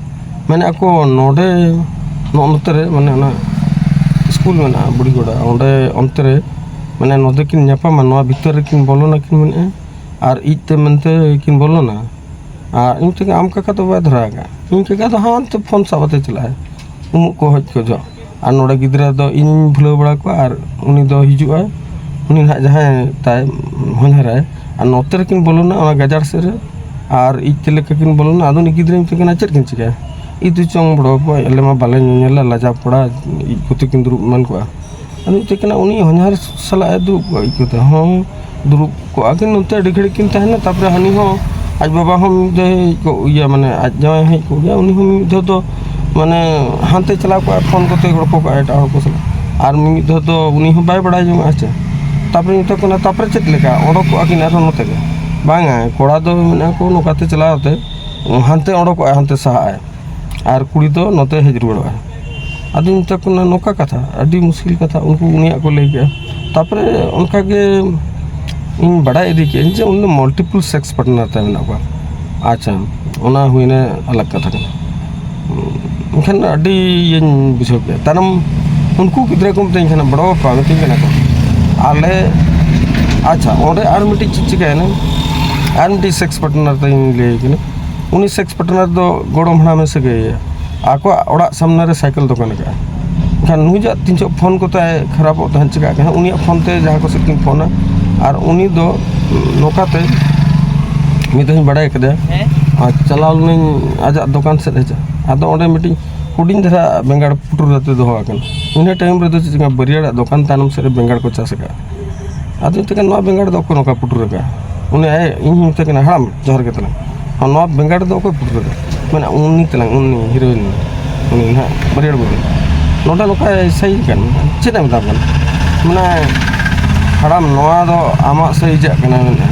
ᱢᱮᱱᱮᱫᱼᱟ ᱠᱚ, ᱱᱚᱰᱮ, ᱱᱚᱜᱼᱚ ᱱᱚᱛᱮ ᱨᱮ, ᱢᱟᱱᱮ ᱚᱱᱟ ᱥᱠᱩᱞ ᱢᱮᱱᱟᱜᱼᱟ ᱵᱩᱲᱦᱤᱜᱚᱲᱟ, ᱚᱸᱰᱮ ᱚᱱᱛᱮ ᱨᱮ, ᱢᱟᱱᱮ ᱱᱚᱰᱮ ᱠᱤᱱ ᱧᱟᱯᱟᱢᱟ, ᱱᱚᱣᱟ ᱵᱷᱤᱛᱟᱹᱨ ᱨᱮᱠᱤᱱ ᱵᱚᱞᱚᱱᱟ ᱠᱤᱱ ᱢᱮᱱᱮᱫᱼᱟ, ᱟᱨ ᱤᱡ ᱛᱮ ᱢᱮᱱᱛᱮ ᱠᱤᱱ ᱵᱚᱞᱚᱱᱟ᱾ ᱟᱨ ᱤᱧ ᱢᱮᱛᱟᱭ ᱠᱟᱱᱟ, ᱟᱢ ᱠᱟᱠᱟ ᱫᱚ ᱵᱟᱭ ᱫᱷᱚᱨᱟᱣ ᱟᱠᱟᱫ? ᱤᱧ ᱠᱟᱠᱟ ᱫᱚ ᱦᱟᱱᱛᱮ ᱯᱷᱳᱱ ᱥᱟᱵ ᱠᱟᱛᱮ ᱪᱟᱞᱟᱜᱼᱟᱭ, ᱩᱢᱩᱜ ᱠᱚ ᱦᱚᱡ ᱠᱚ ᱡᱚᱜ᱾ ᱟᱨ ᱱᱚᱰᱮ ᱜᱤᱫᱽᱨᱟᱹ ᱫᱚ ᱤᱧᱤᱧ ᱵᱷᱩᱞᱟᱹᱣ ᱵᱟᱲᱟ ᱠᱚᱣᱟ, ᱟᱨ ᱩᱱᱤ ᱫᱚ ᱦᱤᱡᱩᱜᱼᱟᱭ, ᱩᱱᱤ ᱱᱟᱦᱟᱜ ᱡᱟᱦᱟᱸᱭ ᱛᱟᱭ ᱦᱚᱧᱦᱟᱨᱟᱭ, ᱟᱨ ᱱᱚᱛᱮ ᱨᱮᱠᱤᱱ ᱵᱚᱞᱚᱱᱟ ᱚᱱᱟ ᱜᱟᱡᱟᱲ ᱥᱮᱫ ᱨᱮ, ᱟᱨ ᱤᱡ ᱛᱮ ᱞᱮᱠᱟ ᱠᱤᱱ ᱵᱚᱞᱚᱱᱟ᱾ ᱟᱫᱚ ᱩᱱᱤ ᱜᱤᱫᱽᱨᱟᱹᱧ ᱢᱮᱛᱟᱭ ᱠᱟᱱᱟ, ᱪᱮᱫ ᱠᱤᱱ ᱪᱤᱠᱟᱹᱭᱟ? ᱤᱫᱩ ᱪᱚᱝ ᱵᱚᱲᱚ ᱵᱟᱵᱟ, ᱟᱞᱮ ᱢᱟ ᱵᱟᱞᱮ ᱧᱮᱧᱮᱞᱟ, ᱞᱟᱡᱟᱣ ᱯᱟᱲᱟ, ᱤᱡ ᱠᱚᱛᱮ ᱠᱤᱱ ᱫᱩᱲᱩᱵ ᱮᱢᱟᱱ ᱠᱚᱜᱼᱟ᱾ ᱟᱫᱚ ᱢᱮᱛᱟᱭ ᱠᱟᱱᱟ, ᱩᱱᱤ ᱦᱚᱧᱦᱟᱨ ᱥᱟᱞᱟᱜ ᱮ ᱫᱩᱲᱩᱵ ᱠᱚᱜᱼᱟ, ᱤᱡ ᱠᱚᱛᱮ ᱦᱚᱸ ᱫᱩᱲᱩᱵ ᱠᱚᱜᱼᱟ ᱠᱤᱱ, ᱱᱚᱛᱮ ᱟᱹᱰᱤ ᱜᱷᱟᱹᱲᱤᱡ ᱠᱤᱱ ᱛᱟᱦᱮᱱᱟ᱾ ᱛᱟᱯᱚᱨᱮ ᱦᱟᱹᱱᱤ ᱦᱚᱸ, ᱟᱡ ᱵᱟᱵᱟ ᱦᱚᱸ ᱢᱤᱫ ᱫᱷᱟᱣ ᱦᱮᱡ ᱠᱚᱜ ᱜᱮᱭᱟ, ᱢᱟᱱᱮ ᱟᱡ ᱡᱟᱶᱟᱭ ᱦᱮᱡ ᱠᱚᱜ ᱜᱮᱭᱟ, ᱩᱱᱤ ᱦᱚᱸ ᱢᱤᱫ ᱫᱷᱟᱣ ᱫᱚ ᱢᱟᱱᱮ ᱦᱟᱱᱛᱮ ᱪᱟᱞᱟᱣ ᱠᱚᱜᱼᱟ, ᱯᱷᱳᱱ ᱠᱚᱛᱮ ᱜᱚᱞᱯᱚ ᱠᱚᱜᱼᱟ ᱮᱴᱟᱜ ᱦᱚᱲ ᱠᱚ ᱥᱟᱞᱟᱜ, ᱟᱨ ᱢᱤᱫ ᱫᱷᱟᱣ ᱫᱚ ᱩᱱᱤ ᱦᱚᱸ ᱵᱟᱭ ᱵᱟᱲᱟᱭ ᱡᱚᱝᱟᱜᱼᱟ ᱪᱮ᱾ ᱛᱟᱯᱚᱨᱮ ᱢᱮᱛᱟ ᱠᱚ ᱠᱟᱱᱟ, ᱛᱟᱯᱚᱨᱮ ᱪᱮᱫ ᱞᱮᱠᱟ ᱚᱰᱚᱠᱚᱜᱼᱟ ᱠᱤᱱ ᱟᱨᱦᱚᱸ ᱱᱚᱛᱮ ᱜᱮ? ᱵᱟᱝᱟ, ᱠᱚᱲᱟ ᱫᱚ ᱢᱮᱱᱟᱜ ᱠᱚ ᱱᱚᱝᱠᱟᱛᱮ ᱪᱟᱞᱟᱣ ᱠᱟᱛᱮ ᱦᱟᱱᱛᱮ ᱚᱰᱚᱠᱚᱜᱼᱟᱭ, ᱦᱟᱱᱛᱮ ᱥᱟᱦᱟᱜᱼᱟᱭ, ᱟᱨ ᱠᱩᱲᱤ ᱫᱚ ᱱᱚᱛᱮ ᱦᱮᱡ ᱨᱩᱣᱟᱹᱲᱚᱜᱼᱟᱭ᱾ ᱟᱫᱚᱧ ᱢᱮᱛᱟ ᱠᱚ ᱠᱟᱱᱟ, ᱱᱚᱝᱠᱟ ᱠᱟᱛᱷᱟ, ᱟᱹᱰᱤ ᱢᱩᱥᱠᱤᱞ ᱠᱟᱛᱷᱟ, ᱩᱱᱠᱩ ᱩᱱᱤᱭᱟᱜ ᱠᱚ ᱞᱟᱹᱭ ᱠᱮᱜᱼᱟ᱾ ᱛᱟᱯᱚᱨᱮ ᱚᱱᱠᱟ ᱜᱮ ᱤᱧ ᱵᱟᱰᱟᱭ ᱤᱫᱤ ᱠᱮᱜᱼᱟᱹᱧ ᱡᱮ ᱩᱱᱤ ᱫᱚ multiple sex partner ᱛᱟᱭ ᱢᱮᱱᱟᱜ ᱠᱚᱣᱟ᱾ ᱟᱪᱪᱷᱟ, ᱚᱱᱟ ᱦᱩᱭᱱᱟ ᱟᱞᱟᱜᱽ ᱠᱟᱛᱷᱟ ᱠᱟᱱᱟ᱾ ᱮᱱᱠᱷᱟᱱ ᱟᱹᱰᱤ ᱤᱭᱟᱹᱧ ᱵᱩᱡᱷᱟᱹᱣ ᱠᱮᱜᱼᱟ᱾ ᱛᱟᱭᱱᱚᱢ ᱩᱱᱠᱩ ᱜᱤᱫᱽᱨᱟᱹ ᱠᱚ ᱢᱤᱛᱟᱹᱧ ᱠᱟᱱᱟ, ᱵᱚᱲᱚ ᱵᱟᱯᱟ, ᱢᱤᱛᱟᱹᱧ ᱠᱟᱱᱟ ᱠᱚ, ᱟᱞᱮ, ᱟᱪᱪᱷᱟ, ᱚᱸᱰᱮ ᱟᱨ ᱢᱤᱫᱴᱤᱡ ᱪᱮᱫ ᱪᱤᱠᱟᱹᱭᱮᱱᱟ, ᱟᱨ ᱢᱤᱫᱴᱤᱡ sex partner ᱛᱟᱹᱧ ᱞᱟᱹᱭ ᱠᱤᱱᱟ᱾ ᱩᱱᱤ sex partner ᱫᱚ ᱜᱚᱲᱚᱢ ᱦᱟᱲᱟᱢᱮ ᱥᱟᱹᱜᱟᱹᱭᱟ, ᱟᱠᱚᱣᱟᱜ ᱚᱲᱟᱜ ᱥᱟᱢᱱᱟ ᱨᱮ ᱥᱟᱭᱠᱮᱞ ᱫᱚᱠᱟᱱ ᱟᱠᱟᱫᱼᱟ᱾ ᱮᱱᱠᱷᱟᱱ ᱱᱩᱭᱟᱜ ᱛᱤᱱ ᱡᱚᱦᱚᱜ ᱯᱷᱳᱱ ᱠᱚᱛᱟᱭ ᱠᱷᱟᱨᱟᱯᱚᱜ ᱛᱟᱦᱮᱸᱫ, ᱪᱤᱠᱟᱹᱜ ᱠᱟᱱᱟ, ᱩᱱᱤᱭᱟᱜ ᱯᱷᱳᱱ ᱛᱮ ᱡᱟᱦᱟᱸ ᱠᱚ ᱥᱮᱫ ᱠᱤᱱ ᱯᱷᱳᱱᱟ, ᱟᱨ ᱩᱱᱤ ᱫᱚ ᱱᱚᱝᱠᱟᱛᱮ ᱢᱤᱫ ᱫᱷᱟᱣ ᱤᱧ ᱵᱟᱲᱟᱭ ᱠᱮᱫᱟ, ᱦᱮᱸ? ᱟᱨ ᱪᱟᱞᱟᱣ ᱞᱮᱱᱟᱹᱧ ᱟᱡᱟᱜ ᱫᱚᱠᱟᱱ ᱥᱮᱫ ᱦᱮᱡ, ᱟᱫᱚ ᱚᱸᱰᱮ ᱢᱤᱫᱴᱤᱡ ᱦᱩᱰᱤᱧ ᱫᱷᱟᱨᱟ ᱵᱮᱸᱜᱟᱲ ᱯᱩᱴᱩᱨ ᱠᱟᱛᱮ ᱫᱚᱦᱚ ᱟᱠᱟᱱᱟ᱾ ᱤᱱᱟᱹ ᱴᱟᱭᱤᱢ ᱨᱮᱫᱚ ᱪᱮᱫ ᱪᱤᱠᱟᱹ, ᱵᱟᱹᱨᱭᱟᱹᱲᱟᱜ ᱫᱚᱠᱟᱱ ᱛᱟᱭᱱᱚᱢ ᱥᱮᱫ ᱨᱮ ᱵᱮᱸᱜᱟᱲ ᱠᱚ ᱪᱟᱥ ᱟᱠᱟᱫᱼᱟ᱾ ᱟᱫᱚ ᱢᱮᱛᱟᱭ ᱠᱟᱱᱟ, "ᱱᱚᱣᱟ ᱵᱮᱸᱜᱟᱲ ᱫᱚ ᱚᱠᱚᱭ ᱱᱚᱝᱠᱟ ᱯᱩᱴᱩᱨ ᱟᱠᱟᱫᱼᱟ?" ᱩᱱᱤ, ᱮ, ᱤᱧ ᱦᱚᱸᱧ ᱢᱮᱛᱟᱭ ᱠᱟᱱᱟ, "ᱦᱟᱲᱟᱢ, ᱡᱚᱦᱟᱨ ᱜᱮ ᱛᱟᱞᱟᱝ, ᱱᱚᱣᱟ ᱵᱮᱸᱜᱟᱲ ᱫᱚ ᱚᱠᱚᱭ ᱯᱩᱴᱩᱨ ᱟᱠᱟᱫᱼᱟ?" ᱢᱮᱱᱟ, "ᱩᱱᱤ ᱛᱟᱞᱟᱝ, ᱩᱱᱤ ᱦᱤᱨᱳᱭᱤᱱ, ᱩᱱᱤ ᱱᱟᱦᱟᱜ ᱵᱟᱹᱨᱭᱟᱹᱲ ᱵᱩᱫᱤ, ᱱᱚᱰᱮ ᱱᱚᱝᱠᱟᱭ ᱥᱟᱹᱦᱤ ᱠᱟᱱ, ᱪᱮᱫ ᱮ ᱢᱮᱛᱟᱢ ᱠᱟᱱᱟ?" ᱢᱮᱱᱟ, "ᱦᱟᱲᱟᱢ, ᱱᱚᱣᱟ ᱫᱚ ᱟᱢᱟᱜ ᱥᱟᱹᱦᱤᱡᱟᱜ ᱠᱟᱱᱟ, ᱢᱮᱱᱟ,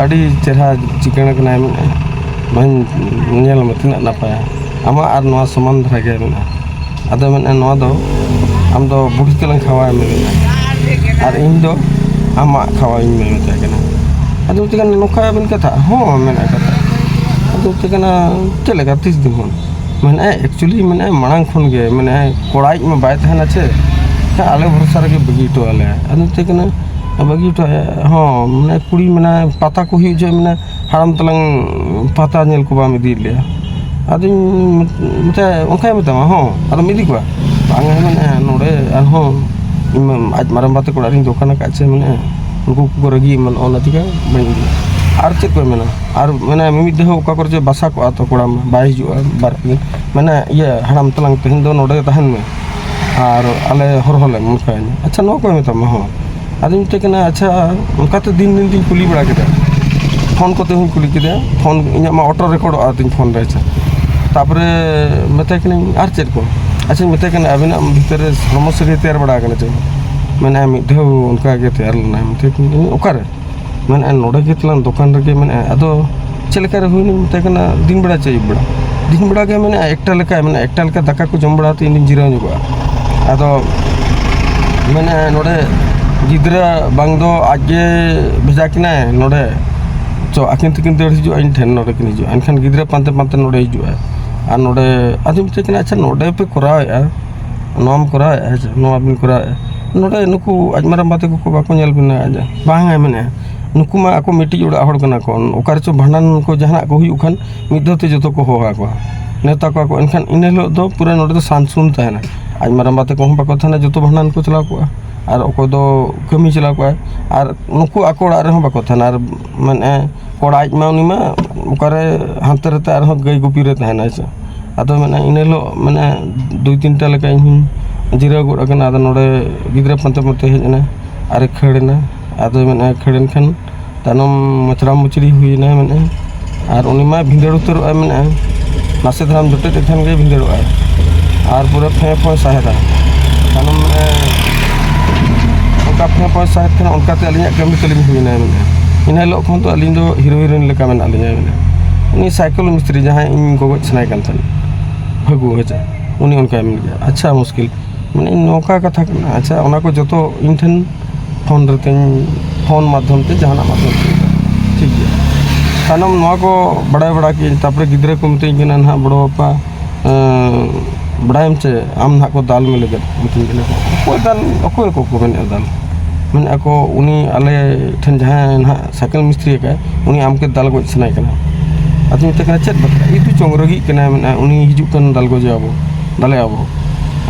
ᱟᱹᱰᱤ ᱪᱮᱦᱨᱟ ᱪᱤᱠᱟᱹᱬ ᱠᱟᱱᱟᱭ, ᱢᱮᱱᱟ, ᱵᱟᱹᱧ ᱧᱮᱞ ᱢᱮ ᱛᱤᱱᱟᱹᱜ ᱱᱟᱯᱟᱭᱟ, ᱟᱢᱟᱜ ᱟᱨ ᱱᱚᱣᱟ ᱥᱚᱢᱟᱱ ᱫᱷᱟᱨᱟ ᱜᱮ ᱢᱮᱱᱟᱜᱼᱟ᱾ ᱟᱫᱚ ᱢᱮᱱᱟ, ᱱᱚᱣᱟ ᱫᱚ ᱟᱢ ᱫᱚ ᱵᱩᱰᱷᱤ ᱛᱮᱞᱟᱝ ᱠᱷᱟᱣᱟᱣ ᱢᱮ, ᱢᱮᱱᱟ, ᱟᱨ ᱤᱧ ᱫᱚ ᱟᱢᱟᱜ ᱠᱷᱟᱣᱟᱣ ᱤᱧ ᱢᱮ", ᱢᱮᱛᱟᱭ ᱠᱟᱱᱟ᱾ ᱟᱫᱚ ᱢᱮᱛᱟᱭ ᱠᱟᱱᱟ, "ᱱᱚᱝᱠᱟ ᱵᱮᱱ ᱠᱟᱛᱷᱟ?" "ᱦᱚᱸ", ᱢᱮᱱᱟ ᱠᱟᱛᱷᱟ᱾ ᱟᱫᱚ ᱢᱮᱛᱟᱭ ᱠᱟᱱᱟ, "ᱪᱮᱫ ᱞᱮᱠᱟ, ᱛᱤᱥ ᱫᱤᱱ ᱠᱷᱚᱱ?" ᱢᱮᱱᱟ, "ᱮᱠᱪᱩᱭᱮᱞᱤ", ᱢᱮᱱᱟ, "ᱢᱟᱲᱟᱝ ᱠᱷᱚᱱ ᱜᱮ", ᱢᱮᱱᱟ, "ᱠᱚᱲᱟᱭᱤᱡ ᱢᱟ ᱵᱟᱭ ᱛᱟᱦᱮᱱᱟ ᱪᱮ, ᱦᱮᱸ, ᱟᱞᱮ ᱵᱷᱚᱨᱥᱟ ᱨᱮᱜᱮ ᱵᱟᱹᱜᱤ ᱦᱚᱴᱚ ᱟᱞᱮ", ᱟᱫᱚ ᱢᱮᱛᱟᱭ ᱠᱟᱱᱟ, "ᱵᱟᱹᱜᱤ ᱦᱚᱴᱚ ᱟᱭᱟ?" ᱦᱚᱸ, ᱢᱟᱱᱮ, ᱠᱩᱲᱤ, ᱢᱮᱱᱟ, ᱯᱟᱛᱟ ᱠᱚ ᱦᱩᱭᱩᱜ ᱡᱚᱦᱚᱜ, ᱢᱮᱱᱟ, ᱦᱟᱲᱟᱢ ᱛᱟᱞᱟᱝ ᱯᱟᱛᱟ ᱧᱮᱞ ᱠᱚ ᱵᱟᱢ ᱤᱫᱤᱭᱮᱫ ᱞᱮᱭᱟ᱾ ᱟᱫᱚᱧ ᱢᱮᱛᱟᱭᱟ, ᱚᱱᱠᱟᱭ ᱢᱮᱛᱟᱢᱟ, "ᱦᱚᱸ, ᱟᱫᱚᱢ ᱤᱫᱤ ᱠᱚᱣᱟ?" "ᱵᱟᱝᱟ", ᱢᱮᱱᱟ, "ᱱᱚᱰᱮ ᱟᱨᱦᱚᱸ ᱤᱧ ᱢᱟ ᱟᱡ ᱢᱟᱨᱟᱝᱵᱟ ᱛᱟᱠᱚ ᱚᱲᱟᱜ ᱨᱤᱧ ᱫᱚᱠᱟᱱ ᱟᱠᱟᱫ ᱪᱮ", ᱢᱮᱱᱟ, "ᱩᱱᱠᱩ ᱠᱚᱠᱚ ᱨᱟᱹᱜᱤ ᱮᱢᱟᱱᱚᱜᱼᱟ, ᱚᱱᱟ ᱪᱤᱠᱟᱹ ᱵᱟᱹᱧ ᱤᱫᱤᱭᱟ᱾ ᱟᱨ ᱪᱮᱫ ᱠᱚ ᱢᱮᱱᱟ?" ᱟᱨ ᱢᱮᱱᱟ, ᱢᱤᱢᱤᱫ ᱫᱷᱟᱣ ᱚᱠᱟ ᱠᱚᱨᱮ ᱪᱚ ᱵᱟᱥᱟ ᱠᱚᱜᱼᱟ ᱛᱚ ᱠᱚᱲᱟ ᱢᱟ, ᱵᱟᱭ ᱦᱤᱡᱩᱜᱼᱟ ᱵᱟᱨ ᱯᱮ ᱫᱤᱱ᱾ ᱢᱮᱱᱟ, "ᱤᱭᱟᱹ, ᱦᱟᱲᱟᱢ ᱛᱟᱞᱟᱝ ᱛᱮᱦᱮᱧ ᱫᱚ ᱱᱚᱰᱮ ᱜᱮ ᱛᱟᱦᱮᱱ ᱢᱮ, ᱟᱨ ᱟᱞᱮ ᱦᱚᱨᱦᱚ ᱞᱮᱢ", ᱚᱱᱠᱟᱭᱟᱹᱧᱟ᱾ "ᱟᱪᱪᱷᱟ, ᱱᱚᱣᱟ ᱠᱚᱭ ᱢᱮᱛᱟᱢᱟ?" ᱦᱚᱸ᱾ ᱟᱫᱚᱧ ᱢᱮᱛᱟᱭ ᱠᱟᱱᱟ, ᱟᱪᱪᱷᱟ, ᱚᱱᱠᱟᱛᱮ ᱫᱤᱱ ᱫᱤᱱ ᱛᱤᱧ ᱠᱩᱞᱤ ᱵᱟᱲᱟ ᱠᱮᱫᱟ, ᱯᱷᱳᱱ ᱠᱚᱛᱮ ᱦᱚᱸᱧ ᱠᱩᱞᱤ ᱠᱮᱫᱟ, ᱯᱷᱳᱱ, ᱤᱧᱟᱹᱜ ᱢᱟ ᱚᱴᱳ ᱨᱮᱠᱚᱨᱰᱚᱜᱼᱟ ᱛᱤᱧ ᱯᱷᱳᱱ ᱨᱮ, ᱟᱪᱪᱷᱟ᱾ ᱛᱟᱨᱯᱚᱨᱮ ᱢᱮᱛᱟᱭ ᱠᱟᱹᱱᱟᱹᱧ, "ᱟᱨ ᱪᱮᱫ ᱠᱚ?" ᱟᱪᱪᱷᱟᱧ ᱢᱮᱛᱟᱭ ᱠᱟᱱᱟ, "ᱟᱹᱵᱤᱱᱟᱜ ᱵᱷᱤᱛᱟᱹᱨ ᱨᱮ ᱦᱚᱲᱢᱚ ᱥᱟᱹᱜᱟᱹᱭ ᱛᱮᱭᱟᱨ ᱵᱟᱲᱟ ᱟᱠᱟᱱᱟ ᱪᱮ?" ᱢᱮᱱᱟᱭ, "ᱢᱤᱫ ᱫᱷᱟᱣ ᱚᱱᱠᱟ ᱜᱮ ᱛᱮᱭᱟᱨ ᱞᱮᱱᱟ", ᱢᱮᱛᱟᱭ ᱠᱟᱹᱱᱟᱹᱧ, "ᱚᱠᱟᱨᱮ?" ᱢᱮᱱᱮᱫᱼᱟ, "ᱱᱚᱰᱮ ᱜᱮ ᱛᱟᱞᱟᱝ ᱫᱚᱠᱟᱱ ᱨᱮᱜᱮ", ᱢᱮᱱᱮᱫᱼᱟ᱾ ᱟᱫᱚ ᱪᱮᱫ ᱞᱮᱠᱟ ᱨᱮ ᱦᱩᱭᱱᱟ ᱢᱮᱛᱟᱭ ᱠᱟᱱᱟ, ᱫᱤᱱ ᱵᱮᱲᱟ ᱪᱮ ᱟᱹᱭᱩᱵ ᱵᱮᱲᱟ? ᱫᱤᱱ ᱵᱮᱲᱟ ᱜᱮ, ᱢᱮᱱᱮᱫᱼᱟ, ᱮᱠᱴᱟ ᱞᱮᱠᱟ, ᱢᱮᱱᱮᱫᱼᱟ, ᱮᱠᱴᱟ ᱞᱮᱠᱟ ᱫᱟᱠᱟ ᱠᱚ ᱡᱚᱢ ᱵᱟᱲᱟ ᱠᱟᱛᱮ ᱤᱧ ᱫᱩᱧ ᱡᱤᱨᱟᱹᱣ ᱧᱚᱜᱚᱜᱼᱟ᱾ ᱟᱫᱚ ᱢᱮᱱᱮᱫᱼᱟ, ᱱᱚᱰᱮ ᱜᱤᱫᱽᱨᱟᱹ ᱵᱟᱝ ᱫᱚ ᱟᱡ ᱜᱮ ᱵᱷᱮᱡᱟ ᱠᱤᱱᱟᱭ ᱱᱚᱰᱮ, ᱪᱚ ᱟᱹᱠᱤᱱ ᱛᱤᱠᱤᱱ ᱫᱟᱹᱲ ᱦᱤᱡᱩᱜᱼᱟ ᱤᱧ ᱴᱷᱮᱱ, ᱱᱚᱰᱮ ᱠᱤᱱ ᱦᱤᱡᱩᱜᱼᱟ, ᱮᱱᱠᱷᱟᱱ ᱜᱤᱫᱽᱨᱟᱹ ᱯᱟᱱᱛᱮ ᱯᱟᱱᱛᱮ ᱱᱚᱰᱮ ᱦᱤᱡᱩᱜᱼᱟᱭ᱾ ᱟᱨ ᱱᱚᱰᱮ ᱟᱫᱚᱧ ᱢᱮᱛᱟᱭ ᱠᱟᱱᱟ, "ᱟᱪᱪᱷᱟ, ᱱᱚᱰᱮ ᱯᱮ ᱠᱚᱨᱟᱣᱮᱫᱼᱟ, ᱱᱚᱣᱟᱢ ᱠᱚᱨᱟᱣᱮᱫᱼᱟ ᱦᱮᱸ ᱪᱮ, ᱱᱚᱣᱟ ᱵᱤᱱ ᱠᱚᱨᱟᱣᱮᱫᱼᱟ, ᱱᱚᱰᱮ ᱱᱩᱠᱩ ᱟᱡ ᱢᱟᱨᱟᱝ ᱵᱟ ᱛᱟᱠᱚ ᱠᱚ ᱵᱟᱠᱚ ᱧᱮᱞ ᱵᱤᱱᱟ?" ᱟᱡ ᱵᱟᱝ ᱮ ᱢᱮᱱᱮᱫᱼᱟ, ᱱᱩᱠᱩ ᱢᱟ ᱟᱠᱚ ᱢᱤᱫᱴᱤᱡ ᱚᱲᱟᱜ ᱦᱚᱲ ᱠᱟᱱᱟ ᱠᱚ, ᱚᱠᱟ ᱨᱮᱪᱚ ᱵᱷᱟᱸᱰᱟᱱ ᱠᱚ ᱡᱟᱦᱟᱱᱟᱜ ᱠᱚ ᱦᱩᱭᱩᱜ ᱠᱷᱟᱱ ᱢᱤᱫ ᱫᱷᱟᱣ ᱛᱮ ᱡᱚᱛᱚ ᱠᱚ ᱦᱚᱦᱚ ᱟᱠᱚᱣᱟ, ᱱᱮᱣᱛᱟ ᱠᱚᱣᱟ ᱠᱚ᱾ ᱮᱱᱠᱷᱟᱱ ᱤᱱᱟᱹ ᱦᱤᱞᱳᱜ ᱫᱚ ᱯᱩᱨᱟᱹ ᱱᱚᱰᱮ ᱫᱚ ᱥᱟᱱ ᱥᱩᱱ ᱛᱟᱦᱮᱱᱟ᱾ ᱟᱡ ᱢᱟᱨᱟᱝ ᱵᱟ ᱛᱟᱠᱚ ᱦᱚᱸ ᱵᱟᱠᱚ ᱛᱟᱦᱮᱱᱟ, ᱡᱚᱛᱚ ᱵᱷᱟᱸᱰᱟᱱ ᱠᱚ ᱪᱟᱞᱟᱣ ᱠᱚᱜᱼᱟ, ᱟᱨ ᱚᱠᱚᱭ ᱫᱚ ᱠᱟᱹᱢᱤ ᱪᱟᱞᱟᱣ ᱠᱚᱜᱼᱟᱭ, ᱟᱨ ᱱᱩᱠᱩ ᱟᱠᱚ ᱚᱲᱟᱜ ᱨᱮᱦᱚᱸ ᱵᱟᱠᱚ ᱛᱟᱦᱮᱱᱟ᱾ ᱟᱨ ᱢᱮᱱᱮᱫᱼᱟ, ᱠᱚᱲᱟ ᱟᱡ ᱢᱟ ᱩᱱᱤ ᱢᱟ ᱚᱠᱟᱨᱮ ᱦᱟᱱᱛᱮ ᱱᱟᱛᱮ ᱟᱨᱦᱚᱸ ᱜᱟᱹᱭ ᱜᱩᱯᱤ ᱨᱮ ᱛᱟᱦᱮᱱᱟᱭ ᱥᱮ᱾ ᱟᱫᱚ ᱢᱮᱱᱟ ᱤᱱᱟᱹ ᱦᱤᱞᱳᱜ ᱢᱮᱱᱟ ᱫᱩᱭ ᱛᱤᱱᱴᱟ ᱞᱮᱠᱟ ᱤᱧ ᱦᱚᱸᱧ ᱡᱤᱨᱟᱹᱣ ᱜᱚᱫ ᱟᱠᱟᱱᱟ᱾ ᱟᱫᱚ ᱱᱚᱰᱮ ᱜᱤᱫᱽᱨᱟᱹ ᱯᱟᱱᱛᱮ ᱯᱟᱱᱛᱮ ᱦᱮᱡ ᱮᱱᱟ ᱟᱨᱮ ᱠᱷᱟᱹᱲ ᱮᱱᱟ᱾ ᱟᱫᱚᱭ ᱢᱮᱱᱮᱫᱼᱟ ᱠᱷᱟᱹᱲ ᱮᱱ ᱠᱷᱟᱱ ᱛᱟᱭᱱᱚᱢ ᱢᱚᱪᱲᱟ ᱢᱩᱪᱲᱤ ᱦᱩᱭᱮᱱᱟᱭ ᱢᱮᱱᱮᱫᱼᱟ᱾ ᱟᱨ ᱩᱱᱤ ᱢᱟ ᱵᱷᱤᱸᱫᱟᱹᱲ ᱩᱛᱟᱹᱨᱚᱜᱼᱟᱭ ᱢᱮᱱᱮᱫᱼᱟ, ᱱᱟᱥᱮ ᱫᱷᱟᱨᱟᱢ ᱡᱚᱴᱮᱫ ᱞᱮᱠᱷᱟᱱ ᱜᱮ ᱵᱷᱤᱸᱫᱟᱹᱲᱚᱜᱼᱟᱭ᱾ ᱟᱨ ᱯᱩᱨᱟᱹ ᱯᱷᱮᱸ ᱯᱷᱚᱸᱭ ᱥᱟᱦᱮᱫᱟ᱾ ᱛᱟᱭᱱᱚᱢ ᱢᱮᱱᱮᱫᱼᱟ ᱚᱱᱠᱟ ᱯᱷᱮᱸ ᱯᱷᱚᱸᱭ ᱥᱟᱦᱮᱫ ᱠᱷᱟᱱ ᱚᱱᱠᱟᱛᱮ ᱟᱹᱞᱤᱧᱟᱜ ᱠᱟᱹᱢᱤ ᱛᱟᱹᱞᱤᱧ ᱦᱩᱭᱮᱱᱟ ᱢᱮᱱᱮᱫᱼᱟ᱾ ᱤᱱᱟᱹ ᱦᱤᱞᱳᱜ ᱠᱷᱚᱱ ᱫᱚ ᱟᱹᱞᱤᱧ ᱫᱚ ᱦᱤᱨᱳ ᱦᱤᱨᱳᱭᱤᱱ ᱞᱮᱠᱟ ᱢᱮᱱᱟᱜ ᱞᱤᱧᱟ ᱢᱮᱱᱮᱫᱼᱟ᱾ ᱩᱱᱤ ᱥᱟᱭᱠᱮᱞ ᱢᱤᱥᱛᱨᱤ ᱡᱟᱦᱟᱸᱭ ᱤᱧ ᱜᱚᱜᱚᱡ ᱥᱟᱱᱟᱭᱮ ᱠᱟᱱ ᱛᱟᱦᱮᱸᱫ, ᱯᱷᱟᱹᱜᱩ ᱦᱮᱸᱪᱮ, ᱩᱱᱤ ᱚᱱᱠᱟᱭ ᱢᱮᱱ ᱜᱮᱭᱟ᱾ ᱟᱪᱪᱷᱟ, ᱢᱩᱥᱠᱤᱞ ᱢᱟᱱᱮ ᱱᱚᱝᱠᱟ ᱠᱟᱛᱷᱟ ᱠᱟᱱᱟ᱾ ᱟᱪᱪᱷᱟ, ᱚᱱᱟ ᱠᱚ ᱡᱚᱛᱚ ᱤᱧ ᱴᱷᱮᱱ ᱯᱷᱳᱱ ᱨᱮᱛᱤᱧ, ᱯᱷᱳᱱ ᱢᱟᱫᱽᱫᱷᱚᱢ ᱛᱮ, ᱡᱟᱦᱟᱱᱟᱜ ᱢᱟᱫᱽᱫᱷᱚᱢ ᱛᱮ, ᱴᱷᱤᱠ ᱜᱮᱭᱟ᱾ ᱛᱟᱭᱱᱚᱢ ᱱᱚᱣᱟ ᱠᱚ ᱵᱟᱲᱟᱭ ᱵᱟᱲᱟ ᱠᱮᱫᱟᱹᱧ, ᱛᱟᱨᱯᱚᱨᱮ ᱜᱤᱫᱽᱨᱟᱹ ᱠᱚ ᱢᱤᱛᱟᱹᱧ ᱠᱟᱱᱟ ᱱᱟᱦᱟᱜ, "ᱵᱚᱲᱚ ᱵᱟᱯᱟ, ᱮᱸ, ᱵᱟᱲᱟᱭᱟᱢ ᱪᱮ, ᱟᱢ ᱱᱟᱦᱟᱜ ᱠᱚ ᱫᱟᱞ ᱢᱮ ᱞᱟᱹᱜᱤᱫ?" ᱢᱤᱛᱟᱹᱧ ᱠᱟᱱᱟ ᱠᱚ, "ᱚᱠᱚᱭ ᱫᱟᱞ, ᱚᱠᱚᱭ ᱠᱚ ᱠᱚ ᱢᱮᱱᱮᱫᱼᱟ ᱫᱟᱞ?" ᱢᱮᱱᱮᱫᱼᱟ ᱠᱚ, "ᱩᱱᱤ ᱟᱞᱮ ᱴᱷᱮᱱ ᱡᱟᱦᱟᱸᱭ ᱱᱟᱦᱟᱜ ᱥᱟᱭᱠᱮᱞ ᱢᱤᱥᱛᱨᱤ ᱟᱠᱟᱫ, ᱩᱱᱤ ᱟᱢ ᱜᱮ ᱫᱟᱞ ᱜᱚᱡ ᱥᱟᱱᱟᱭᱮ ᱠᱟᱱᱟ?" ᱟᱫᱚᱧ ᱢᱮᱛᱟᱭ ᱠᱟᱱᱟ, "ᱪᱮᱫ ᱵᱟᱠᱷᱨᱟ?" "ᱤᱫᱩ ᱪᱚᱝ ᱨᱟᱹᱜᱤᱜ ᱠᱟᱱᱟᱭ, ᱢᱮᱱᱮᱫᱼᱟ ᱩᱱᱤ ᱦᱤᱡᱩᱜ ᱠᱟᱱ, ᱫᱟᱞ ᱜᱚᱡᱮᱭᱟᱵᱚ, ᱫᱟᱞᱮᱭᱟᱵᱚ᱾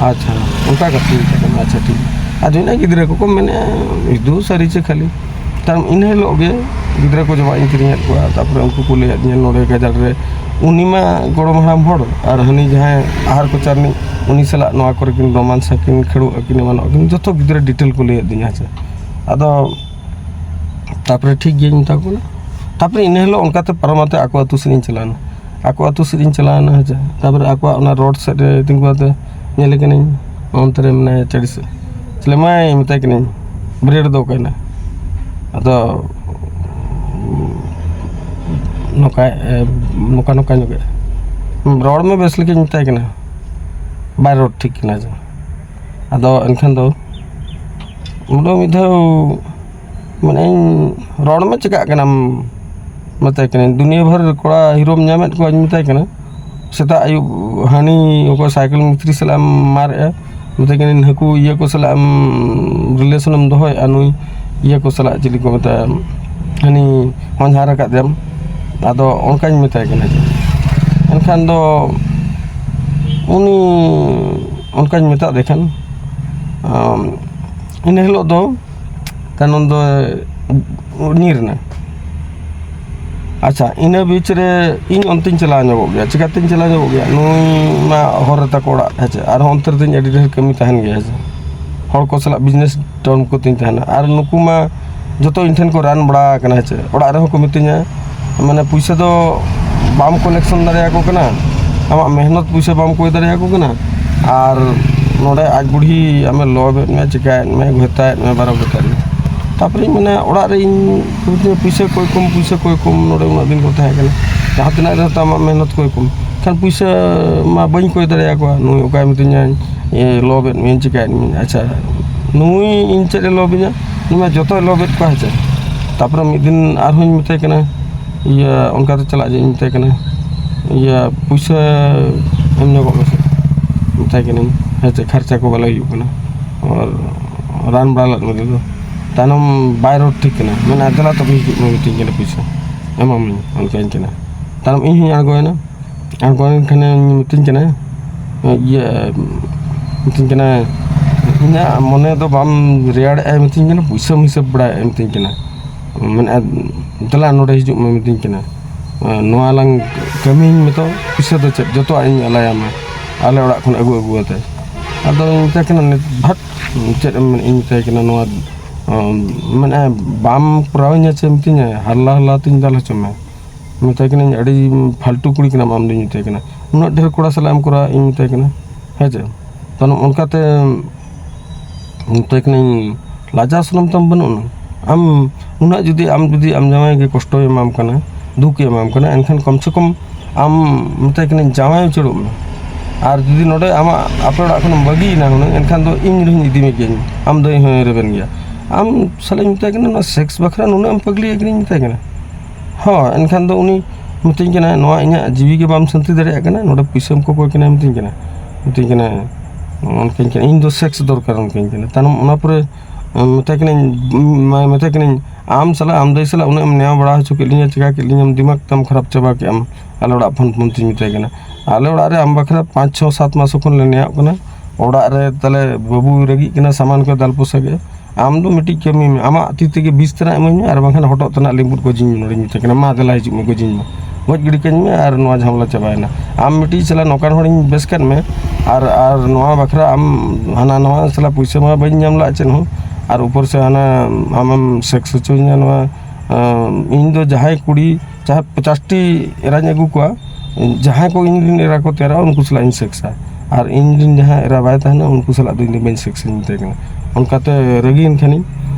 ᱟᱪᱪᱷᱟ, ᱚᱱᱠᱟ ᱠᱟᱛᱷᱟ ᱦᱩᱭᱩᱜ ᱠᱟᱱᱟ, ᱟᱪᱪᱷᱟ ᱴᱷᱤᱠ ᱜᱮᱭᱟ᱾ ᱟᱫᱚ ᱤᱱᱟᱹ ᱜᱤᱫᱽᱨᱟᱹ ᱠᱚᱠᱚ ᱢᱮᱱᱮᱫᱼᱟ, ᱤᱫᱩ ᱥᱟᱹᱨᱤ ᱪᱮ ᱠᱷᱟᱹᱞᱤ?" ᱛᱟᱭᱚᱢ ᱤᱱᱟᱹ ᱦᱤᱞᱳᱜ ᱜᱮ ᱜᱤᱫᱽᱨᱟᱹ ᱠᱚ ᱡᱚᱢᱟᱜ ᱤᱧ ᱠᱤᱨᱤᱧᱟᱫ ᱠᱚᱣᱟ᱾ ᱛᱟᱨᱯᱚᱨᱮ ᱩᱱᱠᱩ ᱠᱚ ᱞᱟᱹᱭᱟᱫᱤᱧᱟ, ᱱᱚᱰᱮ ᱜᱟᱡᱟᱲ ᱨᱮ ᱩᱱᱤ ᱢᱟ ᱜᱚᱲᱚᱢ ᱦᱟᱲᱟᱢ ᱦᱚᱲ, ᱟᱨ ᱦᱟᱹᱱᱤ ᱡᱟᱦᱟᱸᱭ ᱟᱦᱟᱨ ᱠᱚᱪᱟ ᱨᱤᱱᱤᱡ, ᱩᱱᱤ ᱥᱟᱞᱟᱜ ᱱᱚᱣᱟ ᱠᱚᱨᱮ ᱠᱤᱱ ᱨᱳᱢᱟᱱᱥ ᱟᱹᱠᱤᱱ, ᱠᱷᱟᱹᱲᱩᱜ ᱟᱹᱠᱤᱱ, ᱮᱢᱟᱱᱚᱜ ᱟᱹᱠᱤᱱ, ᱡᱚᱛᱚ ᱜᱤᱫᱽᱨᱟᱹ ᱰᱤᱴᱮᱞ ᱠᱚ ᱞᱟᱹᱭᱟᱫᱤᱧᱟ, ᱦᱮᱸ ᱥᱮ᱾ ᱟᱫᱚ ᱛᱟᱨᱯᱚᱨᱮ ᱴᱷᱤᱠ ᱜᱮᱭᱟᱧ ᱢᱮᱛᱟ ᱠᱚ ᱠᱟᱱᱟ᱾ ᱛᱟᱨᱯᱚᱨᱮ ᱤᱱᱟᱹ ᱦᱤᱞᱳᱜ ᱚᱱᱠᱟᱛᱮ ᱯᱟᱨᱚᱢ ᱟᱛᱮ ᱟᱠᱚ ᱟᱹᱛᱩ ᱥᱮᱫ ᱤᱧ ᱪᱟᱞᱟᱣᱮᱱᱟ᱾ ᱟᱠᱚ ᱟᱹᱛᱩ ᱥᱮᱫ ᱤᱧ ᱪᱟᱞᱟᱣᱮᱱᱟ, ᱦᱮᱸ ᱥᱮ᱾ ᱛᱟᱨᱯᱚᱨᱮ ᱟᱠᱚᱣᱟᱜ ᱚᱱᱟ ᱨᱳᱰ ᱥᱮᱫ ᱨᱮ ᱛᱤᱸᱜᱩ ᱠᱟᱛᱮ ᱧᱮᱞᱮ ᱠᱟᱹᱱᱟᱹᱧ, ᱚᱱᱛᱮ ᱨᱮ ᱢᱮᱱᱟᱭᱟ ᱪᱟᱹᱲᱤ ᱥᱮᱫ᱾ ᱛᱟᱦᱞᱮ ᱢᱟᱭ ᱢᱮᱛᱟᱭ ᱠᱟᱹᱱᱟᱹᱧ, "ᱵᱨᱮᱰ ᱫᱚ ᱚᱠᱟᱭᱮᱱᱟ?" ᱟᱫᱚ ᱱᱚᱝᱠᱟ, ᱮ, ᱱᱚᱝᱠᱟ ᱱᱚᱝᱠᱟ ᱧᱚᱜ ᱜᱮ, "ᱨᱚᱲ ᱢᱮ ᱵᱮᱥ ᱞᱮᱠᱟᱧ ᱢᱮᱛᱟᱭ ᱠᱟᱱᱟ, ᱵᱟᱭ ᱨᱚᱲ ᱴᱷᱤᱠ ᱠᱟᱱᱟ ᱡᱮ᱾ ᱟᱫᱚ ᱮᱱᱠᱷᱟᱱ ᱫᱚ ᱩᱱᱤ ᱫᱚ ᱢᱤᱫ ᱫᱷᱟᱣ ᱢᱮᱱᱮᱫᱼᱟᱹᱧ, 'ᱨᱚᱲ ᱢᱮ, ᱪᱤᱠᱟᱹᱜ ᱠᱟᱱᱟᱢ?' ᱢᱮᱛᱟᱭ ᱠᱟᱹᱱᱟᱹᱧ, 'ᱫᱩᱱᱤᱭᱟᱹ ᱵᱷᱳᱨ ᱠᱚᱲᱟ ᱦᱤᱨᱳᱢ ᱧᱟᱢᱮᱫ ᱠᱚᱣᱟᱧ,' ᱢᱮᱛᱟᱭ ᱠᱟᱱᱟ᱾ ᱥᱮᱛᱟᱜ ᱟᱹᱭᱩᱵ ᱦᱟᱹᱱᱤ ᱚᱠᱚᱭ ᱥᱟᱭᱠᱮᱞ ᱢᱤᱥᱛᱨᱤ ᱥᱟᱞᱟᱜ ᱮᱢ ᱢᱟᱨᱮᱜᱼᱟ, ᱢᱮᱛᱟᱭ ᱠᱟᱹᱱᱟᱹᱧ, 'ᱱᱩᱠᱩ ᱤᱭᱟᱹ ᱠᱚ ᱥᱟᱞᱟᱜ ᱮᱢ ᱨᱤᱞᱮᱥᱚᱱ ᱮᱢ ᱫᱚᱦᱚᱭᱮᱫᱼᱟ, ᱱᱩᱭ ᱤᱭᱟᱹ ᱠᱚ ᱥᱟᱞᱟᱜ, ᱪᱤᱞᱤ ᱠᱚ ᱢᱮᱛᱟᱭᱟ, ᱦᱟᱹᱱᱤ ᱦᱚᱧᱦᱟᱨ ᱟᱠᱟᱫᱮᱭᱟᱢ?' ᱟᱫᱚ ᱚᱱᱠᱟᱧ ᱢᱮᱛᱟᱭ ᱠᱟᱱᱟ ᱡᱮ᱾ ᱮᱱᱠᱷᱟᱱ ᱫᱚ ᱩᱱᱤ ᱚᱱᱠᱟᱧ ᱢᱮᱛᱟᱫ ᱫᱮ ᱠᱷᱟᱱ, ᱟᱢ, ᱤᱱᱟᱹ ᱦᱤᱞᱳᱜ ᱫᱚ ᱛᱟᱭᱱᱚᱢ ᱫᱚ ᱧᱤᱨ ᱮᱱᱟ᱾ ᱟᱪᱪᱷᱟ, ᱤᱱᱟᱹ ᱵᱤᱪ ᱨᱮ ᱤᱧ ᱚᱱᱛᱮᱧ ᱪᱟᱞᱟᱣ ᱧᱚᱜᱚᱜ ᱜᱮᱭᱟ᱾ ᱪᱤᱠᱟᱹᱛᱤᱧ ᱪᱟᱞᱟᱣ ᱧᱚᱜᱚᱜ ᱜᱮᱭᱟ? ᱱᱩᱭ ᱢᱟ ᱦᱚᱨ ᱨᱮ ᱛᱟᱠᱚ ᱚᱲᱟᱜ, ᱦᱮᱸ ᱪᱮ? ᱟᱨᱦᱚᱸ ᱚᱱᱛᱮ ᱨᱮᱫᱚᱧ ᱟᱹᱰᱤ ᱰᱷᱮᱨ ᱠᱟᱹᱢᱤ ᱛᱟᱦᱮᱱ ᱜᱮᱭᱟ, ᱦᱮᱸ ᱪᱮ? ᱦᱚᱲ ᱠᱚ ᱥᱟᱞᱟᱜ ᱵᱤᱡᱽᱱᱮᱥ ᱴᱟᱨᱢ ᱠᱚᱛᱤᱧ ᱛᱟᱦᱮᱱᱟ᱾ ᱟᱨ ᱱᱩᱠᱩ ᱢᱟ ᱡᱚᱛᱚ ᱤᱧ ᱴᱷᱮᱱ ᱠᱚ ᱨᱟᱱ ᱵᱟᱲᱟ ᱟᱠᱟᱱᱟ, ᱦᱮᱸ ᱪᱮ᱾ ᱚᱲᱟᱜ ᱨᱮᱦᱚᱸ ᱠᱚ ᱢᱤᱛᱟᱹᱧᱟ, ᱢᱟᱱᱮ, ᱯᱩᱭᱥᱟᱹ ᱫᱚ ᱵᱟᱢ ᱠᱚᱞᱮᱠᱥᱚᱱ ᱫᱟᱲᱮᱭᱟᱠᱚ ᱠᱟᱱᱟ, ᱟᱢᱟᱜ ᱢᱮᱦᱱᱚᱛ ᱯᱩᱭᱥᱟᱹ ᱵᱟᱢ ᱠᱚᱭ ᱫᱟᱲᱮᱭᱟᱠᱚ ᱠᱟᱱᱟ, ᱟᱨ ᱱᱚᱰᱮ ᱟᱡ ᱵᱩᱲᱦᱤ ᱟᱢᱮ ᱞᱚᱵᱷ ᱮᱫ ᱢᱮᱭᱟ, ᱪᱤᱠᱟᱹᱭᱮᱫ ᱢᱮᱭᱟ, ᱜᱷᱚᱛᱟᱭᱮᱫ ᱢᱮᱭᱟ, ᱵᱟᱨᱚ ᱜᱷᱚᱛᱟᱭᱮᱫ ᱢᱮᱭᱟ᱾ ᱛᱟᱨᱯᱚᱨᱮᱧ ᱢᱮᱱᱟ, ᱚᱲᱟᱜ ᱨᱮ ᱤᱧ ᱯᱩᱭᱥᱟᱹ ᱠᱚᱭ ᱠᱚᱢ, ᱯᱩᱭᱥᱟᱹ ᱠᱚᱭ ᱠᱚᱢ, ᱱᱚᱰᱮ ᱩᱱᱟᱹᱜ ᱫᱤᱱ ᱠᱚ ᱛᱟᱦᱮᱸ ᱠᱟᱱᱟ, ᱡᱟᱦᱟᱸ ᱛᱤᱱᱟᱹᱜ ᱨᱮᱦᱚᱸ ᱛᱚ ᱟᱢᱟᱜ ᱢᱮᱦᱱᱚᱛ ᱠᱚᱭ ᱠᱚᱢ᱾ ᱠᱷᱟᱱ ᱯᱩᱭᱥᱟᱹ ᱢᱟ ᱵᱟᱹᱧ ᱠᱚᱭ ᱫᱟᱲᱮᱭᱟᱠᱚᱣᱟ, ᱱᱩᱭ ᱚᱠᱟᱭ ᱢᱤᱛᱟᱹᱧᱟ, ᱤᱭᱟᱹ, ᱞᱚᱵᱷ ᱮᱫ ᱢᱮᱭᱟᱹᱧ, ᱪᱤᱠᱟᱹᱭᱮᱫ ᱢᱮᱭᱟᱹᱧ᱾ ᱟᱪᱪᱷᱟ, ᱱᱩᱭ ᱤᱧ ᱪᱮᱫ ᱮ ᱞᱚᱵᱷ ᱤᱧᱟ? ᱱᱩᱭ ᱢᱟ ᱡᱚᱛᱚᱭ ᱞᱚᱵᱷ ᱮᱫ ᱠᱚᱣᱟ, ᱦᱮᱸ ᱪᱮ᱾ ᱛᱟᱨᱯᱚᱨᱮ ᱢᱤᱫ ᱫᱤᱱ ᱟᱨᱦᱚᱸᱧ ᱢᱮᱛᱟᱭ ᱠᱟᱱᱟ, ᱤᱭᱟᱹ, ᱚᱱᱠᱟᱛᱮ ᱪᱟᱞᱟᱜ ᱡᱮ ᱤᱧ ᱢᱮᱛᱟᱭ ᱠᱟᱱᱟ, ᱤᱭᱟᱹ, ᱯᱩᱭᱥᱟᱹ ᱮᱢ ᱧᱚᱜᱚᱜ ᱢᱮᱥᱮ, ᱢᱮᱛᱟᱭ ᱠᱟᱹᱱᱟᱹᱧ, ᱦᱮᱸ ᱪᱮ, ᱠᱷᱟᱨᱪᱟ ᱠᱚ ᱵᱟᱞᱮ ᱦᱩᱭᱩᱜ ᱠᱟᱱᱟ, ᱟᱨ ᱨᱟᱱ ᱵᱟᱲᱟ ᱞᱮᱫ ᱢᱮ ᱛᱮᱫᱚ᱾ ᱛᱟᱭᱱᱚᱢ ᱵᱟᱭ ᱨᱚᱲ ᱴᱷᱤᱠ ᱠᱟᱱᱟ, ᱢᱮᱱᱟ, "ᱫᱮᱞᱟ ᱛᱚᱵᱮ ᱦᱤᱡᱩᱜ ᱢᱮ," ᱢᱤᱛᱟᱹᱧ ᱠᱟᱱᱟ, "ᱯᱩᱭᱥᱟᱹ ᱮᱢᱟᱢᱟᱹᱧ," ᱚᱱᱠᱟᱧ ᱠᱟᱱᱟ᱾ ᱛᱟᱭᱱᱚᱢ ᱤᱧ ᱦᱚᱸᱧ ᱟᱬᱜᱚᱭᱮᱱᱟ, ᱟᱬᱜᱚᱭᱮᱱ ᱠᱷᱟᱱᱮ ᱢᱤᱛᱟᱹᱧ ᱠᱟᱱᱟ, ᱤᱭᱟᱹ, ᱢᱤᱛᱟᱹᱧ ᱠᱟᱱᱟ, "ᱤᱧᱟᱹᱜ ᱢᱚᱱᱮ ᱫᱚ ᱵᱟᱢ ᱨᱮᱭᱟᱲᱮᱜᱼᱟ," ᱢᱤᱛᱟᱹᱧ ᱠᱟᱱᱟ, "ᱯᱩᱭᱥᱟᱹᱢ ᱦᱤᱥᱟᱹᱵ ᱵᱟᱲᱟᱭᱮᱜᱼᱟ," ᱢᱤᱛᱟᱹᱧ ᱠᱟᱱᱟ᱾ ᱢᱮᱱᱮᱫᱼᱟ, "ᱫᱮᱞᱟ ᱱᱚᱰᱮ ᱦᱤᱡᱩᱜ ᱢᱮ," ᱢᱤᱛᱟᱹᱧ ᱠᱟᱱᱟ᱾ "ᱱᱚᱣᱟ ᱞᱟᱝ ᱠᱟᱹᱢᱤᱧ ᱢᱮᱛᱚ, ᱯᱩᱭᱥᱟᱹ ᱫᱚ ᱪᱮᱫ, ᱡᱚᱛᱚᱣᱟᱜ ᱤᱧ ᱮᱞᱟᱭᱟᱢᱟ, ᱟᱞᱮ ᱚᱲᱟᱜ ᱠᱷᱚᱱ ᱟᱹᱜᱩ ᱟᱹᱜᱩ ᱟᱛᱮ᱾" ᱟᱫᱚᱧ ᱢᱮᱛᱟᱭ ᱠᱟᱱᱟ, "ᱱᱤᱛ ᱵᱷᱟᱴ, ᱪᱮᱫ ᱮᱢ ᱢᱮᱱ?" ᱤᱧ ᱢᱮᱛᱟᱭ ᱠᱟᱱᱟ, "ᱱᱚᱣᱟ, ᱢᱮᱱᱮᱫᱼᱟ, ᱵᱟᱢ ᱠᱚᱨᱟᱣᱟᱹᱧᱟ ᱪᱮ?" ᱢᱤᱛᱟᱹᱧᱟ, "ᱦᱟᱨᱞᱟ ᱦᱟᱨᱞᱟ ᱛᱤᱧ ᱫᱟᱞ ᱦᱚᱪᱚ ᱢᱮ᱾" ᱢᱮᱛᱟᱭ ᱠᱟᱹᱱᱟᱹᱧ, "ᱟᱹᱰᱤ ᱯᱷᱟᱞᱛᱩ ᱠᱩᱲᱤ ᱠᱟᱱᱟᱢ ᱟᱢ ᱫᱚᱧ ᱢᱮᱛᱟᱭ ᱠᱟᱱᱟ, ᱩᱱᱟᱹᱜ ᱰᱷᱮᱨ ᱠᱚᱲᱟ ᱥᱟᱞᱟᱜ ᱮᱢ ᱠᱚᱨᱟᱣᱟ?" ᱤᱧ ᱢᱮᱛᱟᱭ ᱠᱟᱱᱟ, ᱦᱮᱸ ᱪᱮ? ᱛᱟᱦᱞᱮ ᱚᱱᱠᱟᱛᱮ ᱢᱮᱛᱟᱭ ᱠᱟᱹᱱᱟᱹᱧ, "ᱞᱟᱡᱟᱣ ᱥᱚᱨᱚᱢ ᱛᱟᱢ ᱵᱟᱹᱱᱩᱜ ᱟᱱᱟ? ᱟᱢ ᱩᱱᱟᱹᱜ ᱡᱩᱫᱤ, ᱟᱢ ᱡᱩᱫᱤ ᱟᱢ ᱡᱟᱶᱟᱭ ᱜᱮ ᱠᱚᱥᱴᱚᱭ ᱮᱢᱟᱢ ᱠᱟᱱᱟ, ᱫᱩᱠᱮ ᱮᱢᱟᱢ ᱠᱟᱱᱟ, ᱮᱱᱠᱷᱟᱱ ᱠᱚᱢ ᱥᱮ ᱠᱚᱢ ᱟᱢ", ᱢᱮᱛᱟᱭ ᱠᱟᱹᱱᱟᱹᱧ, "ᱡᱟᱶᱟᱭ ᱩᱪᱟᱹᱲᱚᱜ ᱢᱮ᱾ ᱟᱨ ᱡᱩᱫᱤ ᱱᱚᱰᱮ ᱟᱢᱟᱜ ᱟᱯᱮ ᱚᱲᱟᱜ ᱠᱷᱚᱱᱮᱢ ᱵᱟᱹᱜᱤᱭᱮᱱᱟ ᱦᱩᱱᱟᱹᱝ, ᱮᱱᱠᱷᱟᱱ ᱫᱚ ᱤᱧ ᱨᱮᱦᱚᱸᱧ ᱤᱫᱤ ᱢᱮ ᱜᱮᱭᱟᱹᱧ, ᱟᱢ ᱫᱚ ᱤᱧ ᱦᱚᱸᱭ ᱨᱮᱵᱮᱱ ᱜᱮᱭᱟ᱾" ᱟᱢ ᱥᱟᱞᱟᱜ ᱤᱧ ᱢᱮᱛᱟᱭ ᱠᱟᱱᱟ, "ᱱᱚᱣᱟ ᱥᱮᱠᱥ ᱵᱟᱠᱷᱨᱟ ᱱᱩᱱᱟᱹᱜ ᱮᱢ ᱯᱟᱹᱜᱽᱞᱤ ᱟᱠᱟᱱᱟᱧ?" ᱢᱮᱛᱟᱭ ᱠᱟᱱᱟ᱾ ᱦᱚᱸ, ᱮᱱᱠᱷᱟᱱ ᱫᱚ ᱩᱱᱤ ᱢᱤᱛᱟᱹᱧ ᱠᱟᱱᱟ, "ᱱᱚᱣᱟ ᱤᱧᱟᱹᱜ ᱡᱤᱣᱤ ᱜᱮ ᱵᱟᱢ ᱥᱟᱱᱛᱤ ᱫᱟᱲᱮᱭᱟᱜ ᱠᱟᱱᱟ, ᱱᱚᱰᱮ ᱯᱩᱭᱥᱟᱹᱢ ᱠᱚᱠᱚᱭ ᱠᱟᱱᱟ?" ᱢᱤᱛᱟᱹᱧ ᱠᱟᱱᱟ, ᱢᱤᱛᱟᱹᱧ ᱠᱟᱱᱟ, ᱚᱱᱠᱟᱧ ᱠᱟᱱᱟ, "ᱤᱧ ᱫᱚ ᱥᱮᱠᱥ ᱫᱚᱨᱠᱟᱨ," ᱚᱱᱠᱟᱧ ᱠᱟᱱᱟ᱾ ᱛᱟᱭᱱᱚᱢ ᱚᱱᱟ ᱯᱚᱨᱮ, ᱩᱸ, ᱢᱮᱛᱟᱭ ᱠᱟᱹᱱᱟᱹᱧ, ᱩᱸ, ᱢᱮᱛᱟᱭ ᱠᱟᱹᱱᱟᱹᱧ, "ᱟᱢ ᱥᱟᱞᱟᱜ, ᱟᱢ ᱫᱟᱹᱭ ᱥᱟᱞᱟᱜ ᱩᱱᱟᱹᱜ ᱮᱢ ᱱᱮᱭᱟᱣ ᱵᱟᱲᱟ ᱦᱚᱪᱚ ᱠᱮᱫ ᱞᱤᱧᱟ, ᱪᱮᱠᱟ ᱠᱮᱫ ᱞᱤᱧᱟᱢ, ᱫᱤᱢᱟᱜᱽ ᱛᱟᱢ ᱠᱷᱟᱨᱟᱯ ᱪᱟᱵᱟ ᱠᱮᱫ ᱟᱢ ᱟᱞᱮ ᱚᱲᱟᱜ ᱯᱷᱳᱱ ᱯᱷᱳᱱ ᱛᱮᱧ", ᱢᱮᱛᱟᱭ ᱠᱟᱱᱟ᱾ "ᱟᱞᱮ ᱚᱲᱟᱜ ᱨᱮ ᱟᱢ ᱵᱟᱠᱷᱨᱟ ᱯᱟᱸᱪ, ᱪᱷᱚ, ᱥᱟᱛ ᱢᱟᱥ ᱠᱷᱚᱱ ᱞᱮ ᱱᱮᱭᱟᱣᱜ ᱠᱟᱱᱟ, ᱚᱲᱟᱜ ᱨᱮ ᱛᱟᱞᱮ ᱵᱟᱹᱵᱩᱭ ᱨᱟᱹᱜᱤᱜ ᱠᱟᱱᱟ, ᱥᱟᱢᱟᱱ ᱠᱚ ᱫᱟᱞ ᱯᱚᱥᱟᱜ ᱮᱫ, ᱟᱢ ᱫᱚ ᱢᱤᱫᱴᱤᱡ ᱠᱟᱹᱢᱤ ᱢᱮ, ᱟᱢᱟᱜ ᱛᱤ ᱛᱮᱜᱮ ᱵᱤᱥ ᱛᱮᱱᱟᱜ ᱤᱢᱟᱹᱧ ᱢᱮ, ᱟᱨ ᱵᱟᱝᱠᱷᱟᱱ ᱦᱚᱴᱚᱜ ᱛᱮᱱᱟᱜ ᱞᱤᱵᱩᱫ ᱜᱚᱡᱤᱧ ᱢᱮ ᱱᱚᱰᱮᱧ ᱢᱮᱛᱟᱭ ᱠᱟᱱᱟ, ᱢᱟ ᱫᱮᱞᱟ ᱦᱤᱡᱩᱜ ᱢᱮ, ᱜᱚᱡᱤᱧ ᱢᱮ, ᱜᱚᱡ ᱜᱤᱰᱤ ᱠᱟᱹᱧ ᱢᱮ, ᱟᱨ ᱱᱚᱣᱟ ᱡᱷᱟᱢᱮᱞᱟ ᱪᱟᱵᱟᱭᱮᱱᱟ᱾ ᱟᱢ ᱢᱤᱫᱴᱤᱡ ᱥᱟᱞᱟ ᱱᱚᱝᱠᱟᱱ ᱦᱚᱲᱤᱧ ᱵᱮᱥ ᱠᱮᱫ ᱢᱮ, ᱟᱨ, ᱟᱨ ᱱᱚᱣᱟ ᱵᱟᱠᱷᱨᱟ ᱟᱢ ᱦᱟᱱᱟ ᱱᱚᱣᱟ ᱥᱟᱞᱟ ᱯᱩᱭᱥᱟᱹ ᱢᱟ ᱵᱟᱹᱧ ᱧᱟᱢ ᱞᱮᱫ ᱪᱮᱫ ᱦᱚᱸ, ᱟᱨ ᱩᱯᱚᱨ ᱥᱮ ᱦᱟᱱᱟ ᱟᱢᱮᱢ ᱥᱮᱠᱥ ᱦᱚᱪᱚᱧᱟ ᱱᱚᱣᱟ᱾ ᱟᱸ, ᱤᱧ ᱫᱚ ᱡᱟᱦᱟᱸᱭ ᱠᱩᱲᱤ ᱪᱟᱦᱮ ᱯᱚᱪᱟᱥ ᱴᱤ ᱮᱨᱟᱧ ᱟᱹᱜᱩ ᱠᱚᱣᱟ, ᱡᱟᱦᱟᱸᱭ ᱠᱚ ᱤᱧ ᱨᱮᱱ ᱮᱨᱟ ᱠᱚ ᱛᱮᱭᱟᱨᱚᱜᱼᱟ, ᱩᱱᱠᱩ ᱥᱟᱞᱟᱜ ᱤᱧ ᱥᱮᱠᱥᱟ᱾ ᱟᱨ ᱤᱧ ᱨᱮᱱ ᱡᱟᱦᱟᱸᱭ ᱮᱨᱟ ᱵᱟᱭ ᱛᱟᱦᱮᱱᱟ, ᱩᱱᱠᱩ ᱥᱟᱞᱟᱜ ᱫᱚ ᱤᱧ ᱫᱚ ᱵᱟᱹᱧ ᱥᱮᱠᱥᱟᱧ ᱢᱮᱛᱟᱭ ᱠᱟᱱᱟ᱾ ᱚᱱᱠᱟᱛᱮ ᱨᱟᱹᱜᱤᱭᱮᱱ ᱠᱷᱟᱱᱤᱧ,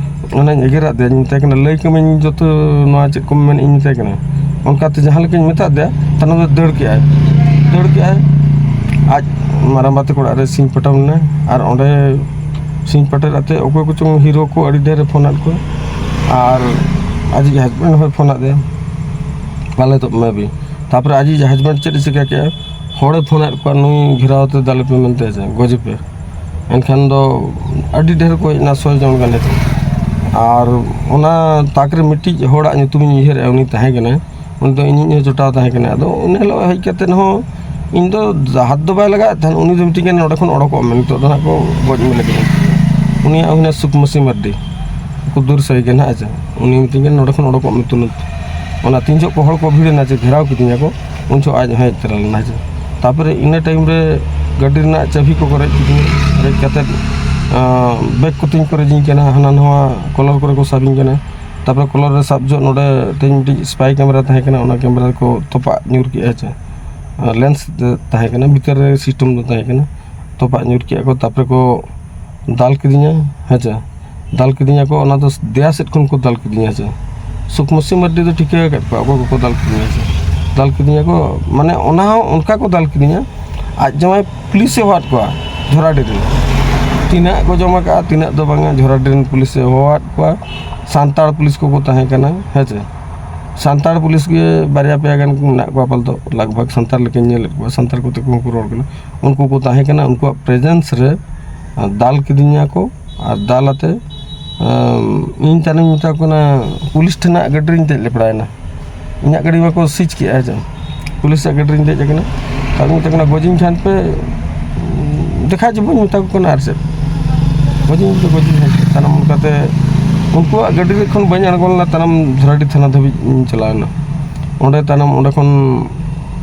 ᱚᱱᱟᱧ ᱮᱜᱮᱨᱟᱫ ᱫᱮᱭᱟ, ᱢᱮᱛᱟᱭ ᱠᱟᱱᱟ, "ᱞᱟᱹᱭ ᱠᱟᱹᱢᱟᱹᱧ ᱡᱚᱛᱚ ᱱᱚᱣᱟ ᱪᱮᱫ ᱠᱚᱢ ᱢᱮᱱ", ᱤᱧ ᱢᱮᱛᱟᱭ ᱠᱟᱱᱟ᱾ ᱚᱱᱠᱟᱛᱮ ᱡᱟᱦᱟᱸ ᱞᱮᱠᱟᱧ ᱢᱮᱛᱟᱫ ᱫᱮᱭᱟ, ᱛᱟᱭᱱᱚᱢ ᱫᱚ ᱫᱟᱹᱲ ᱠᱮᱜᱼᱟᱭ᱾ ᱫᱟᱹᱲ ᱠᱮᱜᱼᱟᱭ, ᱟᱡ ᱢᱟᱨᱟᱝᱵᱟ ᱛᱟᱠᱚ ᱚᱲᱟᱜ ᱨᱮ ᱥᱤᱧ ᱯᱟᱴᱟᱣ ᱞᱮᱱᱟ᱾ ᱟᱨ ᱚᱸᱰᱮ ᱥᱤᱧ ᱯᱟᱴᱟᱣ ᱠᱟᱛᱮ ᱚᱠᱚᱭ ᱠᱚᱪᱚᱝ ᱦᱤᱨᱳ ᱠᱚ ᱟᱹᱰᱤ ᱰᱷᱮᱨ ᱮ ᱯᱷᱳᱱ ᱟᱫ ᱠᱚᱣᱟ, ᱟᱨ ᱟᱡᱤᱡ ᱦᱟᱡᱵᱮᱱᱰ ᱦᱚᱸᱭ ᱯᱷᱳᱱ ᱟᱫᱮᱭᱟ, ᱯᱟᱞᱮ ᱛᱚ ᱢᱮ ᱵᱤ᱾ ᱛᱟᱨᱯᱚᱨᱮ ᱟᱡᱤᱡ ᱦᱟᱡᱵᱮᱱᱰ ᱪᱮᱫ ᱮ ᱪᱤᱠᱟ ᱠᱮᱜᱼᱟ, ᱦᱚᱲᱮ ᱯᱷᱳᱱ ᱟᱫ ᱠᱚᱣᱟ, "ᱱᱩᱭ ᱜᱷᱮᱨᱟᱣ ᱛᱮ ᱫᱟᱞᱮ ᱯᱮ ᱢᱮᱱᱛᱮ, ᱦᱮᱸᱥᱮ, ᱜᱚᱡᱮ ᱯᱮ᱾" ᱮᱱᱠᱷᱟᱱ ᱫᱚ ᱟᱹᱰᱤ ᱰᱷᱮᱨ ᱠᱚ ᱦᱮᱡ ᱮᱱᱟ, ᱥᱚᱭ ᱡᱚᱱ ᱜᱟᱱ ᱦᱮᱡ ᱮᱱᱟ᱾ ᱟᱨ ᱚᱱᱟ ᱛᱟᱠ ᱨᱮ ᱢᱤᱫᱴᱤᱡ ᱦᱚᱲᱟᱜ ᱧᱩᱛᱩᱢᱤᱧ ᱩᱭᱦᱟᱹᱨᱮᱜᱼᱟ, ᱩᱱᱤ ᱛᱟᱦᱮᱸ ᱠᱟᱱᱟᱭ, ᱩᱱᱤ ᱫᱚ ᱤᱧᱤᱡ ᱦᱚᱸ ᱡᱚᱴᱟᱣ ᱛᱟᱦᱮᱸ ᱠᱟᱱᱟᱭ᱾ ᱟᱫᱚ ᱩᱱ ᱦᱤᱞᱳᱜ ᱦᱮᱡ ᱠᱟᱛᱮᱫ ᱦᱚᱸ ᱤᱧ ᱫᱚ ᱦᱟᱛ ᱫᱚ ᱵᱟᱭ ᱞᱟᱜᱟᱣᱮᱫ ᱛᱟᱦᱮᱸᱫ, ᱩᱱᱤ ᱫᱚ ᱢᱤᱛᱟᱹᱧ ᱠᱟᱱᱟ, "ᱱᱚᱸᱰᱮ ᱠᱷᱚᱱ ᱚᱰᱚᱠᱚᱜ ᱢᱮ, ᱱᱤᱛᱚᱜ ᱫᱚ ᱦᱟᱸᱜ ᱠᱚ ᱜᱚᱡ ᱢᱮ ᱞᱟᱹᱜᱤᱫ᱾" ᱩᱱᱤᱭᱟᱜ ᱦᱩᱭᱱᱟ ᱥᱩᱠᱢᱟᱹᱥᱤ ᱢᱟᱨᱰᱤ, ᱩᱱᱠᱩ ᱫᱩᱨ ᱥᱟᱹᱭ ᱜᱮ ᱱᱟᱦᱟᱜ, ᱦᱮᱸ ᱪᱮ᱾ ᱩᱱᱤ ᱢᱤᱛᱟᱹᱧ ᱠᱟᱱᱟ, "ᱱᱚᱸᱰᱮ ᱠᱷᱚᱱ ᱚᱰᱚᱠᱚᱜ ᱢᱮ ᱛᱩᱨᱟᱹᱛ᱾" ᱚᱱᱟ ᱛᱤᱱ ᱡᱚᱦᱚᱜ ᱠᱚ ᱦᱚᱲ ᱠᱚ ᱵᱷᱤᱲ ᱮᱱᱟ ᱪᱮ, ᱜᱷᱮᱨᱟᱣ ᱠᱤᱫᱤᱧᱟ ᱠᱚ, ᱩᱱ ᱡᱚᱦᱚᱜ ᱟᱡ ᱦᱚᱸ ᱦᱮᱡ ᱛᱚᱨᱟ ᱞᱮᱱᱟ, ᱦᱮᱸ ᱪᱮ᱾ ᱛᱟᱨᱯᱚᱨᱮ ᱤᱱᱟᱹ ᱴᱟᱭᱤᱢ ᱨᱮ ᱜᱟᱹᱰᱤ ᱨᱮᱱᱟᱜ ᱪᱟᱹᱵᱤ ᱠᱚᱠᱚ ᱨᱮᱡ ᱠᱤᱫᱤᱧᱟ, ᱨᱮᱡ ᱠᱟᱛᱮᱫ, ᱟᱸ, ᱵᱮᱜᱽ ᱠᱚᱛᱤᱧ ᱠᱚ ᱨᱮᱡᱤᱧ ᱠᱟᱱᱟ, ᱦᱟᱱᱟ ᱱᱟᱣᱟ ᱠᱚᱞᱟᱨ ᱠᱚᱨᱮ ᱠᱚ ᱥᱟᱵᱤᱧ ᱠᱟᱱᱟ᱾ ᱛᱟᱨᱯᱚᱨᱮ ᱠᱚᱞᱟᱨ ᱨᱮ ᱥᱟᱵ ᱡᱚᱦᱚᱜ ᱱᱚᱰᱮ ᱛᱮᱦᱮᱧ ᱢᱤᱫᱴᱤᱡ ᱥᱯᱟᱭ ᱠᱮᱢᱮᱨᱟ ᱛᱟᱦᱮᱸ ᱠᱟᱱᱟ, ᱚᱱᱟ ᱠᱮᱢᱮᱨᱟ ᱠᱚ ᱛᱚᱯᱟᱜ ᱧᱩᱨ ᱠᱮᱜᱼᱟ, ᱦᱮᱸ ᱪᱮ᱾ ᱞᱮᱱᱥ ᱛᱟᱦᱮᱸ ᱠᱟᱱᱟ, ᱵᱷᱤᱛᱟᱹᱨ ᱨᱮ ᱥᱤᱥᱴᱮᱢ ᱫᱚ ᱛᱟᱦᱮᱸ ᱠᱟᱱᱟ, ᱛᱚᱯᱟᱜ ᱧᱩᱨ ᱠᱮᱜᱼᱟ ᱠᱚ᱾ ᱛᱟᱨᱯᱚᱨᱮ ᱠᱚ ᱫᱟᱞ ᱠᱤᱫᱤᱧᱟ, ᱦᱮᱸ ᱪᱮ᱾ ᱫᱟᱞ ᱠᱤᱫᱤᱧᱟ ᱠᱚ, ᱚᱱᱟ ᱫᱚ ᱫᱮᱭᱟ ᱥᱮᱫ ᱠᱷᱚᱱ ᱠᱚ ᱫᱟᱞ ᱠᱤᱫᱤᱧᱟ, ᱦᱮᱸ ᱪᱮ᱾ ᱥᱩᱠᱢᱟᱹᱥᱤ ᱢᱟᱨᱰᱤ ᱫᱚ ᱴᱷᱤᱠᱟᱹ ᱟᱠᱟᱫ ᱠᱚᱣᱟ ᱚᱠᱚᱭ ᱠᱚᱠᱚ ᱫᱟᱞ ᱠᱤᱫᱤᱧᱟ, ᱦᱮᱸ ᱪᱮ᱾ ᱫᱟᱞ ᱠᱤᱫᱤᱧᱟ ᱠᱚ, ᱢᱟᱱᱮ ᱚᱱᱟ ᱦᱚᱸ ᱚᱱᱠᱟ ᱠᱚ ᱫᱟᱞ ᱠᱤᱫᱤᱧᱟ, ᱟᱡ ᱡᱟᱶᱟᱭ ᱯᱩᱞᱤᱥᱮ ᱦᱚᱦᱚᱣᱟᱫ ᱠᱚᱣᱟ ᱡᱷᱚᱨᱟᱰᱤ ᱨᱮᱱ᱾ ᱛᱤᱱᱟᱹᱜ ᱠᱚ ᱡᱚᱢ ᱟᱠᱟᱫᱼᱟ, ᱛᱤᱱᱟᱹᱜ ᱫᱚ ᱵᱟᱝᱟ, ᱡᱷᱚᱨᱟᱰᱤ ᱨᱮᱱ ᱯᱩᱞᱤᱥᱮ ᱦᱚᱦᱚᱣᱟᱫ ᱠᱚᱣᱟ᱾ ᱥᱟᱱᱛᱟᱲ ᱯᱩᱞᱤᱥ ᱠᱚᱠᱚ ᱛᱟᱦᱮᱸ ᱠᱟᱱᱟ, ᱦᱮᱸ ᱪᱮ᱾ ᱥᱟᱱᱛᱟᱲ ᱯᱩᱞᱤᱥ ᱜᱮ ᱵᱟᱨᱭᱟ ᱯᱮᱭᱟ ᱜᱟᱱ ᱠᱚ ᱢᱮᱱᱟᱜ ᱠᱚᱣᱟ ᱯᱟᱞᱮ ᱫᱚ, ᱞᱟᱜᱽ ᱵᱷᱟᱜᱽ ᱥᱟᱱᱛᱟᱲ ᱞᱮᱠᱟᱧ ᱧᱮᱞᱮᱫ ᱠᱚᱣᱟ, ᱥᱟᱱᱛᱟᱲ ᱠᱚᱛᱮ ᱠᱚᱦᱚᱸ ᱠᱚ ᱨᱚᱲ ᱠᱟᱱᱟ᱾ ᱩᱱᱠᱩ ᱠᱚ ᱛᱟᱦᱮᱸ ᱠᱟᱱᱟ, ᱩᱱᱠᱩᱣᱟᱜ ᱯᱨᱮᱡᱮᱱᱥ ᱨᱮ ᱫᱟᱞ ᱠᱤᱫᱤᱧᱟ ᱠᱚ᱾ ᱟᱨ ᱫᱟᱞ ᱟᱛᱮ, ᱟᱢ, ᱤᱧ ᱛᱟᱭᱱᱚᱢ ᱢᱮᱛᱟ ᱠᱚ ᱠᱟᱱᱟ, ᱯᱩᱞᱤᱥ ᱴᱷᱮᱱᱟᱜ ᱜᱟᱹᱰᱤ ᱨᱤᱧ ᱫᱮᱡ ᱞᱮᱯᱲᱟᱭᱮᱱᱟ᱾ ᱤᱧᱟᱹᱜ ᱜᱟᱹᱰᱤ ᱢᱟᱠᱚ ᱥᱤᱡᱽ ᱠᱮᱜᱼᱟ, ᱦᱮᱸ ᱪᱮ᱾ ᱯᱩᱞᱤᱥᱟᱜ ᱜᱟᱹᱰᱤ ᱨᱤᱧ ᱫᱮᱡ ᱟᱠᱟᱱᱟ᱾ ᱟᱨ ᱢᱮᱛᱟ ᱠᱚ ᱠᱟᱱᱟ, "ᱜᱚᱡᱤᱧ ᱠᱷᱟᱱ ᱯᱮ, ᱩᱸ, ᱫᱮᱠᱷᱟ ᱡᱮ ᱵᱟᱹᱧ ᱢᱮᱛᱟ ᱠᱚ ᱠᱟᱱᱟ, ᱟᱨ ᱪᱮᱫ, ᱜᱚᱡᱤᱧ ᱯᱮ, ᱜᱚᱡᱤᱧ ᱠᱷᱟᱱ ᱯᱮ᱾" ᱛᱟᱭᱱᱚᱢ ᱚᱱᱠᱟᱛᱮ ᱩᱱᱠᱩᱣᱟᱜ ᱜᱟᱹᱰᱤ ᱨᱮ ᱠᱷᱚᱱ ᱵᱟᱹᱧ ᱟᱬᱜᱚ ᱞᱮᱱᱟ, ᱛᱟᱭᱱᱚᱢ ᱡᱷᱚᱨᱟᱰᱤ ᱛᱷᱟᱱᱟ ᱫᱷᱟᱹᱵᱤᱡ ᱤᱧ ᱪᱟᱞᱟᱣ ᱮᱱᱟ᱾ ᱚᱸᱰᱮ ᱛᱟᱭᱱᱚᱢ, ᱚᱸᱰᱮ ᱠᱷᱚᱱ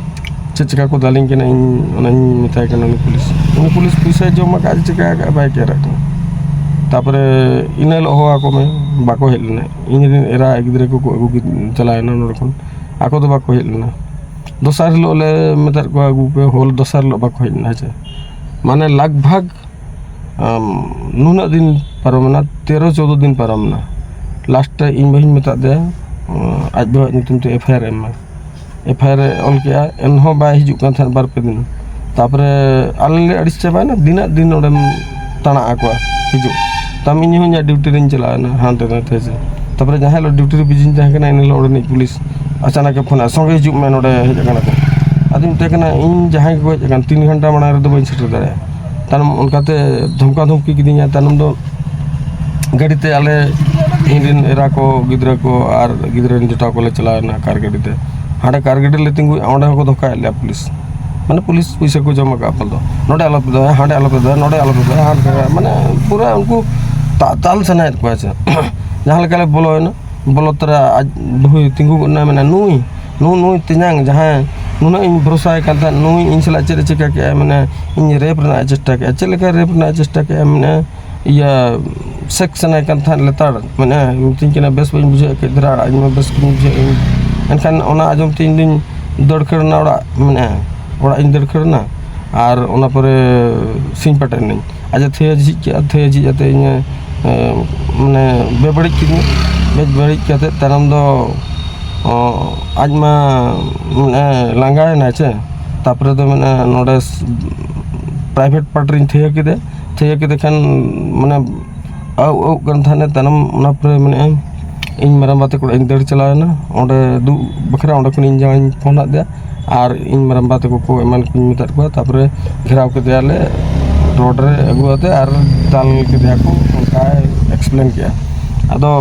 ᱪᱮᱫ ᱪᱤᱠᱟ ᱠᱚ ᱫᱟᱞᱤᱧ ᱠᱟᱱᱟ, ᱤᱧ ᱚᱱᱟᱧ ᱢᱮᱛᱟᱭ ᱠᱟᱱᱟ ᱩᱱᱤ ᱯᱩᱞᱤᱥ᱾ ᱩᱱᱤ ᱯᱩᱞᱤᱥ ᱯᱚᱭᱥᱟᱭ ᱡᱚᱢ ᱟᱠᱟᱫ, ᱪᱤᱠᱟ ᱟᱠᱟᱫ, ᱵᱟᱭ ᱠᱮᱭᱟᱨᱟᱜ ᱠᱟᱱᱟ᱾ ᱛᱟᱯᱚᱨᱮ ᱤᱱᱟᱹ ᱦᱤᱞᱳᱜ ᱦᱚᱦᱚ ᱟᱠᱚ ᱢᱮ, ᱵᱟᱠᱚ ᱦᱮᱡ ᱞᱮᱱᱟ᱾ ᱤᱧ ᱨᱮᱱ ᱮᱨᱟ ᱜᱤᱫᱽᱨᱟᱹ ᱠᱚᱠᱚ ᱟᱹᱜᱩ ᱠᱮᱫ, ᱪᱟᱞᱟᱣ ᱮᱱᱟ ᱱᱚᱰᱮ ᱠᱷᱚᱱ, ᱟᱠᱚ ᱫᱚ ᱵᱟᱠᱚ ᱦᱮᱡ ᱞᱮᱱᱟ᱾ ᱫᱚᱥᱟᱨ ᱦᱤᱞᱳᱜ ᱞᱮ ᱢᱮᱛᱟᱫ ᱠᱚᱣᱟ, "ᱟᱹᱜᱩ ᱯᱮ", ᱦᱚᱞ ᱫᱚᱥᱟᱨ ᱦᱤᱞᱳᱜ ᱵᱟᱠᱚ ᱦᱮᱡ ᱞᱮᱱᱟ, ᱦᱮᱸ ᱪᱮ᱾ ᱢᱟᱱᱮ ᱞᱟᱜᱽ ᱵᱷᱟᱜᱽ, ᱟᱢ, ᱱᱩᱱᱟᱹᱜ ᱫᱤᱱ ᱯᱟᱨᱚᱢᱮᱱᱟ, ᱛᱮᱨᱚ ᱪᱳᱫᱽᱫᱳ ᱫᱤᱱ ᱯᱟᱨᱚᱢᱮᱱᱟ᱾ ᱞᱟᱥᱴ ᱨᱮ ᱤᱧ ᱵᱟᱹᱦᱩᱧ ᱢᱮᱛᱟᱫ ᱫᱮᱭᱟ, ᱟᱡ ᱵᱟᱵᱟᱣᱟᱜ ᱧᱩᱛᱩᱢ ᱛᱮ ᱮᱯᱷ ᱟᱭ ᱟᱨ ᱮ ᱮᱢ ᱢᱟ᱾ ᱮᱯᱷ ᱟᱭ ᱟᱨ ᱮ ᱚᱞ ᱠᱮᱜᱼᱟ, ᱮᱱᱦᱚᱸ ᱵᱟᱭ ᱦᱤᱡᱩᱜ ᱠᱟᱱ ᱛᱟᱦᱮᱸᱫ ᱵᱟᱨ ᱯᱮ ᱫᱤᱱ᱾ ᱛᱟᱯᱚᱨᱮ ᱟᱞᱮ ᱞᱮ ᱟᱹᱲᱤᱥ ᱪᱟᱵᱟᱭᱮᱱᱟ, ᱛᱤᱱᱟᱹᱜ ᱫᱤᱱ ᱚᱸᱰᱮᱢ ᱛᱟᱬᱟᱜ ᱟᱠᱚᱣᱟ ᱦᱤᱡᱩᱜ᱾ ᱛᱟᱢ ᱤᱧ ᱦᱚᱸ ᱤᱧᱟᱹᱜ ᱰᱤᱭᱩᱴᱤ ᱨᱤᱧ ᱪᱟᱞᱟᱣᱮᱱᱟ ᱦᱟᱱᱛᱮ ᱱᱟᱛᱮ, ᱦᱮᱸ ᱥᱮ᱾ ᱛᱟᱯᱚᱨᱮ ᱡᱟᱦᱟᱸ ᱦᱤᱞᱳᱜ ᱰᱤᱭᱩᱴᱤ ᱨᱮ ᱵᱤᱡᱤᱧ ᱛᱟᱦᱮᱸ ᱠᱟᱱᱟ, ᱤᱱᱟᱹ ᱦᱤᱞᱳᱜ ᱚᱸᱰᱮᱱᱤᱡ ᱯᱩᱞᱤᱥ ᱟᱪᱟᱱᱟᱠ ᱮ ᱯᱷᱳᱱᱟ, "ᱥᱚᱸᱜᱮ ᱦᱤᱡᱩᱜ ᱢᱮ, ᱱᱚᱰᱮ ᱦᱮᱡ ᱟᱠᱟᱱᱟ ᱠᱚ᱾" ᱟᱫᱚᱧ ᱢᱮᱛᱟᱭ ᱠᱟᱱᱟ, "ᱤᱧ ᱡᱟᱦᱟᱸᱭ ᱜᱮᱠᱚ ᱦᱮᱡ ᱟᱠᱟᱱ, ᱛᱤᱱ ᱜᱷᱚᱱᱴᱟ ᱢᱟᱲᱟᱝ ᱨᱮᱫᱚ ᱵᱟᱹᱧ ᱥᱮᱴᱮᱨ ᱫᱟᱲᱮᱭᱟᱜᱼᱟ᱾" ᱛᱟᱭᱱᱚᱢ ᱚᱱᱠᱟᱛᱮ ᱫᱷᱚᱢᱠᱟ ᱫᱷᱚᱢᱠᱤ ᱠᱤᱫᱤᱧᱟ᱾ ᱛᱟᱭᱱᱚᱢ ᱫᱚ ᱜᱟᱹᱰᱤ ᱛᱮ ᱟᱞᱮ, ᱤᱧ ᱨᱮᱱ ᱮᱨᱟ ᱠᱚ, ᱜᱤᱫᱽᱨᱟᱹ ᱠᱚ ᱟᱨ ᱜᱤᱫᱽᱨᱟᱹ ᱨᱮᱱ ᱡᱚᱴᱟᱣ ᱠᱚᱞᱮ ᱪᱟᱞᱟᱣ ᱮᱱᱟ ᱠᱟᱨ ᱜᱟᱹᱰᱤ ᱛᱮ᱾ ᱦᱟᱸᱰᱮ ᱠᱟᱨ ᱜᱟᱹᱰᱤ ᱞᱮ ᱛᱤᱸᱜᱩᱭᱮᱫᱼᱟ, ᱚᱸᱰᱮ ᱦᱚᱸᱠᱚ ᱫᱷᱚᱠᱟᱭᱮᱫ ᱞᱮᱭᱟ ᱯᱩᱞᱤᱥ᱾ ᱢᱟᱱᱮ ᱯᱩᱞᱤᱥ ᱯᱩᱭᱥᱟᱹ ᱠᱚ ᱡᱚᱢ ᱟᱠᱟᱫ ᱵᱚᱞ ᱫᱚ, "ᱱᱚᱰᱮ ᱟᱞᱚᱯᱮ ᱫᱚᱦᱚᱭᱟ, ᱦᱟᱸᱰᱮ ᱟᱞᱚᱯᱮ ᱫᱚᱦᱚᱭᱟ, ᱱᱚᱰᱮ ᱟᱞᱚᱯᱮ ᱫᱚᱦᱚᱭᱟ", ᱦᱟᱸᱰᱮ, ᱢᱟᱱᱮ ᱯᱩᱨᱟᱹ ᱩᱱᱠᱩ ᱛᱟ-, ᱛᱟᱞ ᱥᱟᱱᱟᱭᱮᱫ ᱠᱚᱣᱟ ᱥᱮ᱾ ᱡᱟᱦᱟᱸ ᱞᱮᱠᱟ ᱞᱮ ᱵᱚᱞᱚᱭᱮᱱᱟ, ᱵᱚᱞᱚ ᱛᱚᱨᱟ ᱟᱡ ᱵᱟᱹᱦᱩᱭ ᱛᱤᱸᱜᱩ ᱜᱚᱫ ᱮᱱᱟ, ᱢᱮᱱᱟ, "ᱱᱩᱭ, ᱱᱩ-, ᱱᱩᱭ ᱛᱮᱧᱟᱝ ᱡᱟᱦᱟᱸᱭ ᱱᱩᱱᱟᱹᱜ ᱤᱧ ᱵᱷᱚᱨᱥᱟᱭ ᱠᱟᱱ ᱛᱟᱦᱮᱸᱫ, ᱱᱩᱭ ᱤᱧ ᱥᱟᱞᱟᱜ ᱪᱮᱫ ᱮ ᱪᱤᱠᱟ ᱠᱮᱜᱼᱟ, ᱢᱟᱱᱮ ᱤᱧ ᱨᱮᱯ ᱨᱮᱱᱟᱜ ᱮ ᱪᱮᱥᱴᱟ ᱠᱮᱜᱼᱟ, ᱪᱮᱫ ᱞᱮᱠᱟ ᱨᱮᱯ ᱨᱮᱱᱟᱜ ᱮ ᱪᱮᱥᱴᱟ ᱠᱮᱜᱼᱟ?" ᱢᱟᱱᱮ ᱤᱭᱟᱹ, ᱥᱮᱠᱥ ᱥᱟᱱᱟᱭ ᱠᱟᱱ ᱛᱟᱦᱮᱸᱫ ᱞᱮᱛᱟᱲ, ᱢᱟᱱᱮ ᱢᱤᱛᱟᱹᱧ ᱠᱟᱱᱟ, "ᱵᱮᱥ ᱵᱟᱹᱧ ᱵᱩᱡᱷᱟᱹᱣᱮᱫ, ᱠᱟᱹᱡ ᱫᱷᱟᱨᱟ ᱟᱲᱟᱜ ᱤᱧ ᱢᱮ, ᱵᱮᱥ ᱵᱟᱹᱧ ᱵᱩᱡᱷᱟᱹᱣᱮᱫ ᱤᱧ᱾" ᱮᱱᱠᱷᱟᱱ ᱚᱱᱟ ᱟᱸᱡᱚᱢ ᱛᱮ ᱤᱧ ᱫᱩᱧ ᱫᱟᱹᱲ ᱠᱷᱟᱹᱲ ᱮᱱᱟ ᱚᱲᱟᱜ, ᱢᱟᱱᱮ ᱚᱲᱟᱜ ᱤᱧ ᱫᱟᱹᱲ ᱠᱷᱟᱹᱲ ᱮᱱᱟ᱾ ᱟᱨ ᱚᱱᱟ ᱯᱚᱨᱮ ᱥᱤᱧ ᱯᱟᱴᱮᱫ ᱮᱱᱟᱹᱧ᱾ ᱟᱡ ᱮ ᱛᱷᱤᱭᱟᱹ ᱡᱷᱤᱡ ᱠᱮᱜᱼᱟ, ᱛᱷᱤᱭᱟᱹ ᱡᱷᱤᱡ ᱠᱟᱛᱮ ᱤᱧᱮ, ᱮ, ᱢᱟᱱᱮ ᱵᱮᱵᱟᱹᱲᱤᱡ ᱠᱤᱫᱤᱧᱟ᱾ ᱵᱮᱵᱟᱹᱲᱤᱡ ᱠᱟᱛᱮ ᱛᱟᱭᱱᱚᱢ ᱫᱚ, ᱚ, ᱟᱡ ᱢᱟ, ᱢᱟᱱᱮ ᱞᱟᱸᱜᱟᱭᱮᱱᱟᱭ ᱪᱮ᱾ ᱛᱟᱯᱚᱨᱮ ᱫᱚ ᱢᱮᱱᱟ ᱱᱚᱰᱮ ᱯᱨᱟᱭᱵᱷᱮᱴ ᱯᱟᱨᱴ ᱨᱤᱧ ᱛᱷᱤᱭᱟᱹ ᱠᱮᱫᱮ᱾ ᱛᱷᱤᱭᱟᱹ ᱠᱮᱫᱮ ᱠᱷᱟᱱ ᱢᱟᱱᱮ ᱟᱹᱣ ᱟᱹᱣ ᱠᱟᱱ ᱛᱟᱦᱮᱱᱟ᱾ ᱛᱟᱭᱱᱚᱢ ᱚᱱᱟ ᱯᱚᱨᱮ ᱢᱮᱱᱮᱫᱼᱟ, ᱤᱧ ᱢᱟᱨᱟᱝᱵᱟ ᱛᱟᱠᱚ ᱚᱲᱟᱜ ᱤᱧ ᱫᱟᱹᱲ ᱪᱟᱞᱟᱣᱮᱱᱟ ᱚᱸᱰᱮ ᱫᱩᱜ ᱵᱟᱠᱷᱨᱟ᱾ ᱚᱸᱰᱮ ᱠᱷᱚᱱ ᱤᱧ ᱡᱟᱶᱟᱭᱤᱧ ᱯᱷᱳᱱ ᱟᱫ ᱫᱮᱭᱟ ᱟᱨ ᱤᱧ ᱢᱟᱨᱟᱝᱵᱟ ᱛᱟᱠᱚ ᱠᱚ ᱮᱢᱟᱱ ᱠᱚᱧ ᱢᱮᱛᱟᱫ ᱠᱚᱣᱟ᱾ ᱛᱟᱯᱚᱨᱮ ᱜᱷᱮᱨᱟᱣ ᱠᱮᱫᱮᱭᱟᱞᱮ ᱨᱳᱰ ᱨᱮ ᱟᱹᱜᱩ ᱠᱟᱛᱮ ᱟᱨ ᱫᱟᱞ ᱠᱮᱫᱮᱭᱟ ᱠᱚ, ᱚᱱᱠᱟᱭ ᱮᱠᱥᱯᱞᱮᱱ ᱠᱮᱜᱼᱟ᱾ ᱟᱫᱚ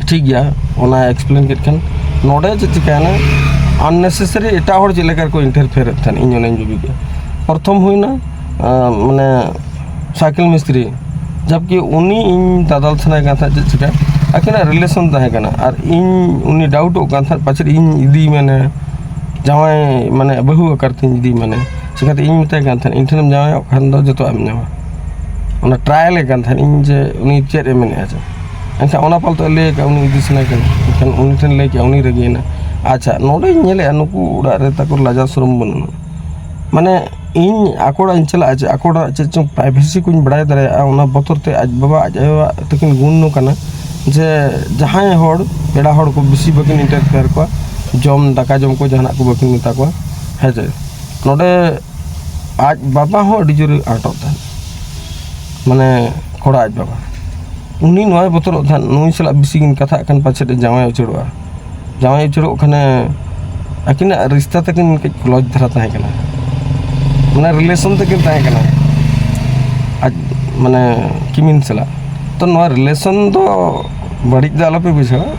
ᱴᱷᱤᱠ ᱜᱮᱭᱟ, ᱚᱱᱟ ᱮᱠᱥᱯᱞᱮᱱ ᱠᱮᱫ ᱠᱷᱟᱱ ᱱᱚᱰᱮ ᱪᱮᱫ ᱪᱤᱠᱟᱹᱭᱮᱱᱟ, ᱟᱱᱱᱮᱥᱮᱥᱟᱨᱤ ᱮᱴᱟᱜ ᱦᱚᱲ ᱪᱮᱫ ᱞᱮᱠᱟ ᱨᱮᱠᱚ ᱤᱱᱴᱟᱨᱯᱷᱤᱭᱟᱨ ᱮᱫ ᱛᱟᱦᱮᱱ, ᱤᱧ ᱚᱱᱟᱧ ᱵᱩᱡᱷᱟᱹᱣ ᱠᱮᱜᱼᱟ᱾ ᱯᱨᱚᱛᱷᱚᱢ ᱦᱩᱭᱱᱟ, ᱟᱸ, ᱢᱟᱱᱮ ᱥᱟᱭᱠᱮᱞ ᱢᱤᱥᱛᱨᱤ, ᱡᱟᱵᱠᱤ ᱩᱱᱤ ᱤᱧ ᱫᱟᱫᱟᱞ ᱥᱟᱱᱟᱭ ᱠᱟᱱ ᱛᱟᱦᱮᱸᱫ ᱪᱮᱫ ᱪᱤᱠᱟᱹ, ᱟᱹᱠᱤᱱᱟᱜ ᱨᱤᱞᱮᱥᱚᱱ ᱛᱟᱦᱮᱸ ᱠᱟᱱᱟ ᱟᱨ ᱤᱧ ᱩᱱᱤ ᱰᱟᱣᱩᱴᱚᱜ ᱠᱟᱱ ᱛᱟᱦᱮᱸᱫ ᱯᱟᱪᱮᱫ ᱤᱧ ᱤᱫᱤᱭ ᱢᱟᱱᱮ ᱡᱟᱶᱟᱭ, ᱢᱟᱱᱮ ᱵᱟᱹᱦᱩ ᱟᱠᱟᱨ ᱛᱤᱧ ᱤᱫᱤᱭ ᱢᱟᱱᱮ᱾ ᱪᱤᱠᱟᱹᱛᱮ ᱤᱧ ᱢᱮᱛᱟᱭ ᱠᱟᱱ ᱛᱟᱦᱮᱸᱫ, "ᱤᱧ ᱴᱷᱮᱱᱮᱢ ᱡᱟᱶᱟᱭᱚᱜ ᱠᱷᱟᱱ ᱫᱚ ᱡᱚᱛᱚᱣᱟᱜ ᱮᱢ ᱧᱟᱢᱟ᱾" ᱚᱱᱟ ᱴᱨᱟᱭᱟᱞᱮ ᱠᱟᱱ ᱛᱟᱦᱮᱸᱫ ᱤᱧ ᱡᱮ ᱩᱱᱤ ᱪᱮᱫ ᱮ ᱢᱮᱱᱮᱫᱼᱟ ᱪᱮ᱾ ᱮᱱᱠᱷᱟᱱ ᱚᱱᱟ ᱯᱟᱞᱛᱮ ᱞᱟᱹᱭ ᱟᱠᱟᱫ ᱩᱱᱤ ᱤᱫᱤ ᱥᱟᱱᱟᱭ ᱠᱟᱱᱟ, ᱮᱱᱠᱷᱟᱱ ᱩᱱᱤ ᱴᱷᱮᱱ ᱞᱟᱹᱭ ᱠᱮᱫᱼᱟ, ᱩᱱᱤ ᱨᱟᱹᱜᱤᱭᱮᱱᱟ᱾ ᱟᱪᱪᱷᱟ, ᱱᱚᱰᱮᱧ ᱧᱮᱞᱮᱫᱼᱟ ᱱᱩᱠᱩ ᱚᱲᱟᱜ ᱨᱮ ᱛᱟᱠᱚ ᱞᱟᱡᱟᱣ ᱥᱚᱨᱚᱢ ᱵᱟᱹᱱᱩᱜᱼᱟ᱾ ᱢᱟᱱᱮ ᱤᱧ ᱟᱠᱚ ᱚᱲᱟᱜ ᱤᱧ ᱪᱟᱞᱟᱜᱼᱟ ᱪᱮ, ᱟᱠᱚ ᱚᱲᱟᱜ ᱪᱮᱫ ᱪᱚᱝ ᱯᱨᱟᱭᱵᱷᱮᱥᱤ ᱠᱚᱧ ᱵᱟᱲᱟᱭ ᱫᱟᱲᱮᱭᱟᱜᱼᱟ, ᱚᱱᱟ ᱵᱚᱛᱚᱨ ᱛᱮ ᱟᱡ ᱵᱟᱵᱟ ᱟᱡ ᱟᱭᱳᱣᱟᱜ ᱛᱟᱹᱠᱤᱱ ᱜᱩᱱ ᱱᱚ ᱠᱟᱱᱟ ᱡᱮ ᱡᱟᱦᱟᱸᱭ ᱦᱚᱲ, ᱯᱮᱲᱟ ᱦᱚᱲ ᱠᱚ ᱵᱮᱥᱤ ᱵᱟᱹᱠᱤᱱ ᱤᱱᱴᱟᱨᱯᱷᱮᱭᱟᱨ ᱠᱚᱣᱟ, ᱡᱚᱢ, ᱫᱟᱠᱟ ᱡᱚᱢ ᱠᱚ ᱡᱟᱦᱟᱱᱟᱜ ᱠᱚ ᱵᱟᱹᱠᱤᱱ ᱢᱮᱛᱟ ᱠᱚᱣᱟ, ᱦᱮᱸ ᱪᱮ᱾ ᱱᱚᱰᱮ ᱟᱡ ᱵᱟᱵᱟ ᱦᱚᱸ ᱟᱹᱰᱤ ᱡᱳᱨᱮ ᱟᱸᱴᱚᱜ ᱛᱟᱦᱮᱸᱫ, ᱢᱟᱱᱮ ᱠᱚᱲᱟ ᱟᱡ ᱵᱟᱵᱟ᱾ ᱩᱱᱤ ᱱᱚᱣᱟᱭ ᱵᱚᱛᱚᱨᱚᱜ ᱛᱟᱦᱮᱸᱫ, ᱱᱩᱭ ᱥᱟᱞᱟᱜ ᱵᱮᱥᱤ ᱠᱤᱱ ᱠᱟᱛᱷᱟᱜ ᱠᱷᱟᱱ ᱯᱟᱪᱮᱫ ᱮ ᱡᱟᱶᱟᱭ ᱩᱪᱟᱹᱲᱚᱜᱼᱟ᱾ ᱡᱟᱶᱟᱭ ᱩᱪᱟᱹᱲᱚᱜ ᱠᱷᱟᱱᱮ ᱟᱹᱠᱤᱱᱟᱜ ᱨᱤᱥᱛᱟ ᱛᱟᱹᱠᱤᱱ ᱠᱟᱹᱡ ᱠᱞᱳᱡᱽ ᱫᱷᱟᱨᱟ ᱛᱟᱦᱮᱸ ᱠᱟᱱᱟ, ᱢᱟᱱᱮ ᱨᱤᱞᱮᱥᱚᱱ ᱛᱟᱹᱠᱤᱱ ᱛᱟᱦᱮᱸ ᱠᱟᱱᱟ ᱟᱡ, ᱢᱟᱱᱮ ᱠᱤᱢᱤᱱ ᱥᱟᱞᱟᱜ᱾ ᱛᱚ ᱱᱚᱣᱟ ᱨᱤᱞᱮᱥᱚᱱ ᱫᱚ ᱵᱟᱹᱲᱤᱡ ᱫᱚ ᱟᱞᱚᱯᱮ ᱵᱩᱡᱷᱟᱹᱣᱟ,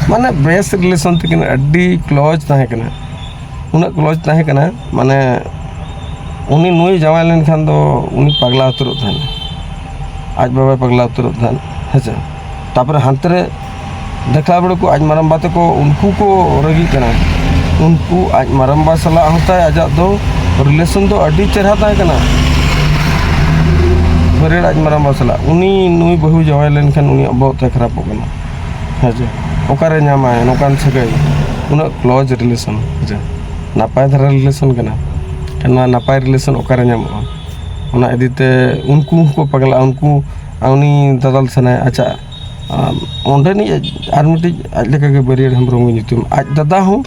ᱢᱟᱱᱮ ᱵᱮᱥ ᱨᱤᱞᱮᱥᱚᱱ ᱛᱟᱹᱠᱤᱱ ᱟᱹᱰᱤ ᱠᱞᱳᱡᱽ ᱛᱟᱦᱮᱸ ᱠᱟᱱᱟ᱾ ᱩᱱᱟᱹᱜ ᱠᱞᱳᱡᱽ ᱛᱟᱦᱮᱸ ᱠᱟᱱᱟ, ᱢᱟᱱᱮ ᱩᱱᱤ ᱱᱩᱭ ᱡᱟᱶᱟᱭ ᱞᱮᱱᱠᱷᱟᱱ ᱫᱚ ᱩᱱᱤ ᱯᱟᱜᱽᱞᱟ ᱩᱛᱟᱹᱨᱚᱜ ᱛᱟᱦᱮᱱᱟ, ᱟᱡ ᱵᱟᱵᱟᱭ ᱯᱟᱜᱽᱞᱟ ᱩᱛᱟᱹᱨᱚᱜ ᱛᱟᱦᱮᱱ, ᱦᱮᱸ ᱥᱮ᱾ ᱛᱟᱨᱯᱚᱨᱮ ᱦᱟᱱᱛᱮ ᱨᱮ ᱫᱮᱠᱷᱟᱣ ᱵᱮᱲᱟ ᱠᱚ ᱟᱡ ᱢᱟᱨᱟᱝᱵᱟ ᱛᱟᱠᱚ ᱩᱱᱠᱩ ᱠᱚ ᱨᱟᱹᱜᱤᱜ ᱠᱟᱱᱟ, ᱩᱱᱠᱩ ᱟᱡ ᱢᱟᱨᱟᱝᱵᱟ ᱥᱟᱞᱟᱜ ᱦᱚᱸ ᱛᱟᱭ ᱟᱡᱟᱜ ᱫᱚ ᱨᱤᱞᱮᱥᱚᱱ ᱫᱚ ᱟᱹᱰᱤ ᱪᱮᱦᱨᱟ ᱛᱟᱦᱮᱸ ᱠᱟᱱᱟ, ᱵᱟᱹᱨᱭᱟᱹᱲ ᱟᱡ ᱢᱟᱨᱟᱝᱵᱟ ᱥᱟᱞᱟᱜ᱾ ᱩᱱᱤ ᱱᱩᱭ ᱵᱟᱹᱦᱩ ᱡᱟᱶᱟᱭ ᱞᱮᱱᱠᱷᱟᱱ ᱩᱱᱤᱭᱟᱜ ᱵᱚᱦᱚᱜ ᱛᱟᱭ ᱠᱷᱟᱨᱟᱯᱚᱜ ᱠᱟᱱᱟ, ᱦᱮᱸ ᱥᱮ᱾ ᱚᱠᱟᱨᱮ ᱧᱟᱢᱟᱭ ᱱᱚᱝᱠᱟᱱ ᱥᱟᱹᱜᱟᱹᱭ, ᱩᱱᱟᱹᱜ ᱠᱞᱳᱡᱽ ᱨᱤᱞᱮᱥᱚᱱ, ᱦᱮᱸ ᱥᱮ᱾ ᱱᱟᱯᱟᱭ ᱫᱷᱟᱨᱟ ᱨᱤᱞᱮᱥᱚᱱ ᱠᱟᱱᱟ, ᱱᱚᱣᱟ ᱱᱟᱯᱟᱭ ᱨᱤᱞᱮᱥᱚᱱ ᱚᱠᱟᱨᱮ ᱧᱟᱢᱚᱜᱼᱟ? ᱚᱱᱟ ᱤᱫᱤᱛᱮ ᱩᱱᱠᱩ ᱦᱚᱸᱠᱚ ᱯᱟᱜᱽᱞᱟᱜᱼᱟ, ᱩᱱᱠᱩ ᱩᱱᱤ ᱫᱟᱫᱟᱞ ᱥᱟᱱᱟᱭᱟ᱾ ᱟᱪᱪᱷᱟ, ᱟᱢ, ᱚᱸᱰᱮᱱᱤᱡ ᱟᱨ ᱢᱤᱫᱴᱤᱡ ᱟᱡ ᱞᱮᱠᱟᱜᱮ ᱵᱟᱹᱨᱭᱟᱹᱲ ᱦᱮᱢᱵᱨᱚᱢ ᱜᱮ ᱧᱩᱛᱩᱢ, ᱟᱡ ᱫᱟᱫᱟ ᱦᱚᱸ,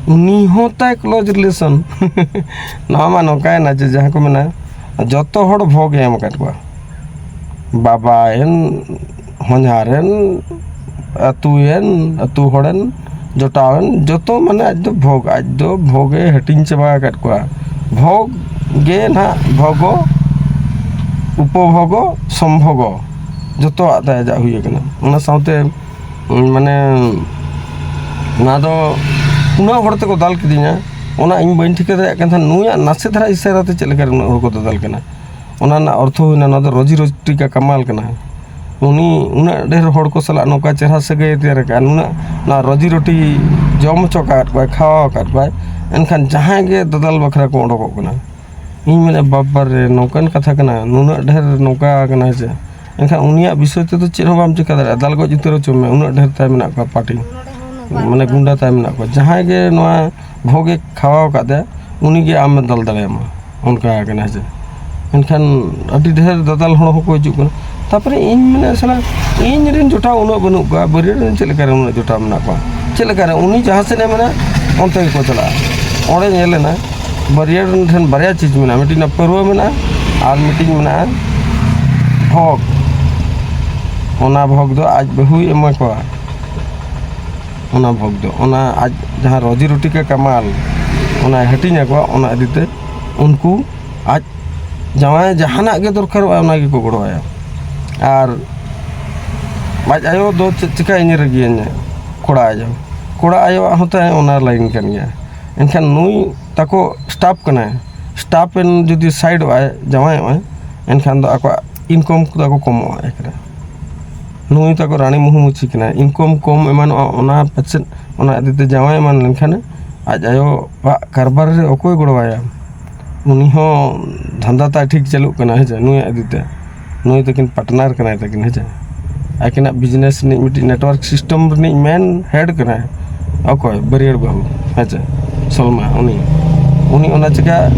ᱩᱱᱤ ᱦᱚᱸ ᱛᱟᱭ ᱠᱞᱳᱡᱽ ᱨᱤᱞᱮᱥᱚᱱ᱾ ᱱᱚᱣᱟ ᱢᱟ ᱱᱚᱝᱠᱟᱭᱮᱱᱟ ᱡᱮ ᱡᱟᱦᱟᱸ ᱠᱚ ᱢᱮᱱᱟ ᱡᱚᱛᱚ ᱦᱚᱲ ᱵᱷᱳᱜᱽ ᱮ ᱮᱢ ᱟᱠᱟᱫ ᱠᱚᱣᱟ, ᱵᱟᱵᱟᱭᱮᱱ, ᱦᱚᱧᱦᱟᱨᱮᱱ, ᱟᱹᱛᱩᱭᱮᱱ, ᱟᱹᱛᱩ ᱦᱚᱲᱮᱱ, ᱡᱚᱴᱟᱣᱮᱱ, ᱡᱚᱛᱚ ᱢᱟᱱᱮ ᱟᱡ ᱫᱚ ᱵᱷᱳᱜᱽ, ᱟᱡ ᱫᱚ ᱵᱷᱳᱜᱽ ᱮ ᱦᱟᱹᱴᱤᱧ ᱪᱟᱵᱟ ᱟᱠᱟᱫ ᱠᱚᱣᱟ᱾ ᱵᱷᱳᱜᱽ ᱜᱮ ᱱᱟᱦᱟᱜ ᱵᱷᱳᱜᱚ, ᱩᱯᱚᱵᱷᱳᱜᱚ, ᱥᱚᱢᱵᱷᱳᱜᱚ, ᱡᱚᱛᱚᱣᱟᱜ ᱛᱟᱭ ᱟᱡᱟᱜ ᱦᱩᱭ ᱟᱠᱟᱱᱟ᱾ ᱚᱱᱟ ᱥᱟᱶᱛᱮ ᱢᱟᱱᱮ ᱱᱚᱣᱟ ᱫᱚ ᱩᱱᱟᱹᱜ ᱦᱚᱲ ᱛᱮᱠᱚ ᱫᱟᱞ ᱠᱤᱫᱤᱧᱟ, ᱚᱱᱟ ᱤᱧ ᱵᱟᱹᱧ ᱴᱷᱤᱠᱟᱹ ᱫᱟᱲᱮᱭᱟᱜ ᱠᱟᱱ ᱛᱟᱦᱮᱸᱫ, ᱱᱩᱭᱟᱜ ᱱᱟᱥᱮ ᱫᱷᱟᱨᱟ ᱤᱥᱟᱨᱟ ᱛᱮ ᱪᱮᱫ ᱞᱮᱠᱟᱨᱮ ᱩᱱᱟᱹᱜ ᱦᱚᱲ ᱠᱚ ᱫᱟᱫᱟᱞ ᱠᱟᱱᱟ᱾ ᱚᱱᱟ ᱨᱮᱱᱟᱜ ᱚᱨᱛᱷᱚ ᱦᱩᱭᱱᱟ, ᱱᱚᱣᱟ ᱫᱚ ᱨᱳᱡᱤ ᱨᱳᱴᱤ ᱠᱟ ᱠᱟᱢᱟᱞ ᱠᱟᱱᱟ᱾ ᱩᱱᱤ ᱩᱱᱟᱹᱜ ᱰᱷᱮᱨ ᱦᱚᱲ ᱠᱚ ᱥᱟᱞᱟᱜ ᱱᱚᱝᱠᱟ ᱪᱮᱦᱨᱟ ᱥᱟᱹᱜᱟᱹᱭ ᱮ ᱛᱮᱭᱟᱨ ᱟᱠᱟᱫᱼᱟ, ᱱᱩᱱᱟᱹᱜ ᱱᱚᱣᱟ ᱨᱳᱡᱤ ᱨᱳᱴᱤ ᱡᱚᱢ ᱦᱚᱪᱚ ᱟᱠᱟᱫ ᱠᱚᱣᱟᱭ, ᱠᱷᱟᱣᱟᱣ ᱟᱠᱟᱫ ᱠᱚᱣᱟᱭ, ᱮᱱᱠᱷᱟᱱ ᱡᱟᱦᱟᱸᱭ ᱜᱮ ᱫᱟᱫᱟᱞ ᱵᱟᱠᱷᱨᱟ ᱠᱚ ᱚᱰᱚᱠᱚᱜ ᱠᱟᱱᱟ᱾ ᱤᱧ ᱢᱮᱱᱟ, ᱵᱟᱵᱟ ᱨᱮ, ᱱᱚᱝᱠᱟᱱ ᱠᱟᱛᱷᱟ ᱠᱟᱱᱟ, ᱱᱩᱱᱟᱹᱜ ᱰᱷᱮᱨ ᱱᱚᱝᱠᱟ ᱠᱟᱱᱟ, ᱦᱮᱸ ᱥᱮ? ᱮᱱᱠᱷᱟᱱ ᱩᱱᱤᱭᱟᱜ ᱵᱤᱥᱚᱭ ᱛᱮᱫᱚ ᱪᱮᱫ ᱦᱚᱸ ᱵᱟᱢ ᱪᱤᱠᱟᱹ ᱫᱟᱲᱮᱭᱟᱜᱼᱟ, ᱫᱟᱞ ᱜᱚᱡ ᱩᱛᱟᱹᱨ ᱦᱚᱪᱚ ᱢᱮ, ᱩᱱᱟᱹᱜ ᱰᱷᱮᱨ ᱛᱟᱭ ᱢᱮᱱᱟᱜ ᱠᱚᱣᱟ ᱯᱟᱨᱴᱤ, ᱢᱟᱱᱮ ᱜᱩᱱᱰᱟ ᱛᱟᱭ ᱢᱮᱱᱟᱜ ᱠᱚᱣᱟ᱾ ᱡᱟᱦᱟᱸᱭ ᱜᱮ ᱱᱚᱣᱟ ᱵᱷᱳᱜᱽ ᱮ ᱠᱷᱟᱣᱟᱣ ᱟᱠᱟᱫ ᱛᱟᱭᱟ, ᱩᱱᱤ ᱜᱮ ᱟᱢᱮ ᱫᱟᱞ ᱫᱟᱲᱮᱭᱟᱢᱟ, ᱚᱱᱠᱟ ᱠᱟᱱᱟ, ᱦᱮᱸ ᱥᱮ? ᱮᱱᱠᱷᱟᱱ ᱟᱹᱰᱤ ᱰᱷᱮᱨ ᱫᱟᱫᱟᱞ ᱦᱚᱲ ᱦᱚᱸᱠᱚ ᱦᱤᱡᱩᱜ ᱠᱟᱱᱟ᱾ ᱛᱟᱨᱯᱚᱨᱮ ᱤᱧ ᱢᱮᱱᱟ, ᱥᱟᱞᱟ, ᱤᱧ ᱨᱮᱱ ᱡᱚᱴᱟᱣ ᱩᱱᱟᱹᱜ ᱵᱟᱹᱱᱩᱜ ᱠᱚᱣᱟ, ᱵᱟᱹᱨᱭᱟᱹᱲ ᱨᱮᱱ ᱪᱮᱫ ᱞᱮᱠᱟᱨᱮ ᱩᱱᱟᱹᱜ ᱡᱚᱴᱟᱣ ᱢᱮᱱᱟᱜ ᱠᱚᱣᱟ? ᱪᱮᱫ ᱞᱮᱠᱟᱨᱮ ᱩᱱᱤ ᱡᱟᱦᱟᱸ ᱥᱮᱫ ᱮ ᱢᱮᱱᱟ, ᱚᱱᱛᱮ ᱜᱮᱠᱚ ᱪᱟᱞᱟᱜᱼᱟ᱾ ᱚᱸᱰᱮ ᱧᱮᱞ ᱮᱱᱟ, ᱵᱟᱹᱨᱭᱟᱹᱲ ᱨᱮᱱ ᱴᱷᱮᱱ ᱵᱟᱨᱭᱟ ᱪᱤᱡᱽ ᱢᱮᱱᱟᱜᱼᱟ, ᱢᱤᱫᱴᱤᱡ ᱚᱱᱟ ᱯᱟᱹᱨᱣᱟᱹ ᱢᱮᱱᱟᱜᱼᱟ ᱟᱨ ᱢᱤᱫᱴᱤᱡ ᱢᱮᱱᱟᱜᱼᱟ ᱵᱷᱳᱜᱽ᱾ ᱚᱱᱟ ᱵᱷᱳᱜᱽ ᱫᱚ ᱟᱡ ᱵᱟᱹᱦᱩᱭ ᱮᱢᱟ ᱠᱚᱣᱟ᱾ ᱚᱱᱟ ᱵᱷᱳᱜᱽ ᱫᱚ, ᱚᱱᱟ ᱟᱡ ᱡᱟᱦᱟᱸ ᱨᱳᱡᱤ ᱨᱩᱴᱤ ᱠᱟ ᱠᱟᱢᱟᱞ, ᱚᱱᱟᱭ ᱦᱟᱹᱴᱤᱧ ᱟᱠᱚᱣᱟ, ᱚᱱᱟ ᱤᱫᱤ ᱛᱮ ᱩᱱᱠᱩ ᱟᱡ ᱡᱟᱶᱟᱭ ᱡᱟᱦᱟᱱᱟᱜ ᱜᱮ ᱫᱚᱨᱠᱟᱨᱚᱜᱼᱟ, ᱚᱱᱟ ᱜᱮᱠᱚ ᱜᱚᱲᱚᱣᱟᱭᱟ᱾ ᱟᱨ ᱟᱡ ᱟᱭᱳ ᱫᱚ ᱪᱮᱫ ᱪᱤᱠᱟᱹ ᱤᱧ ᱨᱟᱹᱜᱤᱭᱟᱹᱧᱟ? ᱠᱚᱲᱟ ᱟᱭᱳ, ᱠᱚᱲᱟ ᱟᱭᱳᱣᱟᱜ ᱦᱚᱸ ᱛᱟᱭ ᱚᱱᱟ ᱞᱟᱭᱤᱱ ᱠᱟᱱ ᱜᱮᱭᱟ᱾ ᱮᱱᱠᱷᱟᱱ ᱱᱩᱭ ᱛᱟᱠᱚ ᱥᱴᱟᱯ ᱠᱟᱱᱟᱭ, ᱥᱴᱟᱯ ᱮᱱ ᱡᱩᱫᱤ ᱥᱟᱭᱤᱰᱚᱜᱼᱟᱭ, ᱡᱟᱶᱟᱭᱚᱜᱼᱟᱭ, ᱮᱱᱠᱷᱟᱱ ᱫᱚ ᱟᱠᱚᱣᱟᱜ ᱤᱱᱠᱚᱢ ᱠᱚᱫᱚ ᱠᱚ ᱠᱚᱢᱚᱜᱼᱟ ᱮᱠᱨᱮ᱾ ᱱᱩᱭ ᱛᱟᱠᱚ ᱨᱟᱱᱤ ᱢᱩᱦᱩ ᱢᱩᱪᱤ ᱠᱟᱱᱟᱭ, ᱤᱱᱠᱚᱢ ᱠᱚᱢ ᱮᱢᱟᱱᱚᱜᱼᱟ, ᱚᱱᱟ ᱯᱟᱪᱮᱫ ᱚᱱᱟ ᱤᱫᱤ ᱛᱮ ᱡᱟᱶᱟᱭ ᱮᱢᱟᱱ ᱞᱮᱱᱠᱷᱟᱱ ᱟᱡ ᱟᱭᱳᱣᱟᱜ ᱠᱟᱨᱵᱟᱨ ᱨᱮ ᱚᱠᱚᱭ ᱜᱚᱲᱚᱣᱟᱭᱟ? ᱩᱱᱤ ᱦᱚᱸ ᱫᱷᱟᱱᱫᱟ ᱛᱟᱭ ᱴᱷᱤᱠ ᱪᱟᱹᱞᱩᱜ ᱠᱟᱱᱟ, ᱦᱮᱸ ᱥᱮ? ᱱᱩᱭᱟᱜ ᱤᱫᱤ ᱛᱮ, ᱱᱩᱭ ᱛᱟᱹᱠᱤᱱ ᱯᱟᱨᱴᱱᱟᱨ ᱠᱟᱱᱟᱭ ᱛᱟᱹᱠᱤᱱ, ᱦᱮᱸ ᱥᱮ? ᱟᱹᱠᱤᱱᱟᱜ ᱵᱤᱡᱽᱱᱮᱥ ᱨᱤᱱᱤᱡ ᱢᱤᱫᱴᱤᱡ ᱱᱮᱴᱣᱟᱨᱠ ᱥᱤᱥᱴᱮᱢ ᱨᱤᱱᱤᱡ ᱢᱮᱱ ᱦᱮᱰ ᱠᱟᱱᱟᱭ᱾ ᱚᱠᱚᱭ? ᱵᱟᱹᱨᱭᱟᱹᱲ ᱵᱟᱹᱦᱩ, ᱦᱮᱸ ᱪᱮ? ᱥᱚᱞᱢᱟ, ᱩᱱᱤ, ᱩᱱᱤ ᱚᱱᱟ ᱪᱤᱠᱟ,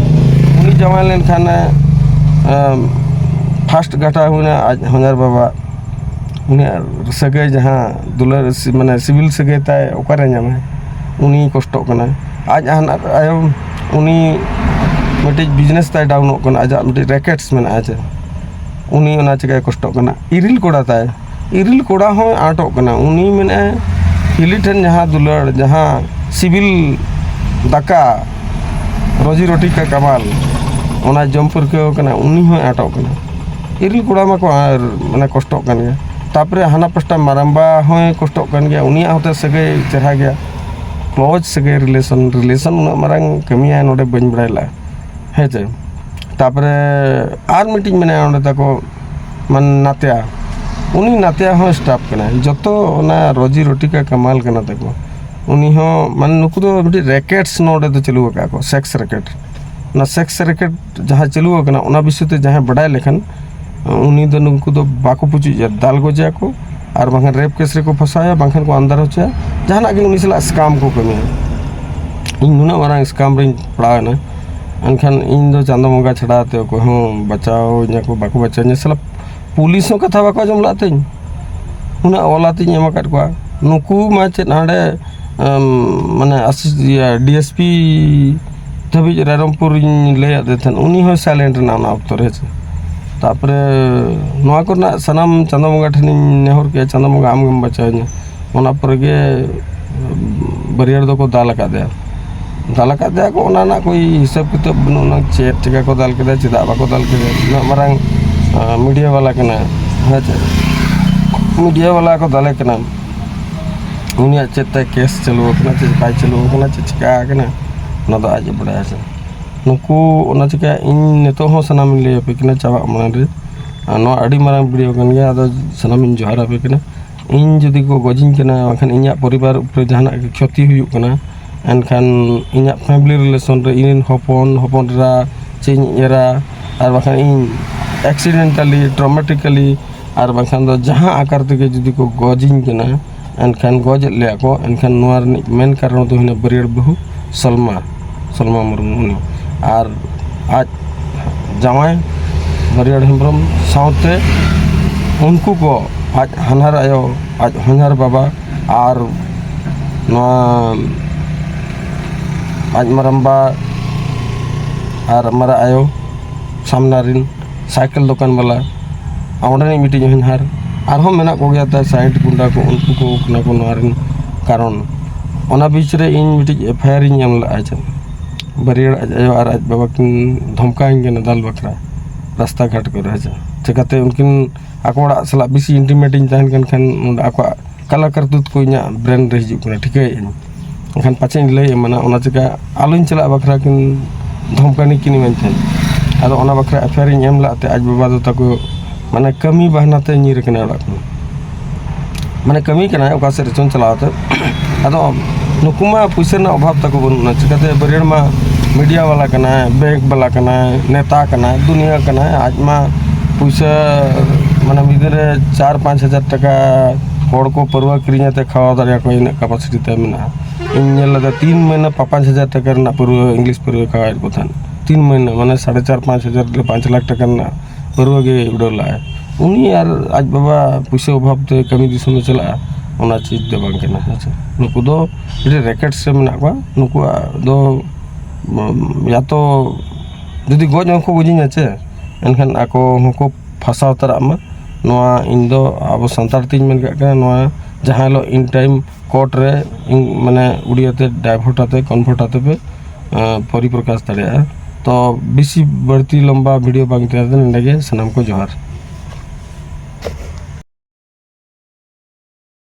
ᱩᱱᱤ ᱡᱟᱶᱟᱭ ᱞᱮᱱᱠᱷᱟᱱ, ᱮᱢ, ᱯᱷᱟᱥᱴ ᱜᱷᱟᱴᱟ ᱦᱩᱭᱱᱟ ᱟᱡ ᱦᱚᱧᱦᱟᱨ ᱵᱟᱵᱟ᱾ ᱩᱱᱤᱭᱟᱜ ᱥᱟᱹᱜᱟᱹᱭ ᱡᱟᱦᱟᱸ ᱫᱩᱞᱟᱹᱲ, ᱥᱤ-, ᱢᱟᱱᱮ ᱥᱤᱵᱤᱞ ᱥᱟᱹᱜᱟᱹᱭ ᱛᱟᱭ ᱚᱠᱟᱨᱮ ᱧᱟᱢᱟᱭ? ᱩᱱᱤ ᱠᱚᱥᱴᱚᱜ ᱠᱟᱱᱟᱭ᱾ ᱟᱡ ᱦᱟᱱᱟ ᱟᱭᱳ, ᱩᱱᱤ ᱢᱤᱫᱴᱤᱡ ᱵᱤᱡᱽᱱᱮᱥ ᱛᱟᱭ ᱰᱟᱣᱩᱱᱚᱜ ᱠᱟᱱᱟ, ᱟᱡᱟᱜ ᱢᱤᱫᱴᱤᱡ ᱨᱮᱠᱮᱴᱥ ᱢᱮᱱᱟᱜᱼᱟ ᱡᱮ, ᱩᱱᱤ ᱚᱱᱟ ᱪᱤᱠᱟᱭ ᱠᱚᱥᱴᱚᱜ ᱠᱟᱱᱟ᱾ ᱤᱨᱤᱞ ᱠᱚᱲᱟ ᱛᱟᱭ, ᱤᱨᱤᱞ ᱠᱚᱲᱟ ᱦᱚᱸᱭ ᱟᱸᱴᱚᱜ ᱠᱟᱱᱟ᱾ ᱩᱱᱤ ᱢᱮᱱᱮᱫᱼᱟᱭ, ᱦᱤᱞᱤ ᱴᱷᱮᱱ ᱡᱟᱦᱟᱸ ᱫᱩᱞᱟᱹᱲ, ᱡᱟᱦᱟᱸ ᱥᱤᱵᱤᱞ ᱫᱟᱠᱟ, ᱨᱳᱡᱤ ᱨᱳᱴᱤ ᱠᱟ ᱠᱟᱢᱟᱞ, ᱚᱱᱟ ᱡᱚᱢ ᱯᱟᱹᱨᱠᱟᱹᱣ ᱠᱟᱱᱟ, ᱩᱱᱤ ᱦᱚᱸᱭ ᱟᱸᱴᱚᱜ ᱠᱟᱱᱟ᱾ ᱤᱨᱤᱞ ᱠᱚᱲᱟ ᱢᱟᱠᱚ ᱟᱨ, ᱢᱟᱱᱮ, ᱠᱚᱥᱴᱚᱜ ᱠᱟᱱ ᱜᱮᱭᱟ᱾ ᱛᱟᱯᱚᱨᱮ ᱦᱟᱱᱟ ᱯᱟᱥᱴᱟ ᱢᱟᱨᱟᱢᱵᱟ ᱦᱚᱸᱭ ᱠᱚᱥᱴᱚᱜ ᱠᱟᱱ ᱜᱮᱭᱟ, ᱩᱱᱤᱭᱟᱜ ᱦᱚᱸᱛᱚ ᱥᱟᱹᱜᱟᱹᱭ ᱪᱮᱦᱨᱟ ᱜᱮᱭᱟ, ᱠᱞᱳᱡᱽ ᱥᱟᱹᱜᱟᱹᱭ, ᱨᱤᱞᱮᱥᱚᱱ, ᱨᱤᱞᱮᱥᱚᱱ ᱩᱱᱟᱹᱜ ᱢᱟᱨᱟᱝ ᱠᱟᱹᱢᱤᱭᱟᱭ ᱱᱚᱰᱮ ᱵᱟᱹᱧ ᱵᱟᱲᱟᱭ ᱞᱮᱫᱼᱟ, ᱦᱮᱸ ᱪᱮ᱾ ᱛᱟᱯᱚᱨᱮ ᱟᱨ ᱢᱤᱫᱴᱤᱡ ᱢᱮᱱᱟᱭᱟ ᱚᱸᱰᱮ ᱛᱟᱠᱚ, ᱢᱟᱱᱮ ᱱᱟᱛᱮᱭᱟ, ᱩᱱᱤ ᱱᱟᱛᱮᱭᱟ ᱦᱚᱸ ᱥᱴᱟᱯ ᱠᱟᱱᱟᱭ᱾ ᱡᱚᱛᱚ ᱚᱱᱟ ᱨᱳᱡᱤ ᱨᱳᱴᱤ ᱠᱟ ᱠᱟᱢᱟᱞ ᱠᱟᱱᱟ ᱛᱟᱠᱚ᱾ ᱩᱱᱤ ᱦᱚᱸ, ᱢᱟᱱᱮ, ᱱᱩᱠᱩ ᱫᱚ ᱢᱤᱫᱴᱤᱡ ᱨᱮᱠᱮᱴᱥ ᱱᱚᱰᱮ ᱫᱚ ᱪᱟᱹᱞᱩ ᱟᱠᱟᱫ ᱠᱚ, ᱥᱮᱠᱥ ᱨᱮᱠᱮᱴ᱾ ᱚᱱᱟ ᱥᱮᱠᱥ ᱨᱮᱠᱮᱴ ᱡᱟᱦᱟᱸ ᱪᱟᱹᱞᱩ ᱟᱠᱟᱱᱟ, ᱚᱱᱟ ᱵᱤᱥᱚᱭ ᱛᱮ ᱡᱟᱦᱟᱸᱭ ᱵᱟᱰᱟᱭ ᱞᱮᱠᱷᱟᱱ, ᱩᱱᱤ ᱫᱚ ᱱᱩᱠᱩ ᱫᱚ ᱵᱟᱠᱚ ᱯᱩᱪᱩᱡᱮᱭᱟ, ᱫᱟᱞ ᱜᱚᱡᱮᱭᱟ ᱠᱚ, ᱟᱨ ᱵᱟᱝᱠᱷᱟᱱ ᱨᱮᱯ ᱠᱮᱥ ᱨᱮᱠᱚ ᱯᱷᱟᱸᱥᱟᱣᱮᱭᱟ, ᱵᱟᱝᱠᱷᱟᱱ ᱠᱚ ᱟᱱᱫᱟᱨ ᱦᱚᱪᱚᱭᱟ, ᱡᱟᱦᱟᱱᱟᱜ ᱜᱮ ᱩᱱᱤ ᱥᱟᱞᱟᱜ ᱥᱠᱮᱢ ᱠᱚ ᱠᱟᱹᱢᱤᱭᱟ᱾ ᱤᱧ ᱱᱩᱱᱟᱹᱜ ᱢᱟᱨᱟᱝ ᱥᱠᱮᱢ ᱨᱤᱧ ᱯᱟᱲᱟᱣ ᱮᱱᱟ, ᱮᱱᱠᱷᱟᱱ ᱤᱧ ᱫᱚ ᱪᱟᱸᱫᱚ ᱵᱚᱸᱜᱟ ᱪᱷᱟᱲᱟ ᱛᱮ ᱚᱠᱚᱭ ᱦᱚᱸ ᱵᱟᱪᱟᱣ ᱤᱧᱟ ᱠᱚ, ᱵᱟᱠᱚ ᱵᱟᱪᱟᱣ ᱤᱧᱟ᱾ ᱥᱟᱞᱟ ᱯᱩᱞᱤᱥ ᱦᱚᱸ ᱠᱟᱛᱷᱟ ᱵᱟᱠᱚ ᱟᱸᱡᱚᱢ ᱞᱟᱜ ᱛᱤᱧ, ᱩᱱᱟᱹᱜ ᱚᱞᱟᱛᱤᱧ ᱮᱢ ᱟᱠᱟᱫ ᱠᱚᱣᱟ᱾ ᱱᱩᱠᱩ ᱢᱟ ᱪᱮᱫ ᱦᱟᱸᱰᱮ, ᱮᱢ, ᱢᱟᱱᱮ ᱟᱥᱤᱥ, ᱤᱭᱟᱹ, ᱰᱤ ᱮᱥ ᱯᱤ ᱫᱷᱟᱹᱵᱤᱡ ᱨᱟᱭᱨᱚᱝᱯᱩᱨ ᱤᱧ ᱞᱟᱹᱭᱟᱫ ᱫᱮ ᱛᱟᱦᱮᱸᱫ, ᱩᱱᱤ ᱦᱚᱸ ᱥᱟᱭᱞᱮᱱᱴ ᱮᱱᱟ ᱚᱱᱟ ᱚᱠᱛᱚ ᱨᱮ, ᱦᱮᱸ ᱥᱮ᱾ ᱛᱟᱨᱯᱚᱨᱮ ᱱᱚᱣᱟ ᱠᱚᱨᱮᱱᱟᱜ ᱥᱟᱱᱟᱢ ᱪᱟᱸᱫᱚ ᱵᱚᱸᱜᱟ ᱴᱷᱮᱱᱤᱧ ᱱᱮᱦᱚᱨ ᱠᱮᱜᱼᱟ, ᱪᱟᱸᱫᱚ ᱵᱚᱸᱜᱟ ᱟᱢ ᱜᱮᱢ ᱵᱟᱪᱟᱣᱤᱧᱟ᱾ ᱚᱱᱟ ᱯᱚᱨᱮ ᱜᱮ ᱵᱟᱹᱨᱭᱟᱹᱲ ᱫᱚᱠᱚ ᱫᱟᱞ ᱟᱠᱟᱫᱮᱭᱟ᱾ ᱫᱟᱞ ᱟᱠᱟᱫᱮᱭᱟ ᱠᱚ, ᱚᱱᱟ ᱨᱮᱱᱟᱜ ᱠᱳᱭ ᱦᱤᱥᱟᱹᱵ ᱠᱤᱛᱟᱹᱵ ᱵᱟᱹᱱᱩᱜ ᱟᱱᱟ, ᱪᱮᱫ ᱪᱤᱠᱟ ᱠᱚ ᱫᱟᱞ ᱠᱮᱫᱮᱭᱟ, ᱪᱮᱫᱟᱜ ᱵᱟᱠᱚ ᱫᱟᱞ ᱠᱮᱫᱮᱭᱟ᱾ ᱩᱱᱟᱹᱜ ᱢᱟᱨᱟᱝ, ᱟᱸ, ᱢᱤᱰᱤᱭᱟ ᱵᱟᱞᱟ ᱠᱟᱱᱟᱭ, ᱦᱮᱸ ᱪᱮ? ᱢᱤᱰᱤᱭᱟ ᱵᱟᱞᱟ ᱠᱚ ᱫᱟᱞᱮ ᱠᱟᱱᱟ, ᱩᱱᱤᱭᱟᱜ ᱪᱮᱫ ᱛᱟᱭ ᱠᱮᱥ ᱪᱟᱹᱞᱩ ᱟᱠᱟᱱᱟ, ᱪᱮᱫ ᱵᱟᱭ ᱪᱟᱹᱞᱩ ᱟᱠᱟᱱᱟ, ᱪᱮᱫ ᱪᱤᱠᱟ ᱟᱠᱟᱱᱟ, ᱚᱱᱟ ᱫᱚ ᱟᱡ ᱮ ᱵᱟᱲᱟᱭᱟ ᱥᱮ᱾ ᱱᱩᱠᱩ, ᱚᱱᱟ ᱪᱤᱠᱟ ᱤᱧ ᱱᱤᱛᱚᱜ ᱦᱚᱸ ᱥᱟᱱᱟᱢᱤᱧ ᱞᱟᱹᱭ ᱟᱯᱮ ᱠᱟᱱᱟ ᱪᱟᱵᱟᱜ ᱢᱟᱲᱟᱝ ᱨᱮ᱾ ᱟᱨ ᱱᱚᱣᱟ ᱟᱹᱰᱤ ᱢᱟᱨᱟᱝ ᱵᱷᱤᱰᱤᱭᱳ ᱠᱟᱱ ᱜᱮᱭᱟ, ᱟᱫᱚ ᱥᱟᱱᱟᱢᱤᱧ ᱡᱚᱦᱟᱨ ᱟᱯᱮ ᱠᱟᱱᱟ᱾ ᱤᱧ ᱡᱩᱫᱤ ᱠᱚ ᱜᱚᱡᱤᱧ ᱠᱟᱱᱟ, ᱵᱟᱝᱠᱷᱟᱱ ᱤᱧᱟᱹᱜ ᱯᱚᱨᱤᱵᱟᱨ ᱩᱯᱨᱮ ᱡᱟᱦᱟᱱᱟᱜ ᱜᱮ ᱠᱷᱚᱛᱤ ᱦᱩᱭᱩᱜ ᱠᱟᱱᱟ, ᱮᱱᱠᱷᱟᱱ ᱤᱧᱟᱹᱜ ᱯᱷᱮᱢᱤᱞᱤ ᱨᱤᱞᱮᱥᱚᱱ ᱨᱮ ᱤᱧ ᱨᱮᱱ ᱦᱚᱯᱚᱱ, ᱦᱚᱯᱚᱱ ᱮᱨᱟ, ᱪᱮ ᱤᱧ ᱮᱨᱟ, ᱟᱨ ᱵᱟᱠᱷᱟᱱ ᱤᱧ ᱮᱠᱥᱤᱰᱮᱱᱴᱟᱞᱤ, ᱴᱨᱚᱢᱮᱴᱤᱠᱟᱞᱤ, ᱟᱨ ᱵᱟᱝᱠᱷᱟᱱ ᱫᱚ ᱡᱟᱦᱟᱸ ᱟᱠᱟᱨ ᱛᱮᱜᱮ ᱡᱩᱫᱤ ᱠᱚ ᱜᱚᱡᱤᱧ ᱠᱟᱱᱟ, ᱮᱱᱠᱷᱟᱱ ᱜᱚᱡᱮᱫ ᱞᱮᱭᱟ ᱠᱚ, ᱮᱱᱠᱷᱟᱱ ᱱᱚᱣᱟ ᱨᱤᱱᱤᱡ ᱢᱮᱱ ᱠᱟᱨᱚᱱ ᱫᱚ ᱦᱩᱭᱱᱟ ᱵᱟᱹᱨᱭᱟᱹᱲ ᱵᱟᱹᱦᱩ ᱥᱚᱞᱢᱟ, ᱥᱚᱞᱢᱟ ᱢᱩᱨᱢᱩ ᱩᱱᱤ, ᱟᱨ ᱟᱡ ᱡᱟᱶᱟᱭ ᱵᱟᱹᱨᱭᱟᱹᱲ ᱦᱮᱢᱵᱨᱚᱢ ᱥᱟᱶᱛᱮ ᱩᱱᱠᱩ ᱠᱚ, ᱟᱡ ᱦᱟᱱᱦᱟᱨ ᱟᱭᱳ, ᱟᱡ ᱦᱚᱧᱦᱟᱨ ᱵᱟᱵᱟ, ᱟᱨ ᱱᱚᱣᱟ ᱟᱡ ᱢᱟᱨᱟᱢᱵᱟ ᱟᱨ ᱢᱟᱨᱟ ᱟᱭᱳ, ᱥᱟᱢᱱᱟ ᱨᱤᱱ ᱥᱟᱭᱠᱮᱞ ᱫᱚᱠᱟᱱ ᱵᱟᱞᱟ, ᱟᱨ ᱚᱸᱰᱮᱱᱤᱡ ᱢᱤᱫᱴᱤᱡ ᱦᱚᱧᱦᱟᱨ, ᱟᱨᱦᱚᱸ ᱢᱮᱱᱟᱜ ᱠᱚᱜᱮᱭᱟ ᱛᱟᱭ ᱥᱟᱭᱤᱰ ᱜᱩᱱᱰᱟ ᱠᱚ, ᱩᱱᱠᱩ ᱠᱚ ᱠᱟᱱᱟ ᱠᱚ ᱱᱚᱣᱟ ᱨᱤᱱ ᱠᱟᱨᱚᱱ᱾ ᱚᱱᱟ ᱵᱤᱪ ᱨᱮ ᱤᱧ ᱢᱤᱫᱴᱤᱡ ᱮᱯᱷ ᱟᱭ ᱟᱨ ᱤᱧ ᱮᱢ ᱞᱮᱫᱼᱟ ᱪᱮ, ᱵᱟᱹᱨᱭᱟᱹᱲ ᱟᱡ ᱟᱭᱳ ᱟᱨ ᱟᱡ ᱵᱟᱵᱟ ᱠᱤᱱ ᱫᱷᱚᱢᱠᱟᱣᱤᱧ ᱠᱟᱱᱟ ᱫᱟᱞ ᱵᱟᱠᱷᱨᱟ ᱨᱟᱥᱛᱟ ᱜᱷᱟᱴ ᱠᱚᱨᱮ, ᱦᱮᱸ ᱪᱮ᱾ ᱪᱤᱠᱟᱹᱛᱮ ᱩᱱᱠᱤᱱ ᱟᱠᱚ ᱚᱲᱟᱜ ᱥᱟᱞᱟᱜ ᱵᱮᱥᱤ ᱤᱱᱴᱤᱢᱮᱴ ᱤᱧ ᱛᱟᱦᱮᱱ ᱠᱟᱱ ᱠᱷᱟᱱ, ᱚᱸᱰᱮ ᱟᱠᱚᱣᱟᱜ ᱠᱟᱞᱟ ᱠᱟᱨᱛᱩᱛ ᱠᱚ ᱤᱧᱟᱹᱜ ᱵᱨᱮᱱ ᱨᱮ ᱦᱤᱡᱩᱜ ᱠᱟᱱᱟ, ᱴᱷᱤᱠᱟᱹᱭᱮᱫ ᱟᱹᱧ᱾ ᱮᱱᱠᱷᱟᱱ ᱯᱟᱪᱮᱫ ᱤᱧ ᱞᱟᱹᱭ ᱮᱢᱟᱱᱟ, ᱚᱱᱟ ᱪᱤᱠᱟ ᱟᱞᱚᱧ ᱪᱟᱞᱟᱜ ᱵᱟᱠᱷᱨᱟ ᱠᱤᱱ ᱫᱷᱚᱢᱠᱟᱣ ᱠᱤᱱ ᱮᱢᱟᱹᱧ ᱛᱟᱦᱮᱸᱫ᱾ ᱟᱫᱚ ᱚᱱᱟ ᱵᱟᱠᱷᱨᱟ ᱮᱯᱷ ᱟᱭ ᱟᱨ ᱤᱧ ᱮᱢ ᱞᱮᱫ ᱛᱮ ᱟᱡ ᱵᱟᱵᱟ ᱫᱚ ᱛᱟᱠᱚ ᱢᱟᱱᱮ ᱠᱟᱹᱢᱤ ᱵᱟᱦᱱᱟ ᱛᱮ ᱧᱤᱨ ᱟᱠᱟᱱᱟᱭ ᱚᱲᱟᱜ ᱠᱷᱚᱱ᱾ ᱢᱟᱱᱮ ᱠᱟᱹᱢᱤ ᱠᱟᱱᱟᱭ ᱚᱠᱟ ᱥᱮᱫ ᱨᱮᱪᱚᱝ ᱪᱟᱞᱟᱣ ᱛᱮ᱾ ᱟᱫᱚ ᱱᱩᱠᱩ ᱢᱟ ᱯᱩᱭᱥᱟᱹ ᱨᱮᱱᱟᱜ ᱚᱵᱷᱟᱵᱽ ᱛᱟᱠᱚ ᱵᱟᱹᱱᱩᱜᱼᱟ, ᱪᱤᱠᱟᱹᱛᱮ ᱵᱟᱹᱨᱭᱟᱹᱲ ᱢᱟ ᱢᱤᱰᱤᱭᱟ ᱵᱟᱞᱟ ᱠᱟᱱᱟᱭ, ᱵᱮᱝᱠ ᱵᱟᱞᱟ ᱠᱟᱱᱟᱭ, ᱱᱮᱛᱟ ᱠᱟᱱᱟᱭ, ᱫᱩᱱᱤᱭᱟᱹ ᱠᱟᱱᱟᱭ, ᱟᱡ ᱢᱟ ᱯᱩᱭᱥᱟᱹ ᱢᱟᱱᱮ ᱢᱤᱫ ᱫᱤᱱ ᱨᱮ ᱪᱟᱨ ᱯᱟᱸᱪ ᱦᱟᱡᱟᱨ ᱴᱟᱠᱟ ᱦᱚᱲ ᱠᱚ ᱯᱟᱹᱨᱣᱟᱹ ᱠᱤᱨᱤᱧ ᱟᱛᱮ ᱠᱷᱟᱣᱟᱣ ᱫᱟᱲᱮᱭᱟᱠᱚᱣᱟ, ᱤᱱᱟᱹᱜ ᱠᱮᱯᱟᱥᱤᱴᱤ ᱛᱟᱭ ᱢᱮᱱᱟᱜᱼᱟ᱾ ᱤᱧ ᱧᱮᱞ ᱞᱮᱫᱟ ᱛᱤᱱ ᱢᱟᱹᱦᱱᱟᱹ ᱯᱟ- ᱯᱟᱸᱪ ᱦᱟᱡᱟᱨ ᱴᱟᱠᱟ ᱨᱮᱱᱟᱜ ᱯᱟᱹᱨᱣᱟᱹ, ᱤᱝᱞᱤᱥ ᱯᱟᱹᱨᱣᱟᱹ ᱠᱷᱟᱣᱟᱣᱮᱫ ᱠᱚ ᱛᱟᱦᱮᱸᱫ᱾ ᱛᱤᱱ ᱢᱟᱹᱦᱱᱟᱹ ᱢᱟᱱᱮ ᱥᱟᱲᱮ ᱪᱟᱨ ᱯᱟᱸᱪ ᱦᱟᱡᱟᱨ ᱯᱟᱸᱪ ᱞᱟᱠᱷ ᱴᱟᱠᱟ ᱨᱮᱱᱟᱜ ᱯᱟᱹᱨᱣᱟᱹ ᱜᱮ ᱩᱰᱟᱹᱣ ᱞᱟᱜᱼᱟᱭ᱾ ᱩᱱᱤ ᱟᱨ ᱟᱡ ᱵᱟᱵᱟ ᱯᱩᱭᱥᱟᱹ ᱚᱵᱷᱟᱵ ᱛᱮ ᱠᱟᱹᱢᱤ ᱫᱤᱥᱚᱢᱮ ᱪᱟᱞᱟᱜᱼᱟ, ᱚᱱᱟ ᱪᱮᱫ ᱫᱚ ᱵᱟᱝ ᱠᱟᱱᱟ, ᱦᱮᱸ ᱥᱮ᱾ ᱱᱩᱠᱩ ᱫᱚ ᱢᱤᱫᱴᱮᱱ ᱨᱮᱠᱮᱴᱥ ᱨᱮ ᱢᱮᱱᱟᱜ ᱠᱚᱣᱟ᱾ ᱱᱩᱠᱩᱣᱟᱜ ᱫᱚ ᱩᱢ, ᱭᱟ ᱛᱚ ᱡᱩᱫᱤ ᱜᱚᱡ ᱦᱚᱸᱠᱚ ᱜᱚᱡᱤᱧᱟ ᱪᱮ, ᱮᱱᱠᱷᱟᱱ ᱟᱠᱚ ᱦᱚᱸᱠᱚ ᱯᱷᱟᱸᱥᱟᱣ ᱛᱟᱨᱟᱜ ᱢᱟ᱾ ᱱᱚᱣᱟ ᱤᱧ ᱫᱚ ᱟᱵᱚ ᱥᱟᱱᱛᱟᱲ ᱛᱤᱧ ᱢᱮᱱ ᱠᱟᱜ ᱠᱟᱱᱟ, ᱱᱚᱣᱟ ᱡᱟᱦᱟᱸ ᱦᱤᱞᱳᱜ in time court ᱨᱮ ᱤᱧ ᱢᱟᱱᱮ ᱩᱲᱤᱭᱟᱹ ᱛᱮ divert ᱟᱛᱮ convert ᱟᱛᱮ ᱯᱮ ᱯᱚᱨᱤᱯᱨᱚᱠᱟᱥ ᱫᱟᱲᱮᱭᱟᱜᱼᱟ᱾ ᱛᱚ ᱵᱮᱥᱤ ᱵᱟᱹᱲᱛᱤ ᱞᱚᱢᱵᱟ ᱵᱷᱤᱰᱤᱭᱳ ᱵᱟᱝ ᱛᱮᱭᱟᱨ ᱫᱟ, ᱱᱚᱰᱮ ᱜᱮ ᱥᱟᱱᱟᱢ ᱠᱚ ᱡᱚᱦᱟᱨ᱾